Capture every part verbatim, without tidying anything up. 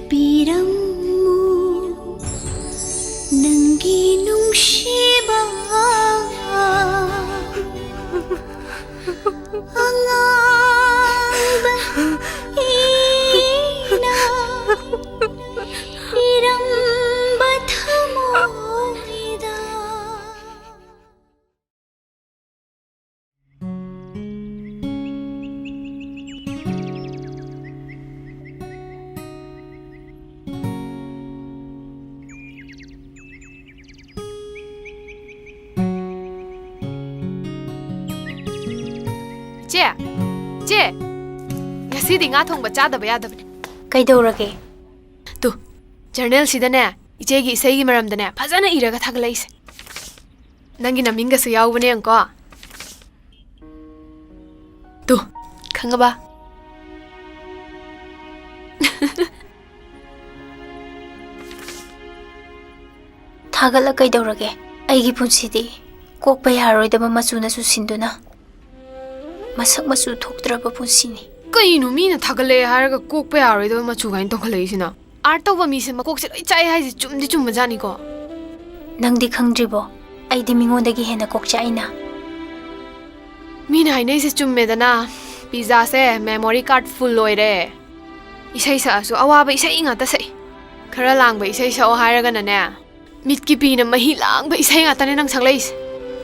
ꯃꯨꯊꯠꯄꯤꯔꯝꯃꯨ ꯅꯪꯒꯤ ꯅꯨꯡꯁꯤꯕ꯫ ꯑꯉꯥꯡꯕ ꯏꯅ ꯏꯔꯝꯕ ꯊꯃꯣꯏꯗ꯫ ꯆꯦ, ꯆꯦ, ꯉꯁꯤꯗꯤ ꯉꯥ ꯊꯣꯡꯕ ꯆꯥꯗꯕ ꯌꯥꯗꯕꯅꯦ꯫ ꯀꯩꯗꯧꯔꯒꯦ? ꯇꯨ, ꯖꯔꯅꯦꯜꯁꯤꯗꯅꯦ, ꯏꯆꯦꯒꯤ ꯏꯁꯩꯒꯤ ꯃꯔꯝꯗꯅꯦ, ꯐꯖꯅ ꯏꯔꯒ ꯊꯥꯒꯠꯂꯛꯏꯁꯦ꯫ ꯅꯪꯒꯤ ꯅꯃꯤꯡꯒꯁꯨ ꯌꯥꯎꯕꯅꯦ, ꯌꯦꯡꯉꯨꯀꯣ꯫ ꯇꯨ, ꯈꯪꯉꯕ? ꯊꯥꯒꯠꯂ ꯀꯩꯗꯧꯔꯒꯦ? ꯑꯩꯒꯤ ꯄꯨꯟꯁꯤꯗꯤ ꯀꯣꯛꯄ ꯌꯥꯔꯣꯏꯗꯕ ꯃꯆꯨꯅ ꯆꯨꯁꯤꯟꯗꯨꯅ ꯃꯁꯛ ꯃꯆꯨ ꯊꯣꯛꯇ꯭ꯔꯕ ꯄꯨꯟꯁꯤꯅꯤ꯫ ꯀꯩꯅꯣ, ꯃꯤꯅ ꯊꯥꯒꯠꯂꯛꯑꯦ ꯍꯥꯏꯔꯒ ꯀꯣꯛꯄ ꯌꯥꯔꯣꯏꯗꯕ ꯃꯆꯨ ꯀꯥꯏꯅ ꯇꯧꯈꯠꯂꯛꯏꯁꯤꯅ? ꯑꯥꯔꯠ ꯇꯧꯕ ꯃꯤꯁꯦ ꯃꯀꯣꯛꯁꯦ ꯂꯣꯏ ꯆꯥꯛꯑꯦ ꯍꯥꯏꯁꯦ ꯆꯨꯝꯗꯤ ꯆꯨꯝꯕꯖꯥꯠꯅꯤꯀꯣ꯫ ꯅꯪꯗꯤ ꯈꯪꯗ꯭ꯔꯤꯕꯣ? ꯑꯩꯗꯤ ꯃꯤꯉꯣꯟꯗꯒꯤ ꯍꯦꯟꯅ ꯀꯣꯛ ꯆꯥꯛꯏꯅ꯫ ꯃꯤꯅ ꯍꯥꯏꯅꯩꯁꯦ ꯆꯨꯝꯃꯦꯗꯅ, ꯄꯤꯖꯥꯁꯦ memory card full ꯑꯣꯏꯔꯦ꯫ ꯏꯁꯩ ꯁꯛꯑꯁꯨ ꯑꯋꯥꯕ ꯏꯁꯩ ꯉꯥꯛꯇ ꯁꯛꯏ꯫ ꯈꯔ ꯂꯥꯡꯕ ꯏꯁꯩ ꯁꯛꯑꯣ ꯍꯥꯏꯔꯒꯅꯅꯦ, ꯃꯤꯠꯀꯤ ꯄꯤꯅ ꯃꯍꯤ ꯂꯥꯡꯕ ꯏꯁꯩ ꯉꯥꯛꯇꯅꯦ ꯅꯪ ꯁꯛꯂꯛꯏꯁꯦ꯫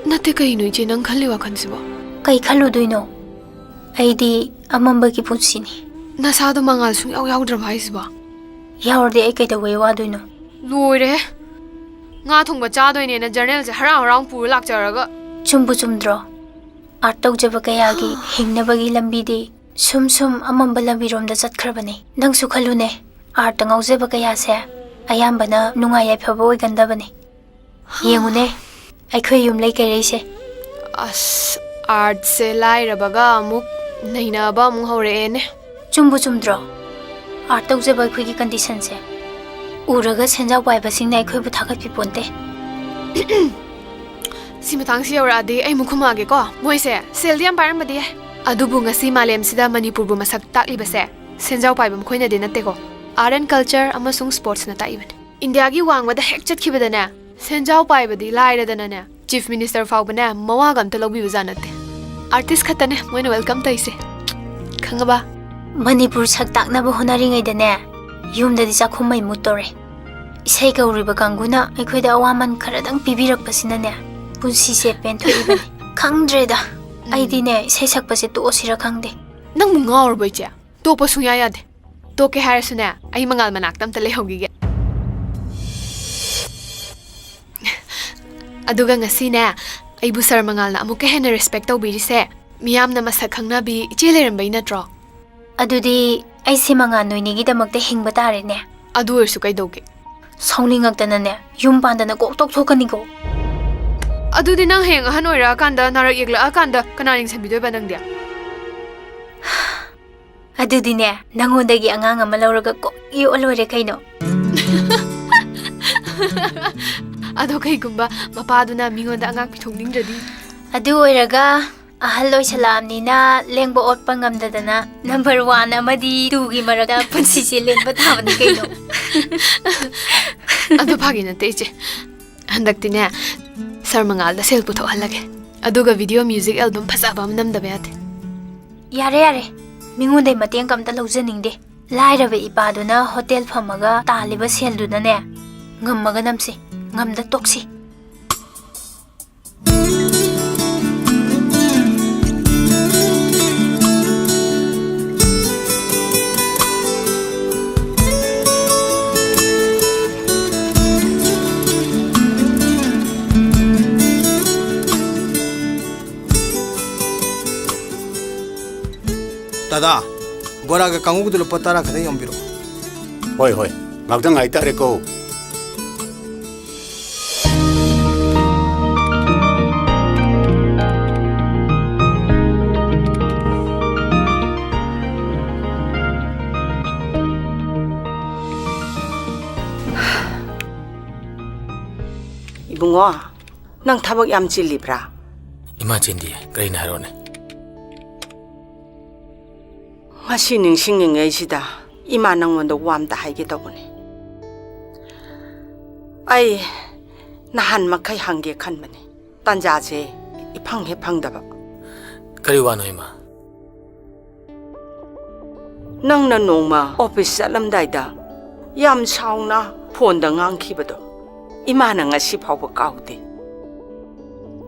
ꯅꯠꯇꯦ, ꯀꯩꯅꯣ ꯏꯆꯦ, ꯅꯪ ꯈꯜꯂꯤ ꯋꯥꯈꯜꯁꯤꯕꯣ? ꯀꯩ ꯈꯜꯂꯨꯗꯣꯏꯅꯣ? ꯑꯩꯗꯤ ꯑꯃꯝꯕꯒꯤ ꯄꯨꯟꯁꯤꯅꯤ꯫ ꯅꯁꯥꯗꯣ ꯃꯉꯥꯜ ꯁꯨꯡꯌꯥꯎ ꯌꯥꯎꯗ꯭ꯔꯕ ꯍꯥꯏꯁꯤꯕꯣ? ꯌꯥꯎꯔꯗꯤ ꯑꯩ ꯀꯩꯗꯧꯕꯩ ꯋꯥꯗꯣꯏꯅꯣ? ꯂꯣꯏꯔꯦꯍꯦ! ꯉꯥ ꯊꯣꯡꯕ ꯆꯥꯗꯣꯏꯅꯦꯅ ꯖꯔꯅꯦꯜꯁꯦ ꯍꯔꯥꯎ ꯍꯔꯥꯎ ꯄꯨꯔ ꯂꯥꯛꯆꯔꯒ꯫ ꯆꯨꯝꯕꯨ ꯆꯨꯝꯗ꯭ꯔꯣ? ꯑꯥꯔꯠ ꯇꯧꯖꯕ ꯀꯌꯥꯒꯤ ꯍꯤꯡꯅꯕꯒꯤ ꯂꯝꯕꯤꯗꯤ ꯁꯨꯝ ꯁꯨꯝ ꯑꯃꯝꯕ ꯂꯝꯕꯤꯔꯣꯝꯗ ꯆꯠꯈ꯭ꯔꯕꯅꯤ꯫ ꯅꯪꯁꯨ ꯈꯜꯂꯨꯅꯦ, ꯑꯥꯔꯠꯇ ꯉꯥꯎꯖꯕ ꯀꯌꯥꯁꯦ ꯑꯌꯥꯝꯕꯅ ꯅꯨꯡꯉꯥꯏ ꯌꯥꯏꯐꯕ ꯑꯣꯏꯒꯟꯗꯕꯅꯤ꯫ ꯌꯦꯡꯉꯨꯅꯦ, ꯑꯩꯈꯣꯏ ꯌꯨꯝ ꯂꯩ ꯀꯩꯔꯩꯁꯦ꯫ ꯑꯁ, ꯑꯥꯔꯠꯁꯦ ꯂꯥꯏꯔꯕꯒ ꯑꯃꯨꯛ ꯅꯩꯅꯕ ꯑꯃꯨꯛ ꯍꯧꯔꯛꯑꯦꯅꯦ꯫ ꯆꯨꯝꯕꯨ ꯆꯨꯝꯗ꯭ꯔꯣ? Art ꯇꯧꯖꯕ ꯑꯩꯈꯣꯏꯒꯤ condition ꯁꯦ ꯎꯔꯒ ꯁꯦꯟꯖꯥꯎ ꯄꯥꯏꯕꯁꯤꯡꯅ ꯑꯩꯈꯣꯏꯕꯨ ꯊꯥꯒꯠꯄꯤ ꯄꯣꯟꯇꯦ꯫ ꯁꯤ ꯃꯇꯥꯡꯁꯤ ꯌꯧꯔꯛꯑꯗꯤ ꯑꯩ ꯑꯃꯨꯛ ꯈꯨꯝꯃꯛꯑꯒꯦꯀꯣ꯫ ꯃꯣꯏꯁꯦ ꯁꯦꯜꯗꯤ ꯌꯥꯝ ꯄꯥꯏꯔꯝꯕꯗꯤ ꯌꯥꯏ, ꯑꯗꯨꯕꯨ ꯉꯁꯤ ꯃꯥꯂꯦꯝꯁꯤꯗ ꯃꯅꯤꯄꯨꯔꯕꯨ ꯃꯁꯛ ꯇꯥꯛꯂꯤꯕꯁꯦ ꯁꯦꯟꯖꯥꯎ ꯄꯥꯏꯕ ꯃꯈꯣꯏꯅꯗꯤ ꯅꯠꯇꯦꯀꯣ꯫ Art and culture ꯑꯃꯁꯨꯡ sports ꯅ ꯇꯥꯛꯏꯕꯅꯤ꯫ ꯏꯟꯗꯤꯌꯥꯒꯤ ꯋꯥꯡꯃꯗ ꯍꯦꯛ ꯆꯠꯈꯤꯕꯗꯅꯦ, ꯁꯦꯟꯖꯥꯎ ꯄꯥꯏꯕꯗꯤ ꯂꯥꯏꯔꯗꯅꯅꯦ, Chief Minister ꯐꯥꯎꯕꯅꯦ ꯃꯋꯥꯒ ꯑꯝꯇ ꯂꯧꯕꯤꯕꯖꯥꯠ ꯅꯠꯇꯦ꯫ Artist ꯈꯛꯇꯅꯦ ꯃꯣꯏꯅ welcome ꯇꯧꯔꯤꯁꯦ, ꯈꯪꯉꯕ? ꯃꯅꯤꯄꯨꯔ ꯁꯛ ꯇꯥꯛꯅꯕ ꯍꯣꯠꯅꯔꯤꯉꯩꯗꯅꯦ, ꯌꯨꯝꯗꯗꯤ ꯆꯥꯛꯈꯨꯝ ꯃꯩ ꯃꯨꯠꯇꯧꯔꯦ꯫ ꯏꯁꯩ ꯀꯧꯔꯤꯕ ꯀꯥꯡꯕꯨꯅ ꯑꯩꯈꯣꯏꯗ ꯑꯋꯥꯃꯟ ꯈꯔꯗꯪ ꯄꯤꯕꯤꯔꯛꯄꯁꯤꯅꯅꯦ, ꯄꯨꯟꯁꯤꯁꯦ ꯄꯦꯟꯊꯣꯛꯏꯕꯅꯤ꯫ ꯈꯪꯗ꯭ꯔꯦꯗ, ꯑꯩꯗꯤꯅꯦ, ꯏꯁꯩ ꯁꯛꯄꯁꯦ ꯇꯣꯛꯑꯁꯤꯔ ꯈꯪꯗꯦ꯫ ꯅꯪꯕꯨ ꯉꯥꯎꯔꯕꯣ, ꯏꯆꯦ? ꯇꯣꯛꯄ ꯁꯨꯡꯌꯥ ꯌꯥꯗꯦ꯫ ꯇꯣꯛꯀꯦ ꯍꯥꯏꯔꯁꯨꯅꯦ, ꯑꯩ ꯃꯉꯥꯜ ꯃꯅꯥꯛꯇ ꯑꯝꯇ ꯂꯩꯍꯧꯈꯤꯒꯦ꯫ ꯑꯗꯨꯒ ꯉꯁꯤꯅꯦ, ꯑꯩꯕꯨ ꯁꯥꯔ ꯃꯉꯥꯜꯅ ꯑꯃꯨꯛꯀ ꯍꯦꯟꯅ respect ꯇꯧꯕꯤꯔꯤꯁꯦ, ꯃꯤꯌꯥꯝꯅ ꯃꯁꯛ ꯈꯪꯅꯕꯤ ꯏꯆꯦ ꯂꯩꯔꯝꯕꯩ ꯅꯠꯇ꯭ꯔꯣ? ꯑꯗꯨꯗꯤ ꯑꯩꯁꯦ ꯃꯉꯥꯜ ꯅꯣꯏꯅꯤꯒꯤꯗꯃꯛꯇ ꯍꯤꯡꯕ ꯇꯥꯔꯦꯅꯦ꯫ ꯑꯗꯨ ꯑꯣꯏꯔꯁꯨ ꯀꯩꯗꯧꯒꯦ? ꯁꯥꯎꯅꯤꯡꯉꯛꯇꯅꯅꯦ, ꯌꯨꯝ ꯄꯥꯟꯗꯅ ꯀꯣꯛ ꯇꯣꯛꯊꯣꯛꯀꯅꯤꯀꯣ꯫ ꯑꯗꯨꯗꯤ ꯅꯪ ꯍꯌꯦꯡ ꯑꯍꯟ ꯑꯣꯏꯔꯛꯑꯀꯥꯟꯗ, ꯅꯥꯔꯛ ꯌꯦꯛꯂꯛꯑꯀꯥꯟꯗ ꯀꯅꯥ ꯌꯦꯡꯁꯤꯟꯕꯤꯗꯣꯏꯕ ꯅꯪꯗꯤ? ꯑꯗꯨꯗꯤꯅꯦ, ꯅꯪꯉꯣꯟꯗꯒꯤ ꯑꯉꯥꯡ ꯑꯃ ꯂꯧꯔꯒ ꯀꯣꯛ ꯌꯣꯛꯑ ꯂꯣꯏꯔꯦ ꯀꯩꯅꯣ꯫ ꯑꯗꯣ ꯀꯩꯒꯨꯝꯕ ꯃꯄꯥꯗꯨꯅ ꯃꯤꯉꯣꯟꯗ ꯑꯉꯥꯡ ꯄꯤꯊꯣꯛꯅꯤꯡꯗ꯭ꯔꯗꯤ? ꯑꯗꯨ ꯑꯣꯏꯔꯒ ꯑꯍꯜ ꯑꯣꯏꯁꯜꯂꯛꯑꯕꯅꯤꯅ ꯂꯦꯡꯕ ꯑꯣꯠꯄ ꯉꯝꯗꯗꯅ number one ꯑꯃꯗꯤ two ꯒꯤ ꯃꯔꯛꯇ ꯄꯨꯟꯁꯤꯁꯦ ꯂꯦꯟꯕ ꯇꯥꯕꯅꯤ ꯀꯩꯅꯣ꯫ ꯑꯗꯨ ꯐꯥꯒꯤ ꯅꯠꯇꯦ, ꯏꯆꯦ꯫ ꯍꯟꯗꯛꯇꯤꯅꯦ, ꯁꯥꯔ ꯃꯉꯥꯜꯗ ꯁꯦꯜ ꯄꯨꯊꯣꯛꯍꯜꯂꯒꯦ꯫ ꯑꯗꯨꯒ video music album ꯐꯖꯕ ꯑꯃ ꯅꯝꯗꯕ ꯌꯥꯗꯦ꯫ ꯌꯥꯔꯦ, ꯌꯥꯔꯦ꯫ ꯃꯤꯉꯣꯟꯗꯩ ꯃꯇꯦꯡꯒ ꯑꯝꯇ ꯂꯧꯖꯅꯤꯡꯗꯦ꯫ ꯂꯥꯏꯔꯕ ꯏꯄꯥꯗꯨꯅ ꯍꯣꯇꯦꯜ ꯐꯝꯃꯒ ꯇꯥꯜꯂꯤꯕ ꯁꯦꯜꯗꯨꯅꯅꯦ, ꯉꯝꯃꯒ ꯅꯝꯁꯤ, ꯉꯝꯗ ꯇꯣꯛꯁꯤ꯫ ꯗꯥꯗꯥ, ꯕꯣꯔꯥꯒ ꯀꯥꯡꯉꯧꯒꯗꯨ ꯂꯨꯄꯥ ꯇꯔꯥ ꯈꯛꯇꯪ ꯌꯣꯟꯕꯤꯔꯛꯑꯣ꯫ ꯍꯣꯏ, ꯍꯣꯏ꯫ ꯉꯥꯛꯇꯪ ꯉꯥꯏꯇꯥꯔꯦꯀꯣ꯫ ꯏꯕꯨꯡꯉꯣ, ꯅꯪ ꯊꯕꯛ ꯌꯥꯝ ꯆꯤꯜꯂꯤꯕ꯭ꯔꯥ? ꯏꯃꯥ, ꯆꯤꯟꯗꯤꯌꯦ꯫ ꯀꯔꯤꯅꯣ, ꯍꯥꯏꯔꯛꯑꯣꯅꯦ꯫ ꯉꯁꯤ ꯅꯤꯡꯁꯤꯡꯉꯤꯉꯩꯁꯤꯗ ꯏꯃꯥ ꯅꯪꯉꯣꯟꯗ ꯋꯥ ꯑꯝꯇ ꯍꯥꯏꯒꯦ ꯇꯧꯕꯅꯦ꯫ ꯑꯩ ꯅꯍꯥꯟ ꯃꯈꯩ ꯍꯪꯒꯦ ꯈꯟꯕꯅꯦ, ꯇꯥꯟꯖꯥꯁꯦ ꯏꯐꯪ ꯍꯦꯛ ꯐꯪꯗꯕ꯫ ꯀꯔꯤ ꯋꯥꯅꯣ, ꯏꯃꯥ? ꯅꯪꯅ ꯅꯣꯡꯃ ꯑꯣꯐꯤꯁ ꯆꯠꯂꯝꯗꯥꯏꯗ ꯌꯥꯝ ꯁꯥꯎꯅ ꯐꯣꯟꯗ ꯉꯥꯡꯈꯤꯕꯗꯣ, ꯏꯃꯥꯅ ꯉꯁꯤ ꯐꯥꯎꯕ ꯀꯥꯎꯗꯦ꯫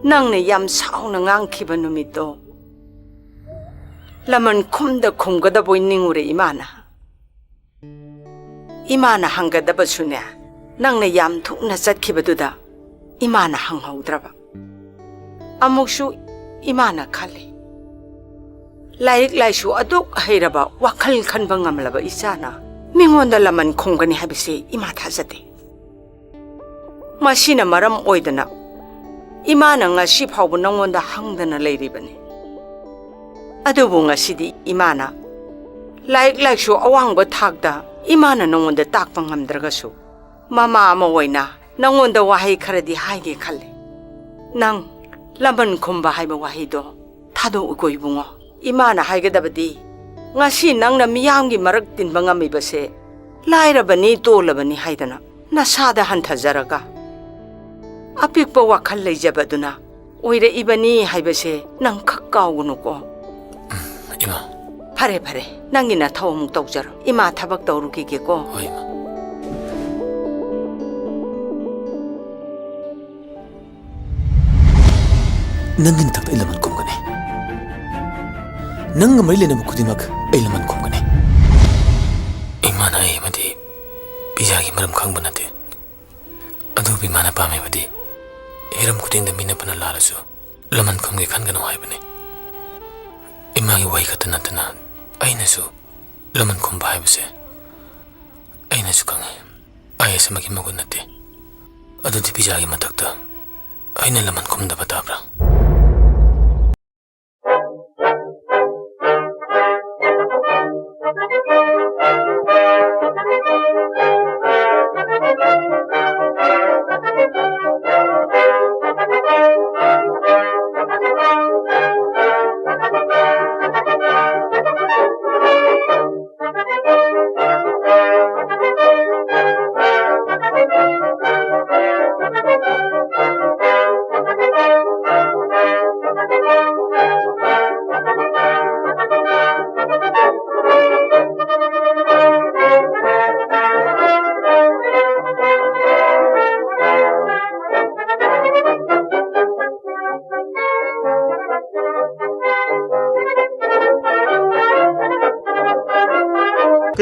ꯅꯪꯅ ꯌꯥꯝ ꯁꯥꯎꯅ ꯉꯥꯡꯈꯤꯕ ꯅꯨꯃꯤꯠꯇꯣ ꯂꯃꯟ ꯈꯨꯝꯗ ꯈꯨꯝꯒꯗꯕꯣꯏ ꯅꯤꯡꯉꯨꯔꯦ ꯏꯃꯥꯅ꯫ ꯏꯃꯥꯅ ꯍꯪꯒꯗꯕꯁꯨꯅꯦ, ꯅꯪꯅ ꯌꯥꯝ ꯊꯨꯅ ꯆꯠꯈꯤꯕꯗꯨꯗ ꯏꯃꯥꯅ ꯍꯪꯍꯧꯗ꯭ꯔꯕ꯫ ꯑꯃꯨꯛꯁꯨ ꯏꯃꯥꯅ ꯈꯜꯂꯤ, ꯂꯥꯏꯔꯤꯛ ꯂꯥꯏꯁꯨ ꯑꯗꯨꯛ ꯍꯩꯔꯕ, ꯋꯥꯈꯜ ꯈꯟꯕ ꯉꯝꯂꯕ ꯏꯆꯥꯅ ꯃꯤꯉꯣꯟꯗ ꯂꯃꯟ ꯈꯨꯝꯒꯅꯤ ꯍꯥꯏꯕꯁꯦ ꯏꯃꯥ ꯊꯥꯖꯗꯦ꯫ ꯃꯁꯤꯅ ꯃꯔꯝ ꯑꯣꯏꯗꯅ ꯏꯃꯥꯅ ꯉꯁꯤ ꯐꯥꯎꯕ ꯅꯪꯉꯣꯟꯗ ꯍꯪꯗꯅ ꯂꯩꯔꯤꯕꯅꯤ꯫ ꯑꯗꯨꯕꯨ ꯉꯁꯤꯗꯤ ꯏꯃꯥꯅ ꯂꯥꯏꯔꯤꯛ ꯂꯥꯏꯁꯨ ꯑꯋꯥꯡꯕ ꯊꯥꯛꯇ ꯏꯃꯥꯅ ꯅꯪꯉꯣꯟꯗ ꯇꯥꯛꯄ ꯉꯝꯗ꯭ꯔꯒꯁꯨ, ꯃꯃꯥ ꯑꯃ ꯑꯣꯏꯅ ꯅꯪꯉꯣꯟꯗ ꯋꯥꯍꯩ ꯈꯔꯗꯤ ꯍꯥꯏꯒꯦ ꯈꯜꯂꯤ꯫ ꯅꯪ ꯂꯃꯟ ꯈꯨꯝꯕ ꯍꯥꯏꯕ ꯋꯥꯍꯩꯗꯣ ꯊꯥꯗꯣꯛꯎꯀꯣ ꯏꯕꯨꯡꯉꯣ꯫ ꯏꯃꯥꯅ ꯍꯥꯏꯒꯗꯕꯗꯤ, ꯉꯁꯤ ꯅꯪꯅ ꯃꯤꯌꯥꯝꯒꯤ ꯃꯔꯛ ꯇꯤꯟꯕ ꯉꯝꯃꯤꯕꯁꯦ ꯂꯥꯏꯔꯕꯅꯤ, ꯇꯣꯜꯂꯕꯅꯤ ꯍꯥꯏꯗꯅ ꯅꯁꯥꯗ ꯍꯟꯊꯖꯔꯒ ꯑꯄꯤꯛꯄ ꯋꯥꯈꯜ ꯂꯩꯖꯕꯗꯨꯅ ꯑꯣꯏꯔꯛꯏꯕꯅꯤ ꯍꯥꯏꯕꯁꯦ ꯅꯪ ꯈꯛ ꯀꯥꯎꯒꯅꯨꯀꯣ꯫ ꯏꯃꯥ꯫ ꯐꯔꯦ, ꯐꯔꯦ, ꯅꯪꯒꯤ ꯅꯊꯧ ꯑꯃꯨꯛ ꯇꯧꯖꯔꯣ꯫ ꯏꯃꯥ ꯊꯕꯛ ꯇꯧꯔꯨꯈꯤꯒꯦꯀꯣ꯫ ꯍꯣꯏ, ꯏꯃꯥ꯫ ꯅꯪꯒꯤ ꯅꯊꯛꯇ ꯑꯩ ꯂꯃꯟ ꯈꯨꯝꯒꯅꯤ꯫ ꯅꯪꯒ ꯃꯔꯤ ꯂꯩꯅꯕ ꯈꯨꯗꯤꯡꯃꯛ ꯑꯩ ꯂꯃꯟ ꯈꯨꯝꯒꯅꯤ꯫ ꯏꯃꯥꯅ ꯑꯩ ꯑꯃꯗꯤ ꯄꯤꯖꯥꯒꯤ ꯃꯔꯝ ꯈꯪꯕ ꯅꯠꯇꯦ꯫ ꯑꯗꯨꯕꯨ ꯏꯃꯥꯅ ꯄꯥꯝꯃꯤꯕꯗꯤ ꯍꯤꯔꯝ ꯈꯨꯗꯤꯡꯗ ꯃꯤꯅ ꯐꯅ ꯂꯥꯜꯂꯁꯨ ꯂꯃꯟ ꯈꯨꯝꯒꯦ ꯈꯟꯒꯅꯨ ꯍꯥꯏꯕꯅꯤ꯫ ꯏꯃꯥꯒꯤ ꯋꯥꯍꯩ ꯈꯛꯇ ꯅꯠꯇꯅ ꯑꯩꯅꯁꯨ ꯂꯃꯟ ꯈꯨꯝꯕ ꯍꯥꯏꯕꯁꯦ ꯑꯩꯅꯁꯨ ꯈꯪꯉꯤ꯫ ꯑꯥꯏ ꯑꯦꯁ ꯑꯃꯒꯤ ꯃꯒꯨꯟ ꯅꯠꯇꯦ꯫ ꯑꯗꯨꯗꯤ ꯄꯤꯖꯥꯒꯤ ꯃꯊꯛꯇ ꯑꯩꯅ ꯂꯃꯟ ꯈꯨꯝꯗꯕ ꯇꯥꯕ꯭ꯔꯥ?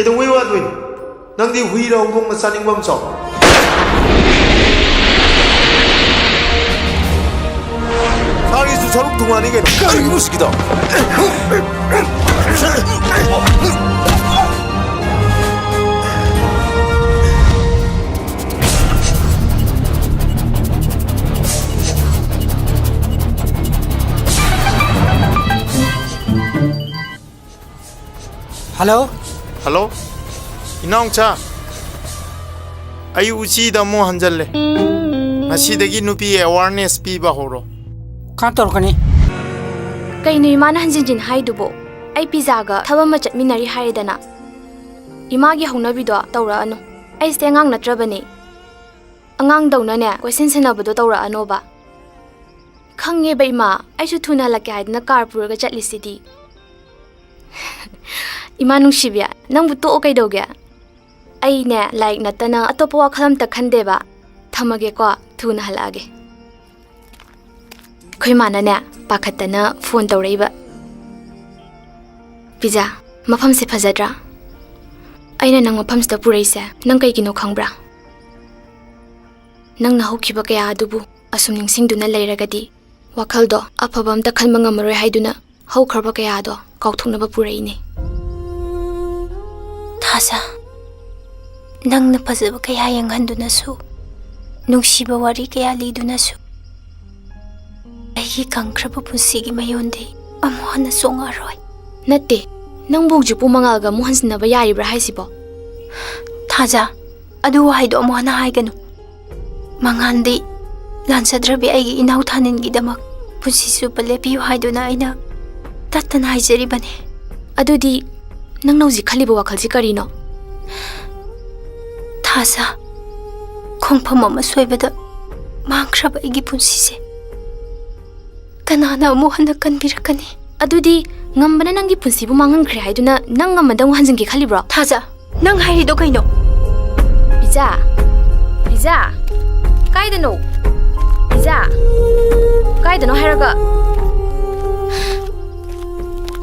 ꯀꯩꯗꯧꯕꯩ ꯋꯥꯗꯣꯏꯅꯣ? ꯅꯪꯗꯤ ꯍꯨꯏꯔ ꯍꯧꯗꯣꯡꯅ ꯆꯥꯅꯤꯡꯕ ꯑꯃ ꯆꯥꯎ꯫ ꯁꯥꯒꯤꯁꯨ ꯁꯔꯨꯛ ꯊꯨꯡꯉꯅꯤ ꯀꯩꯅꯣ꯫ ꯀꯔꯤꯒꯤꯅꯣ ꯁꯤꯒꯤꯗꯣ? ꯍꯜꯂꯣ꯫ ꯍꯜꯂꯣ꯫ ꯏꯅꯥꯎꯆꯥ, ꯑꯩ ꯎꯆꯤꯗ ꯑꯃꯨꯛ ꯍꯟꯖꯜꯂꯦ꯫ ꯉꯁꯤꯗꯒꯤ ꯅꯨꯄꯤ ꯑꯦꯋꯥꯔꯅꯦꯁ ꯄꯤꯕ ꯍꯧꯔꯣ꯫ ꯀꯃꯥꯏꯅ ꯇꯧꯔꯛꯀꯅꯤ? ꯀꯩꯅꯣ ꯏꯃꯥꯅ ꯍꯟꯖꯤꯟ ꯍꯟꯖꯤꯟ ꯍꯥꯏꯗꯨꯕꯣ? ꯑꯩ ꯄꯤꯖꯥꯒ ꯊꯕꯛ ꯑꯃ ꯆꯠꯃꯤꯟꯅꯔꯤ ꯍꯥꯏꯔꯦꯗꯅ꯫ ꯏꯃꯥꯒꯤ ꯍꯧꯅꯕꯤꯗꯣ ꯇꯧꯔꯛꯑꯅꯨ꯫ ꯑꯩꯁꯦ ꯑꯉꯥꯡ ꯅꯠꯇ꯭ꯔꯕꯅꯦ꯫ ꯑꯉꯥꯡꯗꯧꯅꯅꯦ ꯀꯣꯏꯁꯟ ꯁꯦꯟꯅꯕꯗꯣ ꯇꯧꯔꯛꯑꯅꯣꯕ꯫ ꯈꯪꯉꯦꯕ ꯏꯃꯥ, ꯑꯩꯁꯨ ꯊꯨꯅ ꯍꯜꯂꯛꯀꯦ ꯍꯥꯏꯗꯅ ꯀꯥꯔ ꯄꯨꯔꯒ ꯆꯠꯂꯤꯁꯤꯗꯤ꯫ ꯏꯃꯥ ꯅꯨꯡꯁꯤꯕꯤ, ꯅꯪꯕꯨ ꯇꯣꯛꯑꯣ ꯀꯩꯗꯧꯒꯦ? ꯑꯩꯅꯦ ꯂꯥꯏꯔꯤꯛ ꯅꯠꯇꯅ ꯑꯇꯣꯞꯄ ꯋꯥꯈꯜ ꯑꯝꯇ ꯈꯟꯗꯦꯕ꯫ ꯊꯝꯃꯒꯦꯀꯣ, ꯊꯨꯅ ꯍꯜꯂꯛꯑꯒꯦ꯫ ꯑꯩꯈꯣꯏ ꯃꯥꯅꯅꯦ ꯄꯥꯈꯠꯇꯅ ꯐꯣꯟ ꯇꯧꯔꯛꯏꯕ꯫ ꯄꯤꯖꯥ, ꯃꯐꯝꯁꯦ ꯐꯖꯗ꯭ꯔꯥ? ꯑꯩꯅ ꯅꯪ ꯃꯐꯝꯁꯤꯗ ꯄꯨꯔꯛꯏꯁꯦ ꯅꯪ ꯀꯩꯒꯤꯅꯣ ꯈꯪꯕ꯭ꯔꯥ? ꯅꯪꯅ ꯍꯧꯈꯤꯕ ꯀꯌꯥ ꯑꯗꯨꯕꯨ ꯑꯁꯨꯝ ꯅꯤꯡꯁꯤꯡꯗꯨꯅ ꯂꯩꯔꯒꯗꯤ ꯋꯥꯈꯜꯗꯣ ꯑꯐꯕ ꯑꯝꯇ ꯈꯟꯕ ꯉꯝꯃꯔꯣꯏ ꯍꯥꯏꯗꯨꯅ ꯍꯧꯈ꯭ꯔꯕ ꯀꯌꯥꯗꯣ ꯀꯥꯎꯊꯣꯛꯅꯕ ꯄꯨꯔꯛꯏꯅꯦ꯫ ꯊꯥꯖ, ꯅꯪꯅ ꯐꯖꯕ ꯀꯌꯥ ꯌꯦꯡꯍꯟꯗꯨꯅꯁꯨ, ꯅꯨꯡꯁꯤꯕ ꯋꯥꯔꯤ ꯀꯌꯥ ꯂꯤꯗꯨꯅꯁꯨ, ꯑꯩꯒꯤ ꯀꯪꯈ꯭ꯔꯕ ꯄꯨꯟꯁꯤꯒꯤ ꯃꯌꯣꯟꯗꯤ ꯑꯃꯨꯛ ꯍꯟꯅ ꯆꯣꯡꯉꯛꯑꯔꯣꯏ꯫ ꯅꯠꯇꯦ, ꯅꯪꯕꯨ ꯍꯧꯖꯤꯛꯄꯨ ꯃꯉꯥꯜꯒ ꯑꯃꯨꯛ ꯍꯟꯖꯤꯟꯅꯕ ꯌꯥꯔꯤꯕ꯭ꯔꯥ ꯍꯥꯏꯁꯤꯕꯣ? ꯊꯥꯖ, ꯑꯗꯨ ꯋꯥꯍꯩꯗꯣ ꯑꯃꯨꯛ ꯍꯟꯅ ꯍꯥꯏꯒꯅꯨ꯫ ꯃꯉꯥꯟꯗꯤ ꯂꯥꯟꯖꯗ꯭ꯔꯕꯤ ꯑꯩꯒꯤ ꯏꯅꯥꯎ ꯊꯥꯅꯤꯟꯒꯤꯗꯃꯛ ꯄꯨꯟꯁꯤ ꯆꯨꯞꯄ ꯂꯦꯞꯄꯤꯌꯨ ꯍꯥꯏꯗꯨꯅ ꯑꯩꯅ ꯇꯠꯇꯅ ꯍꯥꯏꯖꯔꯤꯕꯅꯤ꯫ ꯑꯗꯨꯗꯤ ꯅꯪꯅ ꯍꯧꯖꯤꯛ ꯈꯜꯂꯤꯕ ꯋꯥꯈꯜꯁꯤ ꯀꯔꯤꯅꯣ? ꯊꯥꯖ, ꯈꯣꯡꯐꯝ ꯑꯃ ꯁꯣꯏꯕꯗ ꯃꯥꯡꯈ꯭ꯔꯕ ꯑꯩꯒꯤ ꯄꯨꯟꯁꯤꯁꯦ ꯀꯅꯥꯅ ꯑꯃꯨꯛ ꯍꯟꯅ ꯀꯟꯕꯤꯔꯛꯀꯅꯤ? ꯑꯗꯨꯗꯤ ꯉꯝꯕꯅ ꯅꯪꯒꯤ ꯄꯨꯟꯁꯤꯕꯨ ꯃꯥꯡꯍꯟꯈ꯭ꯔꯦ ꯍꯥꯏꯗꯨꯅ ꯅꯪ ꯉꯝꯕꯗ ꯑꯃꯨꯛ ꯍꯟꯖꯤꯟꯒꯦ ꯈꯜꯂꯤꯕ꯭ꯔꯣ? ꯊꯥꯖ, ꯅꯪ ꯍꯥꯏꯔꯤꯗꯣ ꯀꯩꯅꯣ? ꯄꯤꯖꯥ, ꯄꯤꯖꯥ, ꯀꯥꯏꯗꯅꯣ? ꯄꯤꯖꯥ, ꯀꯥꯏꯗꯅꯣ ꯍꯥꯏꯔꯒ?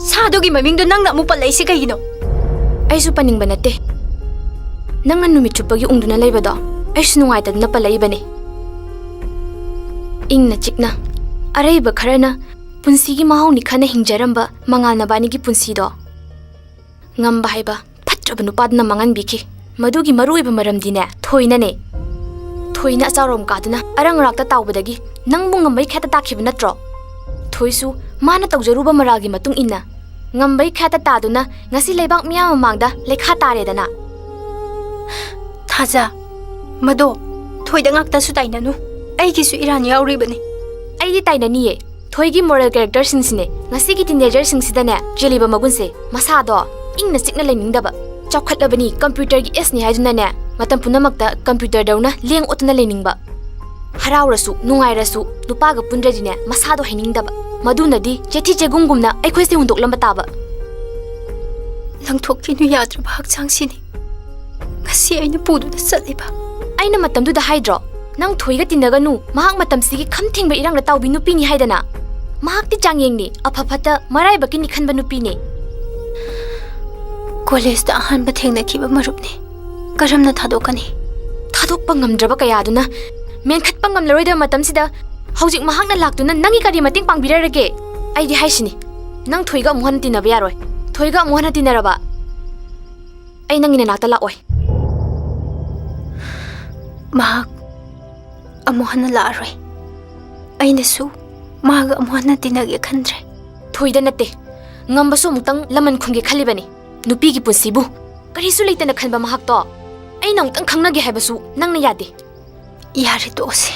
ꯁꯥꯗꯨꯒꯤ ꯃꯃꯤꯡꯗꯣ ꯅꯪꯅ ꯑꯃꯨꯛ ꯄꯜꯂꯛꯏꯁꯤ ꯀꯩꯒꯤꯅꯣ? ꯑꯩꯁꯨ ꯄꯟꯅꯤꯡꯕ ꯅꯠꯇꯦ꯫ ꯅꯪꯅ ꯅꯨꯃꯤꯠ ꯆꯨꯞꯄꯒꯤ ꯎꯪꯗꯨꯅ ꯂꯩꯕꯗꯣ ꯑꯩꯁꯨ ꯅꯨꯡꯉꯥꯏꯇꯗꯅ ꯄꯜꯂꯛꯏꯕꯅꯤ꯫ ꯏꯪꯅ ꯆꯤꯛꯅ ꯑꯔꯩꯕ ꯈꯔꯅ ꯄꯨꯟꯁꯤꯒꯤ ꯃꯍꯥꯎꯅꯤ ꯈꯟꯅ ꯍꯤꯡꯖꯔꯝꯕ ꯃꯉꯥꯜ ꯅꯕꯥꯅꯤꯒꯤ ꯄꯨꯟꯁꯤꯗꯣ ꯉꯝꯕ ꯍꯥꯏꯕ ꯐꯠꯇ꯭ꯔꯕ ꯅꯨꯄꯥꯗꯨꯅ ꯃꯥꯡꯍꯟꯕꯤꯈꯤ꯫ ꯃꯗꯨꯒꯤ ꯃꯔꯨꯑꯣꯏꯕ ꯃꯔꯝꯗꯤꯅꯦ, ꯊꯣꯏꯅꯅꯦ꯫ ꯊꯣꯏꯅ ꯑꯆꯥꯎꯔꯣꯝ ꯀꯥꯗꯨꯅ ꯑꯔꯪ ꯑꯔꯥꯛꯇ ꯇꯥꯎꯕꯗꯒꯤ ꯅꯪꯕꯨ ꯉꯝꯕꯩ ꯈꯌꯥꯠꯇ ꯇꯥꯈꯤꯕ ꯅꯠꯇ꯭ꯔꯣ? ꯊꯣꯏꯁꯨ ꯃꯥꯅ ꯇꯧꯖꯔꯨꯕ ꯃꯔꯥꯜꯒꯤ ꯃꯇꯨꯡ ꯏꯟꯅ ꯉꯝꯕꯩ ꯈꯌꯥꯠꯇ ꯇꯥꯗꯨꯅ ꯉꯁꯤ ꯂꯩꯕꯥꯛ ꯃꯤꯌꯥꯝ ꯃꯃꯥꯡꯗ ꯂꯩꯈꯥ ꯇꯥꯔꯦꯗꯅ꯫ ꯊꯥꯖ, ꯃꯗꯣ ꯊꯣꯏꯗ ꯉꯥꯛꯇꯁꯨ ꯇꯥꯏꯅꯅꯨ꯫ ꯑꯩꯒꯤꯁꯨ ꯏꯔꯥꯟ ꯌꯥꯎꯔꯤꯕꯅꯤ꯫ ꯑꯩꯗꯤ ꯇꯥꯏꯅꯅꯤꯌꯦ꯫ ꯊꯣꯏꯒꯤ moral characterꯁꯤꯡꯁꯤꯅꯦ ꯉꯁꯤꯒꯤ teenagerꯁꯤꯡꯁꯤꯗꯅꯦ ꯆꯦꯜꯂꯤꯕ ꯃꯒꯨꯟꯁꯦ꯫ ꯃꯁꯥꯗꯣ ꯏꯪꯅ ꯆꯤꯛꯅ ꯂꯩꯅꯤꯡꯗꯕ, ꯆꯥꯎꯈꯠꯂꯕꯅꯤ, computerꯒꯤ ageꯅꯤ ꯍꯥꯏꯗꯨꯅꯅꯦ ꯃꯇꯝ ꯄꯨꯝꯅꯃꯛꯇ computerꯗꯧꯅ ꯂꯦꯡ ꯑꯣꯠꯇꯨꯅ ꯂꯩꯅꯤꯡꯕ, ꯍꯔꯥꯎꯔꯁꯨ ꯅꯨꯡꯉꯥꯏꯔꯁꯨ ꯅꯨꯄꯥꯒ ꯄꯨꯟꯗ꯭ꯔꯗꯤꯅꯦ ꯃꯁꯥꯗꯣ ꯍꯩꯅꯤꯡꯗꯕ꯫ ꯃꯗꯨꯅꯗꯤ ꯆꯦꯊꯤ ꯆꯦꯒꯨꯝꯒꯨꯝꯅ ꯑꯩꯈꯣꯏꯁꯦ ꯍꯨꯟꯗꯣꯛꯂꯝꯕ ꯇꯥꯕ꯫ ꯂꯪꯊꯣꯛꯈꯤꯅꯨ ꯌꯥꯗ꯭ꯔꯕ ꯍꯛꯆꯥꯡꯁꯤꯅꯤ ꯉꯁꯤ ꯑꯩꯅ ꯄꯨꯗꯨꯅ ꯆꯠꯂꯤꯕ꯫ ꯑꯩꯅ ꯃꯇꯝꯗꯨꯗ ꯍꯥꯏꯗ꯭ꯔꯣ, ꯅꯪ ꯊꯣꯏꯒ ꯇꯤꯟꯅꯒꯅꯨ, ꯃꯍꯥꯛ ꯃꯇꯝꯁꯤꯒꯤ ꯈꯝ ꯊꯦꯡꯕ ꯏꯔꯥꯡꯗ ꯇꯥꯎꯕꯤ ꯅꯨꯄꯤꯅꯤ ꯍꯥꯏꯗꯅ? ꯃꯍꯥꯛꯇꯤ ꯆꯥꯡꯌꯦꯡꯅꯤ, ꯑꯐ ꯐꯠꯇ ꯃꯔꯥꯏꯕꯛꯀꯤꯅꯤ ꯈꯟꯕ ꯅꯨꯄꯤꯅꯤ꯫ ꯀꯣꯂꯦꯖꯇ ꯑꯍꯥꯟꯕ ꯊꯦꯡꯅꯈꯤꯕ ꯃꯔꯨꯞꯅꯤ꯫ ꯀꯔꯝꯅ ꯊꯥꯗꯣꯛꯀꯅꯤ? ꯊꯥꯗꯣꯛꯄ ꯉꯝꯗ꯭ꯔꯕ ꯀꯌꯥꯗꯨꯅ ꯃꯦꯟꯈꯠꯄ ꯉꯝꯂꯔꯣꯏꯗꯕ ꯃꯇꯝꯁꯤꯗ ꯍꯧꯖꯤꯛ ꯃꯍꯥꯛꯅ ꯂꯥꯛꯇꯨꯅ ꯅꯪꯒꯤ ꯀꯔꯤ ꯃꯇꯦꯡ ꯄꯥꯡꯕꯤꯔꯔꯒꯦ? ꯑꯩꯗꯤ ꯍꯥꯏꯁꯤꯅꯤ, ꯅꯪ ꯊꯣꯏꯒ ꯑꯃꯨꯛ ꯍꯟꯅ ꯇꯤꯟꯅꯕ ꯌꯥꯔꯣꯏ꯫ ꯊꯣꯏꯒ ꯑꯃꯨꯛ ꯍꯟꯅ ꯇꯤꯟꯅꯔꯕ ꯑꯩ ꯅꯪꯒꯤ ꯅꯅꯥꯛꯇ ꯂꯥꯛꯑꯣꯏ꯫ ꯃꯍꯥꯛ ꯑꯃꯨꯛ ꯍꯟꯅ ꯂꯥꯛꯑꯔꯣꯏ꯫ ꯑꯩꯅꯁꯨ ꯃꯍꯥꯛ ꯑꯃꯨꯛ ꯍꯟꯅ ꯇꯤꯟꯅꯒꯦ ꯈꯟꯗ꯭ꯔꯦ꯫ ꯊꯣꯏꯗ ꯅꯠꯇꯦ, ꯉꯝꯕꯁꯨ ꯑꯃꯨꯛꯇꯪ ꯂꯃꯟ ꯈꯨꯝꯒꯦ ꯈꯜꯂꯤꯕꯅꯤ꯫ ꯅꯨꯄꯤꯒꯤ ꯄꯨꯟꯁꯤꯕꯨ ꯀꯔꯤꯁꯨ ꯂꯩꯇꯅ ꯈꯟꯕ ꯃꯍꯥꯛꯇꯣ ꯑꯩꯅ ꯑꯃꯨꯛꯇꯪ ꯈꯪꯅꯒꯦ ꯍꯥꯏꯕꯁꯨ ꯅꯪꯅ ꯌꯥꯗꯦ꯫ ꯌꯥꯔꯦ, ꯇꯣꯛꯑꯁꯤ꯫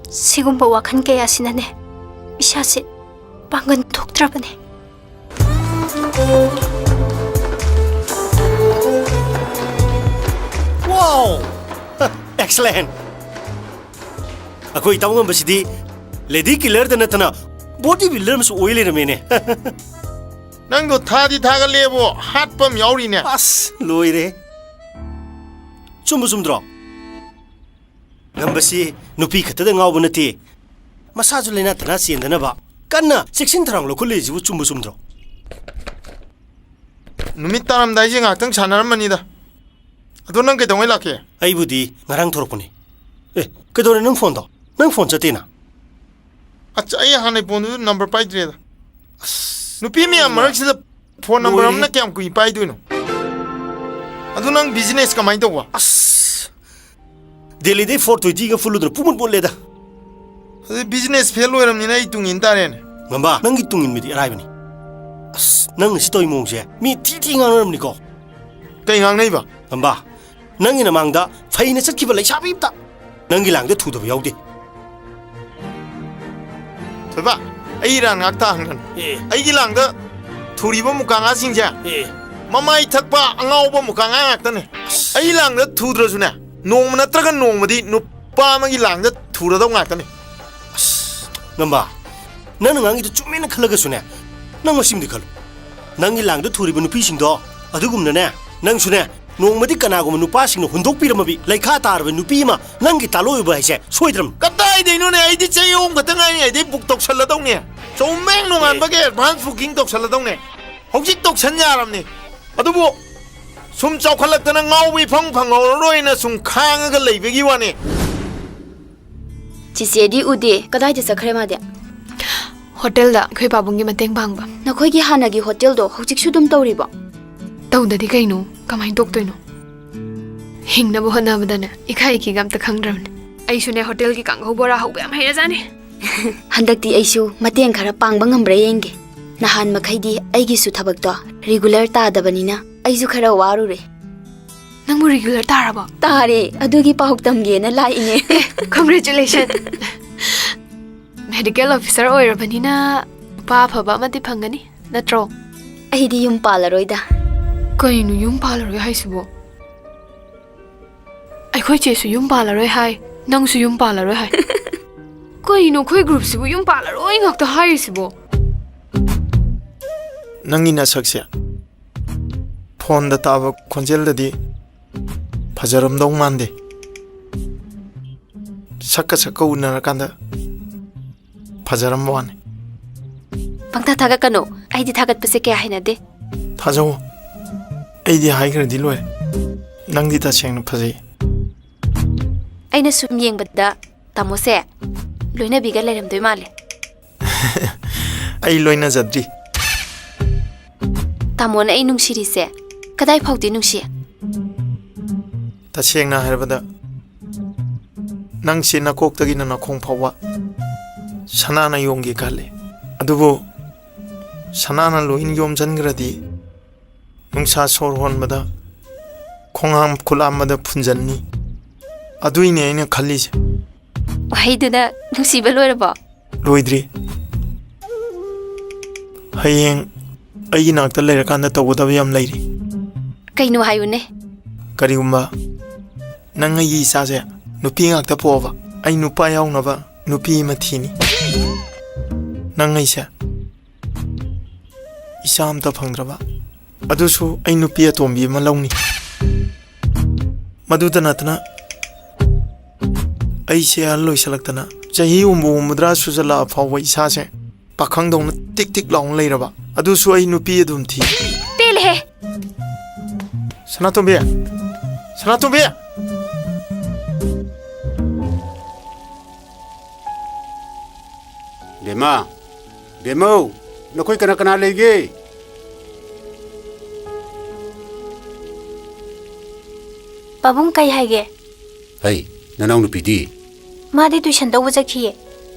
ꯁꯤꯒꯨꯝꯕ ꯋꯥꯈꯜ ꯀꯌꯥꯁꯤꯅꯅꯦ ꯏꯁꯥꯁꯦ ꯄꯥꯡꯒꯜ ꯊꯣꯛꯇ꯭ꯔꯕꯅꯦ꯫ Wow! Excellent! ꯑꯩꯈꯣꯏ ꯏꯇꯥꯎ ꯉꯝꯕꯁꯤꯗꯤ lady killerꯗ ꯅꯠꯇꯅ body builder ꯑꯃꯁꯨ ꯑꯣꯏ ꯂꯩꯔꯝꯃꯦꯅꯦ꯫ ꯅꯪꯗꯣ ꯊꯥꯗꯤ ꯊꯥꯒꯠꯂꯦꯕꯣ, ꯍꯥꯠꯄ ꯑꯃ ꯌꯥꯎꯔꯤꯅꯦ꯫ ꯑꯁ, ꯂꯣꯏꯔꯦ꯫ ꯆꯨꯝꯕ ꯆꯨꯝꯗ꯭ꯔꯣ? ꯉꯝꯕꯁꯤ ꯅꯨꯄꯤ ꯈꯛꯇꯗ ꯉꯥꯎꯕ ꯅꯠꯇꯦ, ꯃꯁꯥꯁꯨ ꯂꯩꯅꯥ ꯇꯤꯟꯅꯥ ꯆꯦꯟꯗꯅꯕ ꯀꯟꯅ ꯆꯦꯛꯁꯤꯟ ꯊꯧꯔꯥꯡ ꯂꯧꯈꯠꯂꯛꯏꯁꯤꯕꯨ ꯆꯨꯝꯕ ꯆꯨꯝꯗ꯭ꯔꯣ? ꯅꯨꯃꯤꯠ ꯇꯥꯔꯝꯗꯥꯏꯁꯦ ꯉꯥꯏꯍꯥꯛꯇꯪ ꯁꯥꯟꯅꯔꯝꯕꯅꯤꯗ꯫ ꯑꯗꯣ ꯅꯪ ꯀꯩꯗꯧꯉꯩ ꯂꯥꯛꯀꯦ? ꯑꯩꯕꯨꯗꯤ ꯉꯔꯥꯡ ꯊꯣꯔꯛꯄꯅꯤ꯫ ꯑꯦ, ꯀꯩꯗꯧꯔꯦ ꯅꯪ ꯐꯣꯟꯗꯣ? ꯅꯪ ꯐꯣꯟ ꯆꯠꯇꯦꯅ? ꯑꯁ, ꯑꯩ ꯍꯥꯟꯅꯩ ꯐꯣꯟꯗꯨꯁꯨ ꯅꯝꯕꯔ ꯄꯥꯏꯗ꯭ꯔꯦꯗ꯫ ꯑꯁ, ꯅꯨꯄꯤ ꯃꯌꯥꯝ ꯂꯣꯏꯔꯦ꯫ ꯃꯔꯛꯁꯤꯗ ꯐꯣꯟ ꯅꯝꯕꯔ ꯂꯣꯏꯔꯦ꯫ ꯑꯃꯅ ꯀꯌꯥꯝ ꯀꯨꯏ ꯄꯥꯏꯗꯣꯏꯅꯣ? ꯑꯗꯨ ꯅꯪ ꯕꯤꯖꯤꯅꯦꯁ ꯀꯃꯥꯏꯅ ꯇꯧꯕ? ꯑꯁ, ꯗꯦꯜꯂꯤꯗꯩ ꯐꯣꯔ ꯇ꯭ꯋꯦꯟꯇꯤꯒ ꯐꯨꯜꯂꯨꯗꯅ ꯄꯨꯃꯨꯠ ꯃꯨꯠꯂꯦꯗ꯫ ꯑꯗꯨꯗꯤ ꯕꯤꯖꯤꯅꯦꯁ ꯐꯦꯜ ꯑꯣꯏꯔꯝꯅꯤꯅ ꯑꯩ ꯇꯨꯡ ꯏꯟ ꯇꯥꯔꯦꯅꯦ꯫ ꯉꯝꯕ, ꯅꯪꯒꯤ ꯇꯨꯡ ꯏꯟꯕꯗꯤ ꯑꯔꯥꯏꯕꯅꯤ꯫ ꯑꯁ, ꯅꯪꯅ ꯁꯤ ꯇꯧꯔꯤ ꯃꯑꯣꯡꯁꯦ ꯃꯤ ꯊꯤ ꯊꯤ ꯉꯥꯡꯅꯔꯝꯅꯤꯀꯣ꯫ ꯀꯩ ꯉꯥꯡꯅꯩꯕ? ꯉꯝꯕ, ꯅꯪꯒꯤ ꯅꯃꯥꯡꯗ ꯐꯩꯅ ꯆꯠꯈꯤꯕ ꯂꯩꯁꯥꯕꯤ ꯑꯝꯇ ꯅꯪꯒꯤ ꯂꯥꯡꯗ ꯊꯨꯗꯕ ꯌꯥꯎꯗꯦ꯫ ꯊꯣꯏꯕ, ꯑꯩ ꯏꯔꯥꯟ ꯉꯥꯛꯇ ꯍꯪꯒꯅꯨ꯫ ꯑꯦ꯫ ꯑꯩꯒꯤ ꯂꯥꯡꯗ ꯊꯨꯔꯤꯕ ꯃꯨꯀꯥꯉꯥꯁꯤꯡꯁꯦ ꯑꯦ꯫ ꯃꯃꯥꯏ ꯊꯛꯄ ꯑꯉꯥꯎꯕ ꯃꯨꯀꯥꯉꯥ ꯉꯥꯛꯇꯅꯦ꯫ ꯑꯩ ꯂꯥꯡꯗ ꯊꯨꯗ꯭ꯔꯁꯨꯅꯦ, ꯅꯣꯡꯃ ꯅꯠꯇ꯭ꯔꯒ ꯅꯣꯡꯃꯗꯤ ꯅꯨꯄꯥ ꯑꯃꯒꯤ ꯂꯥꯡꯗ ꯊꯨꯔꯗꯧ ꯉꯥꯛꯇꯅꯦ꯫ ꯑꯁ, ꯉꯝꯕ, ꯅꯪꯅ ꯉꯥꯡꯉꯤꯗꯣ ꯆꯨꯝꯃꯦꯅ ꯈꯜꯂꯒꯁꯨꯅꯦ, ꯅꯪ ꯃꯁꯤꯃꯗꯤ ꯈꯜꯂꯨ꯫ ꯅꯪꯒꯤ ꯂꯥꯡꯗ ꯊꯨꯔꯤꯕ ꯅꯨꯄꯤꯁꯤꯡꯗꯣ ꯑꯗꯨꯒꯨꯝꯅꯅꯦ, ꯅꯪꯁꯨꯅꯦ, ꯅꯣꯡꯃꯗꯤ ꯀꯅꯥꯒꯨꯝꯕ ꯅꯨꯄꯥꯁꯤꯡꯅ ꯍꯨꯟꯗꯣꯛꯄꯤꯔꯝꯃꯕꯤ ꯂꯩꯈꯥ ꯇꯥꯔꯕ ꯅꯨꯄꯤ ꯑꯃ ꯅꯪꯒꯤ ꯇꯥꯂꯣꯏꯕ ꯍꯥꯏꯁꯦ ꯁꯣꯏꯗ꯭ꯔꯕꯅꯤ꯫ ꯀꯗꯥꯏꯗꯩꯅꯣꯅꯦ? ꯑꯩꯗꯤ ꯆꯍꯤ ꯑꯍꯨꯝ ꯈꯛꯇ ꯉꯥꯏꯔꯤꯉꯩꯗꯩ ꯕꯨꯛ ꯇꯧꯁꯜꯂꯗꯧꯅꯦ꯫ ꯆꯨꯝꯃꯦ, ꯅꯣꯡꯉꯥꯟꯕꯒꯤ ꯑꯦ꯫ Advance booking ꯇꯧꯁꯜꯂꯗꯧꯅꯦ꯫ ꯍꯧꯖꯤꯛ ꯇꯧꯁꯟ ꯌꯥꯔꯕꯅꯤ꯫ ꯑꯗꯨꯕꯨ ꯁꯨꯝ ꯆꯥꯎꯈꯠꯂꯛꯇꯅ ꯉꯥꯎꯕ ꯏꯐꯪ ꯐꯪꯍꯧꯔꯔꯣꯏꯅ ꯁꯨꯝ ꯈꯥꯡꯉꯒ ꯂꯩꯕꯒꯤ ꯋꯥꯅꯤ꯫ ꯆꯤꯆꯦꯗꯤ ꯎꯗꯦ꯫ ꯀꯗꯥꯏꯗ ꯆꯠꯈ꯭ꯔꯦ ꯃꯥꯗꯤ? ꯍꯣꯇꯦꯜꯗ ꯑꯩꯈꯣꯏ ꯄꯥꯕꯨꯡꯒꯤ ꯃꯇꯦꯡ ꯄꯥꯡꯕ꯫ ꯅꯈꯣꯏꯒꯤ ꯍꯥꯟꯅꯒꯤ ꯍꯣꯇꯦꯜꯗꯣ ꯍꯧꯖꯤꯛꯁꯨ ꯑꯗꯨꯝ ꯇꯧꯔꯤꯕꯣ? ꯇꯧꯗꯗꯤ ꯀꯩꯅꯣ? ꯀꯃꯥꯏꯅ ꯇꯣꯛꯇꯣꯏꯅꯣ? ꯍꯤꯡꯅꯕ ꯍꯣꯠꯅꯕꯗꯅꯦ ꯏꯀꯥꯏ ꯏꯀꯤꯒ ꯑꯝꯇ ꯈꯪꯗ꯭ꯔꯕꯅꯦ꯫ ꯑꯩꯁꯨꯅꯦ ꯍꯣꯇꯦꯜꯒꯤ ꯀꯥꯡꯍꯧ ꯕꯣꯔꯥ ꯍꯧꯕ ꯌꯥꯝ ꯍꯩꯔꯖꯥꯠꯅꯤ꯫ ꯍꯟꯗꯛꯇꯤ ꯑꯩꯁꯨ ꯃꯇꯦꯡ ꯈꯔ ꯄꯥꯡꯕ ꯉꯝꯕ꯭ꯔꯥ ꯌꯦꯡꯒꯦ꯫ ꯅꯍꯥꯟ ꯃꯈꯩꯗꯤ ꯑꯩꯒꯤꯁꯨ ꯊꯕꯛꯇꯣ ꯔꯤꯒꯨꯂꯔ ꯇꯥꯗꯕꯅꯤꯅ ꯑꯩꯁꯨ ꯈꯔ ꯋꯥꯔꯨꯔꯦ꯫ ꯅꯪꯕꯨ ꯔꯤꯒꯨꯂꯔ ꯇꯥꯔꯕꯣ? ꯇꯥꯔꯦ, ꯑꯗꯨꯒꯤ ꯄꯥꯎ ꯇꯝꯒꯦꯅ ꯂꯥꯛꯏꯅꯦ꯫ ꯑꯦ, ꯀꯣꯡꯒ꯭ꯔꯦꯆꯨꯂꯦꯁꯟ꯫ ꯃꯦꯗꯤꯀꯦꯜ ꯑꯣꯐꯤꯁꯔ ꯑꯣꯏꯔꯕꯅꯤꯅ ꯅꯨꯄꯥ ꯑꯐꯕ ꯑꯃꯗꯤ ꯐꯪꯒꯅꯤ, ꯅꯠꯇ꯭ꯔꯣ? ꯑꯩꯗꯤ ꯌꯨꯝ ꯄꯥꯜꯂꯔꯣꯏꯗ꯫ ꯀꯩꯅꯣ ꯌꯨꯝ ꯄꯥꯜꯂꯔꯣꯏ ꯍꯥꯏꯁꯤꯕꯣ? ꯑꯩꯈꯣꯏ ꯆꯦꯁꯨ ꯌꯨꯝ ꯄꯥꯜꯂꯔꯣꯏ ꯍꯥꯏ, ꯅꯪꯁꯨ ꯌꯨꯝ ꯄꯥꯜꯂꯔꯣꯏ ꯍꯥꯏ꯫ ꯀꯩꯅꯣ ꯑꯩꯈꯣꯏ ꯒ꯭ꯔꯨꯞꯁꯤꯕꯨ ꯌꯨꯝ ꯄꯥꯜꯂꯔꯣꯏ ꯉꯥꯛꯇ ꯍꯥꯏꯔꯤꯁꯤꯕꯣ? ꯅꯪꯒꯤ ꯅꯁꯛꯁꯦ ꯐꯣꯟꯗ ꯇꯥꯕ ꯈꯣꯟꯖꯦꯜꯗꯗꯤ ꯐꯖꯔꯝꯗꯧ ꯃꯥꯟꯗꯦ꯫ ꯁꯛꯀ ꯁꯛꯀ ꯎꯅꯔꯀꯥꯟꯗ ꯐꯖꯔꯝꯕ ꯋꯥꯅꯤ꯫ ꯄꯪꯊꯥ ꯊꯥꯒꯠꯀꯅꯨ꯫ ꯑꯩꯗꯤ ꯊꯥꯒꯠꯄꯁꯦ ꯀꯌꯥ ꯍꯩꯅꯗꯦ꯫ ꯊꯥꯖꯧ꯫ ꯑꯩꯗꯤ ꯍꯥꯏꯈ꯭ꯔꯗꯤ ꯂꯣꯏꯔꯦ꯫ ꯅꯪꯗꯤ ꯇꯁꯦꯡꯅ ꯐꯖꯩ꯫ ꯑꯩꯅ ꯁꯨꯝ ꯌꯦꯡꯕꯗ ꯇꯥꯃꯣꯁꯦ ꯂꯣꯏꯅꯕꯤꯒ ꯂꯩꯔꯝꯗꯣꯏ ꯃꯥꯜꯂꯦ꯫ ꯑꯩ ꯂꯣꯏꯅꯖꯗ꯭ꯔꯤ꯫ ꯇꯥꯃꯣꯅ ꯑꯩ ꯅꯨꯡꯁꯤꯔꯤꯁꯦ ꯀꯗꯥꯏ ꯐꯥꯎꯗꯤ ꯅꯨꯡꯁꯤ? ꯇꯁꯦꯡꯅ ꯍꯥꯏꯔꯕꯗ, ꯅꯪꯁꯦ ꯅꯀꯣꯛꯇꯒꯤꯅ ꯅꯈꯣꯡ ꯐꯥꯎꯕ ꯁꯅꯥꯅ ꯌꯣꯝꯒꯦ ꯈꯜꯂꯤ꯫ ꯑꯗꯨꯕꯨ ꯁꯅꯥꯅ ꯂꯣꯏꯅ ꯌꯣꯝꯁꯤꯟꯈ꯭ꯔꯗꯤ ꯅꯨꯡꯁꯥ ꯁꯣꯔ ꯍꯣꯟꯕꯗ ꯈꯣꯡꯍꯥꯝ ꯈꯨꯠꯂꯥꯝꯕꯗ ꯐꯨꯟꯖꯟꯅꯤ꯫ ꯑꯗꯨꯏꯅꯦ ꯑꯩꯅ ꯈꯜꯂꯤꯁꯦ꯫ ꯋꯥꯍꯩꯗꯨꯅ ꯅꯨꯡꯁꯤꯕ ꯂꯣꯏꯔꯕꯣ? ꯂꯣꯏꯗ꯭ꯔꯤ꯫ ꯍꯌꯦꯡ ꯑꯩꯒꯤ ꯅꯥꯛꯇ ꯂꯩꯔꯀꯥꯟꯗ ꯇꯧꯒꯗꯕ ꯌꯥꯝ ꯂꯩꯔꯤ꯫ ꯀꯩꯅꯣ ꯍꯥꯏꯌꯨꯅꯦ꯫ ꯀꯔꯤꯒꯨꯝꯕ ꯅꯪ ꯑꯩꯒꯤ ꯏꯆꯥꯁꯦ ꯅꯨꯄꯤ ꯉꯥꯛꯇ ꯄꯣꯛꯑꯕ, ꯑꯩ ꯅꯨꯄꯥ ꯌꯥꯎꯅꯕ ꯅꯨꯄꯤ ꯑꯃ ꯊꯤꯅꯤ꯫ ꯅꯪ ꯑꯩꯁꯦ ꯏꯆꯥ ꯑꯝꯇ ꯐꯪꯗ꯭ꯔꯕ, ꯑꯗꯨꯁꯨ ꯑꯩ ꯅꯨꯄꯤ ꯑꯇꯣꯝꯕꯤ ꯑꯃ ꯂꯧꯅꯤ꯫ ꯃꯗꯨꯗ ꯅꯠꯇꯅ ꯑꯩꯁꯦ ꯑꯍꯜ ꯑꯣꯏꯁꯜꯂꯛꯇꯅ ꯆꯍꯤ ꯍꯨꯝꯐꯨ ꯍꯨꯝꯐꯨꯇꯔꯥ ꯁꯨꯖꯜꯂꯛꯑ ꯐꯥꯎꯕ ꯏꯁꯥꯁꯦ ꯄꯥꯈꯪꯗꯧꯅ ꯇꯤꯛ ꯇꯤꯛ ꯂꯥꯎꯅ ꯂꯩꯔꯕ, ꯑꯗꯨꯁꯨ ꯑꯩ ꯅꯨꯄꯤ ꯑꯗꯨꯝ ꯊꯤ꯫ ꯄꯦꯜꯂꯦꯍꯦ! ꯁꯅꯥꯇꯣꯝꯕꯤ! ꯁꯅꯥꯇꯣꯝꯕꯤ! ꯕꯦꯝꯃ! ꯕꯦꯝꯃꯧ! ꯅꯈꯣꯏ ꯀꯅꯥ ꯀꯅꯥ ꯂꯩꯒꯦ? ꯄꯥꯕꯨꯡ ꯀꯩ ꯍꯥꯏꯒꯦ? ꯍꯩ, ꯅꯅꯥꯎꯅꯨꯄꯤꯗꯤ? ꯃꯥꯗꯤ tuition ꯇꯧꯕ ꯆꯠꯈꯤꯌꯦ꯫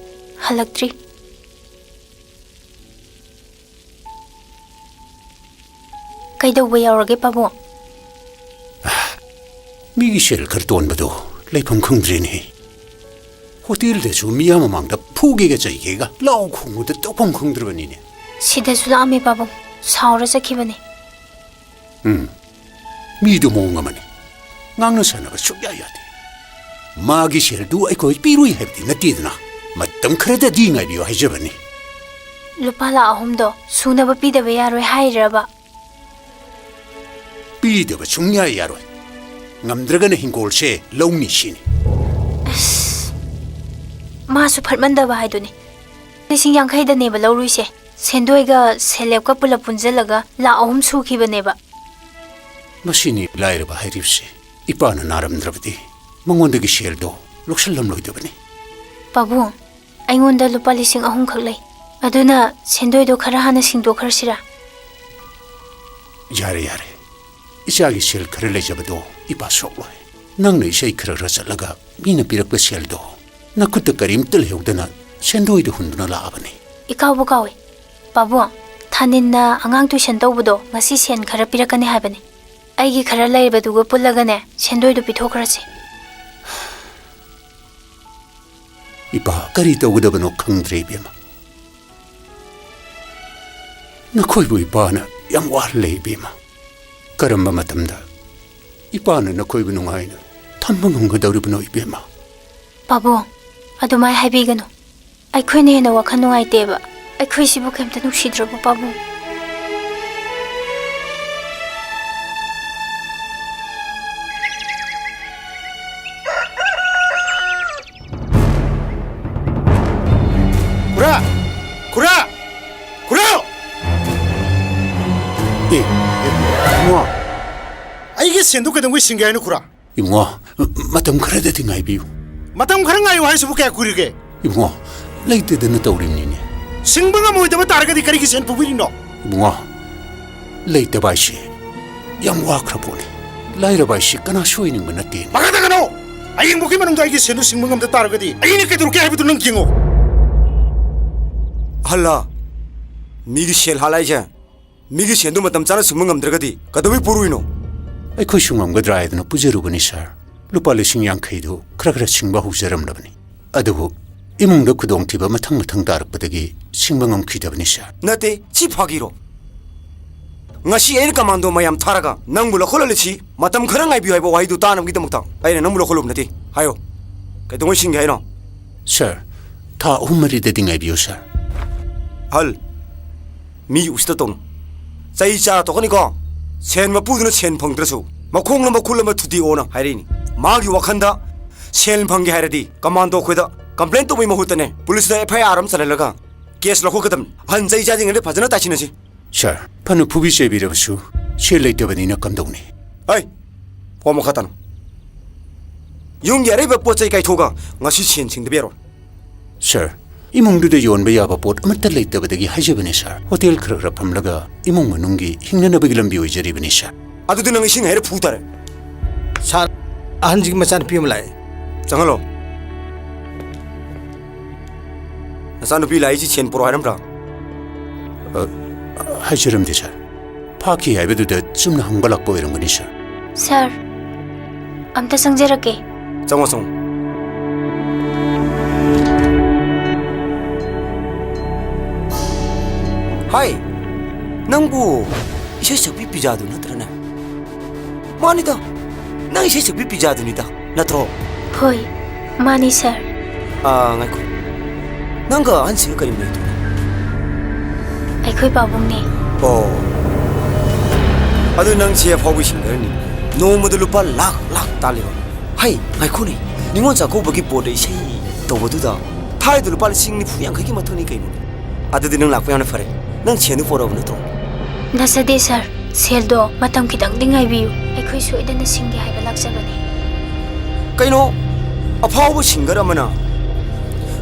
ꯍꯜꯂꯛꯇ꯭ꯔꯤ꯫ ꯀꯩꯗꯧꯕ ꯌꯥꯎꯔꯒꯦ, ꯄꯥꯕꯨꯡ? ꯃꯤꯒꯤ ꯁꯦꯜ ꯈꯔ ꯇꯣꯟꯕꯗꯣ ꯂꯩꯐꯝ ꯈꯪꯗ꯭ꯔꯦꯅꯦ꯫ ꯍꯣꯇꯦꯜꯗꯁꯨ ꯃꯤꯌꯥꯝ ꯃꯃꯥꯡꯗ ꯐꯨꯒꯦꯒ ꯆꯩꯒꯦꯒ ꯂꯥꯎ ꯈꯣꯡꯕꯗ ꯇꯧꯐꯝ ꯈꯪꯗ꯭ꯔꯕꯅꯤꯅꯦ꯫ ꯁꯤꯗꯁꯨ ꯂꯥꯛꯑꯝꯃꯦ, ꯄꯥꯕꯨꯡ꯫ ꯁꯥꯎꯔ ꯆꯠꯈꯤꯕꯅꯦ꯫ ꯎꯝ, ꯃꯤꯗꯨ ꯃꯑꯣꯡ ꯑꯃꯅꯤ꯫ ꯉꯥꯡꯅ ꯁꯥꯟꯅꯕ ꯁꯨꯛꯌꯥ ꯌꯥꯗꯦ꯫ ꯃꯥꯒꯤ ꯁꯦꯜꯗꯨ ꯑꯩꯈꯣꯏ ꯄꯤꯔꯣꯏ ꯍꯥꯏꯕꯗꯤ ꯅꯠꯇꯦꯗꯅ, ꯃꯇꯝ ꯈꯔꯗꯗꯤ ꯉꯥꯏꯕꯤꯌꯨ ꯍꯥꯏꯖꯕꯅꯤ꯫ ꯂꯨꯄꯥ ꯂꯥꯈ ꯑꯍꯨꯝꯗꯣ ꯁꯨꯅꯕ ꯄꯤꯗꯕ ꯌꯥꯔꯣꯏ ꯍꯥꯏꯔꯤꯔꯕ? ꯄꯤꯗꯕ ꯁꯨꯡꯌꯥ ꯌꯥꯔꯣꯏ꯫ ꯉꯝꯗ꯭ꯔꯒꯅ ꯍꯤꯡꯒꯣꯜꯁꯦ ꯂꯧꯅꯤ ꯁꯤꯅꯤ꯫ ꯑꯁ, ꯃꯥꯁꯨ ꯐꯠꯃꯟꯗꯕ ꯍꯥꯏꯗꯨꯅꯤ꯫ ꯂꯤꯁꯤꯡ ꯌꯥꯡꯈꯩꯗꯅꯦꯕ ꯂꯧꯔꯨꯏꯁꯦ꯫ ꯁꯦꯟꯗꯣꯏꯒ ꯁꯦꯂꯦꯞꯀ ꯄꯨꯂꯞ ꯄꯨꯟꯁꯤꯜꯂꯒ ꯂꯥꯈ ꯑꯍꯨꯝ ꯁꯨꯈꯤꯕꯅꯦꯕ꯫ ꯃꯁꯤꯅꯤ ꯂꯥꯏꯔꯕ ꯍꯥꯏꯔꯤꯕꯁꯤ꯫ ꯏꯄꯥꯅ ꯅꯥꯔꯝꯗ꯭ꯔꯕꯗꯤ ꯃꯉꯣꯟꯗꯒꯤ ꯁꯦꯜꯗꯣ ꯂꯧꯁꯜꯂꯝꯂꯣꯏꯗꯕꯅꯤ꯫ ꯄꯥꯕꯨꯡ, ꯑꯩꯉꯣꯟꯗ ꯂꯨꯄꯥ ꯂꯤꯁꯤꯡ ꯑꯍꯨꯝ ꯈꯛ ꯂꯩ꯫ ꯑꯗꯨꯅ ꯁꯦꯟꯗꯣꯏꯗꯣ ꯈꯔ ꯍꯥꯟꯅ ꯁꯤꯡꯗꯣꯛꯈ꯭ꯔꯁꯤꯔꯥ? ꯌꯥꯔꯦ, ꯌꯥꯔꯦ꯫ ꯏꯆꯥꯒꯤ ꯁꯦꯜ ꯈꯔ ꯂꯩꯖꯕꯗꯣ ꯏꯄꯥ ꯁꯣꯛꯂꯣꯏ꯫ ꯅꯪꯅ ꯏꯁꯩ ꯈꯔ ꯈꯔ ꯆꯠꯂꯒ ꯃꯤꯅ ꯄꯤꯔꯛꯄ ꯁꯦꯜꯗꯣ ꯅꯈꯨꯠꯇ ꯀꯔꯤꯝꯇ ꯂꯩꯍꯧꯗꯅ ꯁꯦꯟꯗꯣꯏꯗ ꯍꯨꯟꯗꯨꯅ ꯂꯥꯛꯑꯕꯅꯤ꯫ ꯏꯀꯥꯎꯕ ꯀꯥꯎꯏ꯫ ꯄꯥꯕꯨꯡ, ꯊꯥꯅꯤꯟꯅ ꯑꯉꯥꯡ ꯇꯨꯏꯁꯟ ꯇꯧꯕꯗꯣ ꯉꯁꯤ ꯁꯦꯟ ꯈꯔ ꯄꯤꯔꯛꯀꯅꯤ ꯍꯥꯏꯕꯅꯤ꯫ ꯑꯩꯒꯤ ꯈꯔ ꯂꯩꯕꯗꯨꯒ ꯄꯨꯜꯂꯒꯅꯦ, ꯁꯦꯟꯗꯣꯏꯗꯣ ꯄꯤꯊꯣꯛꯈ꯭ꯔꯁꯤ꯫ ꯏꯄꯥ, ꯀꯔꯤ ꯇꯧꯒꯗꯕꯅꯣ ꯈꯪꯗ꯭ꯔꯦ ꯏꯕꯦꯝꯃ꯫ ꯅꯈꯣꯏꯕꯨ ꯏꯄꯥꯅ ꯌꯥꯝ ꯋꯥꯍꯜꯂꯦ ꯏꯕꯦꯝꯃ꯫ ꯀꯔꯝꯕ ꯃꯇꯝꯗ ꯏꯄꯥꯅ ꯅꯈꯣꯏꯕꯨ ꯅꯨꯡꯉꯥꯏꯅ ꯊꯝꯕ ꯉꯝꯒꯗꯧꯔꯤꯕꯅꯣ ꯏꯕꯦꯝꯃ? ꯄꯥꯕꯨꯡ, ꯑꯗꯨꯃꯥꯏ ꯍꯥꯏꯕꯤꯒꯅꯨ꯫ ꯑꯩꯈꯣꯏꯅ ꯍꯦꯟꯅ ꯋꯥꯈꯜ ꯅꯨꯡꯉꯥꯏꯇꯦꯕ꯫ ꯑꯩꯈꯣꯏꯁꯤꯕꯨ ꯀꯩꯝꯇ ꯅꯨꯡꯁꯤꯗ꯭ꯔꯕꯣ, ꯄꯥꯕꯨꯡ? ꯈꯨꯔꯥ! ꯈꯨꯔꯥ! ꯈꯨꯔꯥ! ꯑꯦ, ꯑꯦ, ꯏꯕꯨꯡꯉꯣ꯫ ꯑꯩꯒꯤ ꯁꯦꯟꯗꯨ ꯀꯩꯗꯧꯉꯩ ꯁꯤꯡꯒꯦ ꯍꯥꯏꯅꯣ, ꯈꯨꯔꯥ? ꯏꯕꯨꯡꯉꯣ, ꯃꯇꯝ ꯈꯔꯗꯗꯤ ꯉꯥꯏꯕꯤꯌꯨ꯫ ꯃꯇꯝ ꯈꯔ ꯉꯥꯏꯌꯨ ꯍꯥꯏꯁꯤꯕꯨ ꯀꯌꯥ ꯀꯨꯏꯔꯒꯦ? ꯏꯕꯨꯡꯉꯣ, ꯂꯩꯇꯗꯅ ꯇꯧꯔꯤꯕꯅꯤꯅꯦ꯫ ꯁꯤꯡꯕ ꯉꯝꯃꯣꯏꯗꯕ ꯇꯥꯔꯒꯗꯤ ꯀꯔꯤꯒꯤ ꯁꯦꯟ ꯄꯨꯕꯤꯔꯤꯅꯣ? ꯏꯕꯨꯡꯉꯣ, ꯂꯩꯇꯕ ꯍꯥꯏꯁꯦ ꯌꯥꯝ ꯋꯥꯈ꯭ꯔ ꯄꯣꯠꯅꯤ꯫ ꯂꯥꯏꯔꯕ ꯍꯥꯏꯁꯦ ꯀꯅꯥꯁꯨ ꯑꯣꯏꯅꯤꯡꯕ ꯅꯠꯇꯦꯅꯦ꯫ ꯄꯥꯈꯠꯀꯅꯨ! ꯍꯌꯦꯡꯕꯨꯛꯀꯤ ꯃꯅꯨꯡꯗ ꯑꯩꯒꯤ ꯁꯦꯟꯗꯨ ꯁꯤꯡꯕ ꯉꯝꯗ ꯇꯥꯔꯒꯗꯤ ꯑꯩꯅ ꯀꯩꯗꯧꯔꯛꯀꯦ ꯍꯥꯏꯕꯗꯨ ꯅꯪ ꯌꯦꯡꯉꯣ꯫ ꯑꯍꯜꯂꯥ, ꯃꯤꯒꯤ ꯁꯦꯜ ꯍꯥꯠꯂ ꯍꯥꯏꯁꯦ, ꯃꯤꯒꯤ ꯁꯦꯟꯗꯨ ꯃꯇꯝ ꯆꯥꯅ ꯁꯤꯡꯕ ꯉꯝꯗ꯭ꯔꯒꯗꯤ ꯀꯩꯗꯧꯕꯩ ꯄꯨꯔꯨꯏꯅꯣ? ꯑꯩꯈꯣꯏꯁꯨ ꯉꯝꯒꯗ꯭ꯔꯥ ꯍꯥꯏꯗꯅ ꯄꯨꯖꯔꯨꯕꯅꯤ, ꯁꯥꯔ꯫ ꯂꯨꯄꯥ ꯂꯤꯁꯤꯡ ꯌꯥꯡꯈꯩꯗꯨ ꯈꯔ ꯈꯔ ꯁꯤꯡꯕ ꯍꯧꯖꯔꯝꯂꯕꯅꯤ꯫ ꯑꯗꯨꯕꯨ ꯏꯃꯨꯡꯗ ꯈꯨꯗꯣꯡꯊꯤꯕ ꯃꯊꯪ ꯃꯊꯪ ꯇꯥꯔꯛꯄꯗꯒꯤ ꯁꯤꯡꯕ ꯉꯝꯈꯤꯗꯕꯅꯤ, ꯁꯥꯔ꯫ ꯅꯠꯇꯦ, ꯁꯤ ꯐꯥꯒꯤꯔꯣ? ꯉꯁꯤ ꯑꯩꯅ ꯀꯃꯥꯟꯗꯣ ꯃꯌꯥꯝ ꯊꯥꯔꯒ ꯅꯪꯕꯨ ꯂꯧꯈꯠꯍꯜꯂꯤꯁꯤ ꯃꯇꯝ ꯈꯔ ꯉꯥꯏꯕꯤꯌꯨ ꯍꯥꯏꯕ ꯋꯥꯍꯩꯗꯨ ꯇꯥꯅꯕꯒꯤꯗꯃꯛꯇ ꯑꯩꯅ ꯅꯪꯕꯨ ꯂꯧꯈꯠꯂꯨꯕ ꯅꯠꯇꯦ꯫ ꯍꯥꯏꯌꯣ, ꯀꯩꯗꯧꯉꯩ ꯁꯤꯡꯒꯦ ꯍꯥꯏꯅꯣ? ꯁꯥꯔ, ꯊꯥ ꯑꯍꯨꯝ ꯃꯔꯤꯗꯗꯤ ꯉꯥꯏꯕꯤꯌꯨ, ꯁꯥꯔ꯫ ꯑꯍꯜ, ꯃꯤ ꯎꯁꯤꯠꯇ ꯇꯧꯅꯨ꯫ ꯆꯩ ꯆꯥꯔ ꯇꯣꯛꯀꯅꯤꯀꯣ꯫ ꯁꯦꯟ ꯃꯄꯨꯗꯨꯅ ꯁꯦꯟ ꯐꯪꯗ꯭ꯔꯁꯨ ꯃꯈꯣꯡ ꯑꯃ ꯈꯨꯠ ꯑꯃ ꯊꯨꯗꯦꯛꯑꯣꯅ ꯍꯥꯏꯔꯛꯏꯅꯤ꯫ ꯃꯥꯒꯤ ꯋꯥꯈꯟꯗ ꯁꯦꯟ ꯐꯪꯒꯦ ꯍꯥꯏꯔꯗꯤ ꯀꯃꯥꯟꯗꯣ ꯑꯩꯈꯣꯏꯗ ꯀꯝꯄ꯭ꯂꯦꯟ ꯇꯧꯕꯩ ꯃꯍꯨꯠꯇꯅꯦ, ꯄꯨꯂꯤꯁꯇ ꯑꯦꯐ ꯑꯥꯏ ꯑꯥꯔ ꯑꯃ ꯆꯜꯍꯜꯂꯒ ꯀꯦꯁ ꯂꯧꯈꯠꯀꯗꯕꯅꯤ꯫ ꯑꯍꯟ ꯆꯩ ꯆꯥꯗ꯭ꯔꯤꯉꯩꯗ ꯐꯖꯅ ꯇꯥꯏꯁꯤꯟꯅꯁꯤ꯫ ꯁꯥꯔ, ꯐꯅ ꯐꯨꯕꯤ ꯆꯩꯕꯤꯔꯕꯁꯨ ꯁꯦꯜ ꯂꯩꯇꯕꯅꯤꯅ ꯀꯝꯗꯧꯅꯤ? ꯍꯩ! ꯋꯥ ꯃꯈꯥ ꯇꯥꯅ꯫ ꯌꯨꯝꯒꯤ ꯑꯔꯩꯕ ꯄꯣꯠ ꯆꯩ ꯀꯥꯏꯊꯣꯛꯑꯒ ꯉꯁꯤ ꯁꯦꯟ ꯁꯤꯡꯗꯕ ꯌꯥꯔꯣꯏ꯫ ꯁꯥꯔ, ꯏꯃꯨꯡꯗꯨꯗ ꯌꯣꯟꯕ ꯌꯥꯕ ꯄꯣꯠ ꯑꯃꯠꯇ ꯂꯩꯇꯕꯗꯒꯤ ꯍꯥꯏꯖꯕꯅꯦ, ꯁꯥꯔ꯫ ꯍꯣꯇꯦꯜ ꯈꯔ ꯈꯔ ꯐꯝꯂꯒ ꯏꯃꯨꯡ ꯃꯅꯨꯡꯒꯤ ꯍꯤꯡꯅꯅꯕꯒꯤ ꯂꯝꯕꯤ ꯑꯣꯏꯖꯔꯤꯕꯅꯤ, ꯁꯥꯔ꯫ ꯑꯗꯨꯗꯤ ꯅꯪ ꯏꯁꯤꯡ ꯍꯩꯔ ꯐꯨ ꯇꯥꯔꯦ꯫ ꯁꯥꯔ, ꯑꯍꯟꯁꯤꯒꯤ ꯃꯆꯥꯅꯨꯄꯤ ꯑꯃ ꯂꯥꯛꯑꯦ꯫ ꯆꯪꯍꯜꯂꯣ꯫ ꯅꯆꯥꯅꯨꯄꯤ ꯂꯥꯛꯏꯁꯤ ꯁꯦꯟ ꯄꯨꯔꯛꯑꯣ ꯍꯥꯏꯔꯝꯕ꯭ꯔꯥ? ꯑ, ꯍꯥꯏꯖꯔꯝꯗꯦ, ꯁꯥꯔ꯫ ꯐꯥꯈꯤ ꯍꯥꯏꯕꯗꯨꯗ ꯆꯨꯝꯅ ꯍꯪꯕ ꯂꯥꯛꯄ ꯑꯣꯏꯔꯝꯒꯅꯤ, ꯁꯥꯔ꯫ ꯁꯥꯔ, ꯑꯝꯇ ꯆꯪꯖꯔꯛꯀꯦ꯫ ꯆꯪꯉꯣ, ꯆꯪꯉꯣ꯫ ꯍꯥꯏ, ꯅꯪꯕꯨ ꯏꯁꯩ ꯁꯛꯄꯤ ꯄꯤꯖꯥꯗꯨ ꯅꯠꯇ꯭ꯔꯅꯦ? ꯃꯥꯅꯤꯗ, ꯅꯪ ꯏꯁꯩ ꯁꯛꯄꯤ ꯄꯤꯖꯥꯗꯨꯅꯤꯗ, ꯅꯠꯇ꯭ꯔꯣ? ꯍꯣꯏ, ꯃꯥꯅꯤ, ꯁꯥꯔ꯫ ꯑꯥ, ꯉꯥꯏꯈꯣ꯫ ꯅꯪꯒ ꯑꯍꯟꯁꯤꯒ ꯀꯔꯤ ꯃꯔꯤ ꯊꯣꯛꯏ? ꯑꯩꯈꯣꯏ ꯄꯥꯕꯨꯡꯅꯦ꯫ ꯑꯣ꯫ ꯑꯗꯨ ꯅꯪꯁꯦ ꯑꯐꯥꯎꯕ ꯁꯤꯡꯒꯔꯅꯤ꯫ ꯅꯣꯡꯃꯗ ꯂꯨꯄꯥ ꯂꯥꯛ ꯂꯥꯛ ꯇꯥꯜꯂꯤꯕ꯫ ꯍꯩ, ꯉꯥꯏꯈꯣꯅꯦ꯫ ꯅꯤꯉꯣꯜ ꯆꯥꯛꯀꯧꯕꯒꯤ ꯕꯣꯔꯗ ꯏꯁꯩ ꯇꯧꯕꯗꯨꯗ ꯊꯥꯔꯤꯗꯣ ꯂꯨꯄꯥ ꯂꯤꯁꯤꯡ ꯅꯤꯐꯨ ꯌꯥꯡꯈꯩꯒꯤ ꯃꯊꯛꯅꯤ ꯀꯩꯅꯣꯅꯦ꯫ ꯑꯗꯨꯗꯤ ꯅꯪ ꯂꯥꯛꯄ ꯌꯥꯝꯅ ꯐꯔꯦ꯫ ꯅꯪ ꯁꯦꯟꯗꯨ ꯄꯣꯔꯛꯑꯕ ꯅꯠꯇ꯭ꯔꯣ? ꯅꯠꯆꯗꯦ, ꯁꯥꯔ꯫ ꯁꯦꯜꯗꯣ ꯃꯇꯝ ꯈꯤꯇꯪꯗꯤ ꯉꯥꯏꯕꯤꯌꯨ꯫ ꯑꯩꯈꯣꯏ ꯁꯣꯏꯗꯅ ꯁꯤꯡꯒꯦ ꯍꯥꯏꯕ ꯂꯥꯛꯆꯕꯅꯤ꯫ ꯀꯩꯅꯣ? ꯑꯐꯥꯎꯕ ꯁꯤꯡꯒꯔ ꯑꯃꯅ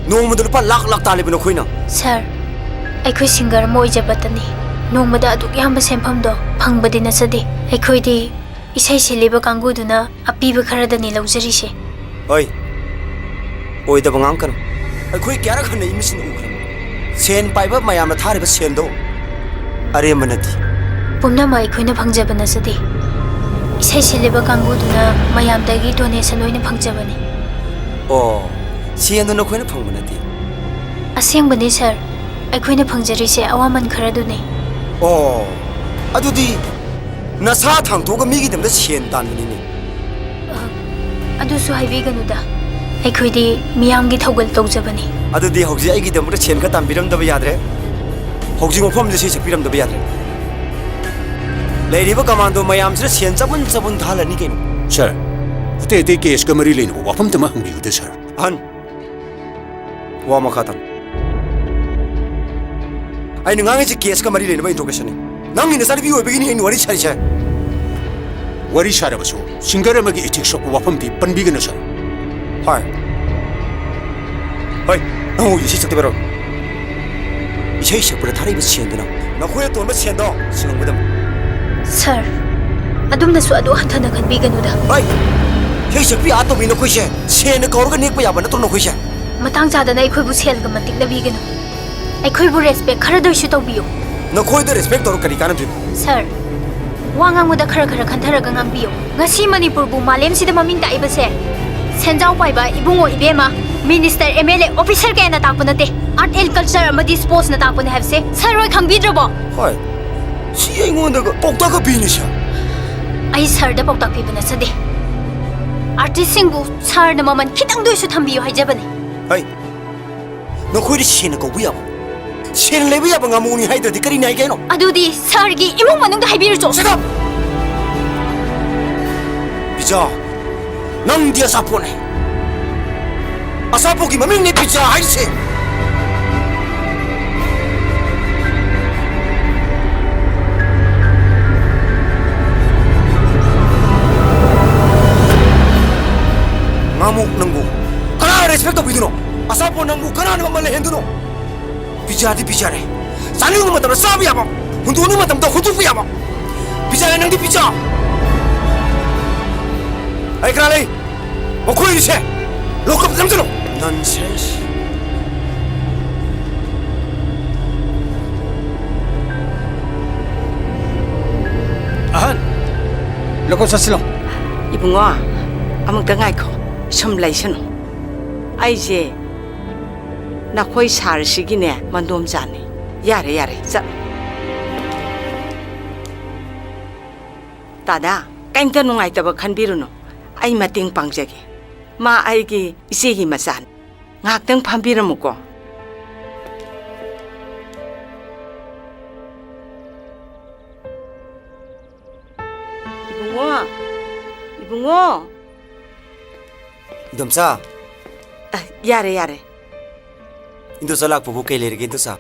ꯅꯣꯡꯃꯗ ꯂꯨꯄꯥ ꯂꯥꯛ ꯂꯥꯛ ꯇꯥꯜꯂꯤꯕ ꯅꯈꯣꯏꯅ? ꯁꯥꯔ, ꯑꯩꯈꯣꯏ ꯁꯤꯡꯒꯔ ꯑꯃ ꯑꯣꯏꯖꯕꯇꯅꯤ꯫ ꯅꯣꯡꯃꯗ ꯑꯗꯨꯛ ꯌꯥꯝꯕ ꯁꯦꯟꯐꯝꯗꯣ ꯐꯪꯕꯗꯤ ꯅꯠꯆꯗꯦ꯫ ꯑꯩꯈꯣꯏꯗꯤ ꯏꯁꯩ ꯁꯤꯜꯂꯤꯕ ꯀꯥꯡꯕꯨꯗꯨꯅ ꯑꯄꯤꯕ ꯈꯔꯗꯅꯤ ꯂꯧꯖꯔꯤꯁꯦ꯫ ꯍꯣꯏ, ꯑꯣꯏꯗꯕ ꯉꯥꯡꯀꯅꯨ꯫ ꯑꯩꯈꯣꯏ ꯀꯌꯥꯔꯛ ꯍꯟꯅ ꯏꯃꯤꯠꯁꯤꯅ ꯎꯈ꯭ꯔꯕꯅꯤ꯫ ꯁꯦꯟ ꯄꯥꯏꯕ ꯃꯌꯥꯝꯅ ꯊꯥꯔꯤꯕ ꯁꯦꯟꯗꯣ ꯑꯔꯦꯝꯕ ꯅꯠꯇꯦ꯫ ꯄꯨꯝꯅꯃꯛ ꯑꯩꯈꯣꯏꯅ ꯐꯪꯖꯕ ꯅꯠꯆꯗꯦ꯫ ꯏꯁꯩ ꯁꯤꯜꯂꯤꯕ ꯀꯥꯡꯕꯨꯗꯨꯅ ꯃꯌꯥꯝꯗꯒꯤ ꯗꯣꯅꯦꯁꯟ ꯑꯣꯏꯅ ꯐꯪꯖꯕꯅꯤ꯫ ꯑꯣ, ꯁꯦꯟꯗꯣ ꯅꯈꯣꯏꯅ ꯐꯪꯕ ꯅꯠꯇꯦ꯫ ꯑꯁꯦꯡꯕꯅꯤ, ꯁꯥꯔ꯫ ꯑꯩꯈꯣꯏꯅ ꯐꯪꯖꯔꯤꯁꯦ ꯑꯋꯥꯃꯟ ꯈꯔꯗꯨꯅꯤ꯫ ꯑꯣ, ꯑꯗꯨꯗꯤ ꯅꯁꯥ ꯊꯥꯡꯇꯣꯛꯑꯒ ꯃꯤꯒꯤꯗꯃꯛꯇ ꯁꯦꯟ ꯇꯥꯟꯕꯅꯤꯅꯦ꯫ ꯑ, ꯑꯗꯨꯁꯨ ꯍꯥꯏꯕꯤꯒꯅꯨꯗ꯫ ꯑꯩꯈꯣꯏꯗꯤ ꯃꯤꯌꯥꯝꯒꯤ ꯊꯧꯒꯜ ꯇꯧꯖꯕꯅꯤ꯫ ꯑꯗꯨꯗꯤ ꯍꯧꯖꯤꯛ ꯑꯩꯒꯤꯗꯃꯛꯇ ꯁꯦꯟ ꯈꯔ ꯇꯥꯟꯕꯤꯔꯝꯗꯕ ꯌꯥꯗ꯭ꯔꯦ꯫ ꯍꯧꯖꯤꯛ ꯃꯐꯝꯗ ꯏꯁꯩ ꯁꯛꯄꯤꯔꯝꯗꯕ ꯌꯥꯗ꯭ꯔꯦ꯫ ꯂꯩꯔꯤꯕ ꯀꯃꯥꯟꯗꯣ ꯃꯌꯥꯝꯁꯤꯅ ꯁꯦꯟ ꯆꯕꯨꯟ ꯆꯕꯨꯟ ꯊꯥꯍꯜꯂꯅꯤ ꯀꯩꯅꯣ꯫ ꯁꯥꯔ, ꯑꯇꯩ ꯑꯇꯩ ꯀꯦꯁꯀ ꯃꯔꯤ ꯂꯩꯅꯕ ꯋꯥꯐꯝꯇ ꯑꯃ ꯍꯪꯕꯤꯌꯨꯗ, ꯁꯥꯔ꯫ ꯑꯍꯟ, ꯋꯥ ꯃꯈꯥ ꯇꯥꯅ꯫ ꯑꯩꯅ ꯉꯥꯡꯉꯤꯁꯦ ꯀꯦꯁꯀ ꯃꯔꯤ ꯂꯩꯅꯕ ꯏꯟꯇ꯭ꯔꯣꯒꯦꯁꯟꯅꯤ꯫ ꯅꯪꯒꯤ ꯅꯆꯥꯅꯨꯄꯤ ꯑꯣꯏꯕꯒꯤꯅꯤ ꯑꯩꯅ ꯋꯥꯔꯤ ꯁꯥꯔꯤꯁꯦ꯫ ꯋꯥꯔꯤ ꯁꯥꯔꯕꯁꯨ ꯁꯤꯡꯒꯔ ꯑꯃꯒꯤ ꯏꯊꯤꯛꯁ ꯁꯣꯛꯄ ꯋꯥꯐꯝꯗꯤ ꯄꯟꯕꯤꯒꯅꯨ, ꯁꯥꯔ꯫ ꯍꯣꯏ꯫ ꯍꯣꯏ, ꯅꯪ ꯏꯁꯩ ꯁꯛꯇꯕꯔꯣ? ꯏꯁꯩ ꯁꯛꯄꯗ ꯊꯥꯔꯛꯏꯕ ꯁꯦꯟꯗꯨꯅ ꯅꯈꯣꯏꯅ ꯇꯣꯟꯕ ꯁꯦꯟꯗꯣ ꯁꯤꯡꯉꯝꯒꯗꯕꯅꯤ꯫ ꯁꯥꯔ, ꯑꯗꯨꯝꯅꯁꯨ ꯑꯗꯨ ꯍꯟꯊꯅ ꯈꯟꯕꯤꯒꯅꯨꯗ꯫ ꯍꯣꯏ, ꯏꯁꯩ ꯁꯛꯄꯤ ꯑꯥ ꯇꯧꯕꯤ ꯅꯈꯣꯏꯁꯦ ꯁꯦꯟꯅ ꯀꯧꯔꯒ ꯅꯦꯛꯄ ꯌꯥꯕ ꯅꯠꯇ꯭ꯔꯣ ꯅꯈꯣꯏꯁꯦ? ꯃꯇꯥꯡ ꯆꯥꯗꯅ ꯑꯩꯈꯣꯏꯕꯨ ꯁꯦꯜꯒ ꯃꯟꯇꯤꯛꯅꯕꯤꯒꯅꯨ꯫ ꯑꯩꯈꯣꯏꯕꯨ ꯔꯦꯁꯄꯦꯛ ꯈꯔꯗ ꯑꯣꯏꯁꯨ ꯇꯧꯕꯤꯌꯨ꯫ ꯅꯈꯣꯏꯗ ꯔꯦꯁꯄꯦꯛ ꯇꯧꯔ ꯀꯔꯤ ꯀꯥꯟꯅꯗꯣꯏꯅꯣ? ꯁꯥꯔ, ꯋꯥ ꯉꯥꯡꯕꯗ ꯈꯔ ꯈꯔ ꯈꯟꯊꯔꯒ ꯉꯥꯡꯕꯤꯌꯨ꯫ ꯉꯁꯤ ꯃꯅꯤꯄꯨꯔꯕꯨ ꯃꯥꯂꯦꯝꯁꯤꯗ ꯃꯃꯤꯡ ꯇꯥꯛꯏꯕꯁꯦ ꯁꯦꯟꯖꯥꯎ ꯄꯥꯏꯕ ꯏꯕꯨꯡꯉꯣ ꯏꯕꯦꯝꯃ, minister, M L A, officer ꯀꯌꯥꯅ ꯇꯥꯛꯄ ꯅꯠꯇꯦ, ꯑꯥꯔꯠ ꯑꯦꯟ ꯀꯜꯆꯔ ꯑꯃꯗꯤ ꯁ꯭ꯄꯣꯔꯠꯁꯅ ꯇꯥꯛꯄꯅꯦ ꯍꯥꯏꯕꯁꯦ ꯁꯥꯔ ꯍꯣꯏ ꯈꯪꯕꯤꯗ꯭ꯔꯕꯣ? ꯍꯣꯏ, ꯁꯤ ꯑꯩꯉꯣꯟꯗꯒ ꯄꯥꯎꯇꯥꯛꯀ ꯄꯤꯅꯤ, ꯁꯥꯔ꯫ ꯑꯩ ꯁꯥꯔꯗ ꯄꯥꯎꯇꯥꯛ ꯄꯤꯕ ꯅꯠꯆꯗꯦ꯫ ꯑꯥꯔꯇꯤꯁꯁꯤꯡꯕꯨ ꯁꯥꯔꯅ ꯃꯃꯜ ꯈꯤꯇꯪꯗ ꯑꯣꯏꯁꯨ ꯊꯝꯕꯤꯌꯨ ꯍꯥꯏꯖꯕꯅꯤ꯫ ꯍꯩ, ꯅꯈꯣꯏꯗꯤ ꯁꯦꯟꯅ ꯀꯧꯕ ꯌꯥꯕ, ꯁꯦꯟ ꯂꯩꯕ ꯌꯥꯕ ꯉꯥꯃꯨꯅꯤ ꯍꯥꯏꯗ꯭ꯔꯗꯤ ꯀꯔꯤꯅꯤ ꯍꯥꯏꯒꯦ ꯍꯥꯏꯅꯣ? ꯑꯗꯨꯗꯤ ꯁꯥꯔꯒꯤ ꯏꯃꯨꯡ ꯃꯅꯨꯡꯗ ꯍꯥꯏꯕꯤꯔꯨꯆꯣ꯫ Shut up! ꯄꯤꯖꯥ, ꯅꯪꯗꯤ ꯑꯆꯥꯄꯣꯠꯅꯦ꯫ ꯑꯆꯥꯄꯣꯠꯀꯤ ꯃꯃꯤꯡꯅꯦ ꯄꯤꯖꯥ ꯍꯥꯏꯔꯤꯁꯦ꯫ ꯉꯥꯃꯨ ꯅꯪꯕꯨ ꯀꯅꯥꯅ ꯔꯦꯁꯄꯦꯛ ꯇꯧꯕꯤꯗꯣꯏꯅꯣ? ꯑꯆꯥꯄꯣꯠ ꯅꯪꯕꯨ ꯀꯅꯥꯅ ꯃꯃꯜ ꯂꯩꯍꯟꯗꯣꯏꯅꯣ? ꯄꯤꯖꯥꯗꯤ ꯄꯤꯖꯔꯦ꯫ ꯆꯥꯅꯤꯡꯕ ꯃꯇꯝꯗ ꯆꯥꯕ ꯌꯥꯕ, ꯍꯨꯟꯗꯣꯛꯅꯤꯡꯕ ꯃꯇꯝꯗ ꯍꯨꯟꯗꯣꯛꯄ ꯌꯥꯕ꯫ ꯄꯤꯖꯔꯦ ꯅꯪꯗꯤ ꯄꯤꯖꯥ꯫ ꯑꯩ ꯀꯅꯥ ꯂꯩ? ꯃꯈꯣꯏ ꯑꯅꯤꯁꯦ ꯂꯣꯀꯞꯇ ꯅꯝꯁꯤꯜꯂꯣ꯫ Nonsense꯫ ꯑꯍꯟ, ꯂꯣꯀꯞ ꯆꯠꯁꯤꯜꯂꯣ꯫ ꯏꯕꯨꯡꯉꯣ, ꯑꯃꯨꯛꯇ ꯉꯥꯏꯈꯣ꯫ ꯁꯨꯝ ꯂꯩꯁꯅꯨ꯫ ꯑꯩꯁꯦ ꯅꯈꯣꯏ ꯁꯥꯔꯁꯤꯒꯤꯅꯦ ꯃꯟꯗꯣꯝꯆꯥꯅꯤ꯫ ꯌꯥꯔꯦ, ꯌꯥꯔꯦ, ꯆꯠꯂꯣ꯫ ꯗꯥꯗꯥ, ꯀꯩꯝꯇ ꯅꯨꯡꯉꯥꯏꯇꯕ ꯈꯟꯕꯤꯔꯨꯅꯨ꯫ ꯑꯩ ꯃꯇꯦꯡ ꯄꯥꯡꯖꯒꯦ꯫ ꯃꯥ ꯑꯩꯒꯤ ꯏꯆꯦꯒꯤ ꯃꯆꯥꯅꯤ꯫ ꯉꯥꯏꯍꯥꯛꯇꯪ ꯐꯝꯕꯤꯔꯝꯃꯨꯀꯣ꯫ ꯏꯕꯨꯡꯉꯣ, ꯏꯕꯨꯡꯉꯣ꯫ ꯏꯟꯗꯣꯝꯆꯥ꯫ ꯑ, ꯌꯥꯔꯦ, ꯌꯥꯔꯦ꯫ ꯏꯟꯗꯣꯆꯥ ꯂꯥꯛꯄꯕꯨ ꯀꯩ ꯂꯩꯔꯒꯦ, ꯏꯟꯗꯣꯆꯥ?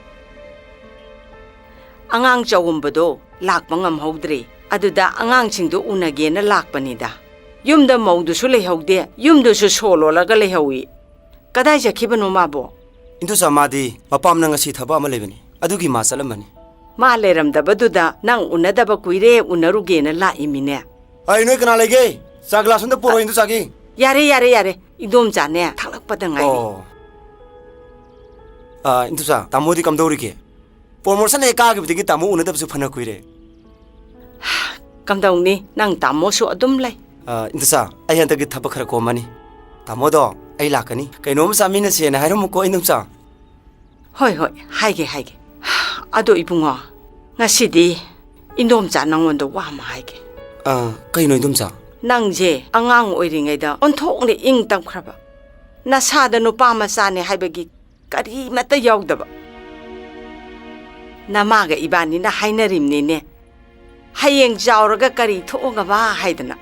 ꯑꯉꯥꯡ ꯆꯥꯎꯝꯕꯗꯣ ꯂꯥꯛꯄ ꯉꯝꯍꯧꯗ꯭ꯔꯦ꯫ ꯑꯗꯨꯗ ꯑꯉꯥꯡꯁꯤꯡꯗꯨ ꯎꯅꯒꯦꯅ ꯂꯥꯛꯄꯅꯤꯗ꯫ ꯌꯨꯝꯗ ꯃꯧꯗꯨꯁꯨ ꯂꯩꯍꯧꯗꯦ, ꯌꯨꯝꯗꯨꯁꯨ ꯁꯣ ꯂꯣꯜꯂꯒ ꯂꯩꯍꯧꯏ꯫ ꯀꯗꯥꯏ ꯆꯠꯈꯤꯕꯅꯣ ꯃꯥꯕꯣ? ꯏꯟꯗꯣꯆꯥ, ꯃꯥꯗꯤ ꯃꯄꯥꯝꯅ ꯉꯁꯤ ꯊꯕꯛ ꯑꯃ ꯂꯩꯕꯅꯤ, ꯑꯗꯨꯒꯤ ꯃꯥ ꯆꯠꯂꯝꯃꯅꯤ꯫ ꯃꯥ ꯂꯩꯔꯝꯗꯕꯗꯨꯗ ꯅꯪ ꯎꯅꯗꯕ ꯀꯨꯏꯔꯦ, ꯎꯅꯔꯨꯒꯦꯅ ꯂꯥꯛꯏꯃꯤꯅꯦ꯫ ꯑꯩ, ꯅꯣꯏ ꯀꯅꯥ ꯂꯩꯒꯦ? ꯆꯥ ꯒ꯭ꯂꯥꯁ ꯑꯝꯇ ꯄꯨꯔꯛꯑꯣ, ꯏꯟꯗꯣꯆꯥꯒꯤ꯫ ꯌꯥꯔꯦ, ꯌꯥꯔꯦ, ꯌꯥꯔꯦ꯫ ꯏꯟꯗꯣꯝꯆꯥꯅꯦ ꯊꯥꯡꯂꯛꯄꯗ ꯉꯥꯏꯔꯤ꯫ ꯑꯣ꯫ ꯑꯥ, ꯏꯟꯗꯣꯆꯥ, ꯇꯥꯃꯣꯗꯤ ꯀꯝꯗꯧꯔꯤꯒꯦ? ꯄ꯭ꯔꯣꯃꯣꯁꯟ ꯍꯦꯛ ꯀꯥꯈꯤꯕꯗꯒꯤ ꯇꯥꯃꯣ ꯎꯅꯗꯕꯁꯨ ꯐꯅ ꯀꯨꯏꯔꯦ꯫ ꯀꯝꯗꯧꯅꯤ, ꯅꯪ ꯇꯥꯃꯣꯁꯨ ꯑꯗꯨꯝ ꯂꯩ꯫ ꯑꯥ, ꯏꯟꯗꯣꯆꯥ, ꯑꯩ ꯍꯟꯗꯛꯀꯤ ꯊꯕꯛ ꯈꯔ ꯀꯣꯝꯃꯅꯤ꯫ ꯇꯥꯃꯣꯗꯣ, ꯑꯩ ꯂꯥꯛꯀꯅꯤ꯫ ꯀꯩꯅꯣꯝ ꯆꯥꯃꯤꯟꯅꯁꯦꯅ ꯍꯥꯏꯔꯝꯃꯨꯀꯣ, ꯏꯟꯗꯣꯝꯆꯥ꯫ ꯍꯣꯏ, ꯍꯣꯏ, ꯍꯥꯏꯒꯦ, ꯍꯥꯏꯒꯦ꯫ ꯑꯗꯣ ꯏꯕꯨꯡꯉꯣ, ꯉꯁꯤꯗꯤ ꯏꯟꯗꯣꯝꯆꯥ ꯅꯪꯉꯣꯟꯗ ꯋꯥ ꯑꯃ ꯍꯥꯏꯒꯦ꯫ ꯑꯥ, ꯀꯩꯅꯣ ꯏꯟꯗꯣꯝꯆꯥ? ꯅꯪꯁꯦ ꯑꯉꯥꯡ ꯑꯣꯏꯔꯤꯉꯩꯗ ꯑꯣꯟꯊꯣꯛꯅ ꯏꯪ ꯇꯞꯈ꯭ꯔꯕ, ꯅꯁꯥꯗ ꯅꯨꯄꯥ ꯃꯆꯥꯅꯦ ꯍꯥꯏꯕꯒꯤ ꯀꯔꯤꯃꯠꯇ ꯌꯥꯎꯗꯕ꯫ ꯅꯃꯥꯒ ꯏꯕꯥꯅꯤꯅ ꯍꯥꯏꯅꯔꯤꯝꯅꯤꯅꯦ, ꯍꯌꯦꯡ ꯆꯥꯎꯔꯒ ꯀꯔꯤ ꯊꯣꯛꯑꯒꯕ ꯍꯥꯏꯗꯅ꯫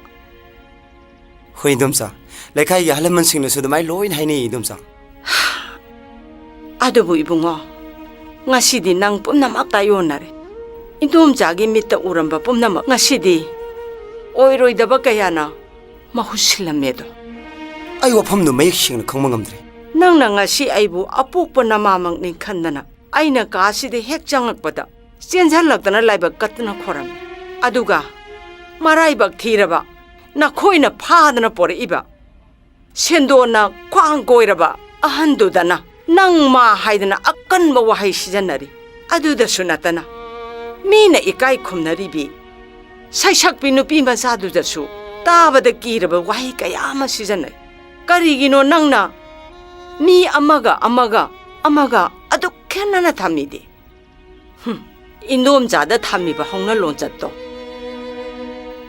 ꯍꯣꯏ, ꯏꯟꯗꯣꯝꯆꯥ꯫ ꯂꯩꯀꯥꯏꯒꯤ ꯑꯍꯜ ꯂꯃꯟꯁꯤꯡꯅꯁꯨ ꯑꯗꯨꯃꯥꯏꯅ ꯂꯣꯏꯅ ꯍꯥꯏꯅꯩ, ꯏꯟꯗꯣꯝꯆꯥ꯫ ꯑꯗꯨꯕꯨ ꯏꯕꯨꯡꯉꯣ, ꯉꯁꯤꯗꯤ ꯅꯪ ꯄꯨꯝꯅꯃꯛ ꯇꯥꯏꯑꯣꯟꯅꯔꯦ꯫ ꯏꯟꯗꯣꯝꯆꯥꯒꯤ ꯃꯤꯠꯇ ꯎꯔꯝꯕ ꯄꯨꯝꯅꯃꯛ ꯉꯁꯤꯗꯤ ꯑꯣꯏꯔꯣꯏꯗꯕ ꯀꯌꯥꯅ ꯃꯍꯨꯠ ꯁꯤꯜꯂꯝꯃꯦꯗꯣ꯫ ꯑꯩ ꯋꯥꯐꯝꯗꯨ ꯃꯌꯦꯛ ꯁꯦꯡꯅ ꯈꯪꯕ ꯉꯝꯗ꯭ꯔꯦ꯫ ꯅꯪꯅ ꯉꯁꯤ ꯑꯩꯕꯨ ꯑꯄꯣꯛꯄ ꯅꯃꯥꯃꯛꯅꯤ ꯈꯟꯗꯅ ꯑꯩꯅ ꯀꯥꯁꯤꯗ ꯍꯦꯛ ꯆꯪꯉꯛꯄꯗ ꯆꯦꯟꯁꯤꯜꯂꯛꯇꯅ ꯂꯥꯏꯕꯛ ꯀꯠꯇꯅ ꯈꯣꯔꯝꯃꯤ꯫ ꯑꯗꯨꯒ ꯃꯔꯥꯏꯕꯛ ꯊꯤꯔꯕ ꯅꯈꯣꯏꯅ ꯐꯥꯗꯅ ꯄꯣꯔꯛꯏꯕ ꯁꯦꯟꯗꯣꯟꯅ ꯈ꯭ꯋꯥꯡ ꯀꯣꯏꯔꯕ ꯑꯍꯟꯗꯨꯗꯅ ꯅꯪ ꯃꯥ ꯍꯥꯏꯗꯅ ꯑꯀꯟꯕ ꯋꯥꯍꯩ ꯁꯤꯖꯤꯟꯅꯔꯤ꯫ ꯑꯗꯨꯗꯁꯨ ꯅꯠꯇꯅ ꯃꯤꯅ ꯏꯀꯥꯏ ꯈꯨꯝꯅꯔꯤꯕꯤ ꯁꯩꯁꯛꯄꯤ ꯅꯨꯄꯤ ꯃꯆꯥꯗꯨꯗꯁꯨ ꯇꯥꯕꯗ ꯀꯤꯔꯕ ꯋꯥꯍꯩ ꯀꯌꯥ ꯑꯃ ꯁꯤꯖꯤꯟꯅꯩ꯫ ꯀꯔꯤꯒꯤꯅꯣ ꯅꯪꯅ ꯃꯤ ꯑꯃꯒ ꯑꯃꯒ ꯑꯃꯒ ꯑꯗꯨꯛ ꯈꯦꯠꯅꯅ ꯊꯝꯃꯤꯗꯤ? ꯍꯨꯝ, ꯏꯟꯗꯣꯝꯆꯥꯗ ꯊꯝꯃꯤꯕ ꯍꯧꯅ ꯂꯣꯟꯆꯠꯇꯣ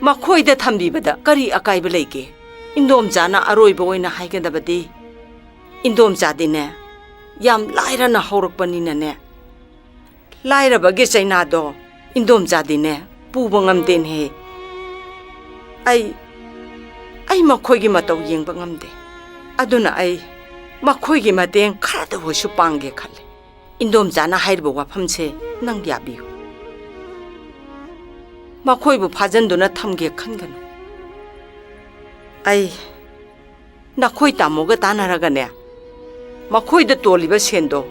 ꯃꯈꯣꯏꯗ ꯊꯝꯕꯤꯕꯗ ꯀꯔꯤ ꯑꯀꯥꯏꯕ ꯂꯩꯒꯦ? ꯏꯟꯗꯣꯝꯆꯥꯅ ꯑꯔꯣꯏꯕ ꯑꯣꯏꯅ ꯍꯥꯏꯒꯗꯕꯗꯤ, ꯏꯟꯗꯣꯝꯆꯥꯗꯤꯅꯦ, ꯌꯥꯝ ꯂꯥꯏꯔꯅ ꯍꯧꯔꯛꯄꯅꯤꯅꯅꯦ, ꯂꯥꯏꯔꯕꯒꯤ ꯆꯩꯅꯥꯗꯣ ꯏꯟꯗꯣꯝꯆꯥꯗꯤꯅꯦ ꯄꯨꯕ ꯉꯝꯗꯦꯅꯦꯍꯦ꯫ ꯑꯩ, ꯑꯩ ꯃꯈꯣꯏꯒꯤ ꯃꯇꯧ ꯌꯦꯡꯕ ꯉꯝꯗꯦ꯫ ꯑꯗꯨꯅ ꯑꯩ ꯃꯈꯣꯏꯒꯤ ꯃꯇꯦꯡ ꯈꯔꯗ ꯑꯣꯏꯁꯨ ꯄꯥꯡꯒꯦ ꯈꯜꯂꯤ꯫ ꯏꯟꯗꯣꯝꯆꯥꯅ ꯍꯥꯏꯔꯤꯕ ꯋꯥꯐꯝꯁꯦ ꯅꯪ ꯌꯥꯕꯤꯌꯨ꯫ ꯃꯈꯣꯏꯕꯨ ꯐꯥꯖꯟꯗꯨꯅ ꯊꯝꯒꯦ ꯈꯟꯒꯅꯨ꯫ ꯑꯩ ꯅꯈꯣꯏ ꯇꯥꯃꯣꯒ ꯇꯥꯟꯅꯔꯒꯅꯦ, ꯃꯈꯣꯏꯗ ꯇꯣꯜꯂꯤꯕ ꯁꯦꯟꯗꯣ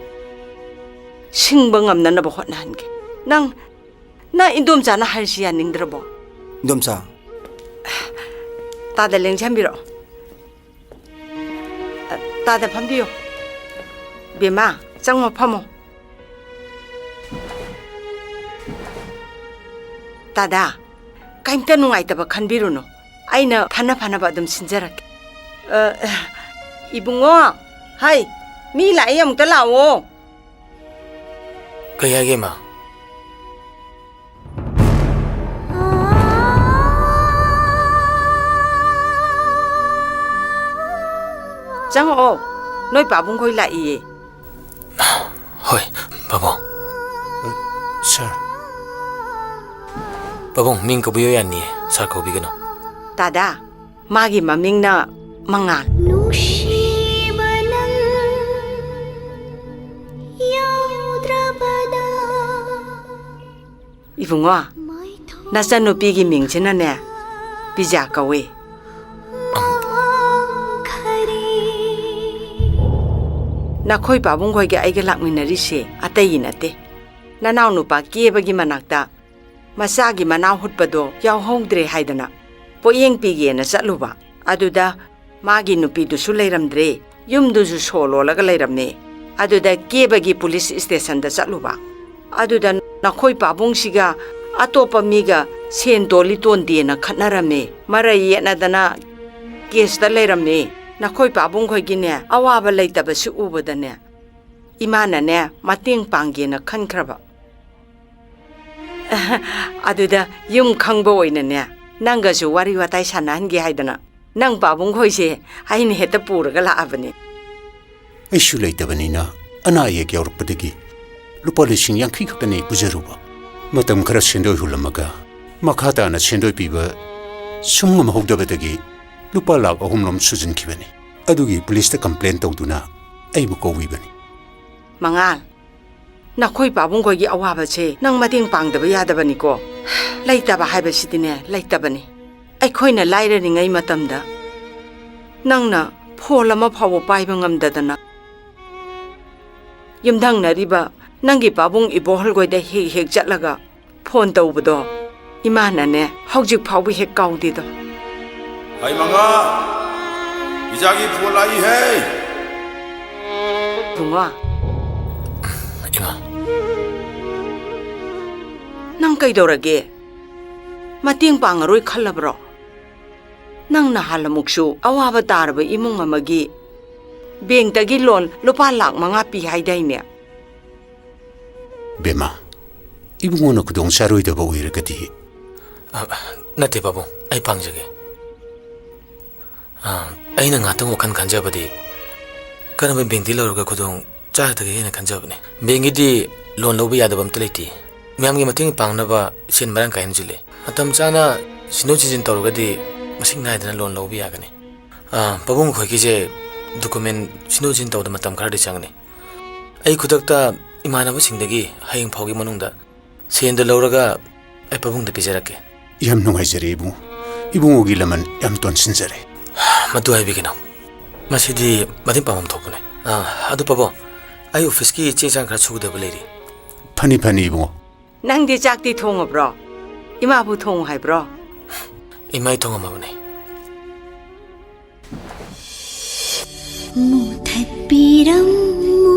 ꯁꯤꯡꯕ ꯉꯝꯅꯅꯕ ꯍꯣꯠꯅꯍꯟꯒꯦ꯫ ꯅꯪ, ꯅꯪ ꯏꯟꯗꯣꯝꯆꯥꯅ ꯍꯥꯏꯔꯤꯁꯤ ꯌꯥꯅꯤꯡꯗ꯭ꯔꯕꯣ? ꯏꯟꯗꯣꯝꯆꯥ꯫ ꯇꯥꯗ ꯂꯦꯡꯁꯤꯟꯕꯤꯔꯛꯑꯣ꯫ ꯇꯥꯗ ꯐꯝꯕꯤꯌꯣ꯫ ꯕꯦꯝꯃ, ꯆꯪꯉꯣ, ꯐꯝꯃꯣ꯫ ꯇꯥꯗ, ꯀꯩꯝꯇ ꯅꯨꯡꯉꯥꯏꯇꯕ ꯈꯟꯕꯤꯔꯨꯅꯨ꯫ ꯑꯩꯅ ꯐꯅ ꯐꯅꯕ ꯑꯗꯨꯝ ꯁꯤꯟꯖꯔꯛꯀꯦ꯫ ꯑ, ꯏꯕꯨꯡꯉꯣ, ꯍꯩ, ꯃꯤ ꯂꯥꯛꯑꯦ, ꯑꯃꯨꯛꯇ ꯂꯥꯛꯑꯣ꯫ ꯀꯩ ꯍꯥꯏꯒꯦ, ꯏꯃꯥ? ꯆꯪꯉꯛꯑꯣ, ꯅꯣꯏ ꯄꯥꯕꯨꯡ ꯈꯣꯏ ꯂꯥꯛꯏꯌꯦ꯫ ꯍꯣꯏ, ꯄꯥꯕꯨꯡ꯫ ꯁꯥꯔ꯫ ꯄꯥꯕꯨꯡ, ꯃꯤꯡ ꯀꯧꯕꯤꯌꯣ ꯌꯥꯅꯤꯌꯦ, ꯁꯥꯔ ꯀꯧꯕꯤꯒꯅꯨ꯫ ꯇꯥꯗ, ꯃꯥꯒꯤ ꯃꯃꯤꯡꯅ ꯃꯉꯥꯜ꯫ ꯅꯨꯡꯁꯤꯕ ꯅꯪ ꯌꯥꯎꯗ꯭ꯔꯕꯗ꯫ ꯏꯕꯨꯡꯉꯣ, ꯅꯆꯟꯅꯨꯄꯤꯒꯤ ꯃꯤꯡꯁꯤꯅꯅꯦ, ꯄꯤꯖꯥ ꯀꯧꯏ꯫ ꯅꯈꯣꯏ ꯄꯥꯕꯨꯡ ꯈꯣꯏꯒ ꯑꯩꯒ ꯂꯥꯛꯃꯤꯟꯅꯔꯤꯁꯦ ꯑꯇꯩꯒꯤ ꯅꯠꯇꯦ꯫ ꯅꯅꯥꯎ ꯅꯨꯄꯥ ꯀꯦꯕꯒꯤ ꯃꯅꯥꯛꯇ ꯃꯆꯥꯒꯤ ꯃꯅꯥꯎ ꯍꯨꯠꯄꯗꯣ ꯌꯥꯎꯍꯧꯗ꯭ꯔꯦ ꯍꯥꯏꯗꯅ ꯄꯣꯠꯌꯦꯡ ꯄꯤꯒꯦꯅ ꯆꯠꯂꯨꯕ꯫ ꯑꯗꯨꯗ ꯃꯥꯒꯤ ꯅꯨꯄꯤꯗꯨꯁꯨ ꯂꯩꯔꯝꯗ꯭ꯔꯦ, ꯌꯨꯝꯗꯨꯁꯨ ꯁꯣ ꯂꯣꯜꯂꯒ ꯂꯩꯔꯝꯃꯦ꯫ ꯑꯗꯨꯗ ꯀꯦꯕꯒꯤ ꯄꯨꯂꯤꯁ ꯁ꯭ꯇꯦꯁꯟꯗ ꯆꯠꯂꯨꯕ꯫ ꯑꯗꯨꯗ ꯅꯈꯣꯏ ꯄꯥꯕꯨꯡꯁꯤꯒ ꯑꯇꯣꯞꯄ ꯃꯤꯒ ꯁꯦꯟ ꯇꯣꯜꯂꯤ ꯇꯣꯟꯗꯦꯅ ꯈꯠꯅꯔꯝꯃꯦ, ꯃꯔꯩ ꯌꯦꯠꯅꯗꯅ ꯀꯦꯁꯇ ꯂꯩꯔꯝꯃꯦ꯫ ꯅꯈꯣꯏ ꯄꯥꯕꯨꯡ ꯈꯣꯏꯒꯤꯅꯦ, ꯑꯋꯥꯕ ꯂꯩꯇꯕꯁꯤ ꯎꯕꯗꯅꯦ, ꯏꯃꯥꯅꯅꯦ ꯃꯇꯦꯡ ꯄꯥꯡꯒꯦꯅ ꯈꯟꯈ꯭ꯔꯕ꯫ ꯑꯗꯨꯗ ꯌꯨꯝ ꯈꯪꯕ ꯑꯣꯏꯅꯅꯦ, ꯅꯪꯒꯁꯨ ꯋꯥꯔꯤ ꯋꯥꯇꯥꯏ ꯁꯥꯟꯅꯍꯟꯒꯦ ꯍꯥꯏꯗꯅ ꯅꯪ ꯄꯥꯕꯨꯡ ꯈꯣꯏꯁꯦ ꯑꯩꯅ ꯍꯦꯛꯇ ꯄꯨꯔꯒ ꯂꯥꯛꯑꯕꯅꯦ꯫ ꯑꯩꯁꯨ ꯂꯩꯇꯕꯅꯤꯅ ꯑꯅꯥ ꯑꯌꯦꯛ ꯌꯥꯎꯔꯛꯄꯗꯒꯤ ꯂꯨꯄꯥ ꯂꯤꯁꯤꯡ ꯌꯥꯡꯈꯩ ꯈꯛꯇꯅꯤ ꯄꯨꯖꯔꯨꯕ꯫ ꯃꯇꯝ ꯈꯔ ꯁꯦꯟꯗꯣꯏ ꯍꯨꯜꯂꯝꯃꯒ ꯃꯈꯥ ꯇꯥꯅ ꯁꯦꯟꯗꯣꯏ ꯄꯤꯕ ꯁꯨꯝ ꯉꯝꯍꯧꯗꯕꯗꯒꯤ ꯂꯨꯄꯥ ꯂꯥꯈ ꯑꯍꯨꯝ ꯔꯣꯝ ꯁꯨꯖꯤꯟꯈꯤꯕꯅꯤ꯫ ꯑꯗꯨꯒꯤ ꯄꯨꯂꯤꯁꯇ ꯀꯝꯄ꯭ꯂꯦꯟ ꯇꯧꯗꯨꯅ ꯑꯩꯕꯨ ꯀꯧꯕꯤꯕꯅꯤ꯫ ꯃꯉꯥꯜ, ꯅꯈꯣꯏ ꯄꯥꯕꯨꯡ ꯈꯣꯏꯒꯤ ꯑꯋꯥꯕꯁꯦ ꯅꯪ ꯃꯇꯦꯡ ꯄꯥꯡꯗꯕ ꯌꯥꯗꯕꯅꯤꯀꯣ꯫ ꯂꯩꯇꯕ ꯍꯥꯏꯕꯁꯤꯗꯤꯅꯦ, ꯂꯩꯇꯕꯅꯤ꯫ ꯑꯩꯈꯣꯏꯅ ꯂꯥꯏꯔꯔꯤꯉꯩ ꯃꯇꯝꯗ ꯅꯪꯅ ꯐꯣꯟ ꯑꯃ ꯐꯥꯎꯕ ꯄꯥꯏꯕ ꯉꯝꯗꯗꯅ ꯌꯨꯝꯊꯪꯅꯔꯤꯕ ꯅꯪꯒꯤ ꯄꯥꯕꯨꯡ ꯏꯕꯣꯍꯜꯈꯣꯏꯗ ꯍꯦꯛ ꯍꯦꯛ ꯆꯠꯂꯒ ꯐꯣꯟ ꯇꯧꯕꯗꯣ ꯏꯃꯥꯅꯅꯦ ꯍꯧꯖꯤꯛ ꯐꯥꯎꯕ ꯍꯦꯛ ꯀꯥꯎꯗꯦꯗꯣ꯫ ꯍꯩ ꯃꯉꯥ, ꯏꯆꯥꯒꯤ ꯐꯣꯟ ꯂꯥꯛꯏꯍꯦ꯫ ꯕꯨꯡꯉꯣ꯫ ꯏꯃꯥ꯫ ꯅꯪ ꯀꯩꯗꯧꯔꯒꯦ? ꯃꯇꯦꯡ ꯄꯥꯡꯉꯔꯣꯏ ꯈꯜꯂꯕ꯭ꯔꯣ? ꯅꯪ ꯅꯍꯥꯟ ꯑꯃꯨꯛꯁꯨ ꯑꯋꯥꯕ ꯇꯥꯔꯕ ꯏꯃꯨꯡ ꯑꯃꯒꯤ ꯕꯦꯡꯛꯇꯒꯤ ꯂꯣꯟ ꯂꯨꯄꯥ ꯂꯥꯈ ꯃꯉꯥ ꯄꯤ ꯍꯥꯏꯗꯥꯏꯅꯦ? ꯕꯦꯝꯃ, ꯏꯕꯨꯡꯉꯣꯅ ꯈꯨꯗꯣꯡ ꯆꯥꯔꯣꯏꯗꯕ ꯑꯣꯏꯔꯒꯗꯤ? ꯑ, ꯅꯠꯇꯦ ꯄꯥꯕꯨꯡ, ꯑꯩ ꯄꯥꯡꯖꯒꯦ꯫ ꯑ, ꯑꯩꯅ ꯉꯥꯛꯇꯪ ꯋꯥꯈꯜ ꯈꯟꯖꯕꯗꯤ ꯀꯔꯝꯕ ꯕꯦꯡꯛꯇꯒꯤ ꯂꯧꯔꯒ ꯈꯨꯗꯣꯡ ꯆꯥꯒꯗꯒꯦ ꯍꯥꯏꯅ ꯈꯟꯖꯕꯅꯦ꯫ ꯕꯦꯡꯛꯀꯤꯗꯤ ꯂꯣꯟ ꯂꯧꯕ ꯌꯥꯗꯕ ꯑꯝꯇ ꯂꯩꯇꯦ꯫ ꯃꯌꯥꯝꯒꯤ ꯃꯇꯦꯡ ꯄꯥꯡꯅꯕ ꯁꯦꯟ ꯃꯔꯥꯡ ꯀꯥꯏꯅꯁꯨ ꯂꯩ꯫ ꯃꯇꯝ ꯆꯥꯅ ꯁꯤꯟꯗꯣꯛ ꯁꯤꯟꯖꯤꯟ ꯇꯧꯔꯒꯗꯤ ꯃꯁꯤꯡ ꯅꯥꯏꯗꯅ ꯂꯣꯟ ꯂꯧꯕ ꯌꯥꯒꯅꯤ꯫ ꯑ, ꯄꯥꯕꯨꯡ ꯈꯣꯏꯒꯤꯁꯦ ꯗꯣꯀꯨꯃꯦꯟ ꯁꯤꯟꯗꯣꯛ ꯁꯤꯟꯖꯤꯟ ꯇꯧꯕꯗ ꯃꯇꯝ ꯈꯔꯗꯤ ꯆꯪꯒꯅꯤ꯫ ꯑꯩ ꯈꯨꯗꯛꯇ ꯏꯃꯥꯟꯅꯕꯁꯤꯡꯗꯒꯤ ꯍꯌꯦꯡ ꯐꯥꯎꯒꯤ ꯃꯅꯨꯡꯗ ꯁꯦꯟꯗꯨ ꯂꯧꯔꯒ ꯑꯩ ꯄꯥꯕꯨꯡꯗ ꯄꯤꯖꯔꯛꯀꯦ꯫ ꯌꯥꯝ ꯅꯨꯡꯉꯥꯏꯖꯔꯦ ꯏꯕꯨꯡꯉꯣ꯫ ꯏꯕꯨꯡꯉꯣꯒꯤ ꯂꯃꯟ ꯌꯥꯝ ꯇꯣꯟꯁꯤꯟꯖꯔꯦ꯫ ꯃꯗꯨ ꯍꯥꯏꯕꯤꯒꯅꯨ꯫ ꯃꯁꯤꯗꯤ ꯃꯇꯦꯡ ꯄꯥꯡꯐꯝ ꯊꯣꯛꯄꯅꯦ꯫ ꯑ, ꯑꯗꯨ ꯄꯥꯕꯨꯡ, ꯑꯩ ꯑꯣꯐꯤꯁꯀꯤ ꯆꯦ ꯆꯥꯡ ꯈꯔ ꯁꯨꯒꯗꯕ ꯂꯩꯔꯤ꯫ ꯐꯅꯤ, ꯐꯅꯤ ꯏꯕꯨꯡꯉꯣ꯫ ꯅꯪꯗꯤ ꯆꯥꯛꯇꯤ ꯊꯣꯡꯉꯕ꯭ꯔꯣ? ꯏꯃꯥꯕꯨ ꯊꯣꯡꯉꯨ ꯍꯥꯏꯕ꯭ꯔꯣ? ꯏꯃꯥꯏ ꯊꯣꯡꯉꯝꯃꯕꯅꯦ꯫ ꯃꯨꯊꯠꯄꯤꯔꯝꯃꯨ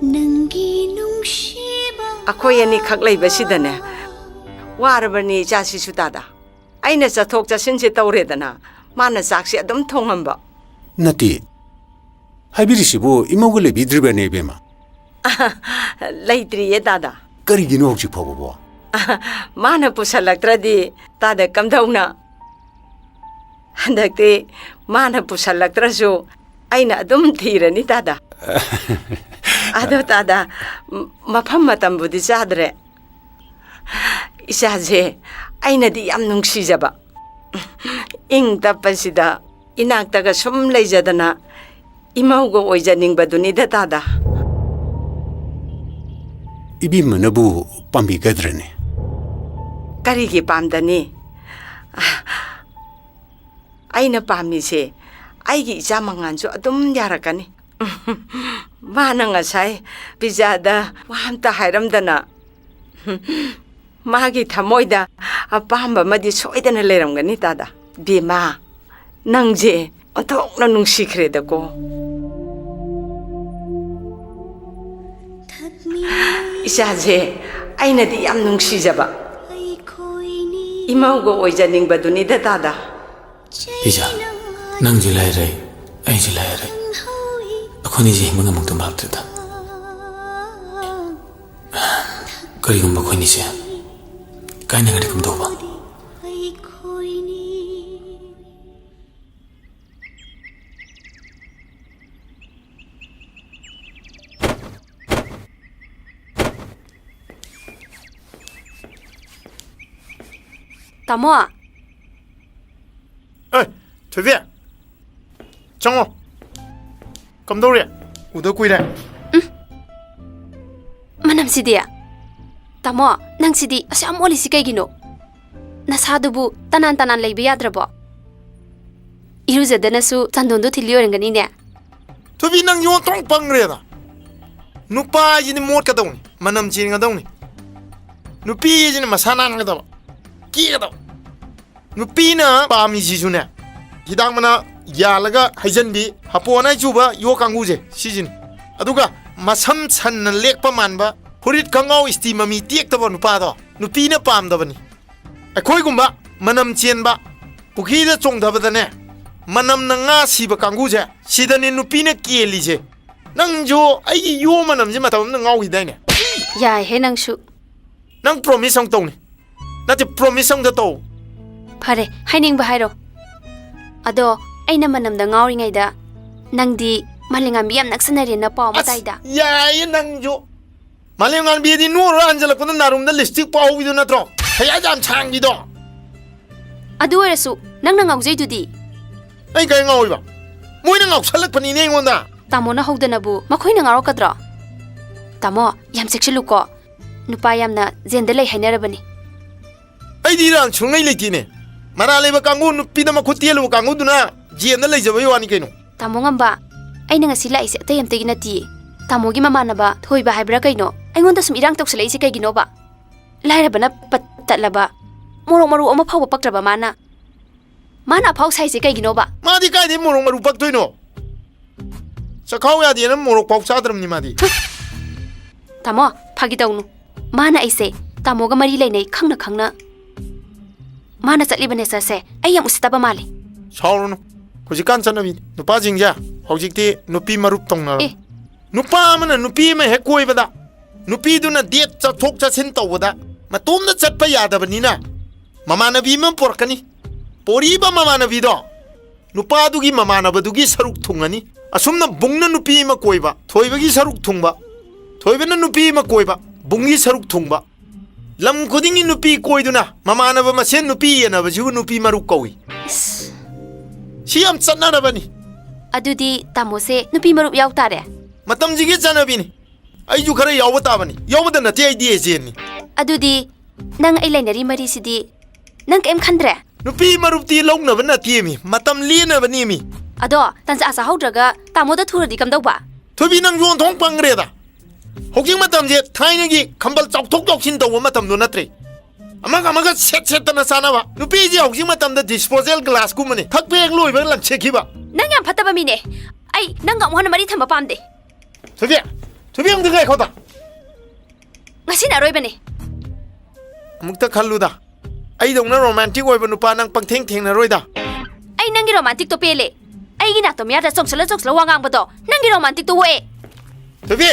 ꯅꯪꯒꯤ ꯅꯨꯡꯁꯤꯕ꯫ ꯑꯩꯈꯣꯏ ꯑꯅꯤꯈꯛ ꯂꯩꯕꯁꯤꯗꯅꯦ, ꯋꯥꯔꯕꯅꯤ ꯏꯆꯥꯁꯤꯁꯨ ꯇꯥꯗ꯫ ꯑꯩꯅ ꯆꯠꯊꯣꯛ ꯆꯠꯁꯤꯟꯁꯦ ꯇꯧꯔꯦꯗꯅ, ꯃꯥꯅ ꯆꯥꯛꯁꯦ ꯑꯗꯨꯝ ꯊꯣꯡꯉꯝꯕ꯫ ꯅꯠꯇꯦ, ꯍꯥꯏꯕꯤꯔꯤꯁꯤꯕꯨ ꯏꯃꯧꯒ ꯂꯩꯕꯤꯗ꯭ꯔꯤꯕꯅꯦ ꯏꯕꯦꯝꯃ? ꯂꯩꯇ꯭ꯔꯤꯌꯦ ꯇꯥꯗ꯫ ꯀꯔꯤꯒꯤꯅꯣ ꯍꯧꯖꯤꯛ ꯐꯥꯎꯕꯕꯣ? ꯃꯥꯅ ꯄꯨꯁꯜꯂꯛꯇ꯭ꯔꯗꯤ ꯇꯥꯗ ꯀꯝꯗꯧꯅ? ꯍꯟꯗꯛꯇꯤ ꯃꯥꯅ ꯄꯨꯁꯜꯂꯛꯇ꯭ꯔꯁꯨ ꯑꯩꯅ ꯑꯗꯨꯝ ꯊꯤꯔꯅꯤ ꯇꯥꯗ꯫ ꯑꯗꯣ ꯇꯥꯗ, ꯃ-, ꯃꯐꯝ ꯃꯇꯝꯕꯨꯗꯤ ꯆꯥꯗ꯭ꯔꯦ꯫ ꯏꯆꯥꯁꯦ ꯑꯩꯅꯗꯤ ꯌꯥꯝ ꯅꯨꯡꯁꯤꯖꯕ꯫ ꯏꯪ ꯇꯞꯄꯁꯤꯗ ꯏꯅꯥꯛꯇꯒ ꯁꯨꯝ ꯂꯩꯖꯗꯅ ꯏꯃꯧꯒ ꯑꯣꯏꯖꯅꯤꯡꯕꯗꯨꯅꯤꯗ ꯇꯥꯗ꯫ ꯏꯕꯦꯝꯃꯅꯕꯨ ꯄꯥꯝꯕꯤꯒꯗ꯭ꯔꯅꯦ? ꯀꯔꯤꯒꯤ ꯄꯥꯝꯗꯅꯤ? ꯑꯩꯅ ꯄꯥꯝꯃꯤꯁꯦ ꯑꯩꯒꯤ ꯏꯆꯥ ꯃꯉꯥꯟꯁꯨ ꯑꯗꯨꯝ ꯌꯥꯔꯛꯀꯅꯤ꯫ ꯃꯥꯅ ꯉꯁꯥꯏ ꯄꯤꯖꯥꯗ ꯋꯥ ꯑꯝꯇ ꯍꯥꯏꯔꯝꯗꯅ ꯃꯥꯒꯤ ꯊꯃꯣꯏꯗ ꯑꯄꯥꯝꯕ ꯑꯃꯗꯤ ꯁꯣꯏꯗꯅ ꯂꯩꯔꯝꯒꯅꯤ, ꯇꯥꯗ꯫ ꯕꯦꯝꯃ, ꯅꯪꯁꯦ ꯑꯣꯟꯊꯣꯛꯅ ꯅꯨꯡꯁꯤꯈ꯭ꯔꯦꯗꯀꯣ꯫ ꯏꯆꯥꯁꯦ ꯑꯩꯅꯗꯤ ꯌꯥꯝ ꯅꯨꯡꯁꯤꯖꯕ, ꯏꯃꯧꯒ ꯑꯣꯏꯖꯅꯤꯡꯕꯗꯨꯅꯤꯗ, ꯇꯥꯗ꯫ ꯄꯤꯖꯥ, ꯅꯪꯁꯨ ꯂꯩꯔꯦ, ꯑꯩꯁꯨ ꯂꯩꯔꯦ꯫ ꯑꯩꯈꯣꯏꯅꯤꯁꯦ ꯍꯤꯡꯕ ꯉꯝꯃꯛꯇꯧ ꯃꯥꯜꯂꯛꯇ꯭ꯔꯦꯗ꯫ ꯀꯔꯤꯒꯨꯝꯕ ꯑꯩꯈꯣꯏꯅꯤꯁꯦ ꯀꯥꯏꯅꯈ꯭ꯔꯗꯤ ꯀꯝꯗꯧꯕ? ꯇꯥꯃꯣ꯫ ꯑꯦ, ꯊꯣꯏꯕꯤ, ꯆꯪꯉꯣ꯫ ꯀꯝꯗꯧꯔꯦ? ꯎꯗ ꯀꯨꯏꯔꯦ꯫ ꯃꯅꯝꯁꯤꯗꯤ꯫ ꯇꯥꯃꯣ, ꯅꯪꯁꯤꯗꯤ ꯑꯁꯨꯛ ꯌꯥꯝ ꯑꯣꯜꯂꯤꯁꯤ ꯀꯩꯒꯤꯅꯣ? ꯅꯁꯥꯗꯨꯕꯨ ꯇꯅꯥꯟ ꯇꯅꯥꯟ ꯂꯩꯕ ꯌꯥꯗ꯭ꯔꯕꯣ? ꯏꯔꯨꯖꯗꯅꯁꯨ ꯆꯟꯗꯣꯟꯗꯣ ꯊꯤꯜꯂꯤ ꯑꯣꯏꯔꯝꯒꯅꯤꯅꯦ꯫ ꯊꯣꯏꯕꯤ, ꯅꯪ ꯌꯣꯟꯊꯣꯡ ꯄꯪꯈ꯭ꯔꯦꯗ꯫ ꯅꯨꯄꯥ ꯍꯥꯏꯁꯤꯗꯤ ꯃꯣꯠꯀꯗꯧꯅꯤ, ꯃꯅꯝ ꯆꯦꯟꯒꯗꯧꯅꯤ꯫ ꯅꯨꯄꯤ ꯍꯥꯏꯁꯤꯅ ꯃꯁꯥ ꯅꯥꯟꯒꯗꯕ, ꯀꯦꯒꯗꯕ꯫ ꯅꯨꯄꯤꯅ ꯄꯥꯝꯃꯤꯁꯤꯁꯨꯅꯦ, ꯍꯤꯗꯥꯛ ꯃꯅꯥ ꯌꯥꯜꯂꯒ ꯍꯩꯖꯤꯟꯕꯤ, ꯍꯥꯄꯣ ꯑꯅꯥꯏ ꯆꯨꯕ ꯌꯣ ꯀꯥꯡꯕꯨꯁꯦ, ꯁꯤꯁꯤꯅꯤ꯫ ꯑꯗꯨꯒ ꯃꯁꯝ ꯁꯟꯅ ꯂꯦꯛꯄ ꯃꯥꯟꯕ, ꯐꯨꯔꯤꯠ ꯈꯣꯡꯒ꯭ꯔꯥꯎ ꯏꯁꯇꯤ ꯃꯃꯤ ꯇꯦꯛꯇꯕ ꯅꯨꯄꯥꯗꯣ ꯅꯨꯄꯤꯅ ꯄꯥꯝꯗꯕꯅꯤ꯫ ꯑꯩꯈꯣꯏꯒꯨꯝꯕ ꯃꯅꯝ ꯆꯦꯟꯕ, ꯄꯨꯈ꯭ꯔꯤꯗ ꯆꯣꯡꯊꯕꯗꯅꯦ, ꯃꯅꯝꯅ ꯉꯥ ꯁꯤꯕ ꯀꯥꯡꯕꯨꯁꯦ, ꯁꯤꯗꯅꯦ ꯅꯨꯄꯤꯅ ꯀꯦꯜꯂꯤꯁꯦ꯫ ꯅꯪꯁꯨ ꯑꯩꯒꯤ ꯌꯣ ꯃꯅꯝꯁꯦ ꯃꯇꯝ ꯑꯃꯗ ꯉꯥꯎꯈꯤꯗꯥꯏꯅꯦ? ꯌꯥꯏꯍꯦ ꯅꯪꯁꯨ꯫ ꯅꯪ promise ꯑꯃꯨꯛ ꯇꯧꯅꯦ꯫ ꯅꯠꯇꯦ, promise ꯑꯃꯨꯛꯇ ꯇꯧ꯫ ꯐꯔꯦ, ꯍꯥꯏꯅꯤꯡꯕ ꯍꯥꯏꯔꯣ꯫ ꯑꯗꯣ ꯑꯩꯅ ꯃꯅꯝꯗ ꯉꯥꯎꯔꯤꯉꯩꯗ ꯅꯪꯗꯤ ꯃꯥꯂꯦꯝꯉꯥꯟꯕꯤ ꯌꯥꯝ ꯅꯛꯁꯟꯅꯔꯦꯅ ꯄꯥꯎ ꯑꯃ ꯑꯁ, ꯇꯥꯏꯗ꯫ ꯌꯥꯏꯌꯦ ꯅꯪꯁꯨ꯫ ꯃꯥꯂꯦꯝꯉꯥꯟꯕꯤꯗꯤ ꯅꯣꯛꯑꯔꯣꯏ ꯍꯟꯖꯜꯂꯛꯄꯗ ꯅꯥꯔꯨꯝꯗ lipstick ꯄꯥꯎꯍꯧꯕꯤꯗꯣ ꯅꯠꯇ꯭ꯔꯣ? ꯍꯌꯥ ꯌꯥꯝ ꯁꯥꯡꯕꯤꯗꯣ꯫ ꯑꯗꯨ ꯑꯣꯏꯔꯁꯨ ꯅꯪꯅ ꯉꯥꯎꯖꯩꯗꯨꯗꯤ꯫ ꯑꯩ ꯀꯩ ꯉꯥꯎꯔꯤꯕ? ꯃꯣꯏꯅ ꯉꯥꯎꯁꯜꯂꯛꯄꯅꯤꯅꯦ ꯑꯩꯉꯣꯟꯗ꯫ ꯇꯥꯃꯣꯅ ꯍꯧꯗꯅꯕꯨ ꯃꯈꯣꯏꯅ ꯉꯥꯎꯔꯛꯀꯗ꯭ꯔꯣ? ꯇꯥꯃꯣ, ꯌꯥꯝ ꯆꯦꯛꯁꯤꯜꯂꯨꯀꯣ꯫ ꯅꯨꯄꯥ ꯌꯥꯝꯅ ꯖꯦꯟꯗ ꯂꯩ ꯍꯥꯏꯅꯔꯕꯅꯤ꯫ ꯑꯩꯗꯤ ꯏꯔꯥꯡ ꯁꯨꯡꯂꯩ ꯂꯩꯇꯦꯅꯦ꯫ ꯃꯔꯥ ꯂꯩꯕ ꯀꯥꯡꯕꯨ, ꯅꯨꯄꯤꯗ ꯃꯈꯨꯠ ꯇꯦꯜꯂꯨꯕ ꯀꯥꯡꯕꯨꯗꯨꯅ ꯖꯦꯟꯗ ꯂꯩꯖꯕꯩ ꯋꯥꯅꯤ ꯀꯩꯅꯣ꯫ ꯇꯥꯃꯣ ꯉꯝꯕ, ꯑꯩꯅ ꯉꯁꯤ ꯂꯥꯛꯏꯁꯦ ꯑꯇꯩ ꯑꯝꯇꯒꯤ ꯅꯠꯇꯤꯌꯦ꯫ ꯇꯥꯃꯣꯒꯤ ꯃꯃꯥꯟꯅꯕ ꯊꯣꯏꯕ ꯍꯥꯏꯕ꯭ꯔꯥ ꯀꯩꯅꯣ, ꯑꯩꯉꯣꯟꯗ ꯁꯨꯝ ꯏꯔꯥꯡ ꯇꯧꯁꯜꯂꯛꯏꯁꯦ ꯀꯩꯒꯤꯅꯣꯕ? ꯂꯥꯏꯔꯕꯅ ꯄꯠ ꯇꯠꯂꯕ, ꯃꯣꯔꯣꯛ ꯃꯔꯨ ꯑꯃ ꯐꯥꯎꯕ ꯄꯛꯇ꯭ꯔꯕ ꯃꯥꯅ, ꯃꯥꯅ ꯑꯐꯥꯎ ꯁꯥꯏꯁꯦ ꯀꯩꯒꯤꯅꯣꯕ? ꯃꯥꯗꯤ ꯀꯥꯏꯗꯩ ꯃꯣꯔꯣꯛ ꯃꯔꯨ ꯄꯛꯇꯣꯏꯅꯣ? ꯆꯈꯥꯎ ꯌꯥꯗꯦꯅ ꯃꯣꯔꯣꯛ ꯐꯥꯎ ꯆꯥꯗ꯭ꯔꯕꯅꯤ ꯃꯥꯗꯤ꯫ ꯇꯥꯃꯣ, ꯐꯥꯒꯤ ꯇꯧꯅꯨ꯫ ꯃꯥꯅ ꯑꯩꯁꯦ ꯇꯥꯃꯣꯒ ꯃꯔꯤ ꯂꯩꯅꯩ ꯈꯪꯅ ꯈꯪꯅ ꯃꯥꯅ ꯆꯠꯂꯤꯕ ꯅꯦꯆꯔꯁꯦ ꯑꯩ ꯌꯥꯝ ꯎꯁꯤꯠꯇꯕ ꯃꯥꯜꯂꯤ꯫ ꯁꯥꯎꯔꯨꯅꯨ꯫ ꯍꯧꯖꯤꯛꯀꯥꯟ ꯆꯠꯅꯕꯤꯅꯤ꯫ ꯅꯨꯄꯥꯁꯤꯡꯁꯦ ꯍꯧꯖꯤꯛꯇꯤ ꯅꯨꯄꯤ ꯃꯔꯨꯞ ꯇꯧꯅꯔꯕꯅꯤ꯫ ꯑꯦ꯫ ꯅꯨꯄꯥ ꯑꯃꯅ ꯅꯨꯄꯤ ꯑꯃ ꯍꯦꯛ ꯀꯣꯏꯕꯗ, ꯅꯨꯄꯤꯗꯨꯅ ꯗꯦꯠ ꯆꯠꯊꯣꯛ ꯆꯠꯁꯤꯟ ꯇꯧꯕꯗ ꯃꯇꯣꯝꯗ ꯆꯠꯄ ꯌꯥꯗꯕꯅꯤꯅ ꯃꯃꯥꯟꯅꯕꯤ ꯑꯃ ꯄꯨꯔꯛꯀꯅꯤ꯫ ꯄꯣꯔꯤꯕ ꯃꯃꯥꯟꯅꯕꯤꯗꯣ ꯅꯨꯄꯥꯗꯨꯒꯤ ꯃꯃꯥꯟꯅꯕꯗꯨꯒꯤ ꯁꯔꯨꯛ ꯊꯨꯡꯉꯅꯤ꯫ ꯑꯁꯨꯝꯅ ꯕꯨꯡꯅ ꯅꯨꯄꯤ ꯑꯃ ꯀꯣꯏꯕ, ꯊꯣꯏꯕꯒꯤ ꯁꯔꯨꯛ ꯊꯨꯡꯕ, ꯊꯣꯏꯕꯅ ꯅꯨꯄꯤ ꯑꯃ ꯀꯣꯏꯕ, ꯕꯨꯡꯒꯤ ꯁꯔꯨꯛ ꯊꯨꯡꯕ꯫ ꯂꯝ ꯈꯨꯗꯤꯡꯒꯤ ꯅꯨꯄꯤ ꯀꯣꯏꯗꯨꯅ ꯃꯃꯥꯟꯅꯕ ꯃꯁꯦꯟ ꯅꯨꯄꯤ ꯌꯦꯟꯅꯕꯁꯤꯕꯨ ꯅꯨꯄꯤ ꯃꯔꯨꯞ ꯀꯧꯏ꯫ ꯏꯁ꯫ ꯁꯤ ꯌꯥꯝ ꯆꯠꯅꯔꯕꯅꯤ꯫ ꯑꯗꯨꯗꯤ ꯇꯥꯃꯣꯁꯦ ꯅꯨꯄꯤ ꯃꯔꯨꯞ ꯌꯥꯎ ꯇꯥꯔꯦ꯫ ꯃꯇꯝꯁꯤꯒꯤ ꯆꯠꯅꯕꯤꯅꯤ꯫ ꯑꯩꯁꯨ ꯈꯔ ꯌꯥꯎꯕ ꯇꯥꯕꯅꯤ꯫ ꯌꯥꯎꯕꯗ ꯅꯠꯇꯦ, ꯑꯩꯗꯤ ꯑꯦꯖꯦꯟꯅꯤ꯫ ꯑꯗꯨꯗꯤ ꯅꯪ ꯑꯩ ꯂꯩꯅꯔꯤ ꯃꯔꯤꯁꯤꯗꯤ ꯅꯪ ꯀꯩꯝ ꯈꯟꯗ꯭ꯔꯦ? ꯅꯨꯄꯤ ꯃꯔꯨꯞꯇꯤ ꯂꯧꯅꯕ ꯅꯠꯇꯦꯃꯤ, ꯃꯇꯝ ꯂꯦꯟꯅꯕꯅꯦꯃꯤ꯫ ꯑꯗꯣ ꯇꯟꯖꯥ ꯆꯥꯍꯧꯗ꯭ꯔꯒ ꯇꯥꯃꯣꯗ ꯊꯨꯔꯗꯤ ꯀꯝꯗꯧꯕ? ꯊꯣꯏꯕꯤ, ꯅꯪꯁꯨ ꯑꯣꯟꯊꯣꯛ ꯄꯪꯈ꯭ꯔꯦꯗ꯫ ꯍꯧꯖꯤꯛ ꯃꯇꯝꯁꯦ ꯊꯥꯏꯅꯒꯤ ꯈꯝꯕꯜ ꯆꯥꯎꯊꯣꯛ ꯆꯥꯎꯁꯤꯟ ꯇꯧꯕ ꯃꯇꯝꯗꯣ ꯅꯠꯇ꯭ꯔꯦ꯫ ꯑꯃꯒ ꯑꯃꯒ ꯁꯦꯠ ꯁꯦꯠꯇꯅ ꯆꯥꯅꯕ꯫ ꯅꯨꯄꯤꯁꯦ ꯍꯧꯖꯤꯛ ꯃꯇꯝꯗ disposal glassꯀꯨꯝꯕꯅꯦ꯫ ꯊꯛꯄ ꯍꯦꯛ ꯂꯣꯏꯕꯒ ꯂꯪꯁꯦꯠꯈꯤꯕ꯫ ꯅꯪ ꯌꯥꯝ ꯐꯠꯇꯕ ꯃꯤꯅꯦ꯫ ꯑꯩ ꯅꯪꯒ ꯑꯃꯨꯛ ꯍꯟꯅ ꯃꯔꯤ ꯊꯝꯕ ꯄꯥꯝꯗꯦ꯫ ꯊꯣꯏꯕꯤ, ꯊꯣꯏꯕꯤ, ꯑꯃꯨꯛꯇ ꯉꯥꯏꯈꯣꯗ꯫ ꯉꯁꯤꯅ ꯑꯔꯣꯏꯕꯅꯦ꯫ ꯑꯃꯨꯛꯇ ꯈꯜꯂꯨꯗ꯫ ꯑꯩꯗꯧꯅ romantic ꯑꯣꯏꯕ ꯅꯨꯄꯥ ꯅꯪ ꯄꯪꯊꯦꯡ ꯊꯦꯡꯅꯔꯣꯏꯗ꯫ ꯑꯩ ꯅꯪꯒꯤ romanticꯇꯣ ꯄꯦꯜꯂꯦ꯫ ꯑꯩꯒꯤ ꯅꯥꯇꯣ ꯃꯌꯥꯗ ꯆꯣꯡꯁꯤꯜꯂ ꯆꯣꯡꯁꯤꯜꯂ ꯋꯥ ꯉꯥꯡꯕꯗꯣ ꯅꯪꯒꯤ romanticꯇꯣ ꯑꯣꯛꯑꯦ꯫ ꯊꯣꯏꯕꯤ!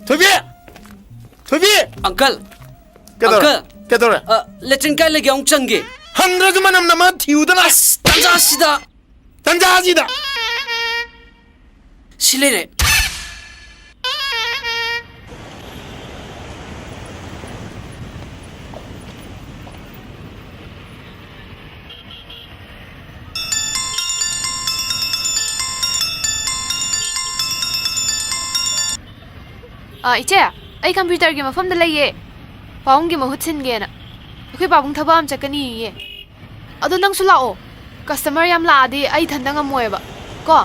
ꯊꯣꯏꯕꯤ! ꯊꯣꯏꯕꯤ! ꯑꯪꯀꯜ! ꯀꯩꯗꯧꯔꯦ? ꯑꯪꯀꯜ! ꯀꯩꯗꯧꯔꯦ? ꯑ, ꯂꯦꯇ꯭ꯔꯤꯟ ꯀꯥꯏ ꯂꯩꯒꯦ? ꯑꯃꯨꯛ ꯆꯪꯒꯦ꯫ ꯍꯪꯗ꯭ꯔꯁꯨ ꯃꯅꯝ ꯅꯝꯃ ꯊꯤꯌꯨꯗꯅ꯫ ꯑꯁ, ꯇꯟꯖꯥꯁꯤꯗ! ꯇꯟꯖꯥꯁꯤꯗ! ꯁꯤ ꯂꯩꯔꯦ꯫ ꯑ, ꯏꯆꯦ, ꯑꯩ ꯀꯝꯄ꯭ꯌꯨꯇꯔꯒꯤ ꯃꯐꯝꯗ ꯂꯩꯌꯦ꯫ ꯄꯥꯕꯨꯡꯒꯤ ꯃꯍꯨꯠ ꯁꯤꯟꯒꯦꯅ꯫ ꯑꯩꯈꯣꯏ ꯄꯥꯕꯨꯡ ꯊꯕꯛ ꯑꯃ ꯆꯠꯀꯅꯤꯌꯦ꯫ ꯑꯗꯣ ꯅꯪꯁꯨ ꯂꯥꯛꯑꯣ꯫ ꯀꯁꯇꯃꯔ ꯌꯥꯝ ꯂꯥꯛꯑꯗꯤ ꯑꯩ ꯏꯊꯟꯗ ꯉꯝꯃꯣꯏꯕ꯫ ꯀꯣ?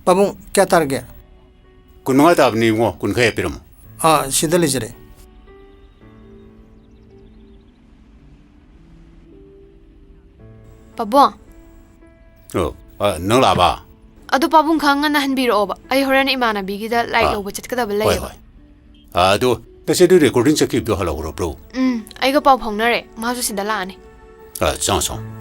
ꯄꯥꯕꯨꯡ, ꯀꯌꯥ ꯇꯥꯔꯒꯦ? ꯀꯨꯟ ꯃꯉꯥ ꯇꯥꯕꯅꯤ ꯏꯕꯨꯡꯉꯣ, ꯀꯨꯟ ꯈꯔ ꯍꯦꯛ ꯄꯤꯔꯝꯃꯣ꯫ ꯑꯥ, ꯁꯤꯗ ꯂꯩꯖꯔꯦ꯫ ꯄꯥꯕꯨꯡ꯫ ꯑꯣ, ꯑ, ꯅꯪ ꯂꯥꯛꯑꯕ? ꯑꯗꯨ ꯄꯥꯕꯨꯡ ꯈꯔ ꯉꯟꯅ ꯍꯟꯕꯤꯔꯛꯑꯣꯕ꯫ ꯑꯩ ꯍꯣꯔꯦꯟ ꯏꯃꯥꯟꯅꯕꯤꯒꯤꯗ ꯂꯥꯏꯔꯤꯛ ꯑꯥ꯫ ꯂꯧꯕ ꯆꯠꯀꯗꯕ ꯍꯣꯏ, ꯂꯩꯌꯦꯕ꯫ ꯍꯣꯏ꯫ ꯑ, ꯑꯗꯨ ꯅꯆꯦꯗꯨ ꯔꯦꯀꯣꯔꯗꯤꯡ ꯆꯠꯈꯤꯕꯗꯣ ꯍꯜꯂꯛꯈ꯭ꯔꯕ꯭ꯔꯣ? ꯎꯝ, ꯑꯩꯒ ꯄꯥꯎ ꯐꯥꯎꯅꯔꯦ꯫ ꯃꯥꯁꯨ ꯁꯤꯗ ꯂꯥꯛꯑꯅꯤ꯫ ꯑ, ꯆꯪꯉꯣ, ꯆꯪꯉꯣ꯫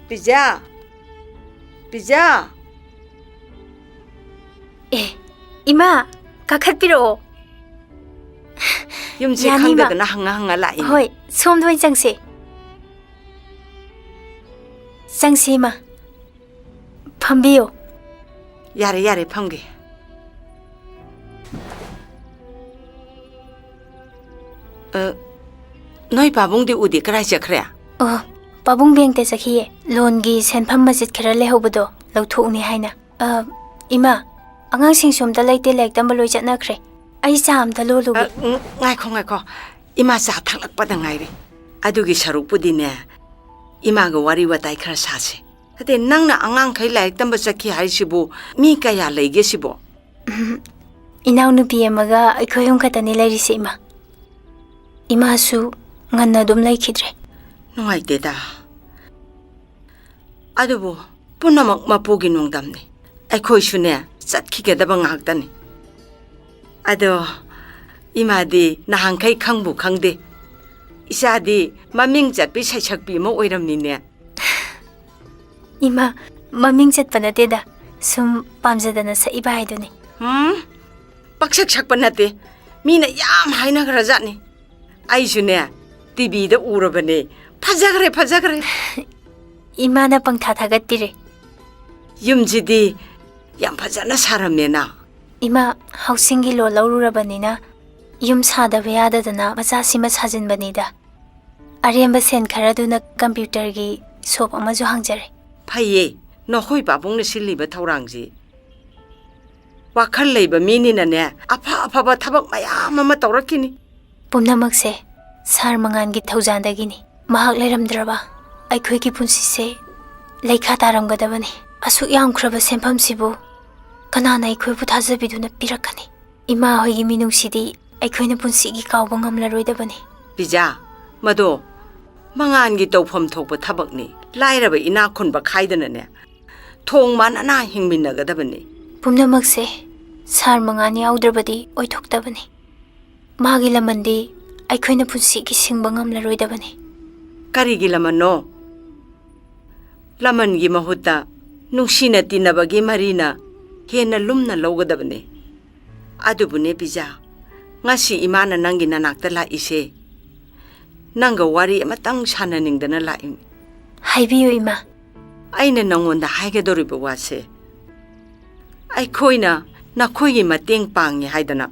Pizza, pizza. ꯑꯦ, ꯏꯃꯥ, ꯀꯥꯈꯠꯄꯤꯔꯛꯑꯣ꯫ ꯌꯨꯝꯁꯦ ꯌꯥꯅꯤ, ꯏꯃꯥ꯫ ꯈꯪꯗꯗꯅ ꯍꯪꯉ ꯍꯪꯉ ꯂꯥꯛꯏꯅꯦ꯫ ꯍꯣꯏ, ꯁꯣꯝꯗ ꯑꯣꯏꯅ ꯆꯪꯁꯦ꯫ ꯆꯪꯁꯤ, ꯏꯃꯥ꯫ ꯐꯝꯕꯤꯌꯨ꯫ ꯌꯥꯔꯦ, ꯌꯥꯔꯦ, ꯐꯝꯒꯦ꯫ ꯑ, ꯅꯣꯏ ꯄꯥꯕꯨꯡꯗꯤ ꯎꯗꯦ, ꯀꯔꯥꯏ ꯆꯠꯈ꯭ꯔꯦ? ꯑꯣ, ꯄꯥꯕꯨꯡ ꯕꯦꯡꯛꯇ ꯆꯠꯈꯤꯌꯦ꯫ ꯂꯣꯟꯒꯤ ꯁꯦꯟꯐꯝ ꯃꯆꯤꯠ ꯈꯔ ꯂꯩꯍꯧꯕꯗꯣ ꯂꯧꯊꯣꯛꯎꯅꯤ ꯍꯥꯏꯅ꯫ ꯑ, ꯏꯃꯥ, ꯑꯉꯥꯡꯁꯤꯡꯁꯨ ꯑꯝꯇ ꯂꯩꯇꯦ, ꯂꯥꯏꯔꯤꯛ ꯇꯝꯕ ꯂꯣꯏ ꯆꯠꯅꯈ꯭ꯔꯦ꯫ ꯑꯩ ꯆꯥ ꯑꯝꯇ ꯂꯣꯜꯂꯨꯒꯦ꯫ ꯑ, ꯎꯝ, ꯉꯥꯏꯈꯣ, ꯉꯥꯏꯈꯣ꯫ ꯏꯃꯥ ꯆꯥ ꯊꯛꯂꯛꯄꯗ ꯉꯥꯏꯔꯤ꯫ ꯑꯗꯨꯒꯤ ꯁꯔꯨꯛꯄꯨꯗꯤꯅꯦ, ꯏꯃꯥꯒ ꯋꯥꯔꯤ ꯋꯥꯇꯥꯏ ꯈꯔ ꯁꯥꯁꯦ꯫ ꯅꯠꯇꯦ, ꯅꯪꯅ ꯑꯉꯥꯡꯈꯩ ꯂꯥꯏꯔꯤꯛ ꯇꯝꯕ ꯆꯠꯈꯤ ꯍꯥꯏꯁꯤꯕꯨ ꯃꯤ ꯀꯌꯥ ꯂꯩꯒꯦ ꯁꯤꯕꯣ? ꯎꯝ, ꯏꯅꯥꯎꯅꯨꯄꯤ ꯑꯃꯒ ꯑꯩꯈꯣꯏ ꯑꯍꯨꯝ ꯈꯛꯇꯅꯤ ꯂꯩꯔꯤꯁꯦ, ꯏꯃꯥ꯫ ꯏꯃꯥꯁꯨ ꯉꯟꯅ ꯑꯗꯨꯝ ꯂꯩꯈꯤꯗ꯭ꯔꯦ꯫ ꯅꯨꯡꯉꯥꯏꯇꯦꯗ꯫ ꯑꯗꯨꯕꯨ ꯄꯨꯝꯅꯃꯛ ꯃꯄꯨꯒꯤ ꯅꯣꯡꯗꯝꯅꯤ꯫ ꯑꯩꯈꯣꯏꯁꯨꯅꯦ, ꯆꯠꯈꯤꯒꯗꯕ ꯉꯥꯛꯇꯅꯤ꯫ ꯑꯗꯣ ꯏꯃꯥꯗꯤ ꯅꯍꯥꯟꯈꯩ ꯈꯪꯕꯨ ꯈꯪꯗꯦ꯫ ꯏꯆꯥꯗꯤ ꯃꯃꯤꯡ ꯆꯠꯄꯤ ꯁꯩꯁꯛꯄꯤ ꯑꯃ ꯑꯣꯏꯔꯝꯃꯤꯅꯦ꯫ ꯏꯃꯥ, ꯃꯃꯤꯡ ꯆꯠꯄ ꯅꯠꯇꯦꯗ, ꯁꯨꯝ ꯄꯥꯝꯖꯗꯅ ꯁꯛꯏꯕ ꯍꯥꯏꯗꯨꯅꯤ꯫ ꯎꯝ, ꯄꯛꯁꯛ ꯁꯛꯄ ꯅꯠꯇꯦ, ꯃꯤꯅ ꯌꯥꯝ ꯍꯥꯏꯅꯈ꯭ꯔꯖꯥꯠꯅꯤ꯫ ꯑꯩꯁꯨꯅꯦ, ꯇꯤꯚꯤꯗ ꯎꯔꯕꯅꯦ, ꯐꯖꯈ꯭ꯔꯦ, ꯐꯖꯈ꯭ꯔꯦ꯫ ꯏꯃꯥꯅ ꯄꯪꯊꯥ ꯊꯥꯒꯠꯄꯤꯔꯦ꯫ ꯌꯨꯝꯁꯤꯗꯤ ꯌꯥꯝ ꯐꯖꯅ ꯁꯥꯔꯝꯃꯦꯅ꯫ ꯏꯃꯥ, ꯍꯥꯎꯁꯤꯡꯒꯤ ꯂꯣꯟ ꯂꯧꯔꯨꯔꯕꯅꯤꯅ ꯌꯨꯝ ꯁꯥꯗꯕ ꯌꯥꯗꯗꯅ ꯃꯆꯥꯁꯤꯃ ꯁꯥꯖꯤꯟꯕꯅꯤꯗ꯫ ꯑꯔꯦꯝꯕ ꯁꯦꯟ ꯈꯔꯗꯨꯅ ꯀꯝꯄ꯭ꯌꯨꯇꯔꯒꯤ ꯁꯣꯞ ꯑꯃꯁꯨ ꯍꯥꯡꯖꯔꯦ꯫ ꯐꯩꯌꯦ, ꯅꯈꯣꯏ ꯄꯥꯕꯨꯡꯅ ꯁꯤꯜꯂꯤꯕ ꯊꯧꯔꯥꯡꯁꯤ꯫ ꯋꯥꯈꯜ ꯂꯩꯕ ꯃꯤꯅꯤꯅꯅꯦ, ꯑꯐ ꯑꯐꯕ ꯊꯕꯛ ꯃꯌꯥꯝ ꯑꯃ ꯇꯧꯔꯛꯈꯤꯅꯤ꯫ ꯄꯨꯝꯅꯃꯛꯁꯦ ꯁꯥꯔ ꯃꯉꯥꯟꯒꯤ ꯊꯧꯖꯥꯟꯗꯒꯤꯅꯤ꯫ ꯃꯍꯥꯛ ꯂꯩꯔꯝꯗ꯭ꯔꯕ ꯑꯩꯈꯣꯏꯒꯤ ꯄꯨꯟꯁꯤꯁꯦ ꯂꯩꯈꯥ ꯇꯥꯔꯝꯒꯗꯕꯅꯤ꯫ ꯑꯁꯨꯛ ꯌꯥꯝꯈ꯭ꯔꯕ ꯁꯦꯟꯐꯝꯁꯤꯕꯨ ꯀꯅꯥꯅ ꯑꯩꯈꯣꯏꯕꯨ ꯊꯥꯖꯕꯤꯗꯨꯅ ꯄꯤꯔꯛꯀꯅꯤ? ꯏꯃꯥ ꯍꯣꯏꯒꯤ ꯃꯤꯅꯨꯡꯁꯤꯗꯤ ꯑꯩꯈꯣꯏꯅ ꯄꯨꯟꯁꯤꯒꯤ ꯀꯥꯎꯕ ꯉꯝꯂꯔꯣꯏꯗꯕꯅꯤ꯫ ꯄꯤꯖꯥ, ꯃꯗꯣ ꯃꯉꯥꯟꯒꯤ ꯇꯧꯐꯝ ꯊꯣꯛꯄ ꯊꯕꯛꯅꯤ꯫ ꯂꯥꯏꯔꯕ ꯏꯅꯥꯛ ꯈꯨꯟꯕ ꯈꯥꯏꯗꯅꯅꯦ, ꯊꯣꯡ ꯃꯥꯟꯅꯅ ꯍꯤꯡꯃꯤꯟꯅꯒꯗꯕꯅꯤ꯫ ꯄꯨꯝꯅꯃꯛꯁꯦ ꯁꯥꯔ ꯃꯉꯥꯟ ꯌꯥꯎꯗ꯭ꯔꯕꯗꯤ ꯑꯣꯏꯊꯣꯛꯇꯕꯅꯤ꯫ ꯃꯥꯒꯤ ꯂꯃꯟꯗꯤ ꯑꯩꯈꯣꯏꯅ ꯄꯨꯟꯁꯤꯒꯤ ꯁꯤꯡꯕ ꯉꯝꯂꯔꯣꯏꯗꯕꯅꯤ꯫ ꯀꯔꯤꯒꯤ ꯂꯃꯟꯅꯣ? ꯂꯃꯟꯒꯤ ꯃꯍꯨꯠꯇ ꯅꯨꯡꯁꯤꯅ ꯇꯤꯟꯅꯕꯒꯤ ꯃꯔꯤꯅ ꯍꯦꯟꯅ ꯂꯨꯝꯅ ꯂꯧꯒꯗꯕꯅꯤ꯫ ꯑꯗꯨꯕꯨꯅꯦ ꯄꯤꯖꯥ, ꯉꯁꯤ ꯏꯃꯥꯅ ꯅꯪꯒꯤ ꯅꯅꯥꯛꯇ ꯂꯥꯛꯏꯁꯦ, ꯅꯪꯒ ꯋꯥꯔꯤ ꯑꯃꯇꯪ ꯁꯥꯟꯅꯅꯤꯡꯗꯅ ꯂꯥꯛꯏ꯫ ꯍꯥꯏꯕꯤꯌꯨ, ꯏꯃꯥ꯫ ꯑꯩꯅ ꯅꯪꯉꯣꯟꯗ ꯍꯥꯏꯒꯗꯧꯔꯤꯕ ꯋꯥꯁꯦ, ꯑꯩꯈꯣꯏꯅ ꯅꯈꯣꯏꯒꯤ ꯃꯇꯦꯡ ꯄꯥꯡꯉꯤ ꯍꯥꯏꯗꯅ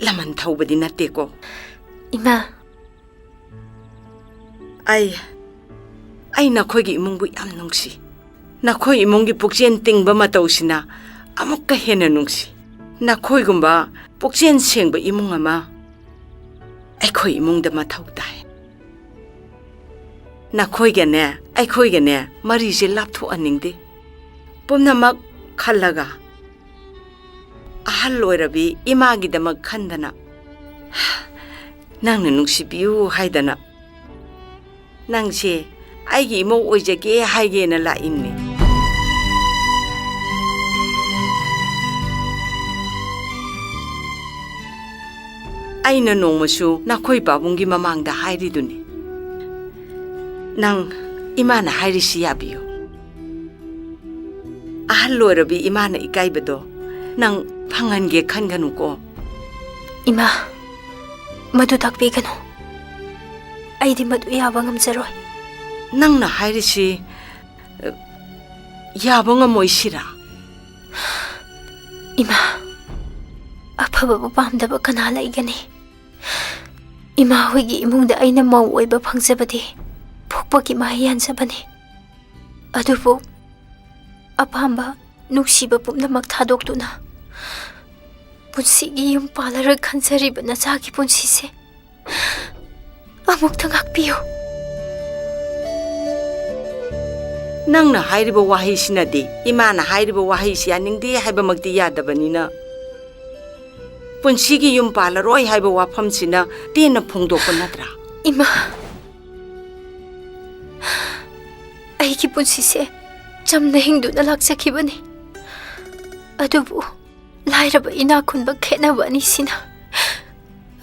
ꯂꯃꯟ ꯊꯧꯕꯗꯤ ꯅꯠꯇꯦꯀꯣ꯫ ꯏꯃꯥ꯫ ꯑꯩ, ꯑꯩ ꯅꯈꯣꯏꯒꯤ ꯏꯃꯨꯡꯕꯨ ꯌꯥꯝ ꯅꯨꯡꯁꯤ꯫ ꯅꯈꯣꯏ ꯏꯃꯨꯡꯒꯤ ꯄꯨꯛꯆꯦꯜ ꯇꯤꯡꯕ ꯃꯇꯧꯁꯤꯅ ꯑꯃꯨꯛꯀ ꯍꯦꯟꯅ ꯅꯨꯡꯁꯤ꯫ ꯅꯈꯣꯏꯒꯨꯝꯕ ꯄꯨꯛꯆꯦꯜ ꯁꯦꯡꯕ ꯏꯃꯨꯡ ꯑꯃ ꯑꯩꯈꯣꯏ ꯏꯃꯨꯡꯗ ꯃꯊꯧ ꯇꯥꯏ꯫ ꯅꯈꯣꯏꯒꯅꯦ, ꯑꯩꯈꯣꯏꯒꯅꯦ ꯃꯔꯤꯁꯦ ꯂꯥꯞꯊꯣꯛꯍꯟꯅꯤꯡꯗꯦ꯫ ꯄꯨꯝꯅꯃꯛ ꯈꯜꯂꯒ, ꯑꯍꯜ ꯑꯣꯏꯔꯕꯤ ꯏꯃꯥꯒꯤꯗꯃꯛ ꯈꯟꯗꯅ, ꯅꯪꯅ ꯅꯨꯡꯁꯤꯕꯤꯌꯨ ꯍꯥꯏꯗꯅ, ꯅꯪꯁꯦ ꯑꯩꯒꯤ ꯏꯃꯧ ꯑꯣꯏꯖꯒꯦ ꯍꯥꯏꯒꯦꯅ ꯂꯥꯛꯏꯅꯦ꯫ ꯑꯩꯅ ꯅꯣꯡꯃꯁꯨ ꯅꯈꯣꯏ ꯄꯥꯕꯨꯡꯒꯤ ꯃꯃꯥꯡꯗ ꯍꯥꯏꯔꯤꯗꯨꯅꯤ, ꯅꯪ ꯏꯃꯥꯅ ꯍꯥꯏꯔꯤꯁꯤ ꯌꯥꯕꯤꯌꯨ꯫ ꯑꯍꯜ ꯑꯣꯏꯔꯕꯤ ꯏꯃꯥꯅ ꯏꯀꯥꯏꯕꯗꯣ ꯅꯪ ꯐꯪꯍꯟꯒꯦ ꯈꯟꯒꯅꯨꯀꯣ꯫ ꯏꯃꯥ, ꯃꯗꯨ ꯇꯥꯛꯄꯤꯒꯅꯨ꯫ ꯑꯩꯗꯤ ꯃꯗꯨ ꯌꯥꯕ ꯉꯝꯖꯔꯣꯏ꯫ ꯅꯪꯅ ꯍꯥꯏꯔꯤꯁꯤ, ꯑ, ꯌꯥꯕ ꯉꯝꯃꯣꯏ ꯁꯤꯔꯥ? ꯏꯃꯥ, ꯑꯐꯕꯕꯨ ꯄꯥꯝꯗꯕ ꯀꯅꯥ ꯂꯩꯒꯅꯤ? ꯏꯃꯥ ꯍꯣꯏꯒꯤ ꯏꯃꯨꯡꯗ ꯑꯩꯅ ꯃꯧ ꯑꯣꯏꯕ ꯐꯪꯖꯕꯗꯤ ꯄꯣꯛꯄꯒꯤ ꯃꯍꯩ ꯌꯥꯟꯖꯕꯅꯤ꯫ ꯑꯗꯨꯕꯨ ꯑꯄꯥꯝꯕ, ꯅꯨꯡꯁꯤꯕ ꯄꯨꯝꯅꯃꯛ ꯊꯥꯗꯣꯛꯇꯨꯅ ꯄꯨꯟꯁꯤꯒꯤ ꯌꯨꯝ ꯄꯥꯜꯂꯔꯣꯏ ꯈꯟꯖꯔꯤꯕ ꯅꯆꯥꯒꯤ ꯄꯨꯟꯁꯤꯁꯦ ꯑꯃꯨꯛꯇ ꯉꯥꯛꯄꯤꯌꯨ꯫ ꯅꯪꯅ ꯍꯥꯏꯔꯤꯕ ꯋꯥꯍꯩꯁꯤꯅꯗꯤ ꯏꯃꯥꯅ ꯍꯥꯏꯔꯤꯕ ꯋꯥꯍꯩꯁꯤ ꯌꯥꯅꯤꯡꯗꯦ ꯍꯥꯏꯕꯃꯛꯇꯤ ꯌꯥꯗꯕꯅꯤꯅ, ꯄꯨꯟꯁꯤꯒꯤ ꯌꯨꯝ ꯄꯥꯜꯂꯔꯣꯏ ꯍꯥꯏꯕ ꯋꯥꯐꯝꯁꯤꯅ ꯇꯦꯟꯅ ꯐꯣꯡꯗꯣꯛꯄ ꯅꯠꯇ꯭ꯔꯥ? ꯏꯃꯥ, ꯑꯩꯒꯤ ꯄꯨꯟꯁꯤꯁꯦ ꯆꯝꯅ ꯍꯤꯡꯗꯨꯅ ꯂꯥꯛꯆꯈꯤꯕꯅꯤ꯫ ꯑꯗꯨꯕꯨ ꯂꯥꯏꯔꯕ ꯏꯅꯥꯛ ꯈꯨꯟꯕ ꯈꯦꯠꯅꯕ ꯑꯅꯤꯁꯤꯅ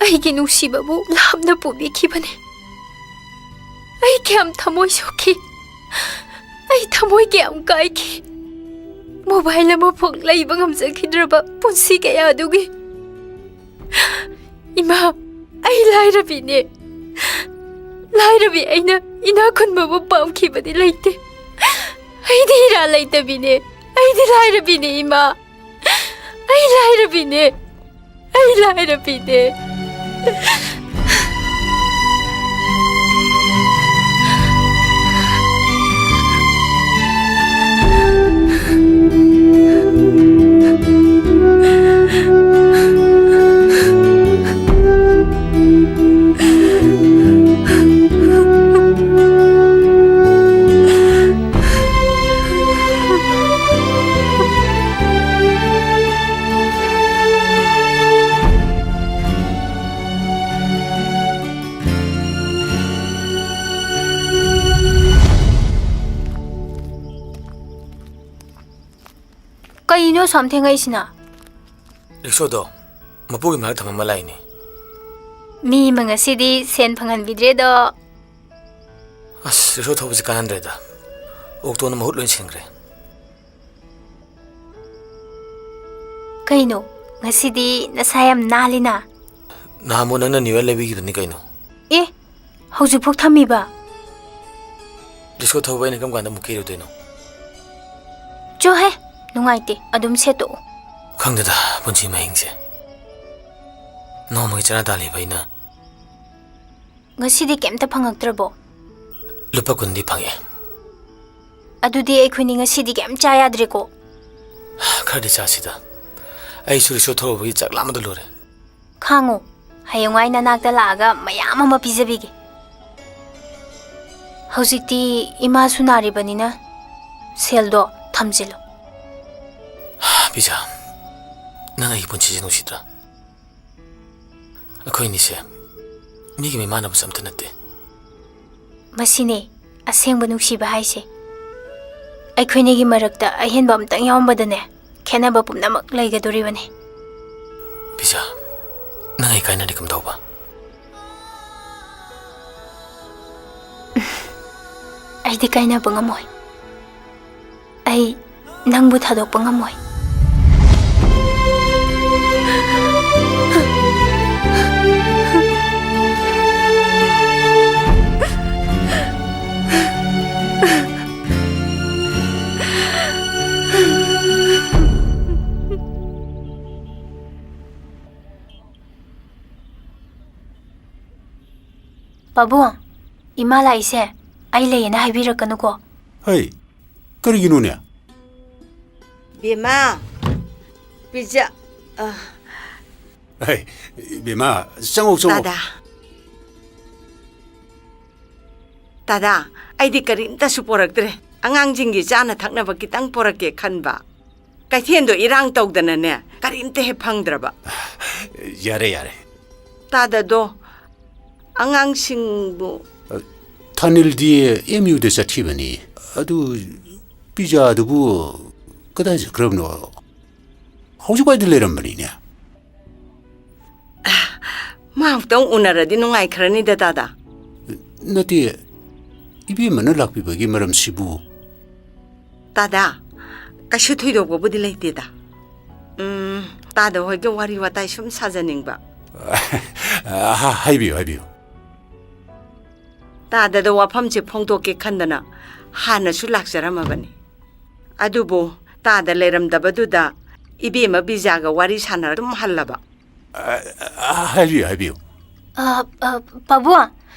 ꯑꯩꯒꯤ ꯅꯨꯡꯁꯤꯕꯕꯨ ꯂꯥꯞꯅ ꯄꯨꯕꯤꯈꯤꯕꯅꯤ꯫ ꯑꯩ ꯀꯌꯥꯝ ꯊꯃꯣꯏ ꯁꯣꯛꯈꯤ, ꯑꯩ ꯊꯃꯣꯏ ꯀꯌꯥꯝ ꯀꯥꯏꯈꯤ꯫ ꯃꯣꯕꯥꯏꯜ ꯑꯃꯐꯥꯎ ꯂꯩꯕ ꯉꯝꯖꯈꯤꯗ꯭ꯔꯕ ꯄꯨꯟꯁꯤ ꯀꯌꯥꯗꯨꯒꯤ꯫ ꯏꯃꯥ, ꯑꯩ ꯂꯥꯏꯔꯕꯤꯅꯦ꯫ ꯂꯥꯏꯔꯕꯤ ꯑꯩꯅ ꯏꯅꯥꯛ ꯈꯨꯟꯕꯕꯨ ꯄꯥꯝꯈꯤꯕꯗꯤ ꯂꯩꯇꯦ꯫ ꯑꯩꯗꯤ ꯏꯔꯥ ꯂꯩꯇꯕꯤꯅꯦ꯫ ꯑꯩꯗꯤ ꯂꯥꯏꯔꯕꯤꯅꯦ, ꯏꯃꯥ꯫ ꯑꯩ ꯂꯥꯏꯔꯕꯤꯅꯦ꯫ ꯑꯩ ꯂꯥꯏꯔꯕꯤꯅꯦ꯫ ꯀꯩꯅꯣ ꯑꯁꯨꯛ ꯌꯥꯝ ꯊꯦꯡꯉꯛꯏꯁꯤꯅ? ꯔꯤꯛꯁꯣꯗꯣ ꯃꯄꯨꯒꯤ ꯃꯅꯥꯛ ꯊꯝꯃꯝꯃ ꯂꯥꯛꯏꯅꯦ꯫ ꯃꯤ ꯑꯃ ꯉꯁꯤꯗꯤ ꯁꯦꯟ ꯐꯪꯍꯟꯕꯤꯗ꯭ꯔꯦꯗꯣ꯫ ꯑꯁ, ꯔꯤꯛꯁꯣ ꯊꯧꯕꯁꯤ ꯀꯥꯟꯅꯗ꯭ꯔꯦꯗ꯫ ꯑꯣꯛꯇꯣꯅ ꯃꯍꯨꯠ ꯂꯣꯏ ꯁꯤꯟꯈ꯭ꯔꯦ꯫ ꯀꯩꯅꯣ, ꯉꯁꯤꯗꯤ ꯅꯁꯥ ꯌꯥꯝ ꯅꯥꯜꯂꯤꯅ? ꯅꯍꯥꯟꯃꯨꯛ ꯅꯪꯅ ꯅ꯭ꯌꯨ ꯏꯌꯔ ꯂꯩꯕꯤꯈꯤꯕꯅꯤ ꯀꯩꯅꯣ꯫ ꯑꯦ, ꯍꯧꯖꯤꯛꯐꯥꯎ ꯊꯝꯃꯤꯕ? ꯔꯤꯛꯁꯣ ꯊꯧꯕ ꯑꯩꯅ ꯀꯔꯝ ꯀꯥꯟꯗ ꯑꯃꯨꯛ ꯀꯤꯔꯨꯗꯣꯏꯅꯣ? ꯆꯣꯍꯦ, ꯅꯨꯡꯉꯥꯏꯇꯦ, ꯑꯗꯨꯝ ꯁꯦꯠꯇꯣꯛꯎ꯫ ꯈꯪꯗꯦꯗ, ꯄꯨꯟꯁꯤ ꯃꯍꯤꯡꯁꯦ꯫ ꯅꯣꯡꯃꯒꯤ ꯆꯔꯥ ꯇꯥꯜꯂꯤꯕ ꯑꯩꯅ꯫ ꯉꯁꯤꯗꯤ ꯀꯩꯝꯇ ꯐꯪꯉꯛꯇ꯭ꯔꯕꯣ? ꯂꯨꯄꯥ ꯀꯨꯟꯗꯤ ꯐꯪꯉꯦ꯫ ꯑꯗꯨꯗꯤ ꯑꯩꯈꯣꯏꯅꯤ ꯉꯁꯤꯗꯤ ꯀꯩꯝ ꯆꯥ ꯌꯥꯗ꯭ꯔꯦꯀꯣ? ꯈꯔꯗꯤ ꯆꯥꯁꯤꯗ꯫ ꯑꯩꯁꯨ ꯔꯤꯛꯁꯣ ꯊꯧꯔꯨꯕꯒꯤ ꯆꯥꯛ ꯂꯥꯝꯕꯗ ꯂꯣꯏꯔꯦ꯫ ꯈꯥꯡꯉꯨ, ꯍꯌꯦꯡꯋꯥꯏ ꯅꯅꯥꯛꯇ ꯂꯥꯛꯑꯒ ꯃꯌꯥꯝ ꯑꯃ ꯄꯤꯖꯕꯤꯒꯦ꯫ ꯍꯧꯖꯤꯛꯇꯤ ꯏꯃꯥꯁꯨ ꯅꯥꯔꯤꯕꯅꯤꯅ ꯁꯦꯜꯗꯣ ꯊꯝꯖꯤꯜꯂꯨ꯫ ꯄꯤꯖꯥ, ꯅꯪ ꯑꯩꯒꯤ ꯄꯨꯟꯁꯤꯁꯦ ꯅꯨꯡꯁꯤꯗ꯭ꯔꯥ? ꯑꯩꯈꯣꯏꯅꯤꯁꯦ ꯃꯤꯒꯤ ꯃꯤꯃꯥꯟꯅꯕꯁꯨ ꯑꯝꯇ ꯅꯠꯇꯦ꯫ ꯃꯁꯤꯅꯦ ꯑꯁꯦꯡꯕ ꯅꯨꯡꯁꯤꯕ ꯍꯥꯏꯁꯦ꯫ ꯑꯩꯈꯣꯏꯅꯤꯒꯤ ꯃꯔꯛꯇ ꯑꯍꯦꯟꯕ ꯑꯝꯇꯪ ꯌꯥꯎꯔꯝꯕꯗꯅꯦ, ꯈꯦꯠꯅꯕ ꯄꯨꯝꯅꯃꯛ ꯂꯩꯒꯗꯣꯔꯤꯕꯅꯤ꯫ ꯄꯤꯖꯥ, ꯅꯪ ꯑꯩ ꯀꯥꯏꯅꯔꯗꯤ ꯀꯝꯗꯧꯕ? ꯑꯩꯗꯤ ꯀꯥꯏꯅꯕ ꯉꯝꯃꯣꯏ꯫ ꯑꯩ ꯅꯪꯕꯨ ꯊꯥꯗꯣꯛꯄ ꯉꯝꯃꯣꯏ꯫ ꯄꯥꯕꯨꯡ, ꯏꯃꯥ ꯂꯥꯛꯏꯁꯦ ꯑꯩ ꯂꯩꯌꯦꯅ ꯍꯥꯏꯕꯤꯔꯛꯀꯅꯨꯀꯣ꯫ ꯍꯩ, ꯀꯔꯤꯒꯤꯅꯣꯅꯦ? ꯕꯦꯝꯃ, ꯄꯤꯖꯥ-, ꯑ꯫ ꯍꯩ, ꯕꯦꯝꯃ, ꯆꯪꯉꯣ, ꯆꯪꯉꯣ꯫ ꯇꯥꯗꯥ꯫ ꯇꯥꯗꯥ, ꯑꯩꯗꯤ ꯀꯔꯤꯝꯇꯁꯨ ꯄꯣꯔꯛꯇ꯭ꯔꯦ꯫ ꯑꯉꯥꯡꯁꯤꯡꯒꯤ ꯆꯥꯅ ꯊꯛꯅꯕ ꯈꯤꯇꯪ ꯄꯣꯔꯛꯀꯦ ꯈꯟꯕ꯫ ꯀꯩꯊꯦꯜꯗꯣ ꯏꯔꯥꯡ ꯇꯧꯗꯅꯅꯦ, ꯀꯔꯤꯝꯇ ꯍꯦꯛ ꯐꯪꯗ꯭ꯔꯕ꯫ ꯌꯥꯔꯦ, ꯌꯥꯔꯦ꯫ ꯇꯥꯗꯗꯣ, ꯑꯉꯥꯡꯁꯤꯡꯕꯨ? ꯊꯥꯅꯤꯜꯗꯤ ꯑꯦꯝ ꯌꯨꯗ ꯆꯠꯈꯤꯕꯅꯤ꯫ ꯑꯗꯨ ꯄꯤꯖꯥꯗꯨꯕꯨ ꯀꯗꯥꯏ ꯆꯠꯈ꯭ꯔꯕꯅꯣ? ꯍꯧꯖꯤꯛꯋꯥꯏꯗ ꯂꯩꯔꯝꯕꯅꯤꯅꯦ꯫ ꯃꯥ ꯑꯃꯨꯛꯇꯪ ꯎꯅꯔꯗꯤ ꯅꯨꯡꯉꯥꯏꯈ꯭ꯔꯅꯤꯗ, ꯇꯥꯗꯥ꯫ ꯅꯠꯇꯦ, ꯏꯕꯦꯝꯃꯅ ꯂꯥꯛꯄꯤꯕꯒꯤ ꯃꯔꯝꯁꯤꯕꯨ? ꯇꯥꯗꯥ, ꯀꯩꯁꯨ ꯊꯣꯏꯗꯣꯛꯄꯕꯨꯗꯤ ꯂꯩꯇꯦꯗ꯫ ꯎꯝ, ꯇꯥꯗ ꯍꯣꯏꯒ ꯋꯥꯔꯤ ꯋꯥꯇꯥꯏ ꯁꯨꯝ ꯁꯥꯖꯅꯤꯡꯕ꯫ ꯍꯥꯏꯕꯤꯌꯨ, ꯍꯥꯏꯕꯤꯌꯨ꯫ ꯇꯥꯗꯗ ꯋꯥꯐꯝꯁꯦ ꯐꯣꯡꯗꯣꯛꯀꯦ ꯈꯟꯗꯅ ꯍꯥꯟꯅꯁꯨ ꯂꯥꯛꯆꯔꯝꯃꯕꯅꯤ꯫ ꯑꯗꯨꯕꯨ ꯇꯥꯗ ꯂꯩꯔꯝꯗꯕꯗꯨꯗ ꯏꯕꯦꯝꯃ ꯕꯤꯖꯥꯒ ꯋꯥꯔꯤ ꯁꯥꯟꯅꯔ ꯑꯗꯨꯝ ꯍꯜꯂꯕ꯫ ꯑ, ꯑ, ꯍꯥꯏꯕꯤꯌꯨ, ꯍꯥꯏꯕꯤꯌꯨ꯫ ꯑ, ꯑ, ꯄꯥꯕꯨꯡ,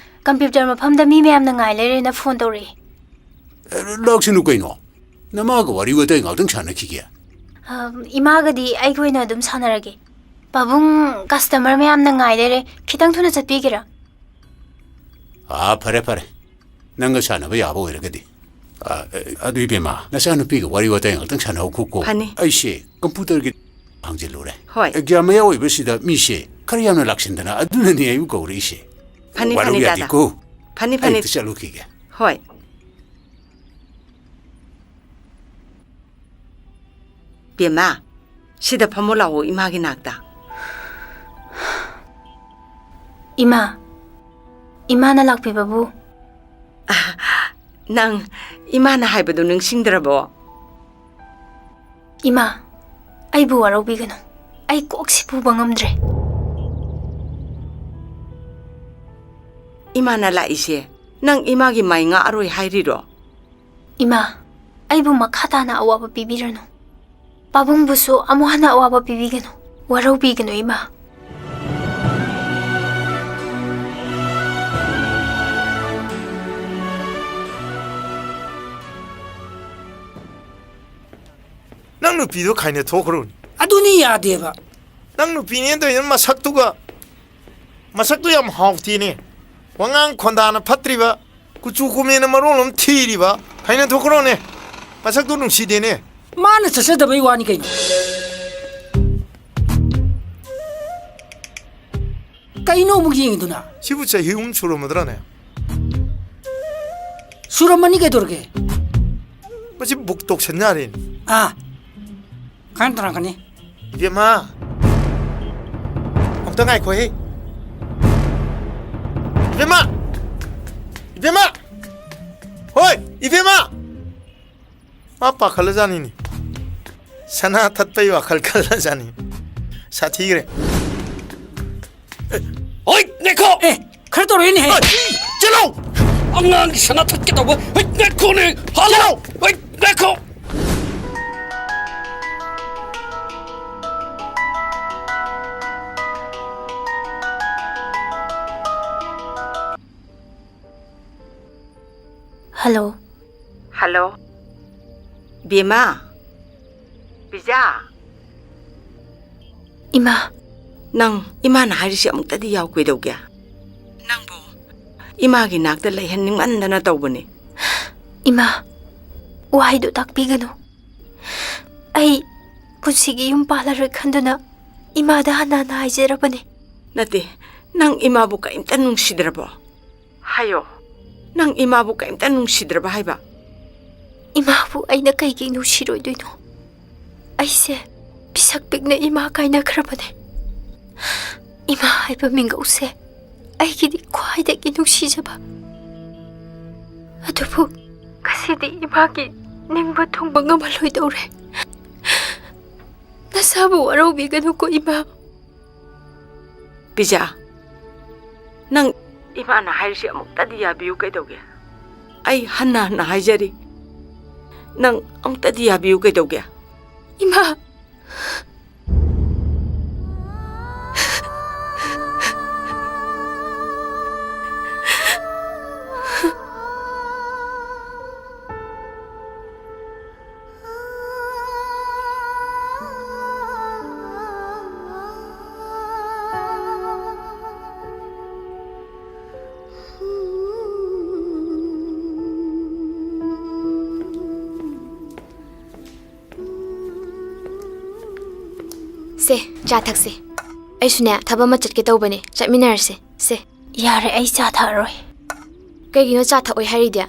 ꯀꯝꯄ꯭ꯌꯨꯇꯔ ꯃꯐꯝꯗ ꯃꯤ ꯃꯌꯥꯝꯅ ꯉꯥꯏ ꯂꯩꯔꯦꯅ ꯐꯣꯟ ꯇꯧꯔꯛꯑꯦ꯫ ꯑ, ꯂꯥꯛꯁꯅꯨ ꯀꯩꯅꯣ꯫ ꯅꯃꯥꯒ ꯋꯥꯔꯤ ꯋꯥꯇꯥꯏ ꯉꯥꯛꯇꯪ ꯁꯥꯟꯅꯈꯤꯒꯦ꯫ ꯑ, ꯏꯃꯥꯒꯗꯤ ꯑꯩꯒꯤ ꯑꯣꯏꯅ ꯑꯗꯨꯝ ꯁꯥꯟꯅꯔꯒꯦ꯫ ꯄꯥꯕꯨꯡ, ꯀꯁꯇꯃꯔ ꯃꯌꯥꯝꯅ ꯉꯥꯏ ꯂꯩꯔꯦ, ꯈꯤꯇꯪ ꯊꯨꯅ ꯆꯠꯄꯤꯒꯦꯔꯥ? ꯑꯥ, ꯐꯔꯦ, ꯐꯔꯦ꯫ ꯅꯪꯒ ꯁꯥꯟꯅꯕ ꯌꯥꯕ ꯑꯣꯏꯔꯒꯗꯤ꯫ ꯑꯥ, ꯑꯗꯨ ꯏꯕꯦꯝꯃ, ꯅꯆꯥꯅꯨꯄꯤꯒ ꯋꯥꯔꯤ ꯋꯥꯇꯥꯏ ꯉꯥꯛꯇꯪ ꯁꯥꯟꯅꯍꯧꯈꯣꯀꯣ꯫ ꯐꯅꯤ꯫ ꯑꯩꯁꯦ ꯀꯝꯄ꯭ꯌꯨꯇꯔꯒꯤ ꯍꯥꯡꯖꯤꯜꯂꯨꯔꯦ꯫ ꯍꯣꯏ꯫ ꯑꯦꯛꯖꯥꯝ ꯃꯌꯥ ꯑꯣꯏꯕꯁꯤꯗ ꯃꯤꯁꯦ ꯈꯔ ꯌꯥꯝꯅ ꯂꯥꯛꯁꯤꯟꯗꯅ, ꯑꯗꯨꯅꯅꯦ ꯑꯩꯕꯨ ꯀꯧꯔꯛꯏꯁꯦ꯫ ꯐꯅꯤ, ꯋꯥꯔꯧ ꯐꯅꯤ, ꯗꯥꯗꯥ꯫ ꯌꯥꯗꯦꯀꯣ꯫ ꯐꯅꯤ, ꯑꯩ ꯐꯅꯤ꯫ ꯑꯝꯇ ꯆꯠꯂꯨꯈꯤꯒꯦ꯫ ꯍꯣꯏ꯫ ꯕꯦꯝꯃ, ꯁꯤꯗ ꯐꯝꯃꯣ ꯂꯥꯛꯑꯣ, ꯏꯃꯥꯒꯤ ꯅꯥꯛꯇ꯫ ꯏꯃꯥ, ꯏꯃꯥꯅ ꯂꯥꯛꯄꯤꯕꯕꯨ? ꯅꯪ ꯏꯃꯥꯅ ꯍꯥꯏꯕꯗꯨ ꯅꯤꯡꯁꯤꯡꯗ꯭ꯔꯕꯣ? ꯏꯃꯥ, ꯑꯩꯕꯨ ꯋꯥꯔꯧꯕꯤꯒꯅꯨ꯫ ꯑꯩ ꯀꯣꯛꯁꯤ ꯄꯨꯕ ꯉꯝꯗ꯭ꯔꯦ꯫ ꯏꯃꯥꯅ ꯂꯥꯛꯏꯁꯦ ꯅꯪ ꯏꯃꯥꯒꯤ ꯃꯥꯏ ꯉꯥꯛꯑꯔꯣꯏ ꯍꯥꯏꯔꯤꯔꯣ? ꯏꯃꯥ, ꯑꯩꯕꯨ ꯃꯈꯥ ꯇꯥꯅ ꯑꯋꯥꯕ ꯄꯤꯕꯤꯔꯅꯨ꯫ ꯄꯥꯕꯨꯡꯕꯨꯁꯨ ꯑꯃꯨꯛ ꯍꯟꯅ ꯑꯋꯥꯕ ꯄꯤꯕꯤꯒꯅꯨ꯫ ꯋꯥꯔꯧꯕꯤꯒꯅꯨ, ꯏꯃꯥ꯫ ꯅꯪ ꯅꯨꯄꯤꯗꯣ ꯈꯥꯏꯅ ꯊꯣꯛꯈ꯭ꯔꯣꯅꯦ꯫ ꯑꯗꯨꯅꯤ ꯌꯥꯗꯦꯕ꯫ ꯅꯪ ꯅꯨꯄꯤꯅꯦꯅ ꯇꯧꯔꯤꯗꯨꯅ ꯃꯁꯛꯇꯨꯒ, ꯃꯁꯛꯇꯨ ꯌꯥꯝ ꯍꯥꯎꯇꯦꯅꯦ꯫ ꯋꯥꯉꯥꯡ ꯈꯣꯟꯗꯥꯅ ꯐꯠꯇ꯭ꯔꯤꯕ, ꯀꯨꯆꯨ ꯀꯨꯃꯦꯟꯅ ꯃꯔꯣꯜ ꯑꯃ ꯊꯤꯔꯤꯕ꯫ ꯈꯥꯏꯅ ꯊꯣꯛꯈ꯭ꯔꯣꯅꯦ꯫ ꯃꯁꯛꯇꯨ ꯅꯨꯡꯁꯤꯗꯦꯅꯦ꯫ ꯃꯥꯅ ꯆꯠꯆꯗꯕꯩ ꯋꯥꯅꯤ ꯀꯩꯅꯣ꯫ ꯀꯩꯅꯣ ꯑꯃꯨꯛ ꯌꯦꯡꯉꯤꯗꯨꯅ? ꯁꯤꯕꯨ ꯆꯍꯤ ꯑꯍꯨꯝ ꯁꯨꯔꯝꯃꯗ꯭ꯔꯥꯅꯦ? ꯁꯨꯔꯝꯃꯅꯤ ꯀꯩꯗꯧꯔꯒꯦ? ꯃꯁꯤ ꯕꯨꯛ ꯇꯧꯁꯟ ꯌꯥꯔꯦꯅꯦ꯫ ꯑꯥ, ꯈꯔ ꯇꯧꯔꯛꯀꯅꯤ꯫ ꯏꯕꯦꯝꯃ! ꯑꯝꯇ ꯉꯥꯏꯈꯣꯍꯦ꯫ ꯏꯕꯦꯝꯃ! ꯏꯕꯦꯝꯃ! ꯍꯣꯏ, ꯏꯕꯦꯝꯃ! ꯃꯥ ꯄꯥꯈꯠꯂꯖꯥꯠꯅꯤꯅꯦ꯫ ꯁꯅꯥ ꯊꯠꯄꯩ ꯋꯥꯈꯜ ꯈꯜꯂꯖꯥꯠꯅꯤ꯫ ꯁꯥꯊꯤꯒ꯭ꯔꯦ꯫ ꯍꯣꯏ, ꯉꯥꯏꯈꯣ! ꯑꯦ, ꯈꯔ ꯇꯧꯔꯛꯏꯅꯦꯍꯦ꯫ ꯍꯣꯏ, ꯆꯠꯂꯣ! ꯑꯉꯥꯡꯒꯤ ꯁꯅꯥ ꯊꯠꯀꯦ ꯇꯧꯕ꯫ ꯍꯩ, ꯉꯥꯏꯈꯣꯅꯦ꯫ ꯍꯜꯂꯣ꯫ ꯍꯩ, ꯉꯥꯏꯈꯣ꯫ ꯍꯜꯂꯣ꯫ ꯍꯜꯂꯣ꯫ ꯕꯦꯝꯃ꯫ ꯄꯤꯖꯥ꯫ ꯏꯃꯥ꯫ ꯅꯪ ꯏꯃꯥꯅ ꯍꯥꯏꯔꯤꯁꯤ ꯑꯃꯨꯛꯇꯗꯤ ꯌꯥꯎ ꯀꯩꯗꯧꯒꯦ? ꯅꯪꯕꯨ ꯏꯃꯥꯒꯤ ꯅꯥꯛꯇ ꯂꯩꯍꯟꯅꯤꯡꯃꯟꯗꯅ ꯇꯧꯕꯅꯤ꯫ ꯏꯃꯥ, ꯋꯥꯍꯩꯗꯨ ꯇꯥꯛꯄꯤꯒꯅꯨ꯫ ꯑꯩ ꯄꯨꯟꯁꯤꯒꯤ ꯌꯨꯝ ꯄꯥꯜꯂꯔꯣꯏ ꯈꯟꯗꯨꯅ ꯏꯃꯥꯗ ꯍꯟꯅ ꯍꯟꯅ ꯍꯥꯏꯖꯔꯕꯅꯤ꯫ ꯅꯠꯇꯦ, ꯅꯪ ꯏꯃꯥꯕꯨ ꯀꯔꯤꯝꯇ ꯅꯨꯡꯁꯤꯗ꯭ꯔꯕꯣ? ꯍꯥꯏꯌꯣ, ꯅꯪ ꯏꯃꯥꯕꯨ ꯀꯔꯤꯝꯇ ꯅꯨꯡꯁꯤꯗ꯭ꯔꯕ ꯍꯥꯏꯕ? ꯏꯃꯥꯕꯨ ꯑꯩꯅ ꯀꯩꯒꯤ ꯅꯨꯡꯁꯤꯔꯣꯏꯗꯣꯏꯅꯣ? ꯑꯩꯁꯦ ꯄꯤꯁꯛ ꯄꯤꯛꯅ ꯏꯃꯥ ꯀꯥꯏꯅꯈ꯭ꯔꯕꯅꯦ꯫ ꯏꯃꯥ ꯍꯥꯏꯕ ꯃꯤꯡꯒꯧꯁꯦ ꯑꯩꯒꯤꯗꯤ ꯈ꯭ꯋꯥꯏꯗꯒꯤ ꯅꯨꯡꯁꯤꯖꯕ꯫ ꯑꯗꯨꯕꯨ ꯉꯁꯤꯗꯤ ꯏꯃꯥꯒꯤ ꯅꯤꯡꯕ ꯊꯨꯡꯕ ꯉꯝꯍꯜꯂꯣꯏꯗꯧꯔꯦ꯫ ꯅꯁꯥꯕꯨ ꯋꯥꯔꯧꯕꯤꯒꯅꯨꯀꯣ, ꯏꯃꯥ꯫ ꯄꯤꯖꯥ, ꯅꯪ ꯏꯃꯥꯅ ꯍꯥꯏꯔꯤꯁꯤ ꯑꯃꯨꯛꯇꯗꯤ ꯌꯥꯕꯤꯌꯨ ꯀꯩꯗꯧꯒꯦ? ꯑꯩ ꯍꯟꯅ ꯍꯟꯅ ꯍꯥꯏꯖꯔꯤ, ꯅꯪ ꯑꯃꯨꯛꯇꯗꯤ ꯌꯥꯕꯤꯌꯨ ꯀꯩꯗꯧꯒꯦ? ꯏꯃꯥ! ꯁꯦ, ꯆꯥ ꯊꯛꯁꯦ꯫ ꯑꯩꯁꯨꯅꯦ, ꯊꯕꯛ ꯑꯃ ꯆꯠꯀꯦ ꯇꯧꯕꯅꯦ, ꯆꯠꯃꯤꯟꯅꯔꯁꯦ꯫ ꯁꯦ꯫ ꯌꯥꯔꯦ, ꯑꯩ ꯆꯥ ꯊꯛꯑꯔꯣꯏ꯫ ꯀꯩꯒꯤꯅꯣ ꯆꯥ ꯊꯛꯑꯣꯏ ꯍꯥꯏꯔꯤꯗꯤ?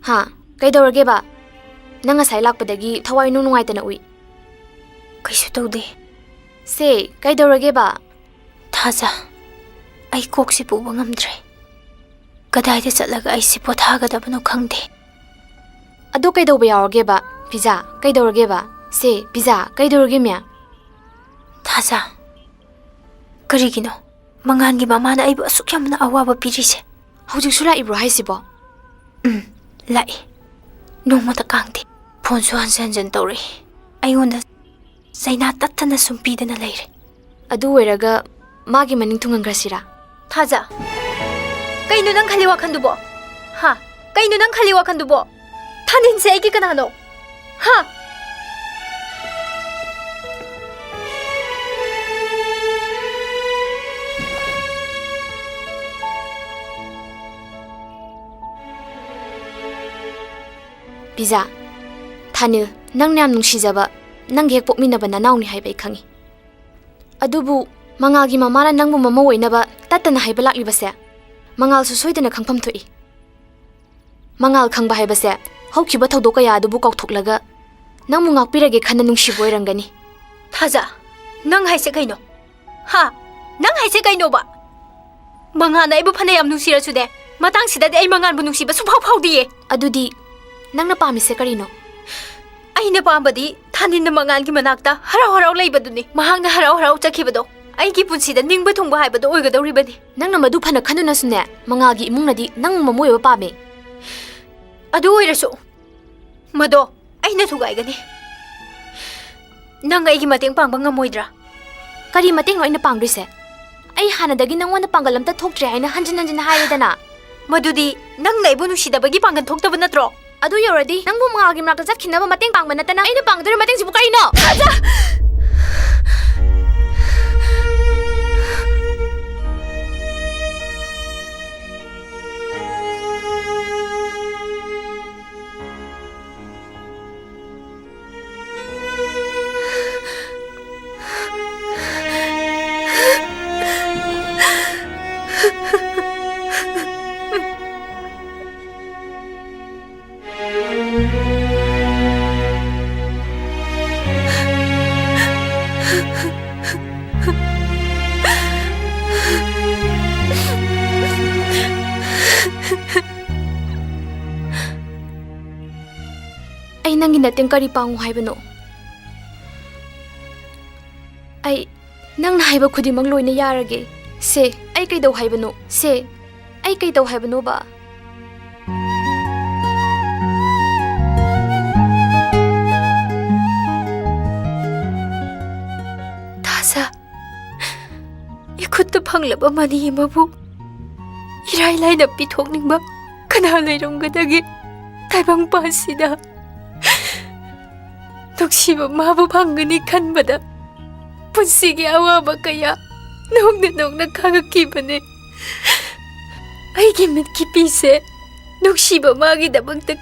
ꯍꯥ? ꯀꯩꯗꯧꯔꯒꯦꯕ? ꯅꯪ ꯉꯁꯥꯏ ꯂꯥꯛꯄꯗꯒꯤ ꯊꯋꯥꯏ ꯏꯅꯨꯡ ꯅꯨꯡꯉꯥꯏꯇꯅ ꯎꯏ꯫ ꯀꯩꯁꯨ ꯇꯧꯗꯦ꯫ ꯁꯦ, ꯀꯩꯗꯧꯔꯒꯦꯕ? ꯊꯥꯖ, ꯑꯩ ꯀꯣꯛꯁꯤ ꯄꯨꯕ ꯉꯝꯗ꯭ꯔꯦ꯫ ꯀꯗꯥꯏꯗ ꯆꯠꯂꯒ ꯑꯩꯁꯤ ꯄꯣꯊꯥꯒꯗꯕꯅꯣ ꯈꯪꯗꯦ꯫ ꯑꯗꯣ ꯀꯩꯗꯧꯕ ꯌꯥꯎꯔꯒꯦꯕ? ꯄꯤꯖꯥ, ꯀꯩꯗꯧꯔꯒꯦꯕ? ꯁꯦ, ꯄꯤꯖꯥ, ꯀꯩꯗꯧꯔꯒꯦꯃꯤ? ꯊꯥꯖ, ꯀꯔꯤꯒꯤꯅꯣ ꯃꯉꯥꯟꯒꯤ ꯃꯃꯥꯅ ꯑꯩꯕꯨ ꯑꯁꯨꯛ ꯌꯥꯝꯅ ꯑꯋꯥꯕ ꯄꯤꯔꯤꯁꯦ? ꯍꯧꯖꯤꯛꯁꯨ ꯂꯥꯛꯏꯕ꯭ꯔꯣ ꯍꯥꯏꯁꯤꯕꯣ? ꯎꯝ, ꯂꯥꯛꯏ꯫ ꯅꯣꯡꯃꯇ ꯀꯥꯡꯗꯦ꯫ ꯐꯣꯟꯁꯨ ꯍꯟꯖꯟ ꯍꯟꯖꯟ ꯇꯧꯔꯛꯏ꯫ ꯑꯩꯉꯣꯟꯗ ꯆꯩꯅꯥ ꯇꯠꯇꯅ ꯁꯨꯝ ꯄꯤꯗꯅ ꯂꯩꯔꯦ꯫ ꯑꯗꯨ ꯑꯣꯏꯔꯒ ꯃꯥꯒꯤ ꯃꯅꯤꯡ ꯊꯨꯡꯍꯟꯈ꯭ꯔꯁꯤꯔꯥ? ꯊꯥꯖ, ꯀꯩꯅꯣ ꯅꯪ ꯈꯜꯂꯤ ꯋꯥꯈꯟꯗꯨꯕꯣ? ꯍꯥ? ꯀꯩꯅꯣ ꯅꯪ ꯈꯜꯂꯤ ꯋꯥꯈꯟꯗꯨꯕꯣ? ꯊꯥꯅꯤꯟꯁꯦ ꯑꯩꯒꯤ ꯀꯅꯥꯅꯣ? ꯍꯥ? ꯄꯤꯖꯥ, ꯊꯥꯅꯤꯜ, ꯅꯪꯅ ꯌꯥꯝ ꯅꯨꯡꯁꯤꯖꯕ, ꯅꯪꯒ ꯍꯦꯛ ꯄꯣꯛꯃꯤꯟꯅꯕ ꯅꯅꯥꯎꯅꯤ ꯍꯥꯏꯕ ꯑꯩ ꯈꯪꯉꯤ꯫ ꯑꯗꯨꯕꯨ ꯃꯉꯥꯜꯒꯤ ꯃꯃꯥꯅ ꯅꯪꯕꯨ ꯃꯃꯧ ꯑꯣꯏꯅꯕ ꯇꯠꯇꯅ ꯍꯥꯏꯕ ꯂꯥꯛꯂꯤꯕꯁꯦ, ꯃꯉꯥꯜꯁꯨ ꯁꯣꯏꯗꯅ ꯈꯪꯐꯝ ꯊꯣꯛꯏ꯫ ꯃꯉꯥꯜ ꯈꯪꯕ ꯍꯥꯏꯕꯁꯦ ꯍꯧꯈꯤꯕ ꯊꯧꯗꯣꯛ ꯀꯌꯥ ꯑꯗꯨꯕꯨ ꯀꯥꯎꯊꯣꯛꯂꯒ ꯅꯪꯕꯨ ꯉꯥꯛꯄꯤꯔꯒꯦ ꯈꯟꯅ ꯅꯨꯡꯁꯤꯕ ꯑꯣꯏꯔꯝꯒꯅꯤ꯫ ꯊꯥꯖ, ꯅꯪ ꯍꯥꯏꯁꯦ ꯀꯩꯅꯣ? ꯍꯥ? ꯅꯪ ꯍꯥꯏꯁꯦ ꯀꯩꯅꯣꯕ? ꯃꯉꯥꯜꯅ ꯑꯩꯕꯨ ꯐꯅ ꯌꯥꯝ ꯅꯨꯡꯁꯤꯔꯁꯨꯅꯦ, ꯃꯇꯥꯡꯁꯤꯗꯗꯤ ꯑꯩ ꯃꯉꯥꯜꯕꯨ ꯅꯨꯡꯁꯤꯕ ꯁꯨꯡꯐꯥꯎ ꯐꯥꯎꯗꯤꯌꯦ꯫ ꯑꯗꯨꯗꯤ ꯅꯪꯅ ꯄꯥꯝꯃꯤꯁꯦ ꯀꯔꯤꯅꯣ? ꯑꯩꯅ ꯄꯥꯝꯕꯗꯤ ꯊꯥꯅꯤꯟꯅ ꯃꯉꯥꯜꯒꯤ ꯃꯅꯥꯛꯇ ꯍꯔꯥꯎ ꯍꯔꯥꯎ ꯂꯩꯕꯗꯨꯅꯤ꯫ ꯃꯍꯥꯛꯅ ꯍꯔꯥꯎ ꯍꯔꯥꯎ ꯆꯠꯈꯤꯕꯗꯣ ꯑꯩꯒꯤ ꯄꯨꯟꯁꯤꯗ ꯅꯤꯡꯕ ꯊꯨꯡꯕ ꯍꯥꯏꯕꯗꯣ ꯑꯣꯏꯒꯗꯧꯔꯤꯕꯅꯤ꯫ ꯅꯪꯅ ꯃꯗꯨ ꯐꯅ ꯈꯟꯗꯨꯅꯁꯨꯅꯦ, ꯃꯉꯥꯜꯒꯤ ꯏꯃꯨꯡꯅꯗꯤ ꯅꯪ ꯃꯃꯧ ꯑꯣꯏꯕ ꯄꯥꯝꯃꯤ꯫ ꯑꯗꯨ ꯑꯣꯏꯔꯁꯨ ꯃꯗꯣ ꯑꯩꯅ ꯊꯨꯒꯥꯏꯒꯅꯤ꯫ ꯅꯪ ꯑꯩꯒꯤ ꯃꯇꯦꯡ ꯄꯥꯡꯕ ꯉꯝꯃꯣꯏꯗ꯭ꯔꯥ? ꯀꯔꯤ ꯃꯇꯦꯡꯅꯣ ꯑꯩꯅ ꯄꯥꯡꯗꯣꯏꯁꯦ? ꯑꯩ ꯍꯥꯟꯅꯗꯒꯤ ꯅꯪꯉꯣꯟꯗ ꯄꯥꯡꯒꯜ ꯑꯝꯇ ꯊꯣꯛꯇ꯭ꯔꯦ ꯍꯥꯏꯅ ꯍꯟꯖꯤꯟ ꯍꯟꯖꯤꯟ ꯍꯥꯏꯔꯦꯗꯅ꯫ ꯃꯗꯨꯗꯤ ꯅꯪꯅ ꯑꯩꯕꯨ ꯅꯨꯡꯁꯤꯗꯕꯒꯤ ꯄꯥꯡꯒꯜ ꯊꯣꯛꯇꯕ ꯅꯠꯇ꯭ꯔꯣ? ꯑꯗꯨ ꯌꯧꯔꯗꯤ ꯅꯪꯕꯨ ꯃꯉꯥꯜꯒꯤ ꯃꯅꯥꯛꯇ ꯆꯠꯈꯤꯅꯕ ꯃꯇꯦꯡ ꯄꯥꯡꯕ ꯅꯠꯇꯅ ꯑꯩꯅ ꯄꯥꯡꯒꯗꯧꯔꯤꯕ ꯃꯇꯦꯡꯁꯤꯕꯨ ꯀꯔꯤꯅꯣ? ꯊꯥꯖ! ꯑꯩ ꯅꯪꯒꯤ ꯃꯇꯦꯡ ꯀꯔꯤ ꯄꯥꯡꯉꯨ ꯍꯥꯏꯕꯅꯣ? ꯑꯩ ꯅꯪꯅ ꯍꯥꯏꯕ ꯈꯨꯗꯤꯡꯃꯛ ꯂꯣꯏꯅ ꯌꯥꯔꯒꯦ꯫ ꯁꯦ, ꯑꯩ ꯀꯩꯗꯧ ꯍꯥꯏꯕꯅꯣ? ꯁꯦ, ꯑꯩ ꯀꯩ ꯇꯧ ꯍꯥꯏꯕꯅꯣꯕ? ꯊꯥꯖ, ꯏꯈꯨꯠꯇ ꯐꯪꯂꯕ ꯃꯅꯤ ꯑꯃꯕꯨ ꯏꯔꯥꯏ ꯂꯥꯏꯅ ꯄꯤꯊꯣꯛꯅꯤꯡꯕ ꯀꯅꯥ ꯂꯩꯔꯝꯒꯗꯒꯦ ꯇꯥꯏꯕꯪꯄꯥꯟꯁꯤꯗ? ꯅꯨꯡꯁꯤꯕ ꯃꯥꯕꯨ ꯐꯪꯒꯅꯤ ꯈꯟꯕꯗ ꯄꯨꯟꯁꯤꯒꯤ ꯑꯋꯥꯕ ꯀꯌꯥ ꯅꯣꯛꯅ ꯅꯣꯛꯅ ꯈꯥꯡꯉꯛꯈꯤꯕꯅꯦ꯫ ꯑꯩꯒꯤ ꯃꯤꯠꯀꯤ ꯄꯤꯁꯦ ꯅꯨꯡꯁꯤꯕ ꯃꯥꯒꯤꯗꯃꯛꯇ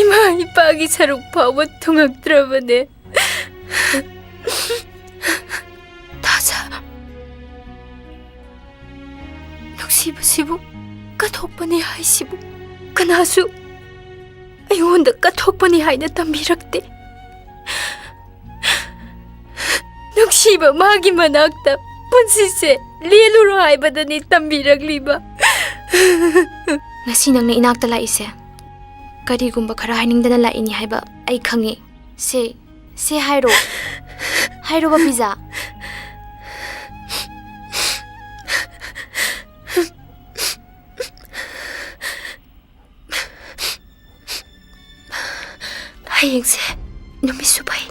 ꯏꯃꯥ ꯏꯄꯥꯒꯤ ꯁꯔꯨꯛ ꯐꯥꯎꯕ ꯊꯨꯡꯉꯛꯇ꯭ꯔꯕꯅꯦ꯫ ꯊꯥꯖ, ꯅꯨꯡꯁꯤꯕꯁꯤꯕꯨ ꯀꯠꯊꯣꯛꯄꯅꯤ ꯍꯥꯏꯁꯤꯕꯨ ꯀꯅꯥꯁꯨ ꯑꯩꯉꯣꯟꯗ ꯀꯠꯊꯣꯛꯄꯅꯤ ꯍꯥꯏꯅ ꯇꯝꯕꯤꯔꯛꯇꯦ꯫ ꯅꯨꯡꯁꯤꯕ ꯃꯥꯒꯤ ꯃꯅꯥꯛꯇ ꯄꯨꯟꯁꯤꯁꯦ ꯂꯦꯜꯂꯨꯔꯣ ꯍꯥꯏꯕꯗꯅꯤ ꯇꯝꯕꯤꯔꯛꯂꯤꯕ꯫ ꯉꯁꯤ ꯅꯪꯅ ꯏꯅꯥꯛꯇ ꯂꯥꯛꯏꯁꯦ ꯀꯔꯤꯒꯨꯝꯕ ꯈꯔ ꯍꯥꯏꯅꯤꯡꯗꯅ ꯂꯥꯛꯏꯅꯤ ꯍꯥꯏꯕ ꯑꯩ ꯈꯪꯉꯤ꯫ ꯁꯦ, ꯁꯦ ꯍꯥꯏꯔꯣ꯫ ꯍꯥꯏꯔꯣꯕ ꯄꯤꯖꯥ꯫ ꯍꯌꯦꯡꯁꯦ ꯅꯨꯃꯤꯠꯁꯨ ꯐꯩ꯫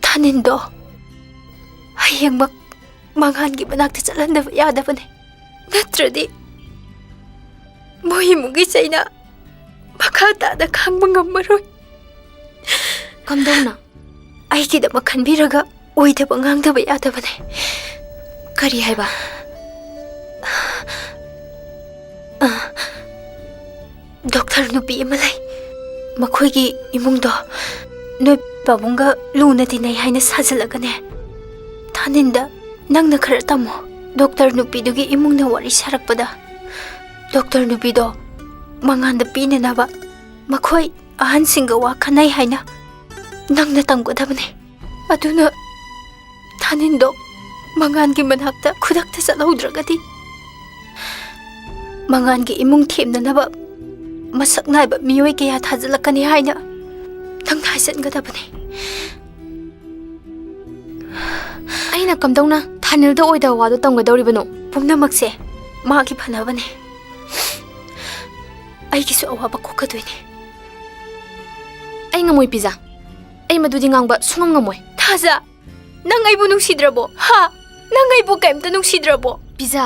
ꯊꯥꯅꯤꯟꯗꯣ ꯍꯌꯦꯡꯃꯛ ꯃꯉꯥꯟꯒꯤ ꯃꯅꯥꯛꯇ ꯆꯠꯍꯟꯗꯕ ꯌꯥꯗꯕꯅꯦ꯫ ꯅꯠꯇ꯭ꯔꯗꯤ ꯃꯣꯏ ꯏꯃꯨꯡꯒꯤ ꯆꯩꯅꯥ ꯃꯈꯥ ꯇꯥꯅ ꯈꯥꯡꯕ ꯉꯝꯃꯔꯣꯏ꯫ ꯀꯝꯗꯧꯅ? ꯑꯩꯒꯤꯗꯃꯛ ꯈꯟꯕꯤꯔꯒ ꯑꯣꯏꯗꯕ ꯉꯥꯡꯗꯕ ꯌꯥꯗꯕꯅꯦ꯫ ꯀꯔꯤ ꯍꯥꯏꯕ? ꯑ, ꯗꯣꯛꯇꯔ ꯅꯨꯄꯤ ꯑꯃ ꯂꯩ꯫ ꯃꯈꯣꯏꯒꯤ ꯏꯃꯨꯡꯗꯣ ꯅꯣꯏ ꯄꯥꯕꯨꯡꯒ ꯂꯨꯅ ꯇꯤꯟꯅꯩ ꯍꯥꯏꯅ ꯁꯥꯖꯤꯜꯂꯒꯅꯦ꯫ ꯊꯥꯅꯤꯟꯗ ꯅꯪꯅ ꯈꯔ ꯇꯝꯃꯣ꯫ ꯗꯣꯛꯇꯔ ꯅꯨꯄꯤꯗꯨꯒꯤ ꯏꯃꯨꯡꯅ ꯋꯥꯔꯤ ꯁꯥꯔꯛꯄꯗ ꯗꯣꯛꯇꯔ ꯅꯨꯄꯤꯗꯣ ꯃꯉꯥꯟꯗ ꯄꯤꯅꯅꯕ ꯃꯈꯣꯏ ꯑꯍꯟꯁꯤꯡꯒ ꯋꯥ ꯈꯟꯅꯩ ꯍꯥꯏꯅ ꯅꯪꯅ ꯇꯝꯒꯗꯕꯅꯦ꯫ ꯑꯗꯨꯅ ꯊꯥꯅꯤꯟꯗꯣ ꯃꯉꯥꯟꯒꯤ ꯃꯅꯥꯛꯇ ꯈꯨꯗꯛꯇ ꯆꯠꯍꯧꯗ꯭ꯔꯒꯗꯤ ꯃꯉꯥꯟꯒꯤ ꯏꯃꯨꯡ ꯊꯦꯝꯅꯅꯕ ꯃꯁꯛ ꯅꯥꯏꯕ ꯃꯤꯑꯣꯏ ꯀꯌꯥ ꯊꯥꯖꯤꯜꯂꯛꯀꯅꯤ ꯍꯥꯏꯅ ꯅꯪꯅ ꯍꯥꯏꯖꯟꯒꯗꯕꯅꯦ꯫ ꯑꯩꯅ ꯀꯝꯗꯧꯅ ꯑꯅꯤꯜꯗ ꯑꯣꯏꯗꯕ ꯋꯥꯗꯣ ꯇꯝꯒꯗꯧꯔꯤꯕꯅꯣ? ꯄꯨꯝꯅꯃꯛꯁꯦ ꯃꯥꯒꯤ ꯐꯅꯕꯅꯦ꯫ ꯑꯩꯒꯤꯁꯨ ꯑꯋꯥꯕ ꯀꯣꯛꯀꯗꯣꯏꯅꯦ꯫ ꯑꯩ ꯉꯝꯃꯣꯏ, ꯄꯤꯖꯥ꯫ ꯑꯩ ꯃꯗꯨꯗꯤ ꯉꯥꯡꯕ ꯁꯨꯡꯉꯝ ꯉꯝꯃꯣꯏ꯫ ꯊꯥꯖ, ꯅꯪ ꯑꯩꯕꯨ ꯅꯨꯡꯁꯤꯗ꯭ꯔꯕꯣ? ꯍꯥ? ꯅꯪ ꯑꯩꯕꯨ ꯀꯩꯝꯇ ꯅꯨꯡꯁꯤꯗ꯭ꯔꯕꯣ? ꯄꯤꯖꯥ꯫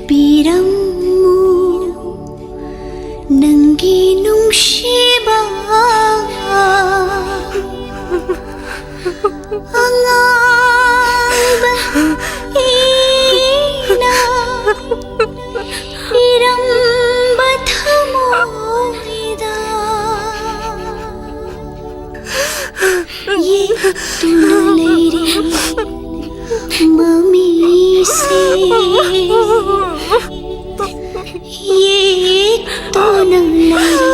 ꯃꯨꯊꯠꯄꯤꯔꯝꯃꯨ ꯅꯪꯒꯤ ꯅꯨꯡꯁꯤꯕ ꯑꯉꯥꯡꯕ ꯏꯅ ꯏꯔꯝꯕ ꯊꯃꯣꯏꯗ꯫ ꯌꯦꯛꯇꯨꯅ ꯂꯩꯔꯤ ꯃꯃꯤꯁꯦ꯫ ꯌꯦꯛꯇꯨꯅ ꯂꯩꯔꯤ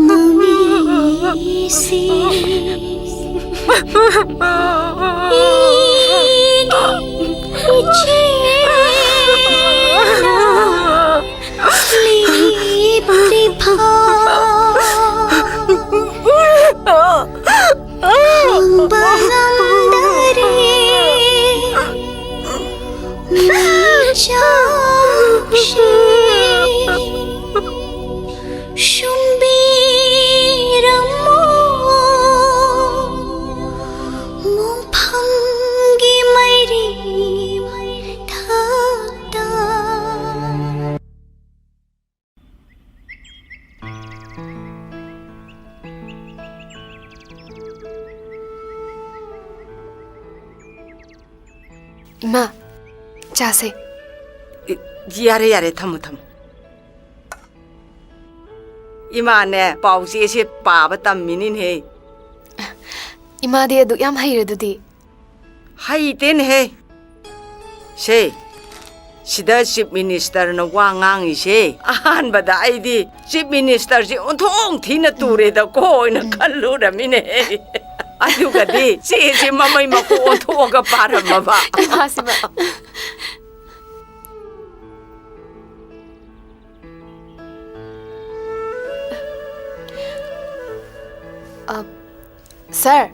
ꯃꯃꯤꯁꯦ꯫ ꯑꯩꯒꯤ ꯏꯆꯦꯅ ꯂꯦꯞꯇ꯭ꯔꯤꯐꯥꯎ ꯃꯥ, ꯆꯥꯁꯦ꯫ ꯏ-, ꯌꯥꯔꯦ, ꯌꯥꯔꯦ, ꯊꯝꯃꯣ, ꯊꯝꯃꯣ꯫ ꯏꯃꯥꯅꯦ, ꯄꯥꯎꯆꯦꯁꯦ ꯄꯥꯕ ꯇꯝꯃꯤꯅꯤꯅꯦꯍꯦ꯫ ꯏꯃꯥꯗꯤ ꯑꯗꯨꯛ ꯌꯥꯝ ꯍꯩꯔꯗꯨꯗꯤ꯫ ꯍꯩꯇꯦꯅꯦꯍꯦ꯫ ꯁꯦ, ꯁꯤꯗ ꯆꯤꯐ ꯃꯤꯅꯤꯁꯇꯔꯅ ꯋꯥ ꯉꯥꯡꯉꯤꯁꯦ, ꯑꯍꯥꯟꯕꯗ ꯑꯩꯗꯤ ꯆꯤꯐ ꯃꯤꯅꯤꯁꯇꯔꯁꯦ ꯑꯣꯟꯊꯣꯛ ꯊꯤꯅ ꯇꯨꯔꯦꯗꯀꯣ ꯑꯣꯏꯅ ꯈꯜꯂꯨꯔꯝꯃꯤꯅꯦꯍꯦ꯫ ꯑꯗꯨꯒꯗꯤ ꯆꯦꯁꯦ ꯃꯃꯩ ꯃꯀꯣꯛ ꯑꯣꯟꯊꯣꯛꯑꯒ ꯄꯥꯔꯝꯃꯕ꯫ ꯏꯃꯥꯁꯤꯕ꯫ ꯑ, ꯁꯥꯔ!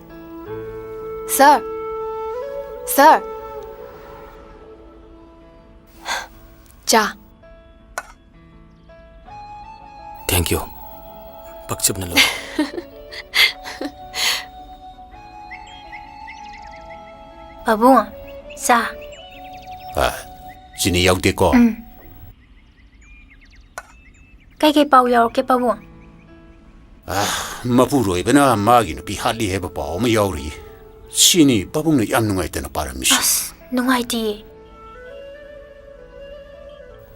ꯁꯥꯔ! ꯁꯥꯔ! ꯆꯥ꯫ Thank you. ꯄꯛꯆꯞꯅ ꯂꯧ꯫ ꯄꯥꯕꯨꯡ, ꯆꯥ꯫ ꯑ, ꯆꯤꯅꯤ ꯌꯥꯎꯗꯦꯀꯣ? ꯎꯝ꯫ ꯀꯩꯀꯩ ꯄꯥꯎ ꯌꯥꯎꯔꯛꯀꯦ, ꯄꯥꯕꯨꯡ? ꯑ, ꯃꯄꯨꯔꯣꯏꯕꯅ ꯃꯥꯒꯤ ꯅꯨꯄꯤ ꯍꯥꯠꯂꯤ ꯍꯥꯏꯕ ꯄꯥꯎ ꯑꯃ ꯌꯥꯎꯔꯤ꯫ ꯁꯤꯅꯤ ꯄꯥꯕꯨꯡꯅ ꯌꯥꯝ ꯅꯨꯡꯉꯥꯏꯇꯅ ꯄꯥꯔꯝꯃꯤꯁꯤ꯫ ꯑꯁ, ꯅꯨꯡꯉꯥꯏꯇꯤꯌꯦ꯫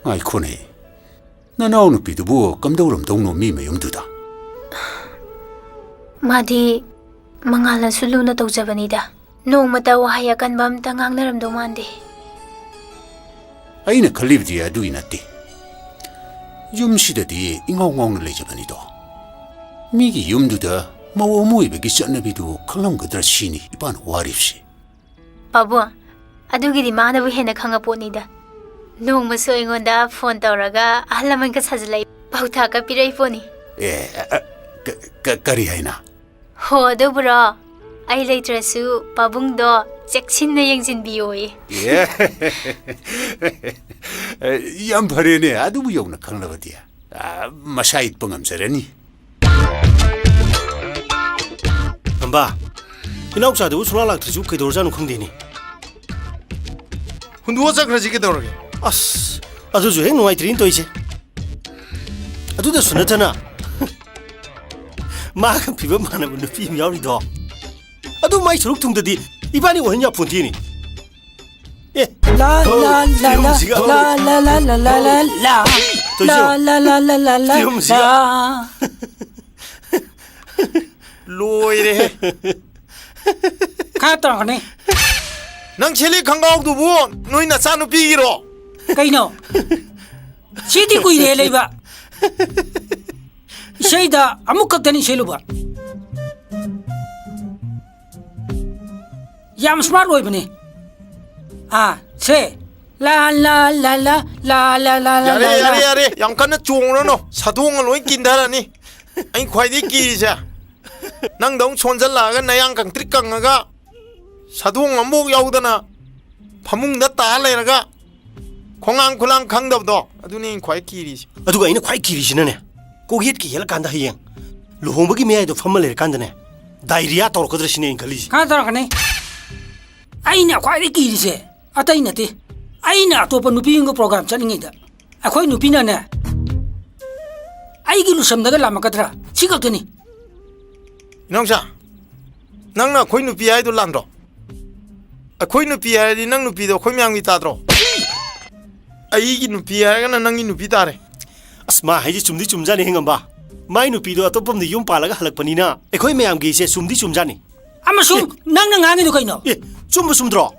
ꯉꯥꯏꯈꯣꯅꯦ, ꯅꯅꯥꯎ ꯅꯨꯄꯤꯗꯨꯕꯨ ꯀꯝꯗꯧꯔꯝꯗꯧꯅꯣ ꯃꯤ ꯃꯌꯨꯝꯗꯨꯗ? ꯃꯥꯗꯤ ꯃꯉꯥꯜꯅꯁꯨ ꯂꯨꯅ ꯇꯧꯖꯕꯅꯤꯗ꯫ ꯅꯣꯡꯃꯇ ꯋꯥꯍꯩ ꯑꯀꯟꯕ ꯑꯝꯇ ꯉꯥꯡꯅꯔꯝꯗꯧ ꯃꯥꯟꯗꯦ꯫ ꯑꯩꯅ ꯈꯜꯂꯤꯕꯗꯤ ꯑꯗꯨꯒꯤ ꯅꯠꯇꯦ꯫ ꯌꯨꯝꯁꯤꯗꯗꯤ ꯏꯉꯥꯎ ꯉꯥꯎꯅ ꯂꯩꯖꯕꯅꯤꯗꯣ꯫ ꯃꯤꯒꯤ ꯌꯨꯝꯗꯨꯗ ꯃꯧ ꯑꯃ ꯑꯣꯏꯕꯒꯤ ꯆꯠꯅꯕꯤꯗꯨ ꯈꯪꯂꯝꯒꯗ꯭ꯔꯥ ꯁꯤꯅꯤ ꯏꯄꯥꯅ ꯋꯥꯔꯤꯕꯁꯤ꯫ ꯄꯥꯕꯨꯡ, ꯑꯗꯨꯒꯤꯗꯤ ꯃꯥꯅꯕꯨ ꯍꯦꯟꯅ ꯈꯪꯉꯄꯣꯠꯅꯤꯗ꯫ ꯅꯣꯡꯃꯁꯨ ꯑꯩꯉꯣꯟꯗ ꯐꯣꯟ ꯇꯧꯔꯒ ꯑꯍꯜ ꯂꯃꯟꯒ ꯁꯥꯖꯤꯜꯂꯛꯏ, ꯄꯥꯎꯇꯥꯛꯀ ꯄꯤꯔꯛꯏ ꯄꯣꯠꯅꯤ꯫ ꯑꯦ, ꯑ, ꯑ, ꯀ-, ꯀ-, ꯀꯔꯤ ꯍꯥꯏꯅ? ꯍꯣ, ꯑꯗꯨꯕꯨꯔꯣ? ꯑꯩ ꯂꯩꯇ꯭ꯔꯁꯨ ꯄꯥꯕꯨꯡꯗꯣ ꯆꯦꯛꯁꯤꯟꯅ ꯌꯦꯡꯁꯤꯟꯕꯤꯌꯣꯌꯦ꯫ ꯑꯦ, ꯌꯥꯝ ꯐꯔꯦꯅꯦ, ꯑꯗꯨꯕꯨ ꯌꯧꯅ ꯈꯪꯂꯕꯗꯤ꯫ ꯑ, ꯃꯁꯥ ꯏꯠꯄ ꯉꯝꯖꯔꯅꯤ꯫ ꯇꯝꯕꯥ, ꯏꯅꯥꯎꯆꯥꯗꯨꯕꯨ ꯁꯨꯡꯂꯥꯛ ꯂꯥꯛꯇ꯭ꯔꯤꯁꯤꯕꯨ ꯀꯩꯗꯧꯔꯖꯥꯠꯅꯣ ꯈꯪꯗꯦꯅꯦ꯫ ꯍꯨꯟꯗꯣꯛꯑ ꯆꯠꯈ꯭ꯔꯁꯤ ꯀꯩꯗꯧꯔꯒꯦ? ꯑꯁ, ꯑꯗꯨꯁꯨ ꯍꯦꯛ ꯅꯨꯡꯉꯥꯏꯇ꯭ꯔꯤꯅ ꯇꯧꯔꯤꯁꯦ꯫ ꯑꯗꯨꯗꯁꯨ ꯅꯠꯇꯅ, ꯃꯥꯒ ꯐꯤꯕꯝ ꯃꯥꯟꯅꯕ ꯅꯨꯄꯤ ꯑꯃ ꯌꯥꯎꯔꯤꯗꯣ, ꯑꯗꯨ ꯃꯥꯏ ꯁꯔꯨꯛ ꯊꯨꯡꯗꯗꯤ ꯏꯕꯥꯅꯤ ꯑꯣꯏꯍꯟ ꯌꯥꯄꯣꯟꯇꯦꯅꯦ꯫ ꯂꯥ, ꯂꯥ, ꯂꯥ, ꯂꯥ, ꯐꯤꯂꯝꯁꯤꯒ꯫ ꯂꯥ, ꯂꯥ, ꯂꯥ, ꯂꯥ, ꯂꯥ, ꯂꯥ, ꯂꯥ꯫ ꯇꯣꯏꯖꯧ꯫ ꯂꯥ, ꯂꯥ, ꯂꯥ, ꯂꯥ, ꯂꯥ, ꯂꯥ, ꯐꯤꯂꯝꯁꯤꯒ꯫ ꯂꯥ꯫ ꯂꯣꯏꯔꯦꯍꯦ꯫ ꯈꯔ ꯇꯧꯔꯛꯀꯅꯤ꯫ ꯅꯪ ꯁꯦꯠꯂꯤ ꯈꯣꯡꯒ꯭ꯔꯥꯎꯗꯨꯕꯨ ꯅꯣꯏ ꯅꯆꯥꯅꯨꯄꯤꯒꯤꯔꯣ? ꯀꯩꯅꯣ? ꯁꯤꯗꯤ ꯀꯨꯏꯔꯦ ꯂꯩꯕ꯫ ꯏꯁꯩꯗ ꯑꯃꯨꯛ ꯈꯛꯇꯅꯤ ꯁꯦꯠꯂꯨꯕ꯫ ꯌꯥꯝ smart ꯑꯣꯏꯕꯅꯦ꯫ ꯑꯥ, ꯁꯦ꯫ ꯂꯥ, ꯂꯥ, ꯂꯥ, ꯂꯥ, ꯂꯥ, ꯂꯥ, ꯂꯥ, ꯂꯥ, ꯌꯥꯔꯦ, ꯂꯥ, ꯂꯥ꯫ ꯌꯥꯔꯦ, ꯌꯥꯔꯦ꯫ ꯌꯥꯝ ꯀꯟꯅ ꯆꯣꯡꯉꯨꯔꯅꯨ꯫ ꯁꯥꯗꯣꯡꯒ ꯂꯣꯏ ꯀꯤꯟꯊꯔꯅꯤ꯫ ꯑꯩ ꯈ꯭ꯋꯥꯏꯗꯒꯤ ꯀꯤꯔꯤꯁꯦ, ꯅꯪꯗꯧ ꯁꯣꯟꯖꯜꯂꯛꯑꯒ ꯅꯌꯥꯡ ꯀꯪꯇ꯭ꯔꯤꯛ ꯀꯪꯉꯒ ꯁꯥꯗꯣꯡ ꯑꯃꯐꯥꯎ ꯌꯥꯎꯗꯅ ꯐꯃꯨꯡꯗ ꯇꯥ ꯂꯩꯔꯒ ꯈꯣꯡꯉꯥꯡ ꯈꯨꯂꯥꯡ ꯈꯪꯗꯕꯗꯣ, ꯑꯗꯨꯅꯤ ꯑꯩꯅ ꯈ꯭ꯋꯥꯏ ꯀꯤꯔꯤꯁꯦ꯫ ꯑꯗꯨꯒ ꯑꯩꯅ ꯈ꯭ꯋꯥꯏ ꯀꯤꯔꯤꯁꯤꯅꯅꯦ, ꯀꯣꯛ ꯌꯦꯠꯀ ꯌꯦꯠꯂꯀꯥꯟꯗ ꯍꯌꯦꯡ ꯂꯨꯍꯣꯡꯕꯒꯤ ꯃꯌꯥꯏꯗꯣ ꯐꯝꯃ ꯂꯩꯔꯀꯥꯟꯗꯅꯦ, diarrhea ꯇꯧꯔꯛꯀꯗ꯭ꯔꯥ ꯁꯤꯅꯦ ꯑꯩꯅ ꯈꯜꯂꯤꯁꯦ꯫ ꯈꯔ ꯇꯧꯔꯛꯀꯅꯤ꯫ ꯑꯩꯅ ꯈ꯭ꯋꯥꯏꯗꯒꯤ ꯀꯤꯔꯤꯁꯦ ꯑꯇꯩ ꯅꯠꯇꯦ꯫ ꯑꯩꯅ ꯑꯇꯣꯞꯄ ꯅꯨꯄꯤ ꯑꯃꯒ program ꯆꯠꯂꯤꯉꯩꯗ ꯑꯩꯈꯣꯏ ꯅꯨꯄꯤꯅꯅꯦ, ꯑꯩꯒꯤ ꯂꯨꯁꯝꯗꯒ ꯂꯥꯝꯃꯛꯀꯗ꯭ꯔꯥ? ꯁꯤ ꯈꯛꯇꯅꯤ꯫ ꯏꯅꯥꯎꯆꯥ, ꯅꯪꯅ ꯑꯩꯈꯣꯏ ꯅꯨꯄꯤ ꯍꯥꯏꯗꯣ ꯂꯥꯟꯗ꯭ꯔꯣ? ꯑꯩꯈꯣꯏ ꯅꯨꯄꯤ ꯍꯥꯏꯔꯗꯤ ꯅꯪ ꯅꯨꯄꯤꯗꯣ ꯑꯩꯈꯣꯏ ꯃꯌꯥꯝꯒꯤ ꯇꯥꯗ꯭ꯔꯣ? ꯑꯩꯒꯤ ꯅꯨꯄꯤ ꯍꯥꯏꯔꯒꯅ ꯅꯪꯒꯤ ꯅꯨꯄꯤ ꯇꯥꯔꯦ꯫ ꯑꯁ, ꯃꯥ ꯍꯥꯏꯁꯦ ꯆꯨꯝꯗꯤ ꯆꯨꯝꯖꯥꯠꯅꯤ, ꯍꯦꯡꯉꯝꯕ꯫ ꯃꯥꯏ ꯅꯨꯄꯤꯗꯣ ꯑꯇꯣꯞꯄ ꯑꯃꯗ ꯌꯨꯝ ꯄꯥꯜꯂꯒ ꯍꯜꯂꯛꯄꯅꯤꯅ ꯑꯩꯈꯣꯏ ꯃꯌꯥꯝꯒꯤꯁꯦ ꯆꯨꯝꯗꯤ ꯆꯨꯝꯖꯥꯠꯅꯤ꯫ ꯑꯃꯁꯨꯡ ꯑꯦ꯫ ꯅꯪꯅ ꯉꯥꯡꯉꯤꯗꯣ ꯀꯩꯅꯣ? ꯑꯦ, ꯆꯨꯝꯕ ꯆꯨꯝꯗ꯭ꯔꯣ?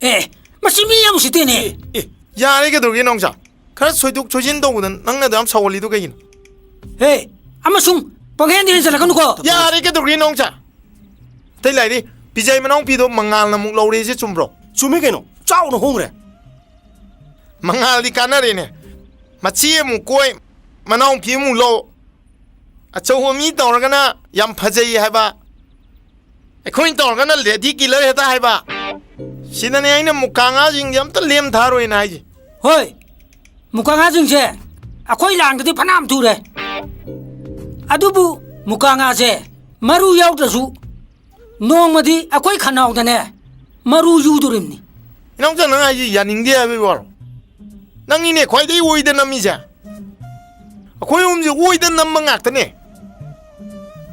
ꯑꯦ, ꯃꯁꯤ ꯃꯤ ꯌꯥꯝ ꯎꯁꯤꯠꯇꯦꯅꯦ꯫ ꯑꯦ, ꯑꯦ, ꯌꯥꯔꯦ, ꯀꯩꯗꯧꯔꯒꯦ ꯅꯥꯎꯆꯥ? ꯈꯔ ꯁꯣꯏꯗꯣꯛ ꯁꯣꯏꯖꯤꯟ ꯇꯧꯕꯗ ꯅꯪꯅ ꯑꯗꯨ ꯌꯥꯝ ꯁꯥꯎꯍꯜꯂꯤꯗꯣ ꯀꯩꯒꯤꯅꯣ? ꯍꯦ, ꯑꯃꯁꯨꯡ ꯄꯪꯍꯦꯟꯗ ꯍꯦꯟꯖꯜꯂꯛꯀꯅꯨꯀꯣ꯫ ꯌꯥꯔꯦ, ꯀꯩꯗꯧꯔꯒꯦ ꯅꯥꯎꯆꯥ? ꯑꯇꯩ ꯂꯥꯏꯔꯤ, ꯄꯤꯖꯥꯏ ꯃꯅꯥꯎꯄꯤꯗꯣ ꯃꯉꯥꯜꯅ ꯑꯃꯨꯛ ꯂꯧꯔꯦꯁꯦ ꯆꯨꯝꯕ꯭ꯔꯣ? ꯆꯨꯝꯃꯤ ꯀꯩꯅꯣ, ꯆꯥꯎꯅ ꯍꯣꯡꯈ꯭ꯔꯦ꯫ ꯃꯉꯥꯜꯗꯤ ꯀꯥꯟꯅꯔꯦꯅꯦ, ꯃꯆꯦ ꯑꯃꯨꯛ ꯀꯣꯏ, ꯃꯅꯥꯎꯄꯤ ꯑꯃꯨꯛ ꯂꯧ꯫ ꯑꯆꯧꯕ ꯃꯤ ꯇꯧꯔꯒꯅ ꯌꯥꯝ ꯐꯖꯩ ꯍꯥꯏꯕ, ꯑꯩꯈꯣꯏꯅ ꯇꯧꯔꯒꯅ lady killer ꯍꯦꯛꯇ ꯍꯥꯏꯕ꯫ ꯁꯤꯗꯅꯦ ꯑꯩꯅ ꯃꯨꯀꯥ ꯉꯥꯁꯤꯡꯁꯦ ꯑꯝꯇ ꯂꯦꯝ ꯊꯥꯔꯣꯏꯅ ꯍꯥꯏꯁꯦ꯫ ꯍꯣꯏ, ꯃꯨꯀꯥ ꯉꯥꯁꯤꯡꯁꯦ ꯑꯩꯈꯣꯏ ꯂꯥꯡꯗꯗꯤ ꯐꯅꯌꯥꯝ ꯊꯨꯔꯦ, ꯑꯗꯨꯕꯨ ꯃꯨꯀꯥ ꯉꯥꯁꯦ ꯃꯔꯨ ꯌꯥꯎꯗ꯭ꯔꯁꯨ ꯅꯣꯡꯃꯗꯤ ꯑꯩꯈꯣꯏ ꯈꯅꯥꯎꯗꯅꯦ ꯃꯔꯨ ꯌꯨꯗꯣꯔꯤꯕꯅꯤ꯫ ꯏꯅꯥꯎꯆꯥ, ꯅꯪ ꯍꯥꯏꯁꯤ ꯌꯥꯅꯤꯡꯗꯦ ꯍꯥꯏꯕꯒꯤ ꯋꯥꯔꯣ? ꯅꯪꯅꯤꯅꯦ ꯈ꯭ꯋꯥꯏꯗꯒꯤ ꯑꯣꯏꯗ ꯅꯝꯃꯤꯁꯦ꯫ ꯑꯩꯈꯣꯏ ꯑꯍꯨꯝꯁꯦ ꯑꯣꯏꯗ ꯅꯝꯕ ꯉꯥꯛꯇꯅꯦ꯫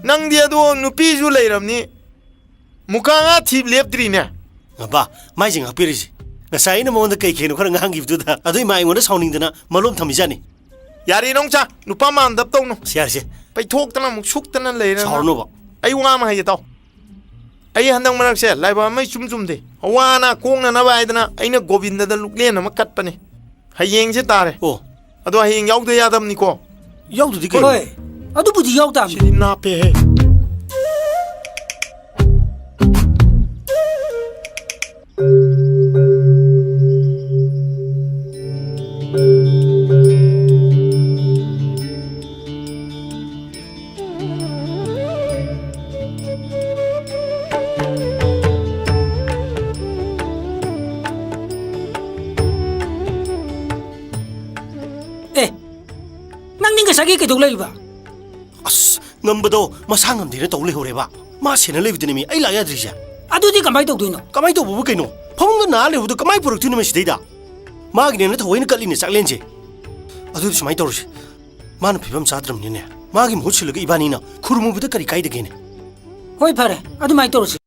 ꯅꯪꯗꯤ ꯑꯗꯣ ꯅꯨꯄꯤꯁꯨ ꯂꯩꯔꯕꯅꯤ, ꯃꯨꯀꯥ ꯉꯥ ꯊꯤꯕ ꯂꯦꯞꯇ꯭ꯔꯤꯅꯦ꯫ ꯉꯝꯕ, ꯃꯥꯏꯁꯦ ꯉꯥꯛꯄꯤꯔꯤꯁꯦ꯫ ꯉꯁꯥꯏ ꯑꯩꯅ ꯃꯉꯣꯟꯗ ꯀꯩ ꯀꯩꯅꯣ ꯈꯔ ꯉꯥꯡꯈꯤꯕꯗꯨꯗ ꯑꯗꯨ ꯏꯃꯥ ꯑꯩꯉꯣꯟꯗ ꯁꯥꯎꯅꯤꯡꯗꯅ ꯃꯂꯣꯝ ꯊꯝꯃꯤꯖꯥꯠꯅꯤ꯫ ꯌꯥꯔꯦ ꯅꯣꯡꯆꯥ, ꯅꯨꯄꯥ ꯃꯥꯟꯗꯞ ꯇꯧꯅꯨ꯫ ꯁꯤ ꯌꯥꯔꯦꯁꯦ꯫ ꯄꯩꯊꯣꯛꯇꯅ ꯑꯃꯨꯛ ꯁꯨꯛꯇꯅ ꯂꯩꯔꯦ ꯅꯪ꯫ ꯁꯥꯎꯔꯅꯣꯕ꯫ ꯑꯩ ꯋꯥ ꯑꯃ ꯍꯥꯏꯒꯦ ꯇꯥꯎ꯫ ꯑꯩ ꯍꯟꯗꯛ ꯃꯔꯛꯁꯦ ꯂꯥꯏꯕꯛ ꯑꯃ ꯏꯆꯨꯝ ꯆꯨꯝꯗꯦ꯫ ꯑꯋꯥ ꯑꯅꯥ ꯀꯣꯛꯅꯅꯕ ꯍꯥꯏꯗꯅ ꯑꯩꯅ ꯒꯣꯕꯤꯟꯗꯗ ꯂꯨꯛꯂꯦꯟ ꯑꯃ ꯀꯠꯄꯅꯦ꯫ ꯍꯌꯦꯡꯁꯦ ꯇꯥꯔꯦ꯫ ꯑꯣ꯫ ꯑꯗꯣ ꯍꯌꯦꯡ ꯌꯥꯎꯗ ꯌꯥꯗꯕꯅꯤꯀꯣ꯫ ꯌꯥꯎꯗꯗꯤ ꯀꯩꯅꯣ? ꯍꯣꯏ, ꯑꯗꯨꯕꯨꯗꯤ ꯌꯥꯎ ꯇꯥꯕꯅꯤ꯫ ꯁꯤꯗꯤ ꯅꯥꯞꯄꯦꯍꯦ꯫ ꯑꯦ, ꯅꯪꯗꯤ ꯉꯁꯥꯏꯒꯤ ꯀꯩꯗꯧ ꯂꯩꯔꯤꯕ? ꯑꯁ, ꯉꯝꯕꯗꯣ ꯃꯁꯥ ꯉꯝꯗꯦꯅ ꯇꯧ ꯂꯩꯍꯧꯔꯦꯕ꯫ ꯃꯥ ꯁꯦꯟꯅ ꯂꯩꯕꯗꯨꯅꯦꯃꯤ ꯑꯩ ꯂꯥꯛ ꯌꯥꯗ꯭ꯔꯤꯁꯦ꯫ ꯑꯗꯨꯗꯤ ꯀꯃꯥꯏ ꯇꯧꯗꯣꯏꯅꯣ? ꯀꯃꯥꯏ ꯇꯧꯕꯕꯨ ꯀꯩꯅꯣ? ꯐꯃꯨꯡꯗ ꯅꯥ ꯂꯩꯍꯧꯕꯗꯣ ꯀꯃꯥꯏ ꯄꯨꯔꯛꯇꯣꯏꯅꯣꯃꯤ ꯁꯤꯗꯩꯗ? ꯃꯥꯒꯤꯅꯦꯅ ꯊꯑꯣꯏꯅ ꯀꯠꯂꯤꯅꯦ ꯆꯥꯛꯂꯦꯟꯁꯦ꯫ ꯑꯗꯨꯗꯤ ꯁꯨꯃꯥꯏ ꯇꯧꯔꯁꯤ, ꯃꯥꯅ ꯐꯤꯕꯝ ꯆꯥꯗ꯭ꯔꯕꯅꯤꯅꯦ, ꯃꯥꯒꯤ ꯃꯍꯨꯠ ꯁꯤꯜꯂꯒ ꯏꯕꯥꯅꯤꯅ ꯈꯨꯔꯨꯝꯃꯨꯕꯗ ꯀꯔꯤ ꯀꯥꯏꯗꯒꯦꯅꯦ? ꯍꯣꯏ, ꯐꯔꯦ, ꯑꯗꯨꯃꯥꯏ ꯇꯧꯔꯁꯤ꯫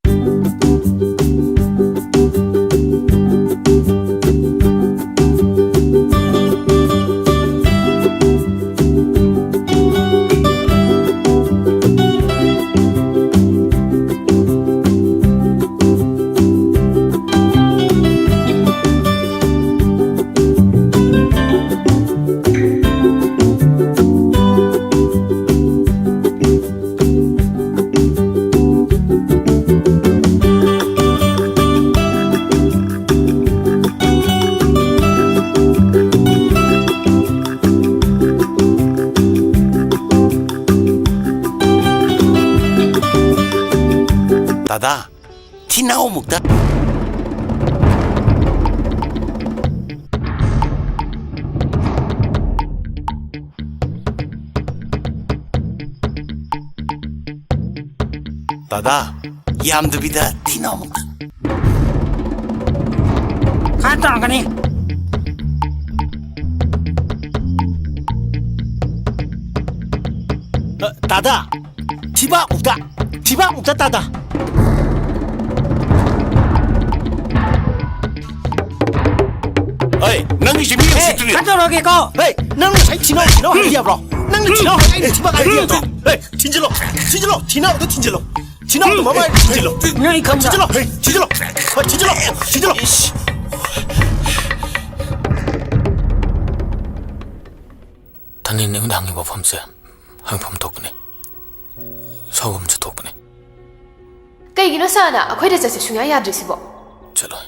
ꯗꯥꯗꯥ, ꯊꯤꯅꯥꯎ ꯑꯃꯨꯛꯇ꯫ ꯗꯥꯗꯥ, ꯌꯥꯝꯗꯕꯤꯗ ꯊꯤꯅꯥꯎ ꯑꯃꯨꯛꯇ꯫ ꯈꯔ ꯇꯧꯔꯛꯀꯅꯤ꯫ ꯑ, ꯗꯥꯗꯥ, ꯊꯤꯕꯥꯛ ꯃꯨꯛꯇ, ꯊꯤꯕꯥꯛ ꯃꯨꯛꯇ, ꯗꯥꯗꯥ꯫ ꯅꯪꯒꯤꯁꯦ ꯃꯤ ꯎꯁꯤꯠꯇ꯭ꯔꯤꯔꯣ? ꯀꯠꯇꯧꯔꯒꯦꯀꯣ꯫ ꯍꯦ, ꯅꯪ ꯉꯁꯥꯏ ꯊꯤꯅꯧ, ꯊꯤꯅꯧ ꯍꯥꯏꯕ ꯌꯥꯕ꯭ꯔꯣ? ꯅꯪꯅ ꯊꯤꯅꯧ ꯍꯥꯏ, ꯑꯩꯅ ꯊꯤꯕ ꯍꯥꯏꯕ ꯌꯥꯗ꯭ꯔꯣ? ꯍꯦ, ꯊꯤꯟꯖꯤꯜꯂꯣ, ꯊꯤꯟꯖꯤꯜꯂꯣ, ꯊꯤꯅꯧꯗꯣ ꯊꯤꯟꯖꯤꯜꯂꯣ꯫ ꯊꯤꯅꯧꯗꯣ ꯃꯃꯥꯏ ꯊꯤꯟꯖꯤꯜꯂꯣ꯫ ꯅꯣꯏ ꯈꯪꯕ꯭ꯔꯥ? ꯊꯤꯟꯖꯤꯜꯂꯣ, ꯍꯦ, ꯊꯤꯟꯖꯤꯜꯂꯣ꯫ ꯍꯣꯏ, ꯊꯤꯟꯖꯤꯜꯂꯣ, ꯊꯤꯟꯖꯤꯜꯂꯣ꯫ ꯊꯥꯅꯤꯜꯅ ꯑꯩꯉꯣꯟꯗ ꯍꯪꯉꯤꯕ ꯋꯥꯐꯝꯁꯦ ꯍꯪꯐꯝ ꯊꯣꯛꯄꯅꯤ, ꯁꯥꯎꯐꯝꯁꯨ ꯊꯣꯛꯄꯅꯤ꯫ ꯀꯩꯒꯤꯅꯣ ꯁꯥꯔꯅ ꯑꯩꯈꯣꯏꯗ ꯆꯠꯁꯦ ꯁꯨꯡꯌꯥ ꯌꯥꯗ꯭ꯔꯤꯁꯤꯕꯣ? ꯆꯠꯂꯣꯏ,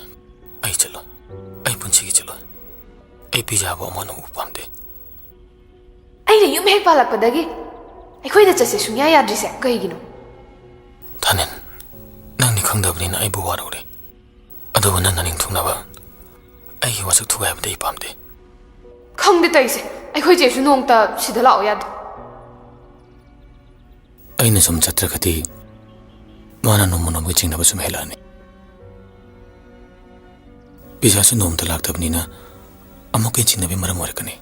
ꯑꯩ ꯆꯠꯂꯣꯏ, ꯑꯩ ꯄꯨꯟꯁꯤꯒꯤ ꯆꯠꯂꯣꯏ꯫ ꯑꯩ ꯄꯤꯖꯥꯕꯨ ꯑꯃꯨꯛ ꯍꯟꯅ ꯎꯕ ꯄꯥꯝꯗꯦ꯫ ꯑꯩꯅ ꯌꯨꯝ ꯍꯦꯛ ꯄꯥꯜꯂꯛꯄꯗꯒꯤ ꯑꯩꯈꯣꯏꯗ ꯆꯠꯁꯦ ꯁꯨꯡꯌꯥ ꯌꯥꯗ꯭ꯔꯤꯁꯦ ꯀꯩꯒꯤꯅꯣ? ꯊꯥꯅꯤꯜ, ꯅꯪꯗꯤ ꯈꯪꯗꯕꯅꯤꯅ ꯑꯩꯕꯨ ꯋꯥꯔꯧꯔꯦ꯫ ꯑꯗꯨꯕꯨ ꯅꯪꯅ ꯅꯤꯡꯊꯨꯡꯅꯕ ꯑꯩꯒꯤ ꯋꯥꯁꯛ ꯊꯨꯒꯥꯏꯕꯗꯤ ꯑꯩ ꯄꯥꯝꯗꯦ꯫ ꯈꯪꯗꯦ ꯇꯧꯔꯤꯁꯦ, ꯑꯩꯈꯣꯏ ꯆꯦꯁꯨ ꯅꯣꯡꯇ ꯁꯤꯗ ꯂꯥꯛꯑꯣ ꯌꯥꯗꯦ꯫ ꯑꯩꯅ ꯁꯨꯝ ꯆꯠꯇ꯭ꯔꯒꯗꯤ ꯃꯥꯅ ꯅꯣꯡꯃ ꯅꯣꯡꯃꯒꯤ ꯆꯤꯡꯅꯕ ꯁꯨꯝ ꯍꯦꯜꯂꯛꯑꯅꯤ꯫ ꯄꯤꯖꯥꯁꯨ ꯅꯣꯡꯃꯇ ꯂꯥꯛꯇꯕꯅꯤꯅ ꯑꯃꯨꯛꯀ ꯍꯦꯟꯅ ꯆꯤꯡꯅꯕꯒꯤ ꯃꯔꯝ ꯑꯣꯏꯔꯛꯀꯅꯤ꯫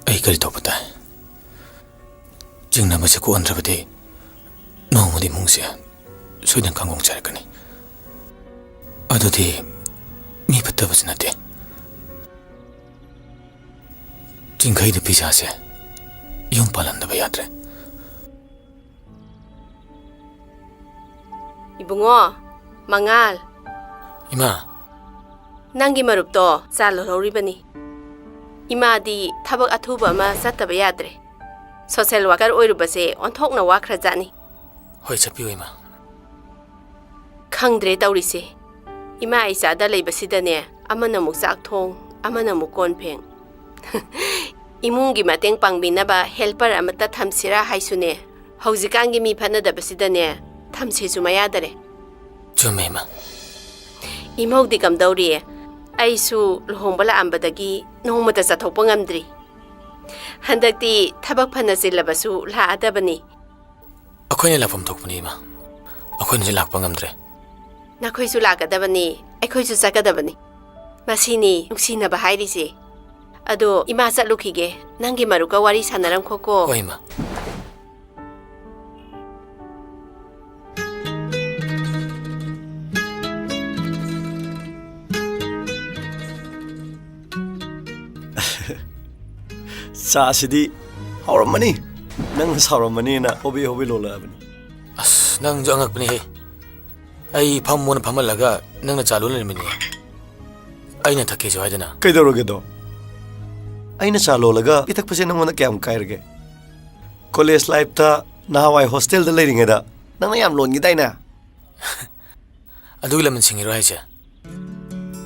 ꯑꯩ ꯀꯔꯤ ꯇꯧꯕ ꯇꯥꯏ? ꯆꯤꯡꯅꯕꯁꯦ ꯀꯣꯛꯍꯟꯗ꯭ꯔꯕꯗꯤ ꯅꯣꯡꯃꯗꯤ ꯏꯃꯨꯡꯁꯦ ꯁꯣꯏꯗꯅ ꯀꯥꯡꯒꯣꯡ ꯆꯥꯏꯔꯛꯀꯅꯤ꯫ ꯑꯗꯨꯗꯤ ꯃꯤ ꯐꯠꯇꯕꯁꯨ ꯅꯠꯇꯦ꯫ ꯆꯤꯡꯈꯩꯗ ꯄꯤꯖꯥꯁꯦ ꯌꯨꯝ ꯄꯥꯜꯍꯟꯗꯕ ꯌꯥꯗ꯭ꯔꯦ꯫ ꯏꯕꯨꯡꯉꯣ, ꯃꯉꯥꯜ꯫ ꯏꯃꯥ꯫ ꯅꯪꯒꯤ ꯃꯔꯨꯞꯇꯣ ꯆꯥ ꯂꯣꯜꯍꯧꯔꯤꯕꯅꯤ꯫ ꯏꯃꯥꯗꯤ ꯊꯕꯛ ꯑꯊꯨꯕ ꯑꯃ ꯆꯠꯇꯕ ꯌꯥꯗ꯭ꯔꯦ꯫ ꯁꯣꯁꯦꯜ ꯋꯥꯀꯔ ꯑꯣꯏꯔꯨꯕꯁꯦ ꯑꯣꯟꯊꯣꯛꯅ ꯋꯥꯈ꯭ꯔꯖꯥꯠꯅꯤ꯫ ꯍꯣꯏ, ꯆꯠꯄꯤꯌꯨ, ꯏꯃꯥ꯫ ꯈꯪꯗ꯭ꯔꯦ ꯇꯧꯔꯤꯁꯦ꯫ ꯏꯃꯥ ꯏꯆꯥꯗ ꯂꯩꯕꯁꯤꯗꯅꯦ, ꯑꯃꯅ ꯑꯃꯨꯛ ꯆꯥꯛ ꯊꯣꯡ, ꯑꯃꯅ ꯑꯃꯨꯛ ꯀꯣꯟ ꯐꯦꯡ꯫ ꯏꯃꯨꯡꯒꯤ ꯃꯇꯦꯡ ꯄꯥꯡꯕꯤꯅꯕ ꯍꯦꯜꯄꯔ ꯑꯃꯠꯇ ꯊꯝꯁꯤꯔꯥ ꯍꯥꯏꯁꯨꯅꯦ, ꯍꯧꯖꯤꯛꯀꯥꯟꯒꯤ ꯃꯤ ꯐꯠꯅꯗꯕꯁꯤꯗꯅꯦ, ꯊꯝꯁꯦꯁꯨ ꯃꯌꯥꯗꯔꯦ꯫ ꯆꯨꯝꯃꯦ, ꯏꯃꯥ꯫ ꯏꯃꯧꯗꯤ ꯀꯝꯗꯧꯔꯤ? ꯑꯩꯁꯨ ꯂꯨꯍꯣꯡꯕ ꯂꯥꯛꯑꯝꯕꯗꯒꯤ ꯅꯣꯡꯃꯇ ꯆꯠꯊꯣꯛꯄ ꯉꯝꯗ꯭ꯔꯤ꯫ ꯍꯟꯗꯛꯇꯤ ꯊꯕꯛ ꯐꯅ ꯆꯤꯜꯂꯕꯁꯨ ꯂꯥꯛꯑꯗꯕꯅꯤ꯫ ꯑꯩꯈꯣꯏꯅ ꯂꯥꯛꯐꯝ ꯊꯣꯛꯄꯅꯤ, ꯏꯃꯥ꯫ ꯑꯩꯈꯣꯏꯅꯗꯤ ꯂꯥꯛꯄ ꯉꯝꯗ꯭ꯔꯦ꯫ ꯅꯈꯣꯏꯁꯨ ꯂꯥꯛꯀꯗꯕꯅꯤ, ꯑꯩꯈꯣꯏꯁꯨ ꯆꯠꯀꯗꯕꯅꯤ꯫ ꯃꯁꯤꯅꯤ ꯅꯨꯡꯁꯤꯅꯕ ꯍꯥꯏꯔꯤꯁꯦ꯫ ꯑꯗꯣ ꯏꯃꯥ ꯆꯠꯂꯨꯈꯤꯒꯦ, ꯅꯪꯒꯤ ꯃꯔꯨꯞꯀ ꯋꯥꯔꯤ ꯁꯥꯟꯅꯔꯝꯈꯣꯀꯣ꯫ ꯍꯣꯏ, ꯏꯃꯥ꯫ ꯆꯥꯁꯤꯗꯤ ꯍꯥꯎꯔꯝꯃꯅꯤ꯫ ꯅꯪꯅ ꯁꯥꯎꯔꯝꯃꯅꯤꯅ ꯍꯣꯕꯤ ꯍꯣꯕꯤ ꯂꯣꯜꯂꯛꯑꯕꯅꯤ꯫ ꯑꯁ, ꯅꯪꯁꯨ ꯑꯉꯛꯄꯅꯤꯍꯦ꯫ ꯑꯩ ꯐꯝꯃꯣꯅ ꯐꯝꯍꯜꯂꯒ ꯅꯪꯅ ꯆꯥ ꯂꯣꯜꯂꯤꯔꯝꯃꯤꯅꯦ꯫ ꯑꯩꯅ ꯊꯛꯀꯦꯁꯨ ꯍꯥꯏꯗꯅ꯫ ꯀꯩꯗꯧꯔꯒꯦꯗꯣ? ꯑꯩꯅ ꯆꯥ ꯂꯣꯜꯂꯒ ꯄꯤꯊꯛꯄꯁꯦ ꯅꯪꯉꯣꯟꯗ ꯀꯌꯥꯝ ꯀꯥꯏꯔꯒꯦ? ꯀꯣꯂꯦꯖ ꯂꯥꯏꯐꯇ ꯅꯍꯥꯟꯋꯥꯏ ꯍꯣꯁꯇꯦꯜꯗ ꯂꯩꯔꯤꯉꯩꯗ ꯅꯪꯅ ꯌꯥꯝ ꯂꯣꯟꯈꯤꯗꯥꯏꯅꯦ? ꯑꯗꯨꯒꯤ ꯂꯃꯟ ꯁꯤꯡꯉꯤꯔꯣ ꯍꯥꯏꯁꯦ?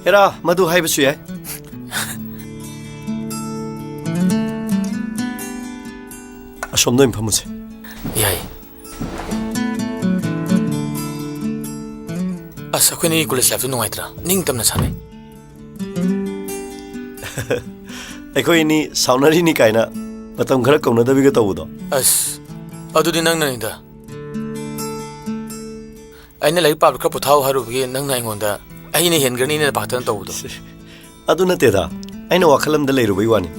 ꯍꯦꯔꯥ, ꯃꯗꯨ ꯍꯥꯏꯕꯁꯨ ꯌꯥꯏ꯫ ꯑꯁꯣꯝꯗ ꯑꯣꯏꯅ ꯐꯝꯃꯨꯁꯦ꯫ ꯌꯥꯏ꯫ ꯑꯁ, ꯑꯩꯈꯣꯏꯅꯤ ꯀꯣꯂꯦꯖ ꯂꯥꯏꯐꯇꯣ ꯅꯨꯡꯉꯥꯏꯇ꯭ꯔꯥ? ꯅꯤꯡꯇꯝꯅ ꯁꯥꯟꯅꯩ꯫ ꯑꯩꯈꯣꯏ ꯑꯅꯤ ꯁꯥꯎꯅꯔꯤꯅꯤ ꯀꯥꯏꯅ ꯃꯇꯝ ꯈꯔ ꯀꯧꯅꯗꯕꯤꯒ ꯇꯧꯕꯗꯣ꯫ ꯑꯁ, ꯑꯗꯨꯗꯤ ꯅꯪꯅꯅꯤꯗ꯫ ꯑꯩꯅ ꯂꯥꯏꯔꯤꯛ ꯄꯥꯕ ꯈꯔ ꯄꯣꯊꯥꯎ ꯍꯥꯏꯔꯨꯕꯒꯤ ꯅꯪꯅ ꯑꯩꯉꯣꯟꯗ ꯑꯩꯅ ꯍꯦꯟꯒ꯭ꯔꯅꯤꯅ ꯄꯥꯈꯠꯇꯅ ꯇꯧꯕꯗꯣ꯫ ꯑꯗꯨ ꯅꯠꯇꯦꯗ, ꯑꯩꯅ ꯋꯥꯈꯜ ꯑꯃꯗ ꯂꯩꯔꯨꯕꯩ ꯋꯥꯅꯤ꯫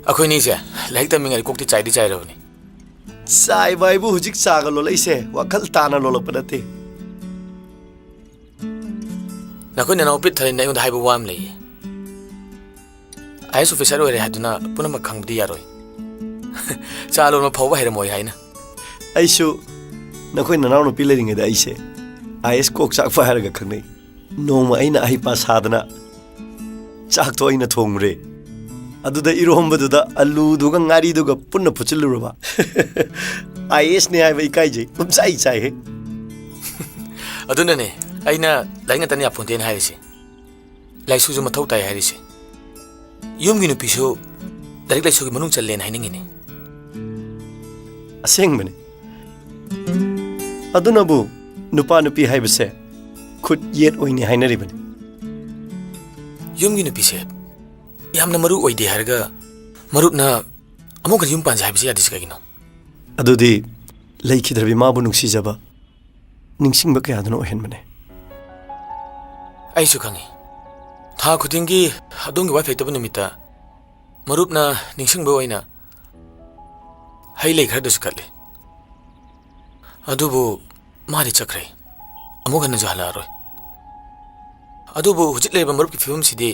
ꯑꯩꯈꯣꯏꯅꯤꯁꯦ ꯂꯥꯏꯔꯤꯛ ꯇꯝꯃꯤꯉꯩꯗ ꯀꯣꯛꯇꯤ ꯆꯥꯏꯗꯤ ꯆꯥꯏꯔꯕꯅꯤ꯫ ꯆꯥꯏꯕ ꯍꯥꯏꯕꯨ ꯍꯧꯖꯤꯛ ꯆꯥꯒ ꯂꯣꯜꯂꯛꯏꯁꯦ ꯋꯥꯈꯜ ꯇꯥꯅ ꯂꯣꯜꯂꯛꯄ ꯅꯠꯇꯦ꯫ ꯅꯈꯣꯏ ꯅꯅꯥꯎ ꯄꯤꯛ ꯊꯔꯤꯅ ꯑꯩꯉꯣꯟꯗ ꯍꯥꯏꯕ ꯋꯥ ꯑꯃ ꯂꯩꯌꯦ꯫ ꯑꯥꯏ ꯑꯦꯁ ꯑꯣꯐꯤꯁꯥꯔ ꯑꯣꯏꯔꯦ ꯍꯥꯏꯗꯨꯅ ꯄꯨꯝꯅꯃꯛ ꯈꯪꯕꯗꯤ ꯌꯥꯔꯣꯏ꯫ ꯆꯥ ꯂꯣꯟꯕ ꯐꯥꯎꯕ ꯍꯩꯔꯝꯃꯣꯏ ꯍꯥꯏꯅ꯫ ꯑꯩꯁꯨ ꯅꯈꯣꯏ ꯅꯅꯥꯎꯅꯨꯄꯤ ꯂꯩꯔꯤꯉꯩꯗ ꯑꯩꯁꯦ ꯑꯥꯏ ꯑꯦꯁ ꯀꯣꯛ ꯆꯥꯛꯄ ꯍꯥꯏꯔꯒ ꯈꯪꯅꯩ꯫ ꯅꯣꯡꯃ ꯑꯩꯅ ꯑꯍꯩꯄꯥ ꯁꯥꯗꯅ ꯆꯥꯛꯇꯣ ꯑꯩꯅ ꯊꯣꯡꯉꯨꯔꯦ꯫ ꯑꯗꯨꯗ ꯏꯔꯣꯝꯕꯗꯨꯗ ꯑꯂꯨꯗꯨꯒ ꯉꯥꯔꯤꯗꯨꯒ ꯄꯨꯟꯅ ꯐꯨꯠꯆꯤꯜꯂꯨꯔꯕ꯫ ꯑꯥꯏ ꯑꯦꯁꯅꯦ ꯍꯥꯏꯕ ꯏꯀꯥꯏꯖꯩ꯫ ꯄꯨꯝꯆꯥꯏ ꯆꯥꯏꯍꯦ꯫ ꯑꯗꯨꯅꯅꯦ ꯑꯩꯅ ꯂꯥꯏꯔꯤꯛ ꯉꯥꯛꯇꯅ ꯌꯥꯄꯣꯟꯇꯦꯅ ꯍꯥꯏꯔꯤꯁꯦ꯫ ꯂꯥꯏꯁꯨꯁꯨ ꯃꯊꯧ ꯇꯥꯏ ꯍꯥꯏꯔꯤꯁꯦ꯫ ꯌꯨꯝꯒꯤ ꯅꯨꯄꯤꯁꯨ ꯂꯥꯏꯔꯤꯛ ꯂꯥꯏꯁꯨꯒꯤ ꯃꯅꯨꯡ ꯆꯜꯂꯦꯅ ꯍꯥꯏꯅꯤꯡꯉꯤꯅꯦ꯫ ꯑꯁꯦꯡꯕꯅꯤ꯫ ꯑꯗꯨꯅꯕꯨ ꯅꯨꯄꯥ ꯅꯨꯄꯤ ꯍꯥꯏꯕꯁꯦ ꯈꯨꯠ ꯌꯦꯠ ꯑꯣꯏꯅꯤ ꯍꯥꯏꯅꯔꯤꯕꯅꯤ꯫ ꯌꯨꯝꯒꯤ ꯅꯨꯄꯤꯁꯦ ꯌꯥꯝꯅ ꯃꯔꯨ ꯑꯣꯏꯗꯦ ꯍꯥꯏꯔꯒ ꯃꯔꯨꯞꯅ ꯑꯃꯨꯛ ꯍꯟꯅ ꯌꯨꯝ ꯄꯥꯟꯁꯦ ꯍꯥꯏꯕꯁꯤ ꯌꯥꯗ꯭ꯔꯤꯁꯤ ꯀꯩꯒꯤꯅꯣ? ꯑꯗꯨꯗꯤ ꯂꯩꯈꯤꯗ꯭ꯔꯕꯤ ꯃꯥꯕꯨ ꯅꯨꯡꯁꯤꯖꯕ, ꯅꯤꯡꯁꯤꯡꯕ ꯀꯌꯥꯗꯨꯅ ꯑꯣꯏꯍꯟꯕꯅꯦ꯫ ꯑꯩꯁꯨ ꯈꯪꯉꯤ꯫ ꯊꯥ ꯈꯨꯗꯤꯡꯒꯤ ꯑꯗꯣꯝꯒꯤ ꯋꯥꯏꯐ ꯂꯩꯇꯕ ꯅꯨꯃꯤꯠꯇ ꯃꯔꯨꯞꯅ ꯅꯤꯡꯁꯤꯡꯕ ꯑꯣꯏꯅ ꯍꯩ ꯂꯩ ꯈꯔꯗꯨꯁꯨ ꯀꯠꯂꯤ꯫ ꯑꯗꯨꯕꯨ ꯃꯥꯗꯤ ꯆꯠꯈ꯭ꯔꯦ꯫ ꯑꯃꯨꯛ ꯍꯟꯅꯁꯨ ꯍꯜꯂꯛꯑꯔꯣꯏ꯫ ꯑꯗꯨꯕꯨ ꯍꯧꯖꯤꯛ ꯂꯩꯔꯤꯕ ꯃꯔꯨꯞꯀꯤ ꯐꯤꯕꯝꯁꯤꯗꯤ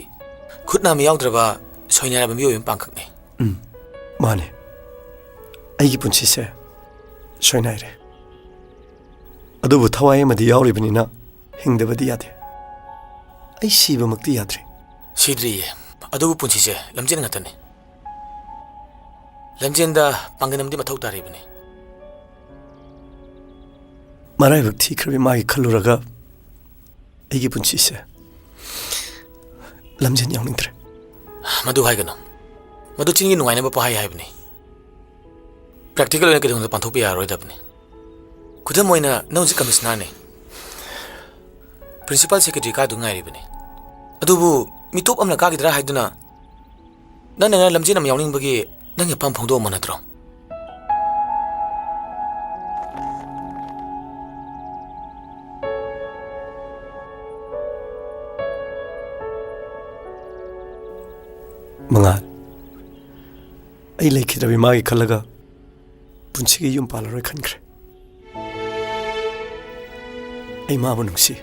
ꯈꯨꯠ ꯅꯥꯝꯃ ꯌꯥꯎꯗ꯭ꯔꯕ ꯁꯣꯏꯅꯥꯏꯔꯕ ꯃꯤꯑꯣꯏ ꯑꯃ ꯄꯥꯡꯈꯛꯅꯤ꯫ ꯎꯝ, ꯃꯥꯅꯦ꯫ ꯑꯩꯒꯤ ꯄꯨꯟꯁꯤꯁꯦ ꯁꯣꯏꯅꯥꯏꯔꯦ꯫ ꯑꯗꯨꯕꯨ ꯊꯋꯥꯏ ꯑꯃꯗꯤ ꯌꯥꯎꯔꯤꯕꯅꯤꯅ ꯍꯤꯡꯗꯕꯗꯤ ꯌꯥꯗꯦ꯫ ꯑꯩ ꯁꯤꯕꯃꯛꯇꯤ ꯌꯥꯗ꯭ꯔꯤ꯫ ꯁꯤꯗ꯭ꯔꯤꯌꯦ, ꯑꯗꯨꯕꯨ ꯄꯨꯟꯁꯤꯁꯦ ꯂꯝꯖꯦꯟ ꯉꯥꯛꯇꯅꯤ꯫ ꯂꯝꯖꯦꯟꯗ ꯄꯥꯡꯒꯜ ꯑꯃꯗꯤ ꯃꯊꯧ ꯇꯥꯔꯤꯕꯅꯤ꯫ ꯃꯔꯥꯏꯕꯛ ꯊꯤꯈ꯭ꯔꯕꯤ ꯃꯥꯒꯤ ꯈꯜꯂꯨꯔꯒ ꯑꯩꯒꯤ ꯄꯨꯟꯁꯤꯁꯦ ꯂꯝꯖꯦꯟ ꯌꯥꯎꯅꯤꯡꯗ꯭ꯔꯦ꯫ ꯃꯗꯨ ꯍꯥꯏꯒꯅꯨ꯫ ꯃꯗꯨ ꯆꯤꯟꯒꯤ ꯅꯨꯡꯉꯥꯏꯅꯕ ꯄꯣꯍꯥꯏ ꯍꯥꯏꯕꯅꯤ꯫ Practical ꯑꯣꯏꯅ ꯀꯩꯗꯧꯅꯨꯡꯗ ꯄꯥꯡꯊꯣꯛꯄ ꯌꯥꯔꯔꯣꯏꯗꯕꯅꯤ꯫ ꯈꯨꯗꯝ ꯑꯣꯏꯅ, ꯅꯪ ꯍꯧꯖꯤꯛ commissionerꯅꯤ꯫ Principal secretary ꯀꯥꯗꯨ ꯉꯥꯏꯔꯤꯕꯅꯤ꯫ ꯑꯗꯨꯕꯨ ꯃꯤꯇꯣꯞ ꯑꯃꯅ ꯀꯥꯈꯤꯗ꯭ꯔꯥ ꯍꯥꯏꯗꯨꯅ ꯅꯪꯅ ꯂꯝꯖꯦꯟ ꯑꯃ ꯌꯥꯎꯅꯤꯡꯕꯒꯤ ꯅꯪꯒꯤ ꯑꯄꯥꯝꯕ ꯐꯣꯡꯗꯣꯛꯑꯝꯕ ꯅꯠꯇ꯭ꯔꯣ? ꯃꯉꯥꯜ, ꯑꯩ ꯂꯩꯈꯤꯗ꯭ꯔꯕꯤ ꯃꯥꯒꯤ ꯈꯜꯂꯒ ꯄꯨꯟꯁꯤꯒꯤ ꯌꯨꯝ ꯄꯥꯜꯂꯔꯣꯏ ꯈꯟꯈ꯭ꯔꯦ꯫ ꯑꯩ ꯃꯥꯕꯨ ꯅꯨꯡꯁꯤ꯫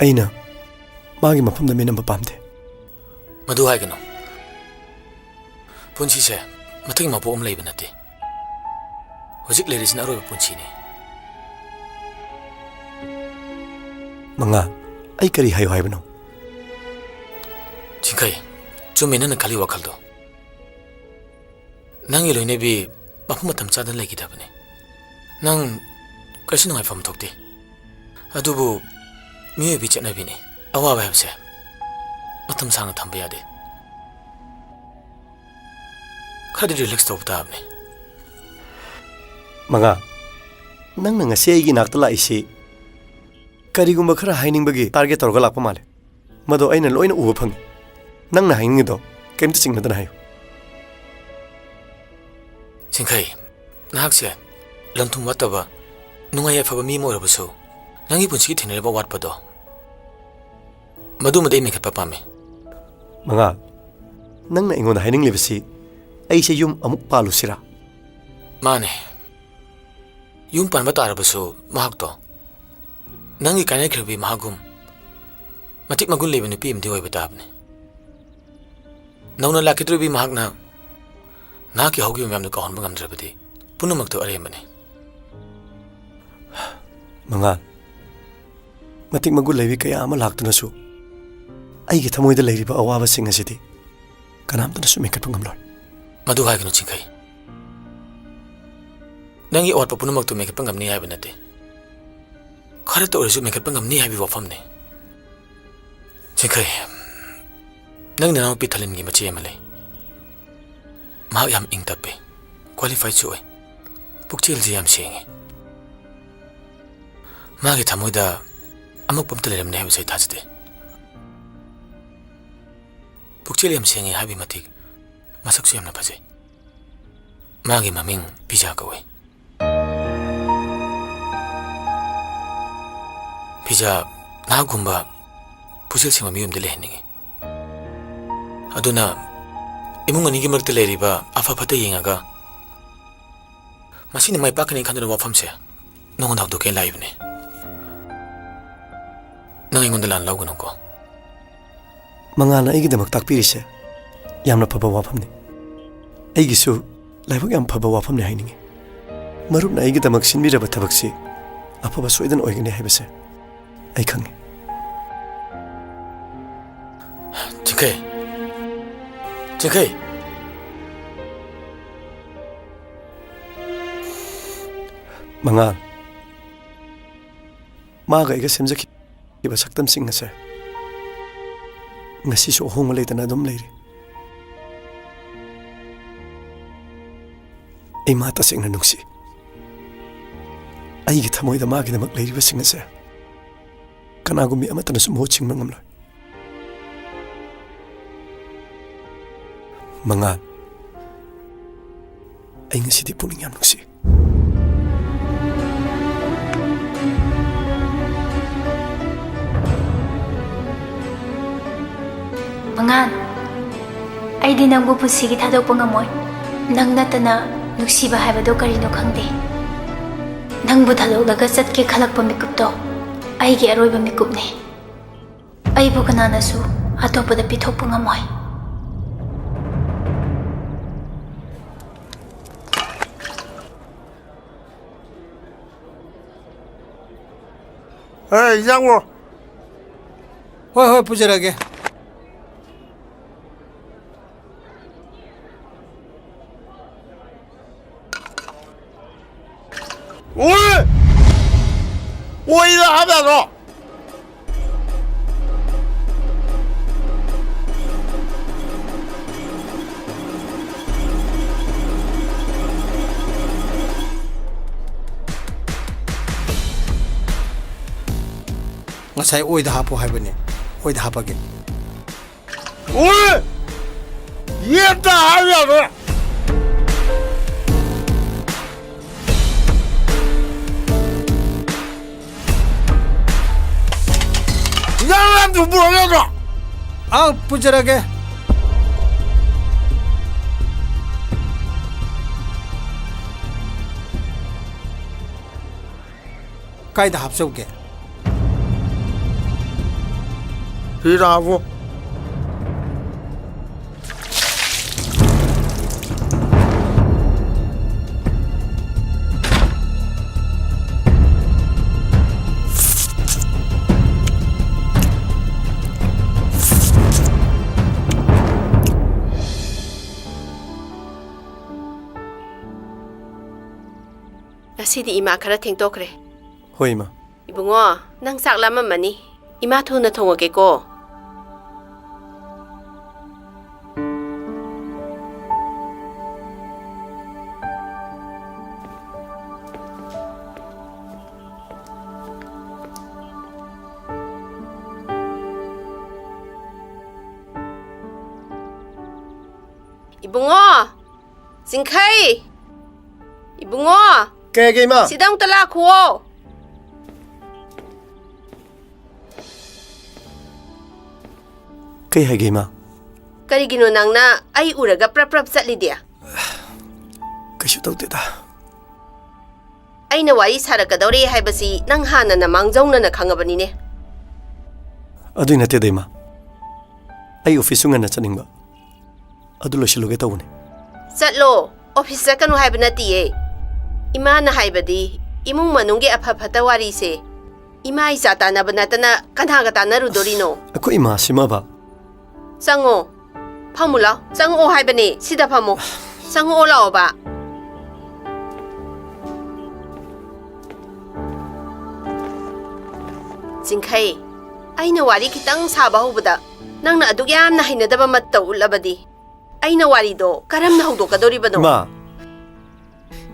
ꯑꯩꯅ ꯃꯥꯒꯤ ꯃꯐꯝꯗ ꯃꯤꯅꯝꯕ ꯄꯥꯝꯗꯦ꯫ ꯃꯗꯨ ꯍꯥꯏꯒꯅꯨ꯫ ꯄꯨꯟꯁꯤꯁꯦ ꯃꯊꯪꯒꯤ ꯃꯄꯣꯛ ꯑꯃ ꯂꯩꯕ ꯅꯠꯇꯦ꯫ ꯍꯧꯖꯤꯛ ꯂꯩꯔꯤꯁꯤꯅ ꯑꯔꯣꯏꯕ ꯄꯨꯟꯁꯤꯅꯤ꯫ ꯃꯉꯥꯜ, ꯑꯩ ꯀꯔꯤ ꯍꯥꯏꯌꯨ ꯍꯥꯏꯕꯅꯣ? ꯆꯤꯡꯈꯩ, ꯆꯨꯝꯃꯦ ꯅꯪꯅ ꯈꯜꯂꯤ ꯋꯥꯈꯜꯗꯣ꯫ ꯅꯪꯒꯤ ꯂꯣꯏꯅꯕꯤ ꯃꯐꯝ ꯃꯇꯝ ꯆꯥꯗꯅ ꯂꯩꯈꯤꯗꯕꯅꯤ꯫ ꯅꯪ ꯀꯩꯁꯨ ꯅꯨꯡꯉꯥꯏꯐꯝ ꯊꯣꯛꯇꯦ꯫ ꯑꯗꯨꯕꯨ ꯃꯤꯑꯣꯏꯕꯒꯤ ꯆꯠꯅꯕꯤꯅꯤ꯫ ꯑꯋꯥꯕ ꯍꯥꯏꯕꯁꯦ ꯃꯇꯝ ꯁꯥꯡꯅ ꯊꯝꯕ ꯌꯥꯗꯦ꯫ ꯈꯔꯗꯤ relax ꯇꯧꯕ ꯇꯥꯕꯅꯤ꯫ ꯃꯉꯥꯜ, ꯅꯪꯅ ꯉꯁꯤ ꯑꯩꯒꯤ ꯏꯅꯥꯛꯇ ꯂꯥꯛꯏꯁꯤ ꯀꯔꯤꯒꯨꯝꯕ ꯈꯔ ꯍꯥꯏꯅꯤꯡꯕꯒꯤ target ꯇꯧꯔꯒ ꯂꯥꯛꯄ ꯃꯥꯜꯂꯦ꯫ ꯃꯗꯣ ꯑꯩꯅ ꯂꯣꯏꯅ ꯎꯕ ꯐꯪꯉꯤ꯫ ꯅꯪꯅ ꯍꯥꯏꯅꯤꯡꯉꯤꯗꯣ ꯀꯩꯝꯇ ꯆꯤꯡꯅꯗꯅ ꯍꯥꯏꯌꯨ꯫ ꯆꯤꯡꯈꯩ, ꯅꯍꯥꯛꯁꯦ ꯂꯟ ꯊꯨꯝ ꯋꯥꯠꯇꯕ, ꯅꯨꯡꯉꯥꯏ ꯌꯥꯏꯐꯕ ꯃꯤ ꯑꯃ ꯑꯣꯏꯔꯕꯁꯨ, ꯅꯪꯒꯤ ꯄꯨꯟꯁꯤꯒꯤ ꯊꯦꯡꯅꯔꯤꯕ ꯑꯋꯥꯠꯄꯗꯣ, ꯃꯗꯨꯃꯗꯤ ꯑꯩ ꯃꯦꯟꯈꯠꯄ ꯄꯥꯝꯃꯤ꯫ ꯃꯉꯥꯜ, ꯅꯪꯅ ꯑꯩꯉꯣꯟꯗ ꯍꯥꯏꯅꯤꯡꯂꯤꯕꯁꯤ ꯑꯩꯁꯦ ꯌꯨꯝ ꯑꯃꯨꯛ ꯄꯥꯜꯂꯨꯁꯤꯔꯥ? ꯃꯥꯅꯦ꯫ ꯌꯨꯝ ꯄꯥꯟꯕ ꯇꯥꯔꯕꯁꯨ ꯃꯍꯥꯛꯇꯣ ꯅꯪꯒꯤ ꯀꯥꯏꯅꯈ꯭ꯔꯕꯤ ꯃꯍꯥꯛꯒꯨꯝ ꯃꯇꯤꯛ ꯃꯒꯨꯟ ꯂꯩꯕ ꯅꯨꯄꯤ ꯑꯃꯗꯤ ꯑꯣꯏꯕ ꯇꯥꯕꯅꯤ꯫ ꯅꯧꯅ ꯂꯥꯛꯈꯤꯗꯧꯔꯤꯕꯤ ꯃꯍꯥꯛꯅ ꯅꯍꯥꯛꯀꯤ ꯍꯧꯈꯤꯕ ꯃꯌꯥꯝꯗꯨ ꯀꯥꯎꯍꯟꯕ ꯉꯝꯗ꯭ꯔꯕꯗꯤ ꯄꯨꯝꯅꯃꯛꯇꯨ ꯑꯔꯦꯝꯕꯅꯤ꯫ ꯃꯉꯥꯜ, ꯃꯇꯤꯛ ꯃꯒꯨꯟ ꯂꯩꯕꯤ ꯀꯌꯥ ꯑꯃ ꯂꯥꯛꯇꯨꯅꯁꯨ ꯑꯩꯒꯤ ꯊꯃꯣꯏꯗ ꯂꯩꯔꯤꯕ ꯑꯋꯥꯕꯁꯤꯡ ꯑꯁꯤꯗꯤ ꯀꯅꯥꯝꯇꯅꯁꯨ ꯃꯦꯟꯈꯠꯄ ꯉꯝꯂꯣꯏ꯫ ꯃꯗꯨ ꯍꯥꯏꯒꯅꯨ, ꯆꯤꯡꯈꯩ꯫ ꯅꯪꯒꯤ ꯑꯋꯥꯠꯄ ꯄꯨꯝꯅꯃꯛꯇꯨ ꯃꯦꯟꯈꯠꯄ ꯉꯝꯅꯤ ꯍꯥꯏꯕ ꯅꯠꯇꯦ꯫ ꯈꯔꯇ ꯑꯣꯏꯔꯁꯨ ꯃꯦꯟꯈꯠꯄ ꯉꯝꯅꯤ ꯍꯥꯏꯕꯒꯤ ꯋꯥꯐꯝꯅꯤ꯫ ꯆꯤꯡꯈꯩ, ꯅꯪ ꯅꯅꯥꯎꯄꯤ ꯊꯥꯂꯤꯟꯒꯤ ꯃꯆꯦ ꯑꯃ ꯂꯩ꯫ ꯃꯍꯥꯛ ꯌꯥꯝ ꯏꯪ ꯇꯞꯄꯤ, qualifiedꯁꯨ ꯑꯣꯏ, ꯄꯨꯛꯆꯦꯜꯁꯤ ꯌꯥꯝ ꯁꯦꯡꯉꯤ꯫ ꯃꯥꯒꯤ ꯊꯃꯣꯏꯗ ꯑꯃꯛꯄ ꯑꯝꯇ ꯂꯩꯔꯝꯅꯤ ꯍꯥꯏꯕꯁꯦ ꯑꯩ ꯊꯥꯖꯗꯦ꯫ ꯄꯨꯛꯆꯦꯜ ꯌꯥꯝ ꯁꯦꯡꯉꯤ ꯍꯥꯏꯕꯒꯤ ꯃꯇꯤꯛ ꯃꯁꯛꯁꯨ ꯌꯥꯝꯅ ꯐꯖꯩ꯫ ꯃꯥꯒꯤ ꯃꯃꯤꯡ ꯄꯤꯖꯥ ꯀꯧꯏ꯫ ꯄꯤꯖꯥ, ꯅꯍꯥꯛꯀꯨꯝꯕ ꯄꯨꯛꯆꯦꯜ ꯁꯦꯡꯕ ꯃꯤꯑꯣꯏ ꯑꯃꯗꯤ ꯂꯩꯍꯟꯅꯤꯡꯉꯤ꯫ ꯑꯗꯨꯅ ꯏꯃꯨꯡ ꯑꯅꯤꯒꯤ ꯃꯔꯛꯇ ꯂꯩꯔꯤꯕ ꯑꯐ ꯐꯠꯇ ꯌꯦꯡꯉꯒ ꯃꯁꯤꯅ ꯃꯥꯏ ꯄꯥꯛꯀꯅꯤ ꯈꯟꯗꯨꯅ ꯋꯥꯐꯝꯁꯦ ꯅꯉꯣꯟꯗ ꯍꯧꯗꯣꯛꯀꯦꯅ ꯂꯥꯛꯏꯕꯅꯦ꯫ ꯅꯪ ꯑꯩꯉꯣꯟꯗ ꯂꯥꯟ ꯂꯧꯒꯅꯨꯀꯣ꯫ ꯃꯉꯥꯜꯅ ꯑꯩꯒꯤꯗꯃꯛ ꯇꯥꯛꯄꯤꯔꯤꯁꯦ ꯌꯥꯝꯅ ꯐꯕ ꯋꯥꯐꯝꯅꯤ꯫ ꯑꯩꯒꯤꯁꯨ ꯂꯥꯏꯕꯛ ꯌꯥꯝ ꯐꯕ ꯋꯥꯐꯝꯅꯤ ꯍꯥꯏꯅꯤꯡꯉꯤ꯫ ꯃꯔꯨꯞꯅ ꯑꯩꯒꯤꯗꯃꯛ ꯁꯤꯟꯕꯤꯔꯕ ꯊꯕꯛꯁꯤ ꯑꯐꯕ ꯁꯣꯏꯗꯅ ꯑꯣꯏꯒꯅꯤ ꯍꯥꯏꯕꯁꯦ ꯑꯩ ꯈꯪꯉꯤ꯫ ꯆꯤꯡꯈꯩ꯫ ꯆꯤꯡꯈꯩ꯫ ꯃꯉꯥꯜ, ꯃꯥꯒ ꯑꯩꯒ ꯁꯦꯝꯖꯈꯤꯕ ꯁꯛꯇꯝꯁꯤꯡ ꯑꯁꯦ ꯉꯁꯤꯁꯨ ꯑꯍꯣꯡꯕ ꯂꯩꯇꯅ ꯑꯗꯨꯝ ꯂꯩꯔꯤ꯫ ꯑꯩ ꯃꯥ ꯇꯁꯦꯡꯅ ꯅꯨꯡꯁꯤ꯫ ꯑꯩꯒꯤ ꯊꯃꯣꯏꯗ ꯃꯥꯒꯤꯗꯃꯛ ꯂꯩꯔꯤꯕꯁꯤꯡ ꯑꯁꯦ ꯀꯅꯥꯒꯨꯝꯕꯤ ꯑꯃꯠꯇꯅꯁꯨ ꯃꯍꯨꯠ ꯁꯤꯟꯕ ꯉꯝꯂꯣꯏ꯫ ꯃꯉꯥꯜ, ꯑꯩ ꯉꯁꯤꯗꯤ ꯄꯨꯛꯅꯤꯡ ꯌꯥꯝ ꯅꯨꯡꯁꯤ꯫ ꯃꯉꯥꯜ, ꯑꯩꯗꯤ ꯅꯪꯕꯨ ꯄꯨꯟꯁꯤꯒꯤ ꯊꯥꯗꯣꯛꯄ ꯉꯝꯃꯣꯏ꯫ ꯅꯪ ꯅꯠꯇꯅ ꯅꯨꯡꯁꯤꯕ ꯍꯥꯏꯕꯗꯣ ꯀꯔꯤꯅꯣ ꯈꯪꯗꯦ꯫ ꯅꯪꯕꯨ ꯊꯥꯗꯣꯛꯂꯒ ꯆꯠꯀꯦ ꯈꯜꯂꯛꯄ ꯃꯤꯀꯨꯞꯇꯣ ꯑꯩꯒꯤ ꯑꯔꯣꯏꯕ ꯃꯤꯀꯨꯞꯅꯤ꯫ ꯑꯩꯕꯨ ꯀꯅꯥꯅꯁꯨ ꯑꯇꯣꯞꯄꯗ ꯄꯤꯊꯣꯛꯄ ꯉꯝꯃꯣꯏ꯫ ꯑꯦ, ꯏꯟꯖꯥꯡꯕꯨ꯫ ꯍꯣꯏ, ꯍꯣꯏ, ꯄꯨꯖꯔꯒꯦ꯫ ꯑꯣꯏ! ꯑꯣꯏꯗ ꯍꯥꯞ ꯌꯥꯗ꯭ꯔꯣ? ꯉꯁꯥꯏ ꯑꯣꯏꯗ ꯍꯥꯞꯄꯣ ꯍꯥꯏꯕꯅꯦ, ꯑꯣꯏꯗ ꯍꯥꯞꯄꯒꯦ꯫ ꯑꯣꯏ! ꯌꯦꯠꯇ ꯍꯥꯏꯕ ꯌꯥꯕ꯭ꯔꯥ? ꯏꯟꯖꯥꯡ ꯌꯥꯝ ꯊꯨꯝ ꯄꯨꯔꯛ ꯌꯥꯗ꯭ꯔꯣ? ꯑꯥ, ꯄꯨꯖꯔꯒꯦ꯫ ꯀꯥꯏꯗ ꯍꯥꯞꯆꯧꯒꯦ? ꯐꯤꯔꯥꯕꯨ꯫ ꯉꯁꯤꯗꯤ ꯏꯃꯥ ꯈꯔ ꯊꯦꯡꯇꯣꯛꯈ꯭ꯔꯦ꯫ ꯍꯣꯏ, ꯏꯃꯥ꯫ ꯏꯕꯨꯡꯉꯣ, ꯅꯪ ꯆꯥꯛ ꯂꯥꯝꯃꯝꯃꯅꯤ꯫ ꯏꯃꯥ ꯊꯨꯅ ꯊꯣꯡꯉꯒꯦꯀꯣ꯫ ꯏꯕꯨꯡꯉꯣ! ꯆꯤꯡꯈꯩ! ꯏꯕꯨꯡꯉꯣ! ꯀꯩꯒꯤ, ꯏꯃꯥ? ꯁꯤꯗ ꯑꯃꯨꯛꯇ ꯂꯥꯛꯈꯨꯋꯣ! ꯀꯩ ꯍꯥꯏꯒꯦ, ꯏꯃꯥ? ꯀꯔꯤꯒꯤꯅꯣ ꯅꯪꯅ ꯑꯩ ꯎꯔꯒ ꯄ꯭ꯔꯞ ꯄ꯭ꯔꯞ ꯆꯠꯂꯤꯗꯤ? ꯀꯩꯁꯨ ꯇꯧꯗꯦꯗ꯫ ꯑꯩꯅ ꯋꯥꯔꯤ ꯁꯥꯔꯛꯀꯗꯧꯔꯦ ꯍꯥꯏꯕꯁꯤ ꯅꯪ ꯍꯥꯟꯅꯅ ꯃꯥꯡꯖꯧꯅꯅ ꯈꯪꯉꯕꯅꯤꯅꯦ꯫ ꯑꯗꯨꯏ ꯅꯠꯇꯦꯗ, ꯏꯃꯥ꯫ ꯑꯩ ꯑꯣꯐꯤꯁꯁꯨ ꯉꯟꯅ ꯆꯠꯅꯤꯡꯕ꯫ ꯑꯗꯨ ꯂꯣꯏꯁꯤꯜꯂꯨꯒꯦ ꯇꯧꯕꯅꯦ꯫ ꯆꯠꯂꯣ꯫ ꯑꯣꯐꯤꯁ ꯆꯠꯀꯅꯨ ꯍꯥꯏꯕ ꯅꯠꯇꯤꯌꯦ꯫ ꯏꯃꯥꯅ ꯍꯥꯏꯕꯗꯤ ꯏꯃꯨꯡ ꯃꯅꯨꯡꯒꯤ ꯑꯐ ꯐꯠꯇ ꯋꯥꯔꯤꯁꯦ ꯏꯃꯥ ꯏꯆꯥ ꯇꯥꯟꯅꯕ ꯅꯠꯇꯅ ꯀꯅꯥꯒ ꯇꯥꯟꯅꯔꯨꯗꯣꯔꯤꯅꯣ? ꯑꯩꯈꯣꯏ ꯏꯃꯥꯁꯤꯃꯕ꯫ ꯆꯪꯉꯣ꯫ ꯐꯝꯃꯨ ꯂꯥꯎ꯫ ꯆꯪꯉꯛꯑꯣ ꯍꯥꯏꯕꯅꯦ꯫ ꯁꯤꯗ ꯐꯝꯃꯣ꯫ ꯆꯪꯉꯛꯑꯣ ꯂꯥꯛꯑꯣꯕ꯫ ꯆꯤꯡꯈꯩ, ꯑꯩꯅ ꯋꯥꯔꯤ ꯈꯤꯇꯪ ꯁꯥꯕ ꯍꯧꯕꯗ ꯅꯪꯅ ꯑꯗꯨꯛ ꯌꯥꯝꯅ ꯍꯩꯅꯗꯕ ꯃꯇꯧ ꯎꯠꯂꯕꯗꯤ ꯑꯩꯅ ꯋꯥꯔꯤꯗꯣ ꯀꯔꯝꯅ ꯍꯧꯗꯣꯛꯀꯗꯧꯔꯤꯕꯅꯣ? ꯏꯃꯥ,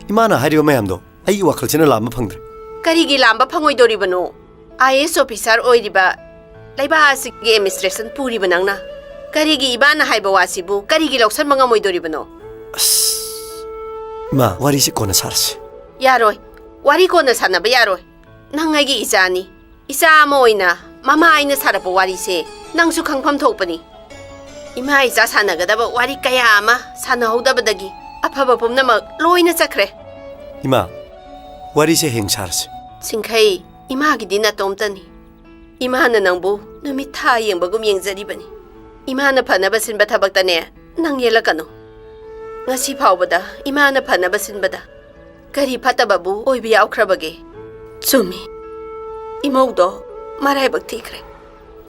ꯏꯃꯥꯅ ꯍꯥꯏꯔꯤꯕ ꯃꯌꯥꯝꯗꯣ ꯑꯩꯒꯤ ꯋꯥꯈꯜꯁꯤꯅ ꯂꯥꯝꯕ ꯐꯪꯗ꯭ꯔꯦ꯫ ꯀꯔꯤꯒꯤ ꯂꯥꯝꯕ ꯐꯪꯉꯣꯏꯗꯧꯔꯤꯕꯅꯣ? ꯑꯥꯏ ꯑꯦꯁ ꯑꯣꯐꯤꯁꯥꯔ ꯑꯣꯏꯔꯤꯕ, ꯂꯩꯕꯥꯛ ꯑꯁꯤꯒꯤ ꯑꯦꯗꯃꯤꯅꯤꯁꯇ꯭ꯔꯦꯁꯟ ꯄꯨꯔꯤꯕ ꯅꯪꯅ ꯀꯔꯤꯒꯤ ꯏꯃꯥꯅ ꯍꯥꯏꯕ ꯋꯥꯁꯤꯕꯨ ꯀꯔꯤꯒꯤ ꯂꯧꯁꯟꯕ ꯉꯝꯃꯣꯏꯗꯧꯔꯤꯕꯅꯣ? ꯑꯁ, ꯏꯃꯥ, ꯋꯥꯔꯤꯁꯤ ꯀꯣꯟꯅ ꯁꯥꯔꯁꯤ꯫ ꯌꯥꯔꯣꯏ꯫ ꯋꯥꯔꯤ ꯀꯣꯟꯅ ꯁꯥꯟꯅꯕ ꯌꯥꯔꯣꯏ꯫ ꯅꯪ ꯑꯩꯒꯤ ꯏꯆꯥꯅꯤ꯫ ꯏꯆꯥ ꯑꯃ ꯑꯣꯏꯅ ꯃꯃꯥ ꯑꯩꯅ ꯁꯥꯔꯛꯄ ꯋꯥꯔꯤꯁꯦ ꯅꯪꯁꯨ ꯈꯪꯐꯝ ꯊꯣꯛꯄꯅꯤ꯫ ꯏꯃꯥ ꯏꯆꯥ ꯁꯥꯟꯅꯒꯗꯕ ꯋꯥꯔꯤ ꯀꯌꯥ ꯑꯃ ꯁꯥꯟꯅꯍꯧꯗꯕꯗꯒꯤ ꯑꯐꯕ ꯄꯨꯝꯅꯃꯛ ꯂꯣꯏꯅ ꯆꯠꯈ꯭ꯔꯦ꯫ ꯏꯃꯥ, ꯋꯥꯔꯤꯁꯦ ꯍꯌꯦꯡ ꯁꯥꯔꯁꯤ꯫ ꯆꯤꯡꯈꯩ, ꯏꯃꯥꯒꯤꯗꯤ ꯅꯇꯣꯝꯇꯅꯤ꯫ ꯏꯃꯥꯅ ꯅꯪꯕꯨ ꯅꯨꯃꯤꯠ ꯊꯥ ꯌꯦꯡꯕꯒꯨꯝ ꯌꯦꯡꯖꯔꯤꯕꯅꯤ꯫ ꯏꯃꯥꯅ ꯐꯅꯕ ꯁꯤꯟꯕ ꯊꯕꯛꯇꯅꯦ ꯅꯪ ꯌꯦꯠꯂꯛꯀꯅꯨ꯫ ꯉꯁꯤ ꯐꯥꯎꯕꯗ ꯏꯃꯥꯅ ꯐꯅꯕ ꯁꯤꯟꯕꯗ ꯀꯔꯤ ꯐꯠꯇꯕꯕꯨ ꯑꯣꯏꯕ ꯌꯥꯎꯈ꯭ꯔꯕꯒꯦ? ꯆꯨꯝꯃꯤ, ꯏꯃꯧꯗꯣ ꯃꯔꯥꯏꯕꯛ ꯊꯤꯈ꯭ꯔꯦ꯫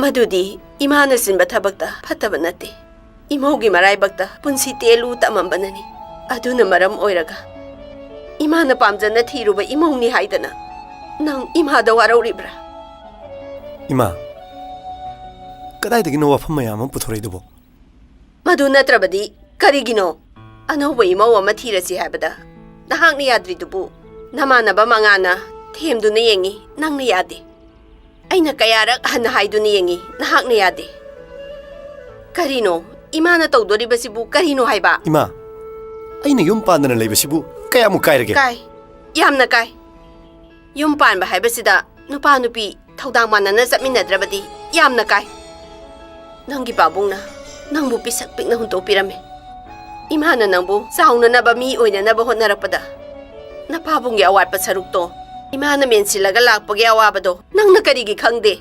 ꯃꯗꯨꯗꯤ ꯏꯃꯥꯅ ꯁꯤꯟꯕ ꯊꯕꯛꯇ ꯐꯠꯇꯕ ꯅꯠꯇꯦ꯫ ꯏꯃꯧꯒꯤ ꯃꯔꯥꯏꯕꯛꯇ ꯄꯨꯟꯁꯤ ꯇꯦꯜꯂꯨ ꯇꯝꯃꯝꯕꯅꯅꯤ꯫ ꯑꯗꯨꯅ ꯃꯔꯝ ꯑꯣꯏꯔꯒ ꯏꯃꯥꯅ ꯄꯥꯝꯖꯅ ꯊꯤꯔꯨꯕ ꯏꯃꯧꯅꯤ ꯍꯥꯏꯗꯅ ꯅꯪ ꯏꯃꯥꯗ ꯋꯥꯔꯧꯔꯤꯕ꯭ꯔꯥ? ꯏꯃꯥ, ꯀꯗꯥꯏꯗꯒꯤꯅꯣ ꯋꯥꯐꯝ ꯃꯌꯥꯝ ꯑꯃ ꯄꯨꯊꯣꯔꯛꯏꯗꯨꯕꯣ? ꯃꯗꯨ ꯅꯠꯇ꯭ꯔꯕꯗꯤ ꯀꯔꯤꯒꯤꯅꯣ? ꯑꯅꯧꯕ ꯏꯃꯧ ꯑꯃ ꯊꯤꯔꯁꯤ ꯍꯥꯏꯕꯗ ꯅꯍꯥꯛꯅ ꯌꯥꯗ꯭ꯔꯤꯗꯨꯕꯨ ꯅꯃꯥꯟꯅꯕ ꯃꯉꯥꯅ ꯊꯦꯝꯗꯨꯅ ꯌꯦꯡꯉꯤ, ꯅꯪꯅ ꯌꯥꯗꯦ꯫ ꯑꯩꯅ ꯀꯌꯥꯔꯛ ꯍꯟꯅ ꯍꯥꯏꯗꯨꯅ ꯌꯦꯡꯉꯤ, ꯅꯍꯥꯛꯅ ꯌꯥꯗꯦ꯫ ꯀꯔꯤꯅꯣ? ꯏꯃꯥꯅ ꯇꯧꯗꯣꯔꯤꯕꯁꯤꯕꯨ ꯀꯔꯤꯅꯣ ꯍꯥꯏꯕ? ꯏꯃꯥ, ꯑꯩꯅ ꯌꯨꯝ ꯄꯥꯟꯗꯅ ꯂꯩꯕꯁꯤꯕꯨ ꯀꯌꯥꯃꯨꯛ ꯀꯥꯏꯔꯒꯦ? ꯀꯥꯏ꯫ ꯌꯥꯝꯅ ꯀꯥꯏ꯫ ꯌꯨꯝ ꯄꯥꯟꯕ ꯍꯥꯏꯕꯁꯤꯗ ꯅꯨꯄꯥ ꯅꯨꯄꯤ ꯊꯧꯗꯥꯡ ꯃꯥꯟꯅꯅ ꯆꯠꯃꯤꯟꯅꯗ꯭ꯔꯕꯗꯤ ꯌꯥꯝꯅ ꯀꯥꯏ꯫ ꯅꯪꯒꯤ ꯄꯥꯕꯨꯡꯅ ꯅꯪꯕꯨ ꯄꯤꯁꯛ ꯄꯤꯛꯅ ꯍꯨꯟꯇꯣꯛꯄꯤꯔꯝꯃꯤ꯫ ꯏꯃꯥꯅ ꯅꯪꯕꯨ ꯆꯥꯎꯅꯅꯕ ꯃꯤ ꯑꯣꯏꯅꯅꯕ ꯍꯣꯠꯅꯔꯛꯄꯗ ꯅꯄꯥꯕꯨꯡꯒꯤ ꯑꯋꯥꯠꯄ ꯁꯔꯨꯛꯇꯣ ꯏꯃꯥꯅ ꯃꯦꯟꯁꯤꯜꯂꯒ ꯂꯥꯛꯄꯒꯤ ꯑꯋꯥꯕꯗꯣ ꯅꯪꯅ ꯀꯔꯤꯒꯤ ꯈꯪꯗꯦ?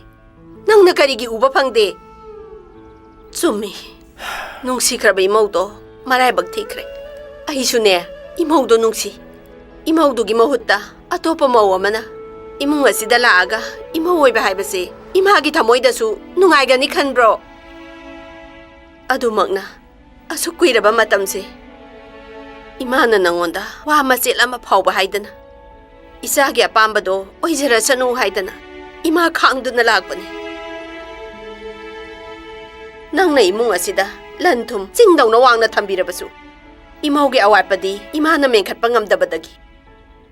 ꯅꯪꯅ ꯀꯔꯤꯒꯤ ꯎꯕ ꯐꯪꯗꯦ? ꯆꯨꯝꯃꯤ, ꯅꯨꯡꯁꯤꯈ꯭ꯔꯕ ꯏꯃꯧꯗꯣ ꯃꯔꯥꯏꯕꯛ ꯊꯤꯈ꯭ꯔꯦ꯫ ꯑꯩꯁꯨꯅꯦ, ꯏꯃꯧꯗꯣ ꯅꯨꯡꯁꯤ꯫ ꯏꯃꯧꯗꯨꯒꯤ ꯃꯍꯨꯠꯇ ꯑꯇꯣꯞꯄ ꯃꯧ ꯑꯃꯅ ꯏꯃꯨꯡ ꯑꯁꯤꯗ ꯂꯥꯛꯑꯒ ꯏꯃꯧ ꯑꯣꯏꯕ ꯍꯥꯏꯕꯁꯦ ꯏꯃꯥꯒꯤ ꯊꯃꯣꯏꯗꯁꯨ ꯅꯨꯡꯉꯥꯏꯒꯅꯤ ꯈꯟꯕ꯭ꯔꯣ? ꯑꯗꯨꯃꯛꯅ ꯑꯁꯨꯛ ꯀꯨꯏꯔꯕ ꯃꯇꯝꯁꯦ ꯏꯃꯥꯅ ꯅꯪꯉꯣꯟꯗ ꯋꯥ ꯃꯆꯦꯠ ꯑꯃ ꯐꯥꯎꯕ ꯍꯥꯏꯗꯅ, ꯏꯆꯥꯒꯤ ꯑꯄꯥꯝꯕꯗꯣ ꯑꯣꯏꯖꯔꯁꯅꯨ ꯍꯥꯏꯗꯅ ꯏꯃꯥ ꯈꯥꯡꯗꯨꯅ ꯂꯥꯛꯄꯅꯤ꯫ ꯅꯪꯅ ꯏꯃꯨꯡ ꯑꯁꯤꯗ ꯂꯟ ꯊꯨꯝ ꯆꯤꯡꯗꯧꯅ ꯋꯥꯡꯅ ꯊꯝꯕꯤꯔꯕꯁꯨ, ꯏꯃꯧꯒꯤ ꯑꯋꯥꯠꯄꯗꯤ ꯏꯃꯥꯅ ꯃꯦꯟꯈꯠꯄ ꯉꯝꯗꯕꯗꯒꯤ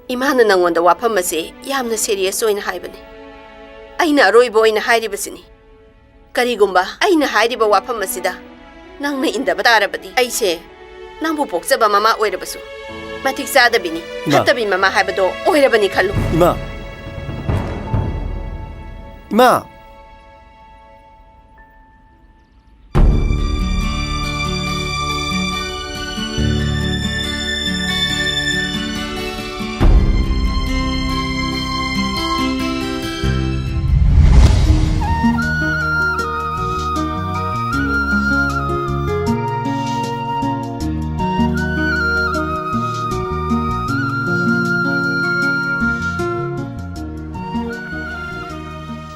ꯏꯃꯥꯅ ꯅꯪꯉꯣꯟꯗ ꯋꯥꯐꯝ ꯑꯁꯦ ꯌꯥꯝꯅ serious ꯑꯣꯏꯅ ꯍꯥꯏꯕꯅꯤ꯫ ꯑꯩꯅ ꯑꯔꯣꯏꯕ ꯑꯣꯏꯅ ꯍꯥꯏꯔꯤꯕꯁꯤꯅꯤ꯫ ꯀꯔꯤꯒꯨꯝꯕ ꯑꯩꯅ ꯍꯥꯏꯔꯤꯕ ꯋꯥꯐꯝ ꯑꯁꯤꯗ ꯅꯪꯅ ꯏꯟꯗꯕ ꯇꯥꯔꯕꯗꯤ, ꯑꯩꯁꯦ ꯅꯪꯕꯨ ꯄꯣꯛꯆꯕ ꯃꯃꯥ ꯑꯣꯏꯔꯕꯁꯨ ꯃꯇꯤꯛ ꯆꯥꯗꯕꯤꯅꯤ, ꯏꯃꯥ꯫ ꯐꯠꯇꯕꯤ ꯃꯃꯥ ꯍꯥꯏꯕꯗꯣ ꯑꯣꯏꯔꯕꯅꯤ ꯈꯜꯂꯨ꯫ ꯏꯃꯥ! ꯏꯃꯥ!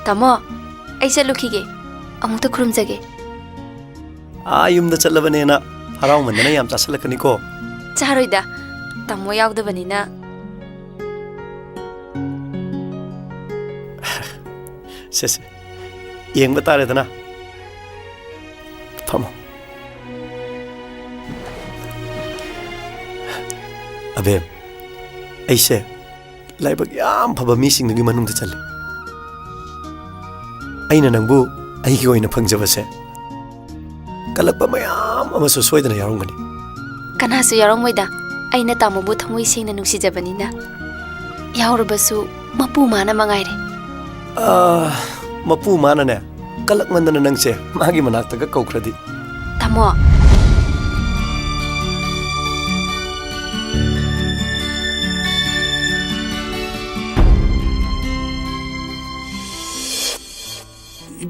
ꯇꯥꯃꯣ, ꯑꯩ ꯆꯠꯂꯨꯈꯤꯒꯦ꯫ ꯑꯃꯨꯛꯇ ꯈꯨꯔꯨꯝꯖꯒꯦ꯫ ꯑꯥ, ꯌꯨꯝꯗ ꯆꯠꯂꯕꯅꯦꯅ ꯍꯔꯥꯎꯃꯟꯗꯅ ꯌꯥꯝ ꯆꯥꯁꯤꯜꯂꯛꯀꯅꯤꯀꯣ꯫ ꯆꯥꯔꯣꯏꯗ, ꯇꯥꯃꯣ ꯌꯥꯎꯗꯕꯅꯤꯅ꯫ ꯁꯦ, ꯁꯦ, ꯌꯦꯡꯕ ꯇꯥꯔꯦꯗꯅ꯫ ꯐꯝꯃꯣ꯫ ꯑꯕꯦꯝ, ꯑꯩꯁꯦ ꯂꯥꯏꯕꯛ ꯌꯥꯝ ꯐꯕ ꯃꯤꯁꯤꯡꯗꯨꯒꯤ ꯃꯅꯨꯡꯗ ꯆꯜꯂꯤ꯫ ꯑꯩꯅ ꯅꯪꯕꯨ ꯑꯩꯒꯤ ꯑꯣꯏꯅ ꯐꯪꯖꯕꯁꯦ, ꯀꯜꯂꯛꯄ ꯃꯌꯥꯝ ꯑꯃꯁꯨ ꯁꯣꯏꯗꯅ ꯌꯥꯎꯔꯝꯒꯅꯤ꯫ ꯀꯅꯥꯁꯨ ꯌꯥꯎꯔꯝꯃꯣꯏꯗ, ꯑꯩꯅ ꯇꯥꯃꯣꯕꯨ ꯊꯃꯣꯏ ꯁꯦꯡꯅ ꯅꯨꯡꯁꯤꯖꯕꯅꯤꯅ꯫ ꯌꯥꯎꯔꯕꯁꯨ ꯃꯄꯨ ꯃꯥꯅ ꯃꯉꯥꯏꯔꯦ꯫ ꯑꯥ, ꯃꯄꯨ ꯃꯥꯅꯅꯦ, ꯀꯜꯂꯛꯃꯟꯗꯅ ꯅꯪꯁꯦ ꯃꯥꯒꯤ ꯃꯅꯥꯛꯇꯒ ꯀꯧꯈ꯭ꯔꯗꯤ꯫ ꯇꯥꯃꯣ꯫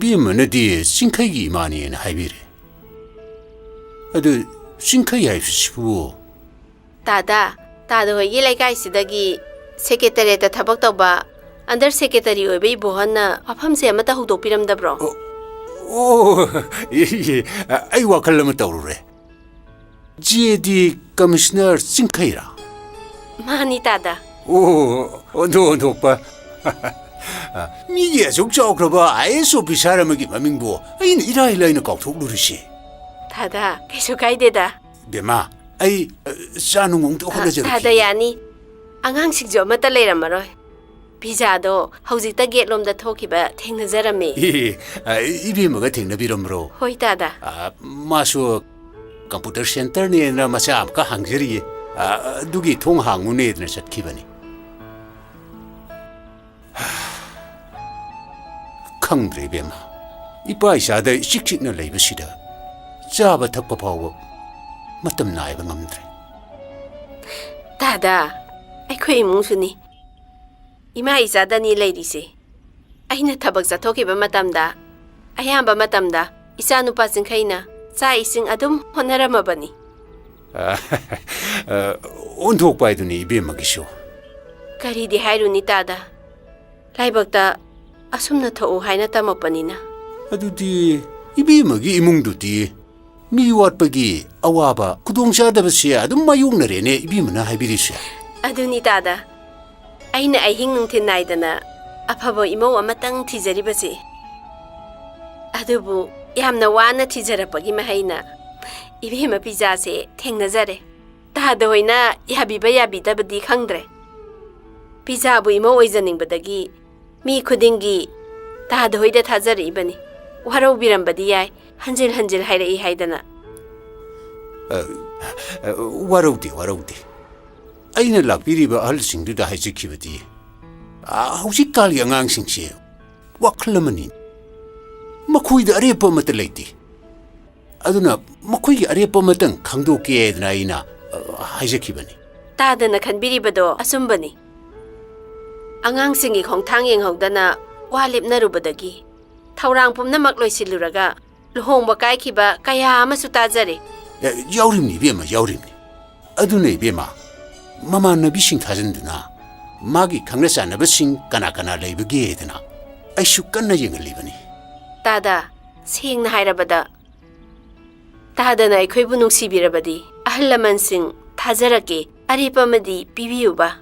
ꯏꯕꯦꯝꯃꯅꯗꯤ ꯆꯤꯡꯈꯩꯒꯤ ꯏꯃꯥꯅꯦꯅ ꯍꯥꯏꯕꯤꯔꯦ꯫ ꯑꯗꯨ ꯆꯤꯡꯈꯩ ꯍꯥꯏꯕꯁꯤꯕꯨ? ꯇꯥꯗ, ꯇꯥꯗ ꯍꯣꯏꯒꯤ ꯂꯩꯀꯥꯏꯁꯤꯗꯒꯤ ꯁꯦꯀ꯭ꯔꯦꯇꯔꯤꯌꯦꯠꯇ ꯊꯕꯛ ꯇꯧꯕ ꯑꯟꯗꯔ ꯁꯦꯀ꯭ꯔꯦꯇꯔꯤ ꯑꯣꯏꯕ ꯏꯕꯣꯍꯟꯅ ꯋꯥꯐꯝꯁꯦ ꯑꯃꯠꯇ ꯍꯧꯗꯣꯛꯄꯤꯔꯝꯗꯕ꯭ꯔꯣ? ꯑꯣ, ꯑꯣ, ꯏ-, ꯏ-, ꯑꯩ ꯋꯥꯈꯜ ꯑꯃ ꯇꯧꯔꯨꯔꯦ꯫ ꯖꯦꯗꯤ ꯀꯃꯤꯁꯅꯔ ꯆꯤꯡꯈꯩꯔꯥ? ꯃꯥꯅꯤ, ꯇꯥꯗ꯫ ꯑꯣ, ꯑꯣꯟꯊꯣꯛ ꯑꯣꯟꯊꯣꯛꯄ꯫ ꯃꯤꯒꯤ ꯑꯁꯨꯛ ꯆꯥꯎꯈ꯭ꯔꯕ ꯑꯥꯏ ꯑꯦꯁ ꯑꯣꯐꯤꯁꯥꯔ ꯑꯃꯒꯤ ꯃꯃꯤꯡꯕꯨ ꯑꯩꯅ ꯏꯔꯥꯏ ꯂꯥꯏꯅ ꯀꯥꯎꯊꯣꯛꯂꯨꯔꯤꯁꯦ꯫ ꯇꯥꯗ, ꯀꯩꯁꯨ ꯀꯥꯏꯗꯦꯗ꯫ ꯕꯦꯝꯃ, ꯑꯩ, ꯑ, ꯆꯥ ꯅꯨꯡ ꯑꯝꯇ ꯑ, ꯍꯣꯠꯅꯖꯔꯨꯈꯤꯒꯦ꯫ ꯇꯥꯗ, ꯌꯥꯅꯤ꯫ ꯑꯉꯥꯡꯁꯤꯡꯁꯨ ꯑꯃꯠꯇ ꯂꯩꯔꯝꯃꯔꯣꯏ꯫ ꯄꯤꯖꯥꯗꯣ ꯍꯧꯖꯤꯛꯇ ꯒꯦꯠꯂꯣꯝꯗ ꯊꯣꯛꯈꯤꯕ ꯊꯦꯡꯅꯖꯔꯝꯃꯤ꯫ ꯑꯦ, ꯑ, ꯏꯕꯦꯝꯃꯒ ꯊꯦꯡꯅꯕꯤꯔꯝꯕ꯭ꯔꯣ? ꯍꯣꯏ, ꯇꯥꯗ꯫ ꯑ, ꯃꯥꯁꯨ ꯀꯝꯄ꯭ꯌꯨꯇꯔ ꯁꯦꯟꯇꯔꯅꯦꯅ ꯃꯆꯥ ꯑꯃꯈꯛ ꯍꯥꯡꯖꯔꯤꯌꯦ꯫ ꯑ, ꯑꯗꯨꯒꯤ ꯊꯣꯡ ꯍꯥꯡꯉꯨꯅꯦꯗꯅ ꯆꯠꯈꯤꯕꯅꯤ꯫ ꯈꯪꯗ꯭ꯔꯦ ꯏꯕꯦꯝꯃ, ꯏꯄꯥ ꯏꯆꯥꯗ ꯏꯆꯤꯛ ꯆꯤꯛꯅ ꯂꯩꯕꯁꯤꯗ ꯆꯥꯕ ꯊꯛꯄ ꯐꯥꯎꯕ ꯃꯇꯝ ꯅꯥꯏꯕ ꯉꯝꯗ꯭ꯔꯦ꯫ ꯇꯥꯗ, ꯑꯩꯈꯣꯏ ꯏꯃꯨꯡꯁꯨꯅꯤ꯫ ꯏꯃꯥ ꯏꯆꯥꯗꯅꯤ ꯂꯩꯔꯤꯁꯦ꯫ ꯑꯩꯅ ꯊꯕꯛ ꯆꯠꯊꯣꯛꯈꯤꯕ ꯃꯇꯝꯗ, ꯑꯌꯥꯝꯕ ꯃꯇꯝꯗ ꯏꯆꯥꯅꯨꯄꯥ ꯆꯤꯡꯈꯩꯅ ꯆꯥꯛ ꯏꯁꯤꯡ ꯑꯗꯨꯝ ꯍꯣꯠꯅꯔꯝꯃꯕꯅꯤ꯫ ꯑ, ꯑ, ꯑꯣꯟꯊꯣꯛꯄ ꯍꯥꯏꯗꯨꯅꯤ ꯏꯕꯦꯝꯃꯒꯤꯁꯨ꯫ ꯀꯔꯤꯗꯤ ꯍꯥꯏꯔꯨꯅꯤ ꯇꯥꯗ? ꯂꯥꯏꯕꯛꯇ ꯑꯁꯨꯝꯅ ꯊꯣꯛꯎ ꯍꯥꯏꯅ ꯇꯝꯃꯛꯄꯅꯤꯅ꯫ ꯑꯗꯨꯗꯤ ꯏꯕꯦꯝꯃꯒꯤ ꯏꯃꯨꯡꯗꯨꯗꯤ ꯃꯤ ꯋꯥꯠꯄꯒꯤ ꯑꯋꯥꯕ, ꯈꯨꯗꯣꯡꯆꯥꯗꯕꯁꯦ ꯑꯗꯨꯝ ꯃꯥꯌꯣꯛꯅꯔꯦꯅꯦ ꯏꯕꯦꯝꯃꯅ ꯍꯥꯏꯕꯤꯔꯤꯁꯦ꯫ ꯑꯗꯨꯅꯤ ꯇꯥꯗ, ꯑꯩꯅ ꯑꯍꯤꯡ ꯅꯨꯡꯊꯤꯜ ꯅꯥꯏꯗꯅ ꯑꯐꯕ ꯏꯃꯧ ꯑꯃꯇꯪ ꯊꯤꯖꯔꯤꯕꯁꯦ꯫ ꯑꯗꯨꯕꯨ ꯌꯥꯝꯅ ꯋꯥꯅ ꯊꯤꯖꯔꯛꯄꯒꯤ ꯃꯍꯩꯅ ꯏꯕꯦꯝꯃ ꯄꯤꯖꯥꯁꯦ ꯊꯦꯡꯅꯖꯔꯦ꯫ ꯇꯥꯗ ꯍꯣꯏꯅ ꯌꯥꯕꯤꯕ ꯌꯥꯕꯤꯗꯕꯗꯤ ꯈꯪꯗ꯭ꯔꯦ꯫ ꯄꯤꯖꯥꯕꯨ ꯏꯃꯧ ꯑꯣꯏꯖꯅꯤꯡꯕꯗꯒꯤ ꯃꯤ ꯈꯨꯗꯤꯡꯒꯤ ꯇꯥꯗ ꯍꯣꯏꯗ ꯊꯥꯖꯔꯛꯏꯕꯅꯤ꯫ ꯋꯥꯔꯧꯕꯤꯔꯝꯕꯗꯤ ꯌꯥꯏ, ꯍꯟꯖꯤꯜ ꯍꯟꯖꯤꯜ ꯍꯥꯏꯔꯛꯏ ꯍꯥꯏꯗꯅ꯫ ꯑ, ꯑ, ꯋꯥꯔꯧꯗꯦ, ꯋꯥꯔꯧꯗꯦ꯫ ꯑꯩꯅ ꯂꯥꯛꯄꯤꯔꯤꯕ ꯑꯍꯜꯁꯤꯡꯗꯨꯗ ꯍꯥꯏꯖꯈꯤꯕꯗꯤ, ꯑ, ꯍꯧꯖꯤꯛꯀꯥꯟꯒꯤ ꯑꯉꯥꯡꯁꯤꯡꯁꯦ ꯋꯥꯈꯜ ꯑꯃꯅꯤ꯫ ꯃꯈꯣꯏꯗ ꯑꯔꯦꯞꯄ ꯑꯃꯠꯇ ꯂꯩꯇꯦ꯫ ꯑꯗꯨꯅ ꯃꯈꯣꯏꯒꯤ ꯑꯔꯦꯞꯄ ꯑꯃꯇꯪ ꯈꯪꯗꯣꯛꯀꯦ ꯍꯥꯏꯗꯅ ꯑꯩꯅ, ꯑ, ꯍꯥꯏꯖꯈꯤꯕꯅꯤ꯫ ꯇꯥꯗꯅ ꯈꯟꯕꯤꯔꯤꯕꯗꯣ ꯑꯆꯨꯝꯕꯅꯤ꯫ ꯑꯉꯥꯡꯁꯤꯡꯒꯤ ꯈꯣꯡꯊꯥꯡ ꯌꯦꯡꯍꯧꯗꯅ ꯋꯥ ꯂꯦꯞꯅꯔꯨꯕꯗꯒꯤ ꯊꯧꯔꯥꯡ ꯄꯨꯝꯅꯃꯛ ꯂꯣꯏꯁꯤꯜꯂꯨꯔꯒ ꯂꯨꯍꯣꯡꯕ ꯀꯥꯏꯈꯤꯕ ꯀꯌꯥ ꯑꯃꯁꯨ ꯇꯥꯖꯔꯦ꯫ ꯑꯦ, ꯌꯥꯎꯔꯤꯕꯅꯤ ꯏꯕꯦꯝꯃ, ꯌꯥꯎꯔꯤꯕꯅꯤ꯫ ꯑꯗꯨꯅ ꯏꯕꯦꯝꯃ, ꯃꯃꯥꯟꯅꯕꯤꯁꯤꯡ ꯊꯥꯖꯤꯟꯗꯨꯅ ꯃꯥꯒꯤ ꯈꯪꯅ ꯆꯥꯟꯅꯕꯁꯤꯡ ꯀꯅꯥ ꯀꯅꯥ ꯂꯩꯕꯒꯦꯗꯅ ꯑꯩꯁꯨ ꯀꯟꯅ ꯌꯦꯡꯍꯜꯂꯤꯕꯅꯤ꯫ ꯇꯥꯗ, ꯁꯦꯡꯅ ꯍꯥꯏꯔꯕꯗ, ꯇꯥꯗꯅ ꯑꯩꯈꯣꯏꯕꯨ ꯅꯨꯡꯁꯤꯕꯤꯔꯕꯗꯤ ꯑꯍꯜ ꯂꯃꯟꯁꯤꯡ ꯊꯥꯖꯔꯛꯀꯦ, ꯑꯔꯦꯞꯄ ꯑꯃꯗꯤ ꯄꯤꯕꯤꯌꯨꯕ꯫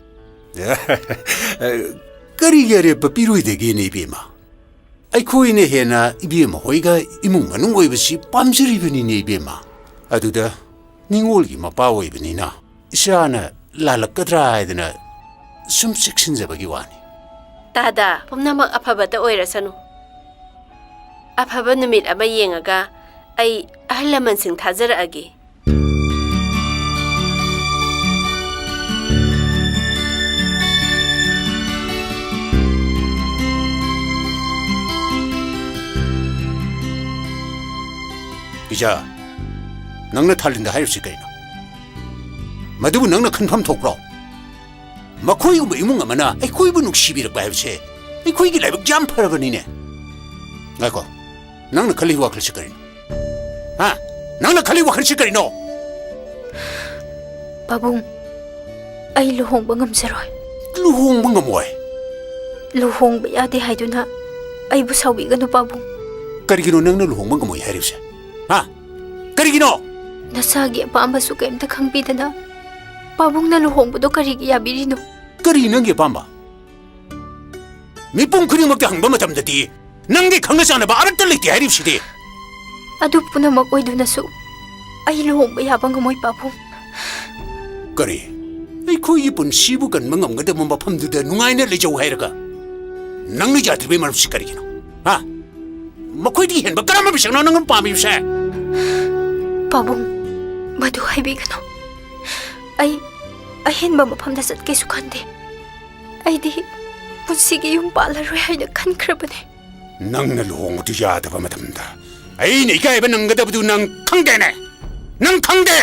ꯀꯔꯤꯒꯤ ꯑꯔꯦꯞꯄ ꯄꯤꯔꯣꯏꯗꯒꯦꯅꯦ ꯏꯕꯦꯝꯃ? ꯑꯩꯈꯣꯏꯅ ꯍꯦꯟꯅ ꯏꯕꯦꯝꯃ ꯍꯣꯏꯒ ꯏꯃꯨꯡ ꯃꯅꯨꯡ ꯑꯣꯏꯕꯁꯤ ꯄꯥꯝꯖꯔꯤꯕꯅꯤꯅꯦ ꯏꯕꯦꯝꯃ꯫ ꯑꯗꯨꯗ ꯅꯤꯉꯣꯜꯒꯤ ꯃꯄꯥ ꯑꯣꯏꯕꯅꯤꯅ ꯏꯆꯥꯅ ꯂꯥꯜꯂꯛꯀꯗ꯭ꯔꯥ ꯍꯥꯏꯗꯅ ꯁꯨꯝ ꯆꯦꯛꯁꯤꯟꯖꯕꯒꯤ ꯋꯥꯅꯤ꯫ ꯇꯥꯗ, ꯄꯨꯝꯅꯃꯛ ꯑꯐꯕꯇ ꯑꯣꯏꯔꯁꯅꯨ꯫ ꯑꯐꯕ ꯅꯨꯃꯤꯠ ꯑꯃ ꯌꯦꯡꯉꯒ ꯑꯩ ꯑꯍꯜ ꯂꯃꯟꯁꯤꯡ ꯊꯥꯖꯔꯛꯑꯒꯦ꯫ ꯄꯤꯖꯥ, ꯅꯪꯅ ꯊꯥꯂꯤꯟꯗ ꯍꯥꯏꯔꯤꯕꯁꯤ ꯀꯩꯅꯣ? ꯃꯗꯨꯕꯨ ꯅꯪꯅ ꯈꯟꯐꯝ ꯊꯣꯛꯄ꯭ꯔꯣ? ꯃꯈꯣꯏꯒꯨꯝꯕ ꯏꯃꯨꯡ ꯑꯃꯅ ꯑꯩꯈꯣꯏꯕꯨ ꯅꯨꯡꯁꯤꯕꯤꯔꯛꯄ ꯍꯥꯏꯕꯁꯦ ꯑꯩꯈꯣꯏꯒꯤ ꯂꯥꯏꯕꯛ ꯌꯥꯝ ꯐꯔꯕꯅꯤꯅꯦ꯫ ꯉꯥꯏꯈꯣ, ꯅꯪꯅ ꯈꯜꯂꯤ ꯋꯥꯈꯜꯁꯤ ꯀꯔꯤꯅꯣ? ꯍꯥ? ꯅꯪꯅ ꯈꯜꯂꯤ ꯋꯥꯈꯜꯁꯤ ꯀꯔꯤꯅꯣ? ꯄꯥꯕꯨꯡ, ꯑꯩ ꯂꯨꯍꯣꯡꯕ ꯉꯝꯖꯔꯣꯏ꯫ ꯂꯨꯍꯣꯡꯕ ꯉꯝꯃꯣꯏ? ꯂꯨꯍꯣꯡꯕ ꯌꯥꯗꯦ ꯍꯥꯏꯗꯨꯅ ꯑꯩꯕꯨ ꯁꯥꯎꯕꯤꯒꯅꯨ, ꯄꯥꯕꯨꯡ꯫ ꯀꯔꯤꯒꯤꯅꯣ ꯅꯪꯅ ꯂꯨꯍꯣꯡꯕ ꯉꯝꯃꯣꯏ ꯍꯥꯏꯔꯤꯕꯁꯦ? ꯍꯥ? ꯀꯔꯤꯒꯤꯅꯣ? ꯅꯆꯥꯒꯤ ꯑꯄꯥꯝꯕꯁꯨ ꯀꯩꯝꯇ ꯈꯪꯕꯤꯗꯅ ꯄꯥꯕꯨꯡꯅ ꯂꯨꯍꯣꯡꯕꯗꯣ ꯀꯔꯤꯒꯤ ꯌꯥꯕꯤꯔꯤꯅꯣ? ꯀꯔꯤ ꯅꯪꯒꯤ ꯑꯄꯥꯝꯕ? ꯃꯤꯄꯨꯝ ꯈꯨꯗꯤꯡꯃꯛꯇ ꯍꯪꯕ ꯃꯇꯝꯗꯗꯤ ꯅꯪꯒꯤ ꯈꯪꯅ ꯆꯥꯟꯅꯕ ꯑꯃꯠꯇ ꯂꯩꯇꯦ ꯍꯥꯏꯔꯤꯕꯁꯤꯗꯤ꯫ ꯑꯗꯨ ꯄꯨꯝꯅꯃꯛ ꯑꯣꯏꯗꯨꯅꯁꯨ ꯑꯩ ꯂꯨꯍꯣꯡꯕ ꯌꯥꯕ ꯉꯝꯃꯣꯏ, ꯄꯥꯕꯨꯡ꯫ ꯀꯔꯤ? ꯑꯩꯈꯣꯏꯒꯤ ꯄꯨꯟꯁꯤꯕꯨ ꯀꯟꯕ ꯉꯝꯒꯗꯕ ꯃꯐꯝꯗꯨꯗ ꯅꯨꯡꯉꯥꯏꯅ ꯂꯩꯖꯧ ꯍꯥꯏꯔꯒ ꯅꯪꯅ ꯌꯥꯗ꯭ꯔꯤꯕꯩ ꯃꯔꯝꯁꯤ ꯀꯔꯤꯒꯤꯅꯣ? ꯍꯥ? ꯃꯈꯣꯏꯗꯒꯤ ꯍꯦꯟꯕ ꯀꯔꯝꯕ ꯃꯤꯁꯛꯅꯣ ꯅꯪꯅ ꯄꯥꯝꯃꯤꯕꯁꯦ? ꯄꯥꯕꯨꯡ, ꯃꯗꯨ ꯍꯥꯏꯕꯤꯒꯅꯨ꯫ ꯑꯩ ꯑꯍꯦꯟꯕ ꯃꯐꯝꯗ ꯆꯠꯀꯦꯁꯨ ꯈꯟꯗꯦ꯫ ꯑꯩꯗꯤ ꯄꯨꯟꯁꯤꯒꯤ ꯌꯨꯝ ꯄꯥꯜꯂꯔꯣꯏ ꯍꯥꯏꯅ ꯈꯟꯈ꯭ꯔꯕꯅꯦ꯫ ꯅꯪꯅ ꯂꯨꯍꯣꯡꯕꯗꯨ ꯌꯥꯗꯕ ꯃꯇꯝꯗ ꯑꯩꯅ ꯏꯀꯥꯏꯕ ꯅꯪꯒꯗꯕꯗꯨ ꯅꯪ ꯈꯪꯗꯦꯅꯦ? ꯅꯪ ꯈꯪꯗꯦ?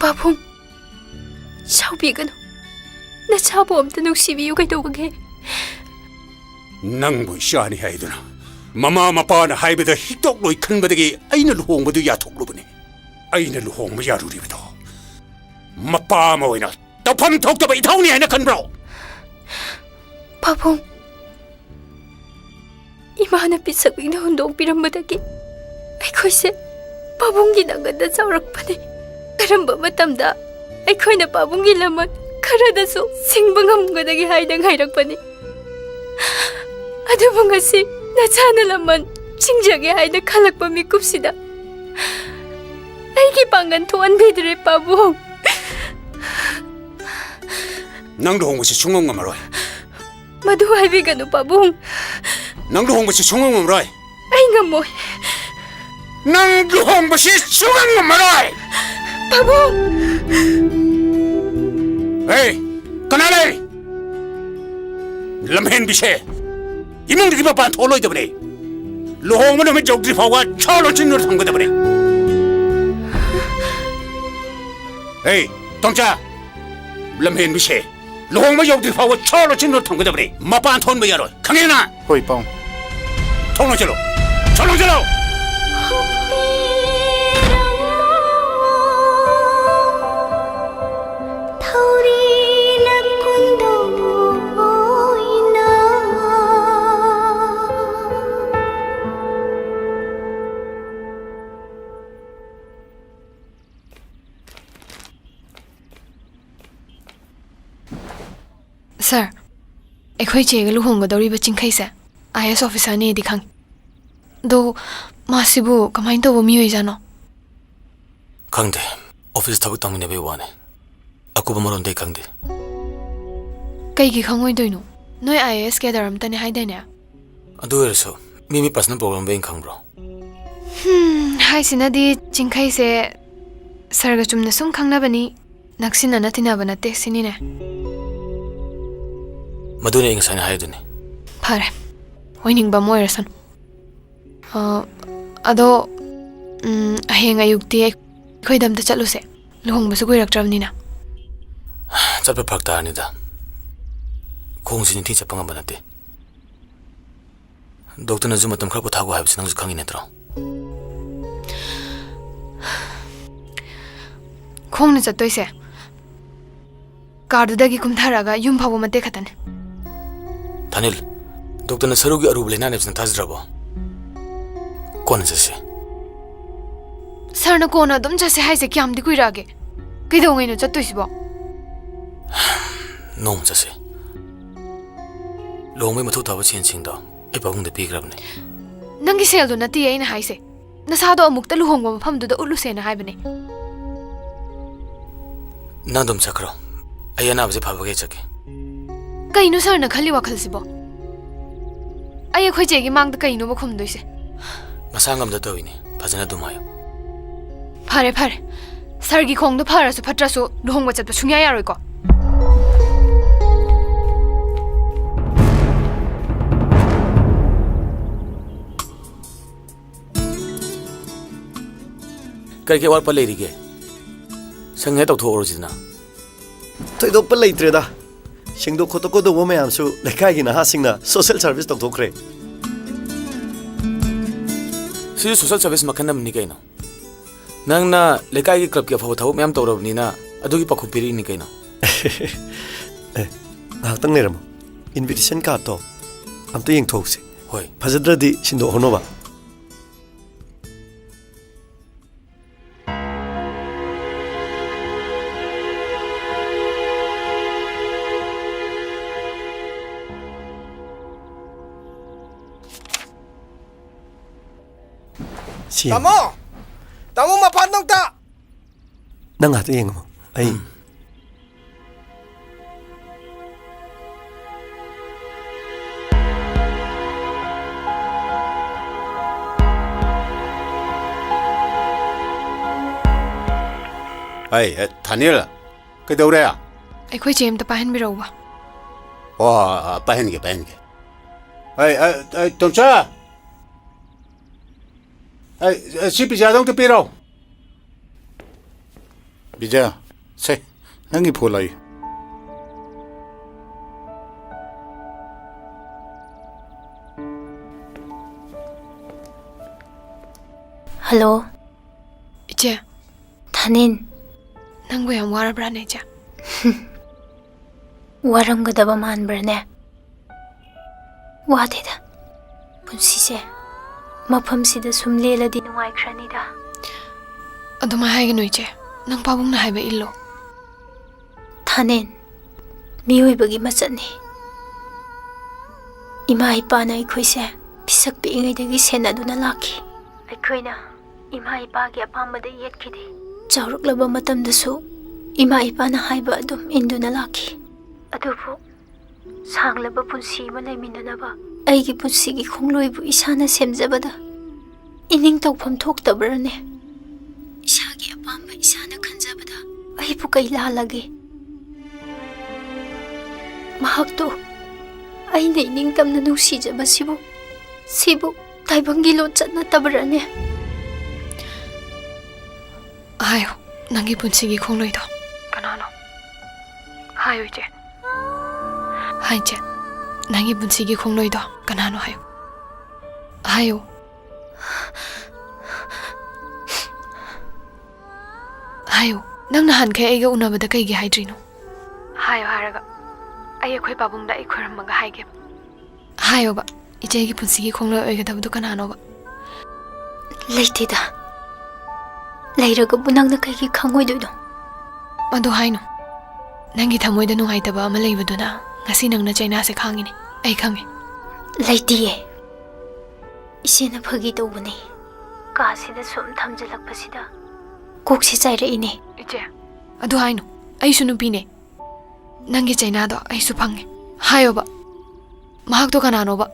ꯄꯥꯕꯨꯡ, ꯁꯥꯎꯕꯤꯒꯅꯨ꯫ ꯅꯆꯥꯕꯨ ꯑꯝꯇ ꯅꯨꯡꯁꯤꯕꯤꯌꯨ ꯀꯩꯗꯧꯕꯒꯦ? ꯅꯪꯕꯨ ꯏꯆꯥꯅꯤ ꯍꯥꯏꯗꯨꯅ ꯃꯃꯥ ꯃꯄꯥꯅ ꯍꯥꯏꯕꯗ ꯍꯤꯛꯇꯣꯛꯂꯣꯏ ꯈꯟꯕꯗꯒꯤ ꯑꯩꯅ ꯂꯨꯍꯣꯡꯕꯗꯨ ꯌꯥꯊꯣꯛꯂꯨꯕꯅꯤ꯫ ꯑꯩꯅ ꯂꯨꯍꯣꯡꯕ ꯌꯥꯔꯨꯔꯤꯕꯗꯣ ꯃꯄꯥ ꯑꯃ ꯑꯣꯏꯅ ꯇꯧꯐꯝ ꯊꯣꯛꯇꯕ ꯏꯊꯧꯅꯤ ꯍꯥꯏꯅ ꯈꯟꯕ꯭ꯔꯣ? ꯄꯥꯕꯨꯡ, ꯏꯃꯥꯅ ꯄꯤꯁꯛ ꯄꯤꯛꯅ ꯍꯨꯟꯗꯣꯛꯄꯤꯔꯝꯕꯗꯒꯤ ꯑꯩꯈꯣꯏꯁꯦ ꯄꯥꯕꯨꯡꯒꯤ ꯅꯥꯒꯟꯗ ꯆꯥꯎꯔꯛꯄꯅꯤ꯫ ꯀꯔꯝꯕ ꯃꯇꯝꯗ ꯑꯩꯈꯣꯏꯅ ꯄꯥꯕꯨꯡꯒꯤ ꯂꯃꯟ ꯈꯔꯗꯁꯨ ꯁꯤꯡꯕ ꯉꯝꯒꯗꯒꯦ ꯍꯥꯏꯅ ꯉꯥꯏꯔꯛꯄꯅꯤ꯫ ꯑꯗꯨꯕꯨ ꯉꯁꯤ ꯅꯆꯥꯅ ꯂꯃꯟ ꯁꯤꯡꯖꯒꯦ ꯍꯥꯏꯅ ꯈꯜꯂꯛꯄ ꯃꯤꯀꯨꯞꯁꯤꯗ ꯑꯩꯒꯤ ꯄꯥꯡꯒꯜ ꯊꯣꯛꯍꯟꯕꯤꯗ꯭ꯔꯦ, ꯄꯥꯕꯨꯡ꯫ ꯅꯪ ꯂꯨꯍꯣꯡꯕꯁꯤ ꯁꯨꯡꯉꯝ ꯉꯝꯃꯔꯣꯏ꯫ ꯃꯗꯨ ꯍꯥꯏꯕꯤꯒꯅꯨ, ꯄꯥꯕꯨꯡ꯫ ꯅꯪ ꯂꯨꯍꯣꯡꯕꯁꯤ ꯁꯨꯡꯉꯝ ꯉꯝꯃꯔꯣꯏ꯫ ꯑꯩ ꯉꯝꯃꯣꯏ꯫ ꯅꯪ ꯂꯨꯍꯣꯡꯕꯁꯤ ꯁꯨꯡꯉꯝ ꯉꯝꯃꯔꯣꯏ꯫ ꯄꯥꯕꯨꯡ! ꯍꯦ, ꯀꯅꯥ ꯂꯩ? ꯂꯝꯍꯦꯟꯕꯤꯁꯦ, ꯏꯃꯨꯡꯗꯒꯤ ꯃꯄꯥꯟ ꯊꯣꯛꯍꯜꯂꯣꯏꯗꯕꯅꯦ꯫ ꯂꯨꯍꯣꯡꯕ ꯅꯨꯃꯤꯠ ꯌꯧꯗ꯭ꯔꯤ ꯐꯥꯎꯕ ꯁꯣ ꯂꯣꯟꯁꯤꯟꯗꯨꯅ ꯊꯝꯒꯗꯕꯅꯦ꯫ ꯍꯦ, ꯇꯣꯝꯆꯥ, ꯂꯝꯍꯦꯟꯕꯤꯁꯦ, ꯂꯨꯍꯣꯡꯕ ꯌꯧꯗ꯭ꯔꯤ ꯐꯥꯎꯕ ꯁꯣ ꯂꯣꯟꯁꯤꯟꯗꯨꯅ ꯊꯝꯒꯗꯕꯅꯦ꯫ ꯃꯄꯥꯟ ꯊꯣꯛꯍꯟꯕ ꯌꯥꯔꯣꯏ꯫ ꯈꯪꯉꯦꯅ? ꯍꯣꯏ, ꯄꯥꯎ꯫ ꯊꯣꯡ ꯂꯣꯟꯁꯤꯜꯂꯣ! ꯊꯣꯡ ꯂꯣꯟꯁꯤꯜꯂꯣ! ꯁꯥꯔ, ꯑꯩꯈꯣꯏ ꯆꯦꯒ ꯂꯨꯍꯣꯡꯒꯗꯧꯔꯤꯕ ꯆꯤꯡꯈꯩꯁꯦ ꯑꯥꯏ ꯑꯦ ꯑꯦꯁ ꯑꯣꯐꯤꯁꯥꯔꯅꯦꯗꯤ ꯈꯪꯉꯤ꯫ ꯑꯗꯣ ꯃꯥꯁꯤꯕꯨ ꯀꯃꯥꯏꯅ ꯇꯧꯕ ꯃꯤꯑꯣꯏꯖꯥꯠꯅꯣ? ꯈꯪꯗꯦ, ꯑꯣꯐꯤꯁ ꯊꯕꯛ ꯇꯧꯃꯤꯟꯅꯕꯩ ꯋꯥꯅꯤ꯫ ꯑꯀꯨꯞꯄ ꯃꯔꯣꯟꯗꯤ ꯑꯩ ꯈꯪꯗꯦ꯫ ꯀꯩꯒꯤ ꯈꯪꯉꯣꯏꯗꯣꯏꯅꯣ? ꯅꯣꯏ ꯑꯥꯏ ꯑꯦ ꯑꯦꯁ ꯀꯦꯗꯔ ꯑꯝꯇꯅꯦ ꯍꯥꯏꯗꯥꯏꯅꯦ? ꯑꯗꯨ ꯑꯣꯏꯔꯁꯨ ꯃꯤ ꯃꯤ ꯄꯔꯁꯅꯦꯜ ꯄ꯭ꯔꯣꯕ꯭ꯂꯦꯝ ꯑꯩꯅ ꯈꯪꯕ꯭ꯔꯣ? ꯍꯝ, ꯍꯥꯏꯁꯤꯅꯗꯤ ꯆꯤꯡꯈꯩꯁꯦ ꯁꯥꯔꯒ ꯆꯨꯝꯅ ꯁꯨꯝ ꯈꯪꯅꯕꯅꯤ, ꯅꯛꯁꯤꯟꯅꯅ ꯇꯤꯟꯅꯕ ꯅꯠꯇꯦ ꯁꯤꯅꯤꯅꯦ꯫ ꯃꯗꯨꯅꯤ ꯑꯩ ꯉꯁꯥꯏꯅ ꯍꯥꯏꯗꯨꯅꯤ꯫ ꯐꯔꯦ, ꯑꯣꯏꯅꯤꯡꯕ ꯑꯃ ꯑꯣꯏꯔꯁꯅꯨ꯫ ꯑ, ꯑꯗꯣ, ꯎꯝ, ꯍꯌꯦꯡ ꯑꯌꯨꯛꯇꯤ ꯑꯩꯈꯣꯏꯗ ꯑꯝꯇ ꯆꯠꯂꯨꯁꯦ, ꯂꯨꯍꯣꯡꯕꯁꯨ ꯀꯨꯏꯔꯛꯇ꯭ꯔꯕꯅꯤꯅ꯫ ꯆꯠꯄ ꯐꯔꯛ ꯇꯥꯔꯅꯤꯗ, ꯈꯣꯡꯁꯤ ꯅꯤꯡꯊꯤ ꯆꯠꯄ ꯉꯝꯕ ꯅꯠꯇꯦ꯫ ꯗꯣꯛꯇꯔꯅꯁꯨ ꯃꯇꯝ ꯈꯔ ꯄꯣꯊꯥꯈꯣ ꯍꯥꯏꯕꯁꯤ ꯅꯪꯁꯨ ꯈꯪꯉꯤ ꯅꯠꯇ꯭ꯔꯣ? ꯈꯣꯡꯅ ꯆꯠꯇꯣꯏꯁꯦ ꯀꯥꯔꯗꯨꯗꯒꯤ ꯀꯨꯝꯊꯔꯒ ꯌꯨꯝ ꯐꯥꯎꯕ ꯃꯇꯦꯛ ꯈꯛꯇꯅꯤ꯫ ꯊꯥꯅꯤꯜ, ꯗꯣꯛꯇꯔꯅ ꯁꯔꯨꯒꯤ ꯑꯔꯨꯕ ꯂꯥꯏꯅꯥꯅꯦꯕꯁꯤ ꯅꯪ ꯊꯥꯖꯗ꯭ꯔꯕꯣ? ꯀꯣꯟꯅ ꯆꯠꯁꯤ꯫ ꯁꯥꯔꯅ ꯀꯣꯟꯅ ꯑꯗꯨꯝ ꯆꯠꯁꯦ ꯍꯥꯏꯁꯦ ꯀꯌꯥꯝꯗꯤ ꯀꯨꯏꯔꯛꯑꯒꯦ? ꯀꯩꯗꯧꯉꯩꯅꯣ ꯆꯠꯇꯣꯏꯁꯤꯕꯣ? ꯅꯣꯡꯃ ꯆꯠꯁꯤ꯫ ꯂꯨꯍꯣꯡꯕꯩ ꯃꯊꯧ ꯇꯥꯕ ꯁꯦꯟꯁꯤꯡꯗꯣ ꯑꯩ ꯄꯥꯕꯨꯡꯗ ꯄꯤꯈ꯭ꯔꯕꯅꯦ꯫ ꯅꯪꯒꯤ ꯁꯦꯜꯗꯣ ꯅꯠꯇꯦ ꯑꯩꯅ ꯍꯥꯏꯁꯦ꯫ ꯅꯁꯥꯗꯣ ꯑꯃꯨꯛꯇ ꯂꯨꯍꯣꯡꯕ ꯃꯐꯝꯗꯨꯗ ꯎꯠꯂꯨꯁꯦꯅ ꯍꯥꯏꯕꯅꯦ꯫ ꯅꯪ ꯑꯗꯨꯝ ꯆꯠꯈ꯭ꯔꯣ꯫ ꯑꯩ ꯑꯅꯥꯕꯁꯦ ꯐꯕꯈꯩ ꯆꯠꯀꯦ꯫ ꯀꯩꯅꯣ ꯁꯥꯔꯅ ꯈꯜꯂꯤ ꯋꯥꯈꯜꯁꯤꯕꯣ? ꯑꯩ ꯑꯩꯈꯣꯏ ꯆꯦꯒꯤ ꯃꯥꯡꯗ ꯀꯩꯅꯣꯕ ꯈꯨꯝꯗꯣꯏꯁꯦ? ꯃꯁꯥ ꯉꯝꯗ ꯇꯧꯔꯤꯅꯦ꯫ ꯐꯖꯅ ꯑꯗꯨꯝ ꯍꯥꯏꯌꯨ꯫ ꯐꯔꯦ, ꯐꯔꯦ꯫ ꯁꯥꯔꯒꯤ ꯈꯣꯡꯗꯣ ꯐꯔꯁꯨ ꯐꯠꯇ꯭ꯔꯁꯨ ꯂꯨꯍꯣꯡꯕ ꯆꯠꯄ ꯁꯨꯡꯌꯥ ꯌꯥꯔꯣꯏꯀꯣ꯫ ꯀꯔꯤ ꯀꯔꯤ ꯑꯋꯥꯠꯄ ꯂꯩꯔꯤꯒꯦ? ꯁꯪꯉꯦ ꯇꯧꯊꯣꯛꯎꯔꯣ ꯁꯤꯗꯅ꯫ ꯊꯣꯏꯗꯣꯛꯄ ꯂꯩꯇ꯭ꯔꯦꯗ꯫ ꯁꯦꯡꯗꯣꯛ ꯈꯣꯠꯇꯣꯛꯀꯗꯧꯕ ꯃꯌꯥꯝꯁꯨ ꯂꯩꯀꯥꯏꯒꯤ ꯅꯍꯥꯁꯤꯡꯅ social service ꯇꯧꯊꯣꯛꯈ꯭ꯔꯦ꯫ ꯁꯤꯁꯨ social service ꯃꯈꯜ ꯑꯃꯅꯤ ꯀꯩꯅꯣ꯫ ꯅꯪꯅ ꯂꯩꯀꯥꯏꯒꯤ clubꯀꯤ ꯑꯐꯕ ꯊꯕꯛ ꯃꯌꯥꯝ ꯇꯧꯔꯕꯅꯤꯅ ꯑꯗꯨꯒꯤ ꯄꯥꯎꯈꯨꯝ ꯄꯤꯔꯛꯏꯅꯤ ꯀꯩꯅꯣ꯫ ꯑꯦ, ꯉꯥꯏꯍꯥꯛꯇꯪ ꯂꯩꯔꯝꯃꯣ꯫ Invitation cardꯇꯣ ꯑꯝꯇ ꯌꯦꯡꯊꯣꯛꯁꯤ꯫ ꯍꯣꯏ꯫ ꯐꯖꯗ꯭ꯔꯗꯤ ꯁꯤꯟꯗꯣꯛꯍꯧꯅꯕ꯫ ꯁꯤ ꯌꯦꯡꯉꯣ꯫ ꯇꯥꯃꯣ! ꯇꯥꯃꯣ, ꯃꯄꯥꯟꯗ ꯑꯝꯇ! ꯅꯪ ꯉꯥꯛꯇ ꯌꯦꯡꯉꯝꯃꯣ꯫ ꯑꯩ ꯎꯝ꯫ ꯑꯩ, ꯑꯦ, ꯊꯥꯅꯤꯜ, ꯀꯩꯗꯧꯔꯦ? ꯑꯩꯈꯣꯏ ꯆꯦ ꯑꯝꯇ ꯄꯥꯏꯍꯟꯕꯤꯔꯛꯎꯕ꯫ ꯑꯣ, ꯄꯥꯏꯍꯟꯒꯦ, ꯄꯥꯏꯍꯟꯒꯦ꯫ ꯑꯩ, ꯑꯩ, ꯑꯩ, ꯇꯣꯝꯆꯥ! ꯑꯩ, ꯑꯩ, ꯁꯤ ꯄꯤꯖꯥꯗꯣ ꯑꯝꯇ ꯄꯤꯔꯣ꯫ ꯕꯤꯖꯥ, ꯁꯦ, ꯅꯪꯒꯤ ꯐꯣꯟ ꯂꯥꯛꯏ꯫ ꯍꯜꯂꯣ꯫ ꯏꯆꯦ꯫ ꯊꯥꯅꯤꯟ꯫ ꯅꯪꯕꯨ ꯌꯥꯝ ꯋꯥꯔꯕ꯭ꯔꯥꯅꯦ, ꯏꯆꯦ? ꯋꯥꯔꯝꯒꯗꯕ ꯃꯥꯟꯕ꯭ꯔꯥꯅꯦ? ꯋꯥꯗꯦꯗ꯫ ꯄꯨꯟꯁꯤꯁꯦ ꯃꯐꯝꯁꯤꯗ ꯁꯨꯝ ꯂꯦꯜꯂꯗꯤ ꯅꯨꯡꯉꯥꯏꯈ꯭ꯔꯅꯤꯗ꯫ ꯑꯗꯨꯃꯥꯏ ꯍꯥꯏꯒꯅꯨ, ꯏꯆꯦ꯫ ꯅꯪ ꯄꯥꯕꯨꯡꯅ ꯍꯥꯏꯕ ꯏꯜꯂꯣ꯫ ꯊꯥꯅꯦꯟ, ꯃꯤꯑꯣꯏꯕꯒꯤ ꯃꯆꯠꯅꯤ꯫ ꯏꯃꯥ ꯏꯄꯥꯅ ꯑꯩꯈꯣꯏꯁꯦ ꯄꯤꯁꯛ ꯄꯤꯛꯏꯉꯩꯗꯒꯤ ꯁꯦꯟꯅꯗꯨꯅ ꯂꯥꯛꯈꯤ꯫ ꯑꯩꯈꯣꯏꯅ ꯏꯃꯥ ꯏꯄꯥꯒꯤ ꯑꯄꯥꯝꯕꯗ ꯌꯦꯠꯈꯤꯗꯦ꯫ ꯆꯥꯎꯔꯛꯂꯕ ꯃꯇꯝꯗꯁꯨ ꯏꯃꯥ ꯏꯄꯥꯅ ꯍꯥꯏꯕ ꯑꯗꯨꯝ ꯏꯟꯗꯨꯅ ꯂꯥꯛꯈꯤ꯫ ꯑꯗꯨꯕꯨ ꯁꯥꯡꯂꯕ ꯄꯨꯟꯁꯤ ꯑꯃ ꯂꯩꯃꯤꯟꯅꯅꯕ ꯑꯩꯒꯤ ꯄꯨꯟꯁꯤꯒꯤ ꯈꯣꯡꯂꯣꯏꯕꯨ ꯏꯁꯥꯅ ꯁꯦꯝꯖꯕꯗ ꯏꯅꯤꯡ ꯇꯧꯐꯝ ꯊꯣꯛꯇꯕ꯭ꯔꯅꯦ? ꯏꯁꯥꯒꯤ ꯑꯄꯥꯝꯕ ꯏꯁꯥꯅ ꯈꯟꯖꯕꯗ ꯑꯩꯕꯨ ꯀꯩ ꯂꯥꯜꯂꯒꯦ? ꯃꯍꯥꯛꯇꯣ ꯑꯩꯅ ꯏꯅꯤꯡꯇꯝꯅ ꯅꯨꯡꯁꯤꯖꯕꯁꯤꯕꯨ, ꯁꯤꯕꯨ ꯇꯥꯏꯕꯪꯒꯤ ꯂꯣꯟꯆꯠ ꯅꯠꯇꯕ꯭ꯔꯅꯦ? ꯍꯥꯏꯌꯣ, ꯅꯪꯒꯤ ꯄꯨꯟꯁꯤꯒꯤ ꯈꯣꯡꯂꯣꯏꯗꯣ ꯀꯅꯥꯅꯣ? ꯍꯥꯏꯌꯣ, ꯏꯆꯦ꯫ ꯍꯥꯏ, ꯏꯆꯦ, ꯅꯪꯒꯤ ꯄꯨꯟꯁꯤꯒꯤ ꯈꯣꯡꯂꯣꯏꯗꯣ ꯀꯅꯥꯅꯣ ꯍꯥꯏꯌꯣ꯫ ꯍꯥꯏꯌꯣ꯫ ꯍꯥꯏꯌꯣ, ꯅꯪ ꯅꯍꯥꯟꯈꯩ ꯑꯩꯒ ꯎꯅꯕꯗ ꯀꯩꯒꯤ ꯍꯥꯏꯗ꯭ꯔꯤꯅꯣ? ꯍꯥꯏꯌꯣ ꯍꯥꯏꯔꯒ, ꯑꯩ ꯑꯩꯈꯣꯏ ꯄꯥꯕꯨꯡꯗ ꯑꯩ ꯈꯣꯏꯔꯝꯃꯒ ꯍꯥꯏꯒꯦꯕ꯫ ꯍꯥꯏꯌꯣꯕ, ꯏꯆꯦꯒꯤ ꯄꯨꯟꯁꯤꯒꯤ ꯈꯣꯡꯂꯣꯏ ꯑꯣꯏꯒꯗꯕꯗꯨ ꯀꯅꯥꯅꯣꯕ? ꯂꯩꯇꯦꯗ꯫ ꯂꯩꯔꯒꯕꯨ ꯅꯪꯅ ꯀꯩꯒꯤ ꯈꯪꯉꯣꯏꯗꯣꯏꯅꯣ? ꯑꯗꯨ ꯍꯥꯏꯅꯨ꯫ ꯅꯪꯒꯤ ꯊꯃꯣꯏꯗ ꯅꯨꯡꯉꯥꯏꯇꯕ ꯑꯃ ꯂꯩꯕꯗꯨꯅ ꯉꯁꯤ ꯅꯪꯅ ꯆꯩꯅꯥꯁꯦ ꯈꯥꯡꯉꯤꯅꯦ꯫ ꯑꯩ ꯈꯪꯉꯦ꯫ ꯂꯩꯇꯤꯌꯦ꯫ ꯏꯆꯦꯅ ꯐꯥꯒꯤ ꯇꯧꯕꯅꯦ꯫ ꯀꯥꯁꯤꯗ ꯁꯨꯝ ꯊꯝꯖꯤꯜꯂꯛꯄꯁꯤꯗ ꯀꯣꯛꯁꯤ ꯆꯥꯏꯔꯛꯏꯅꯦ꯫ ꯏꯆꯦ, ꯑꯗꯨ ꯍꯥꯏꯅꯨ꯫ ꯑꯩꯁꯨ ꯅꯨꯄꯤꯅꯦ꯫ ꯅꯪꯒꯤ ꯆꯩꯅꯥꯗꯣ ꯑꯩꯁꯨ ꯐꯪꯉꯦ꯫ ꯍꯥꯏꯌꯣꯕ꯫ ꯃꯍꯥꯛꯇꯣ ꯀꯅꯥꯅꯣꯕ?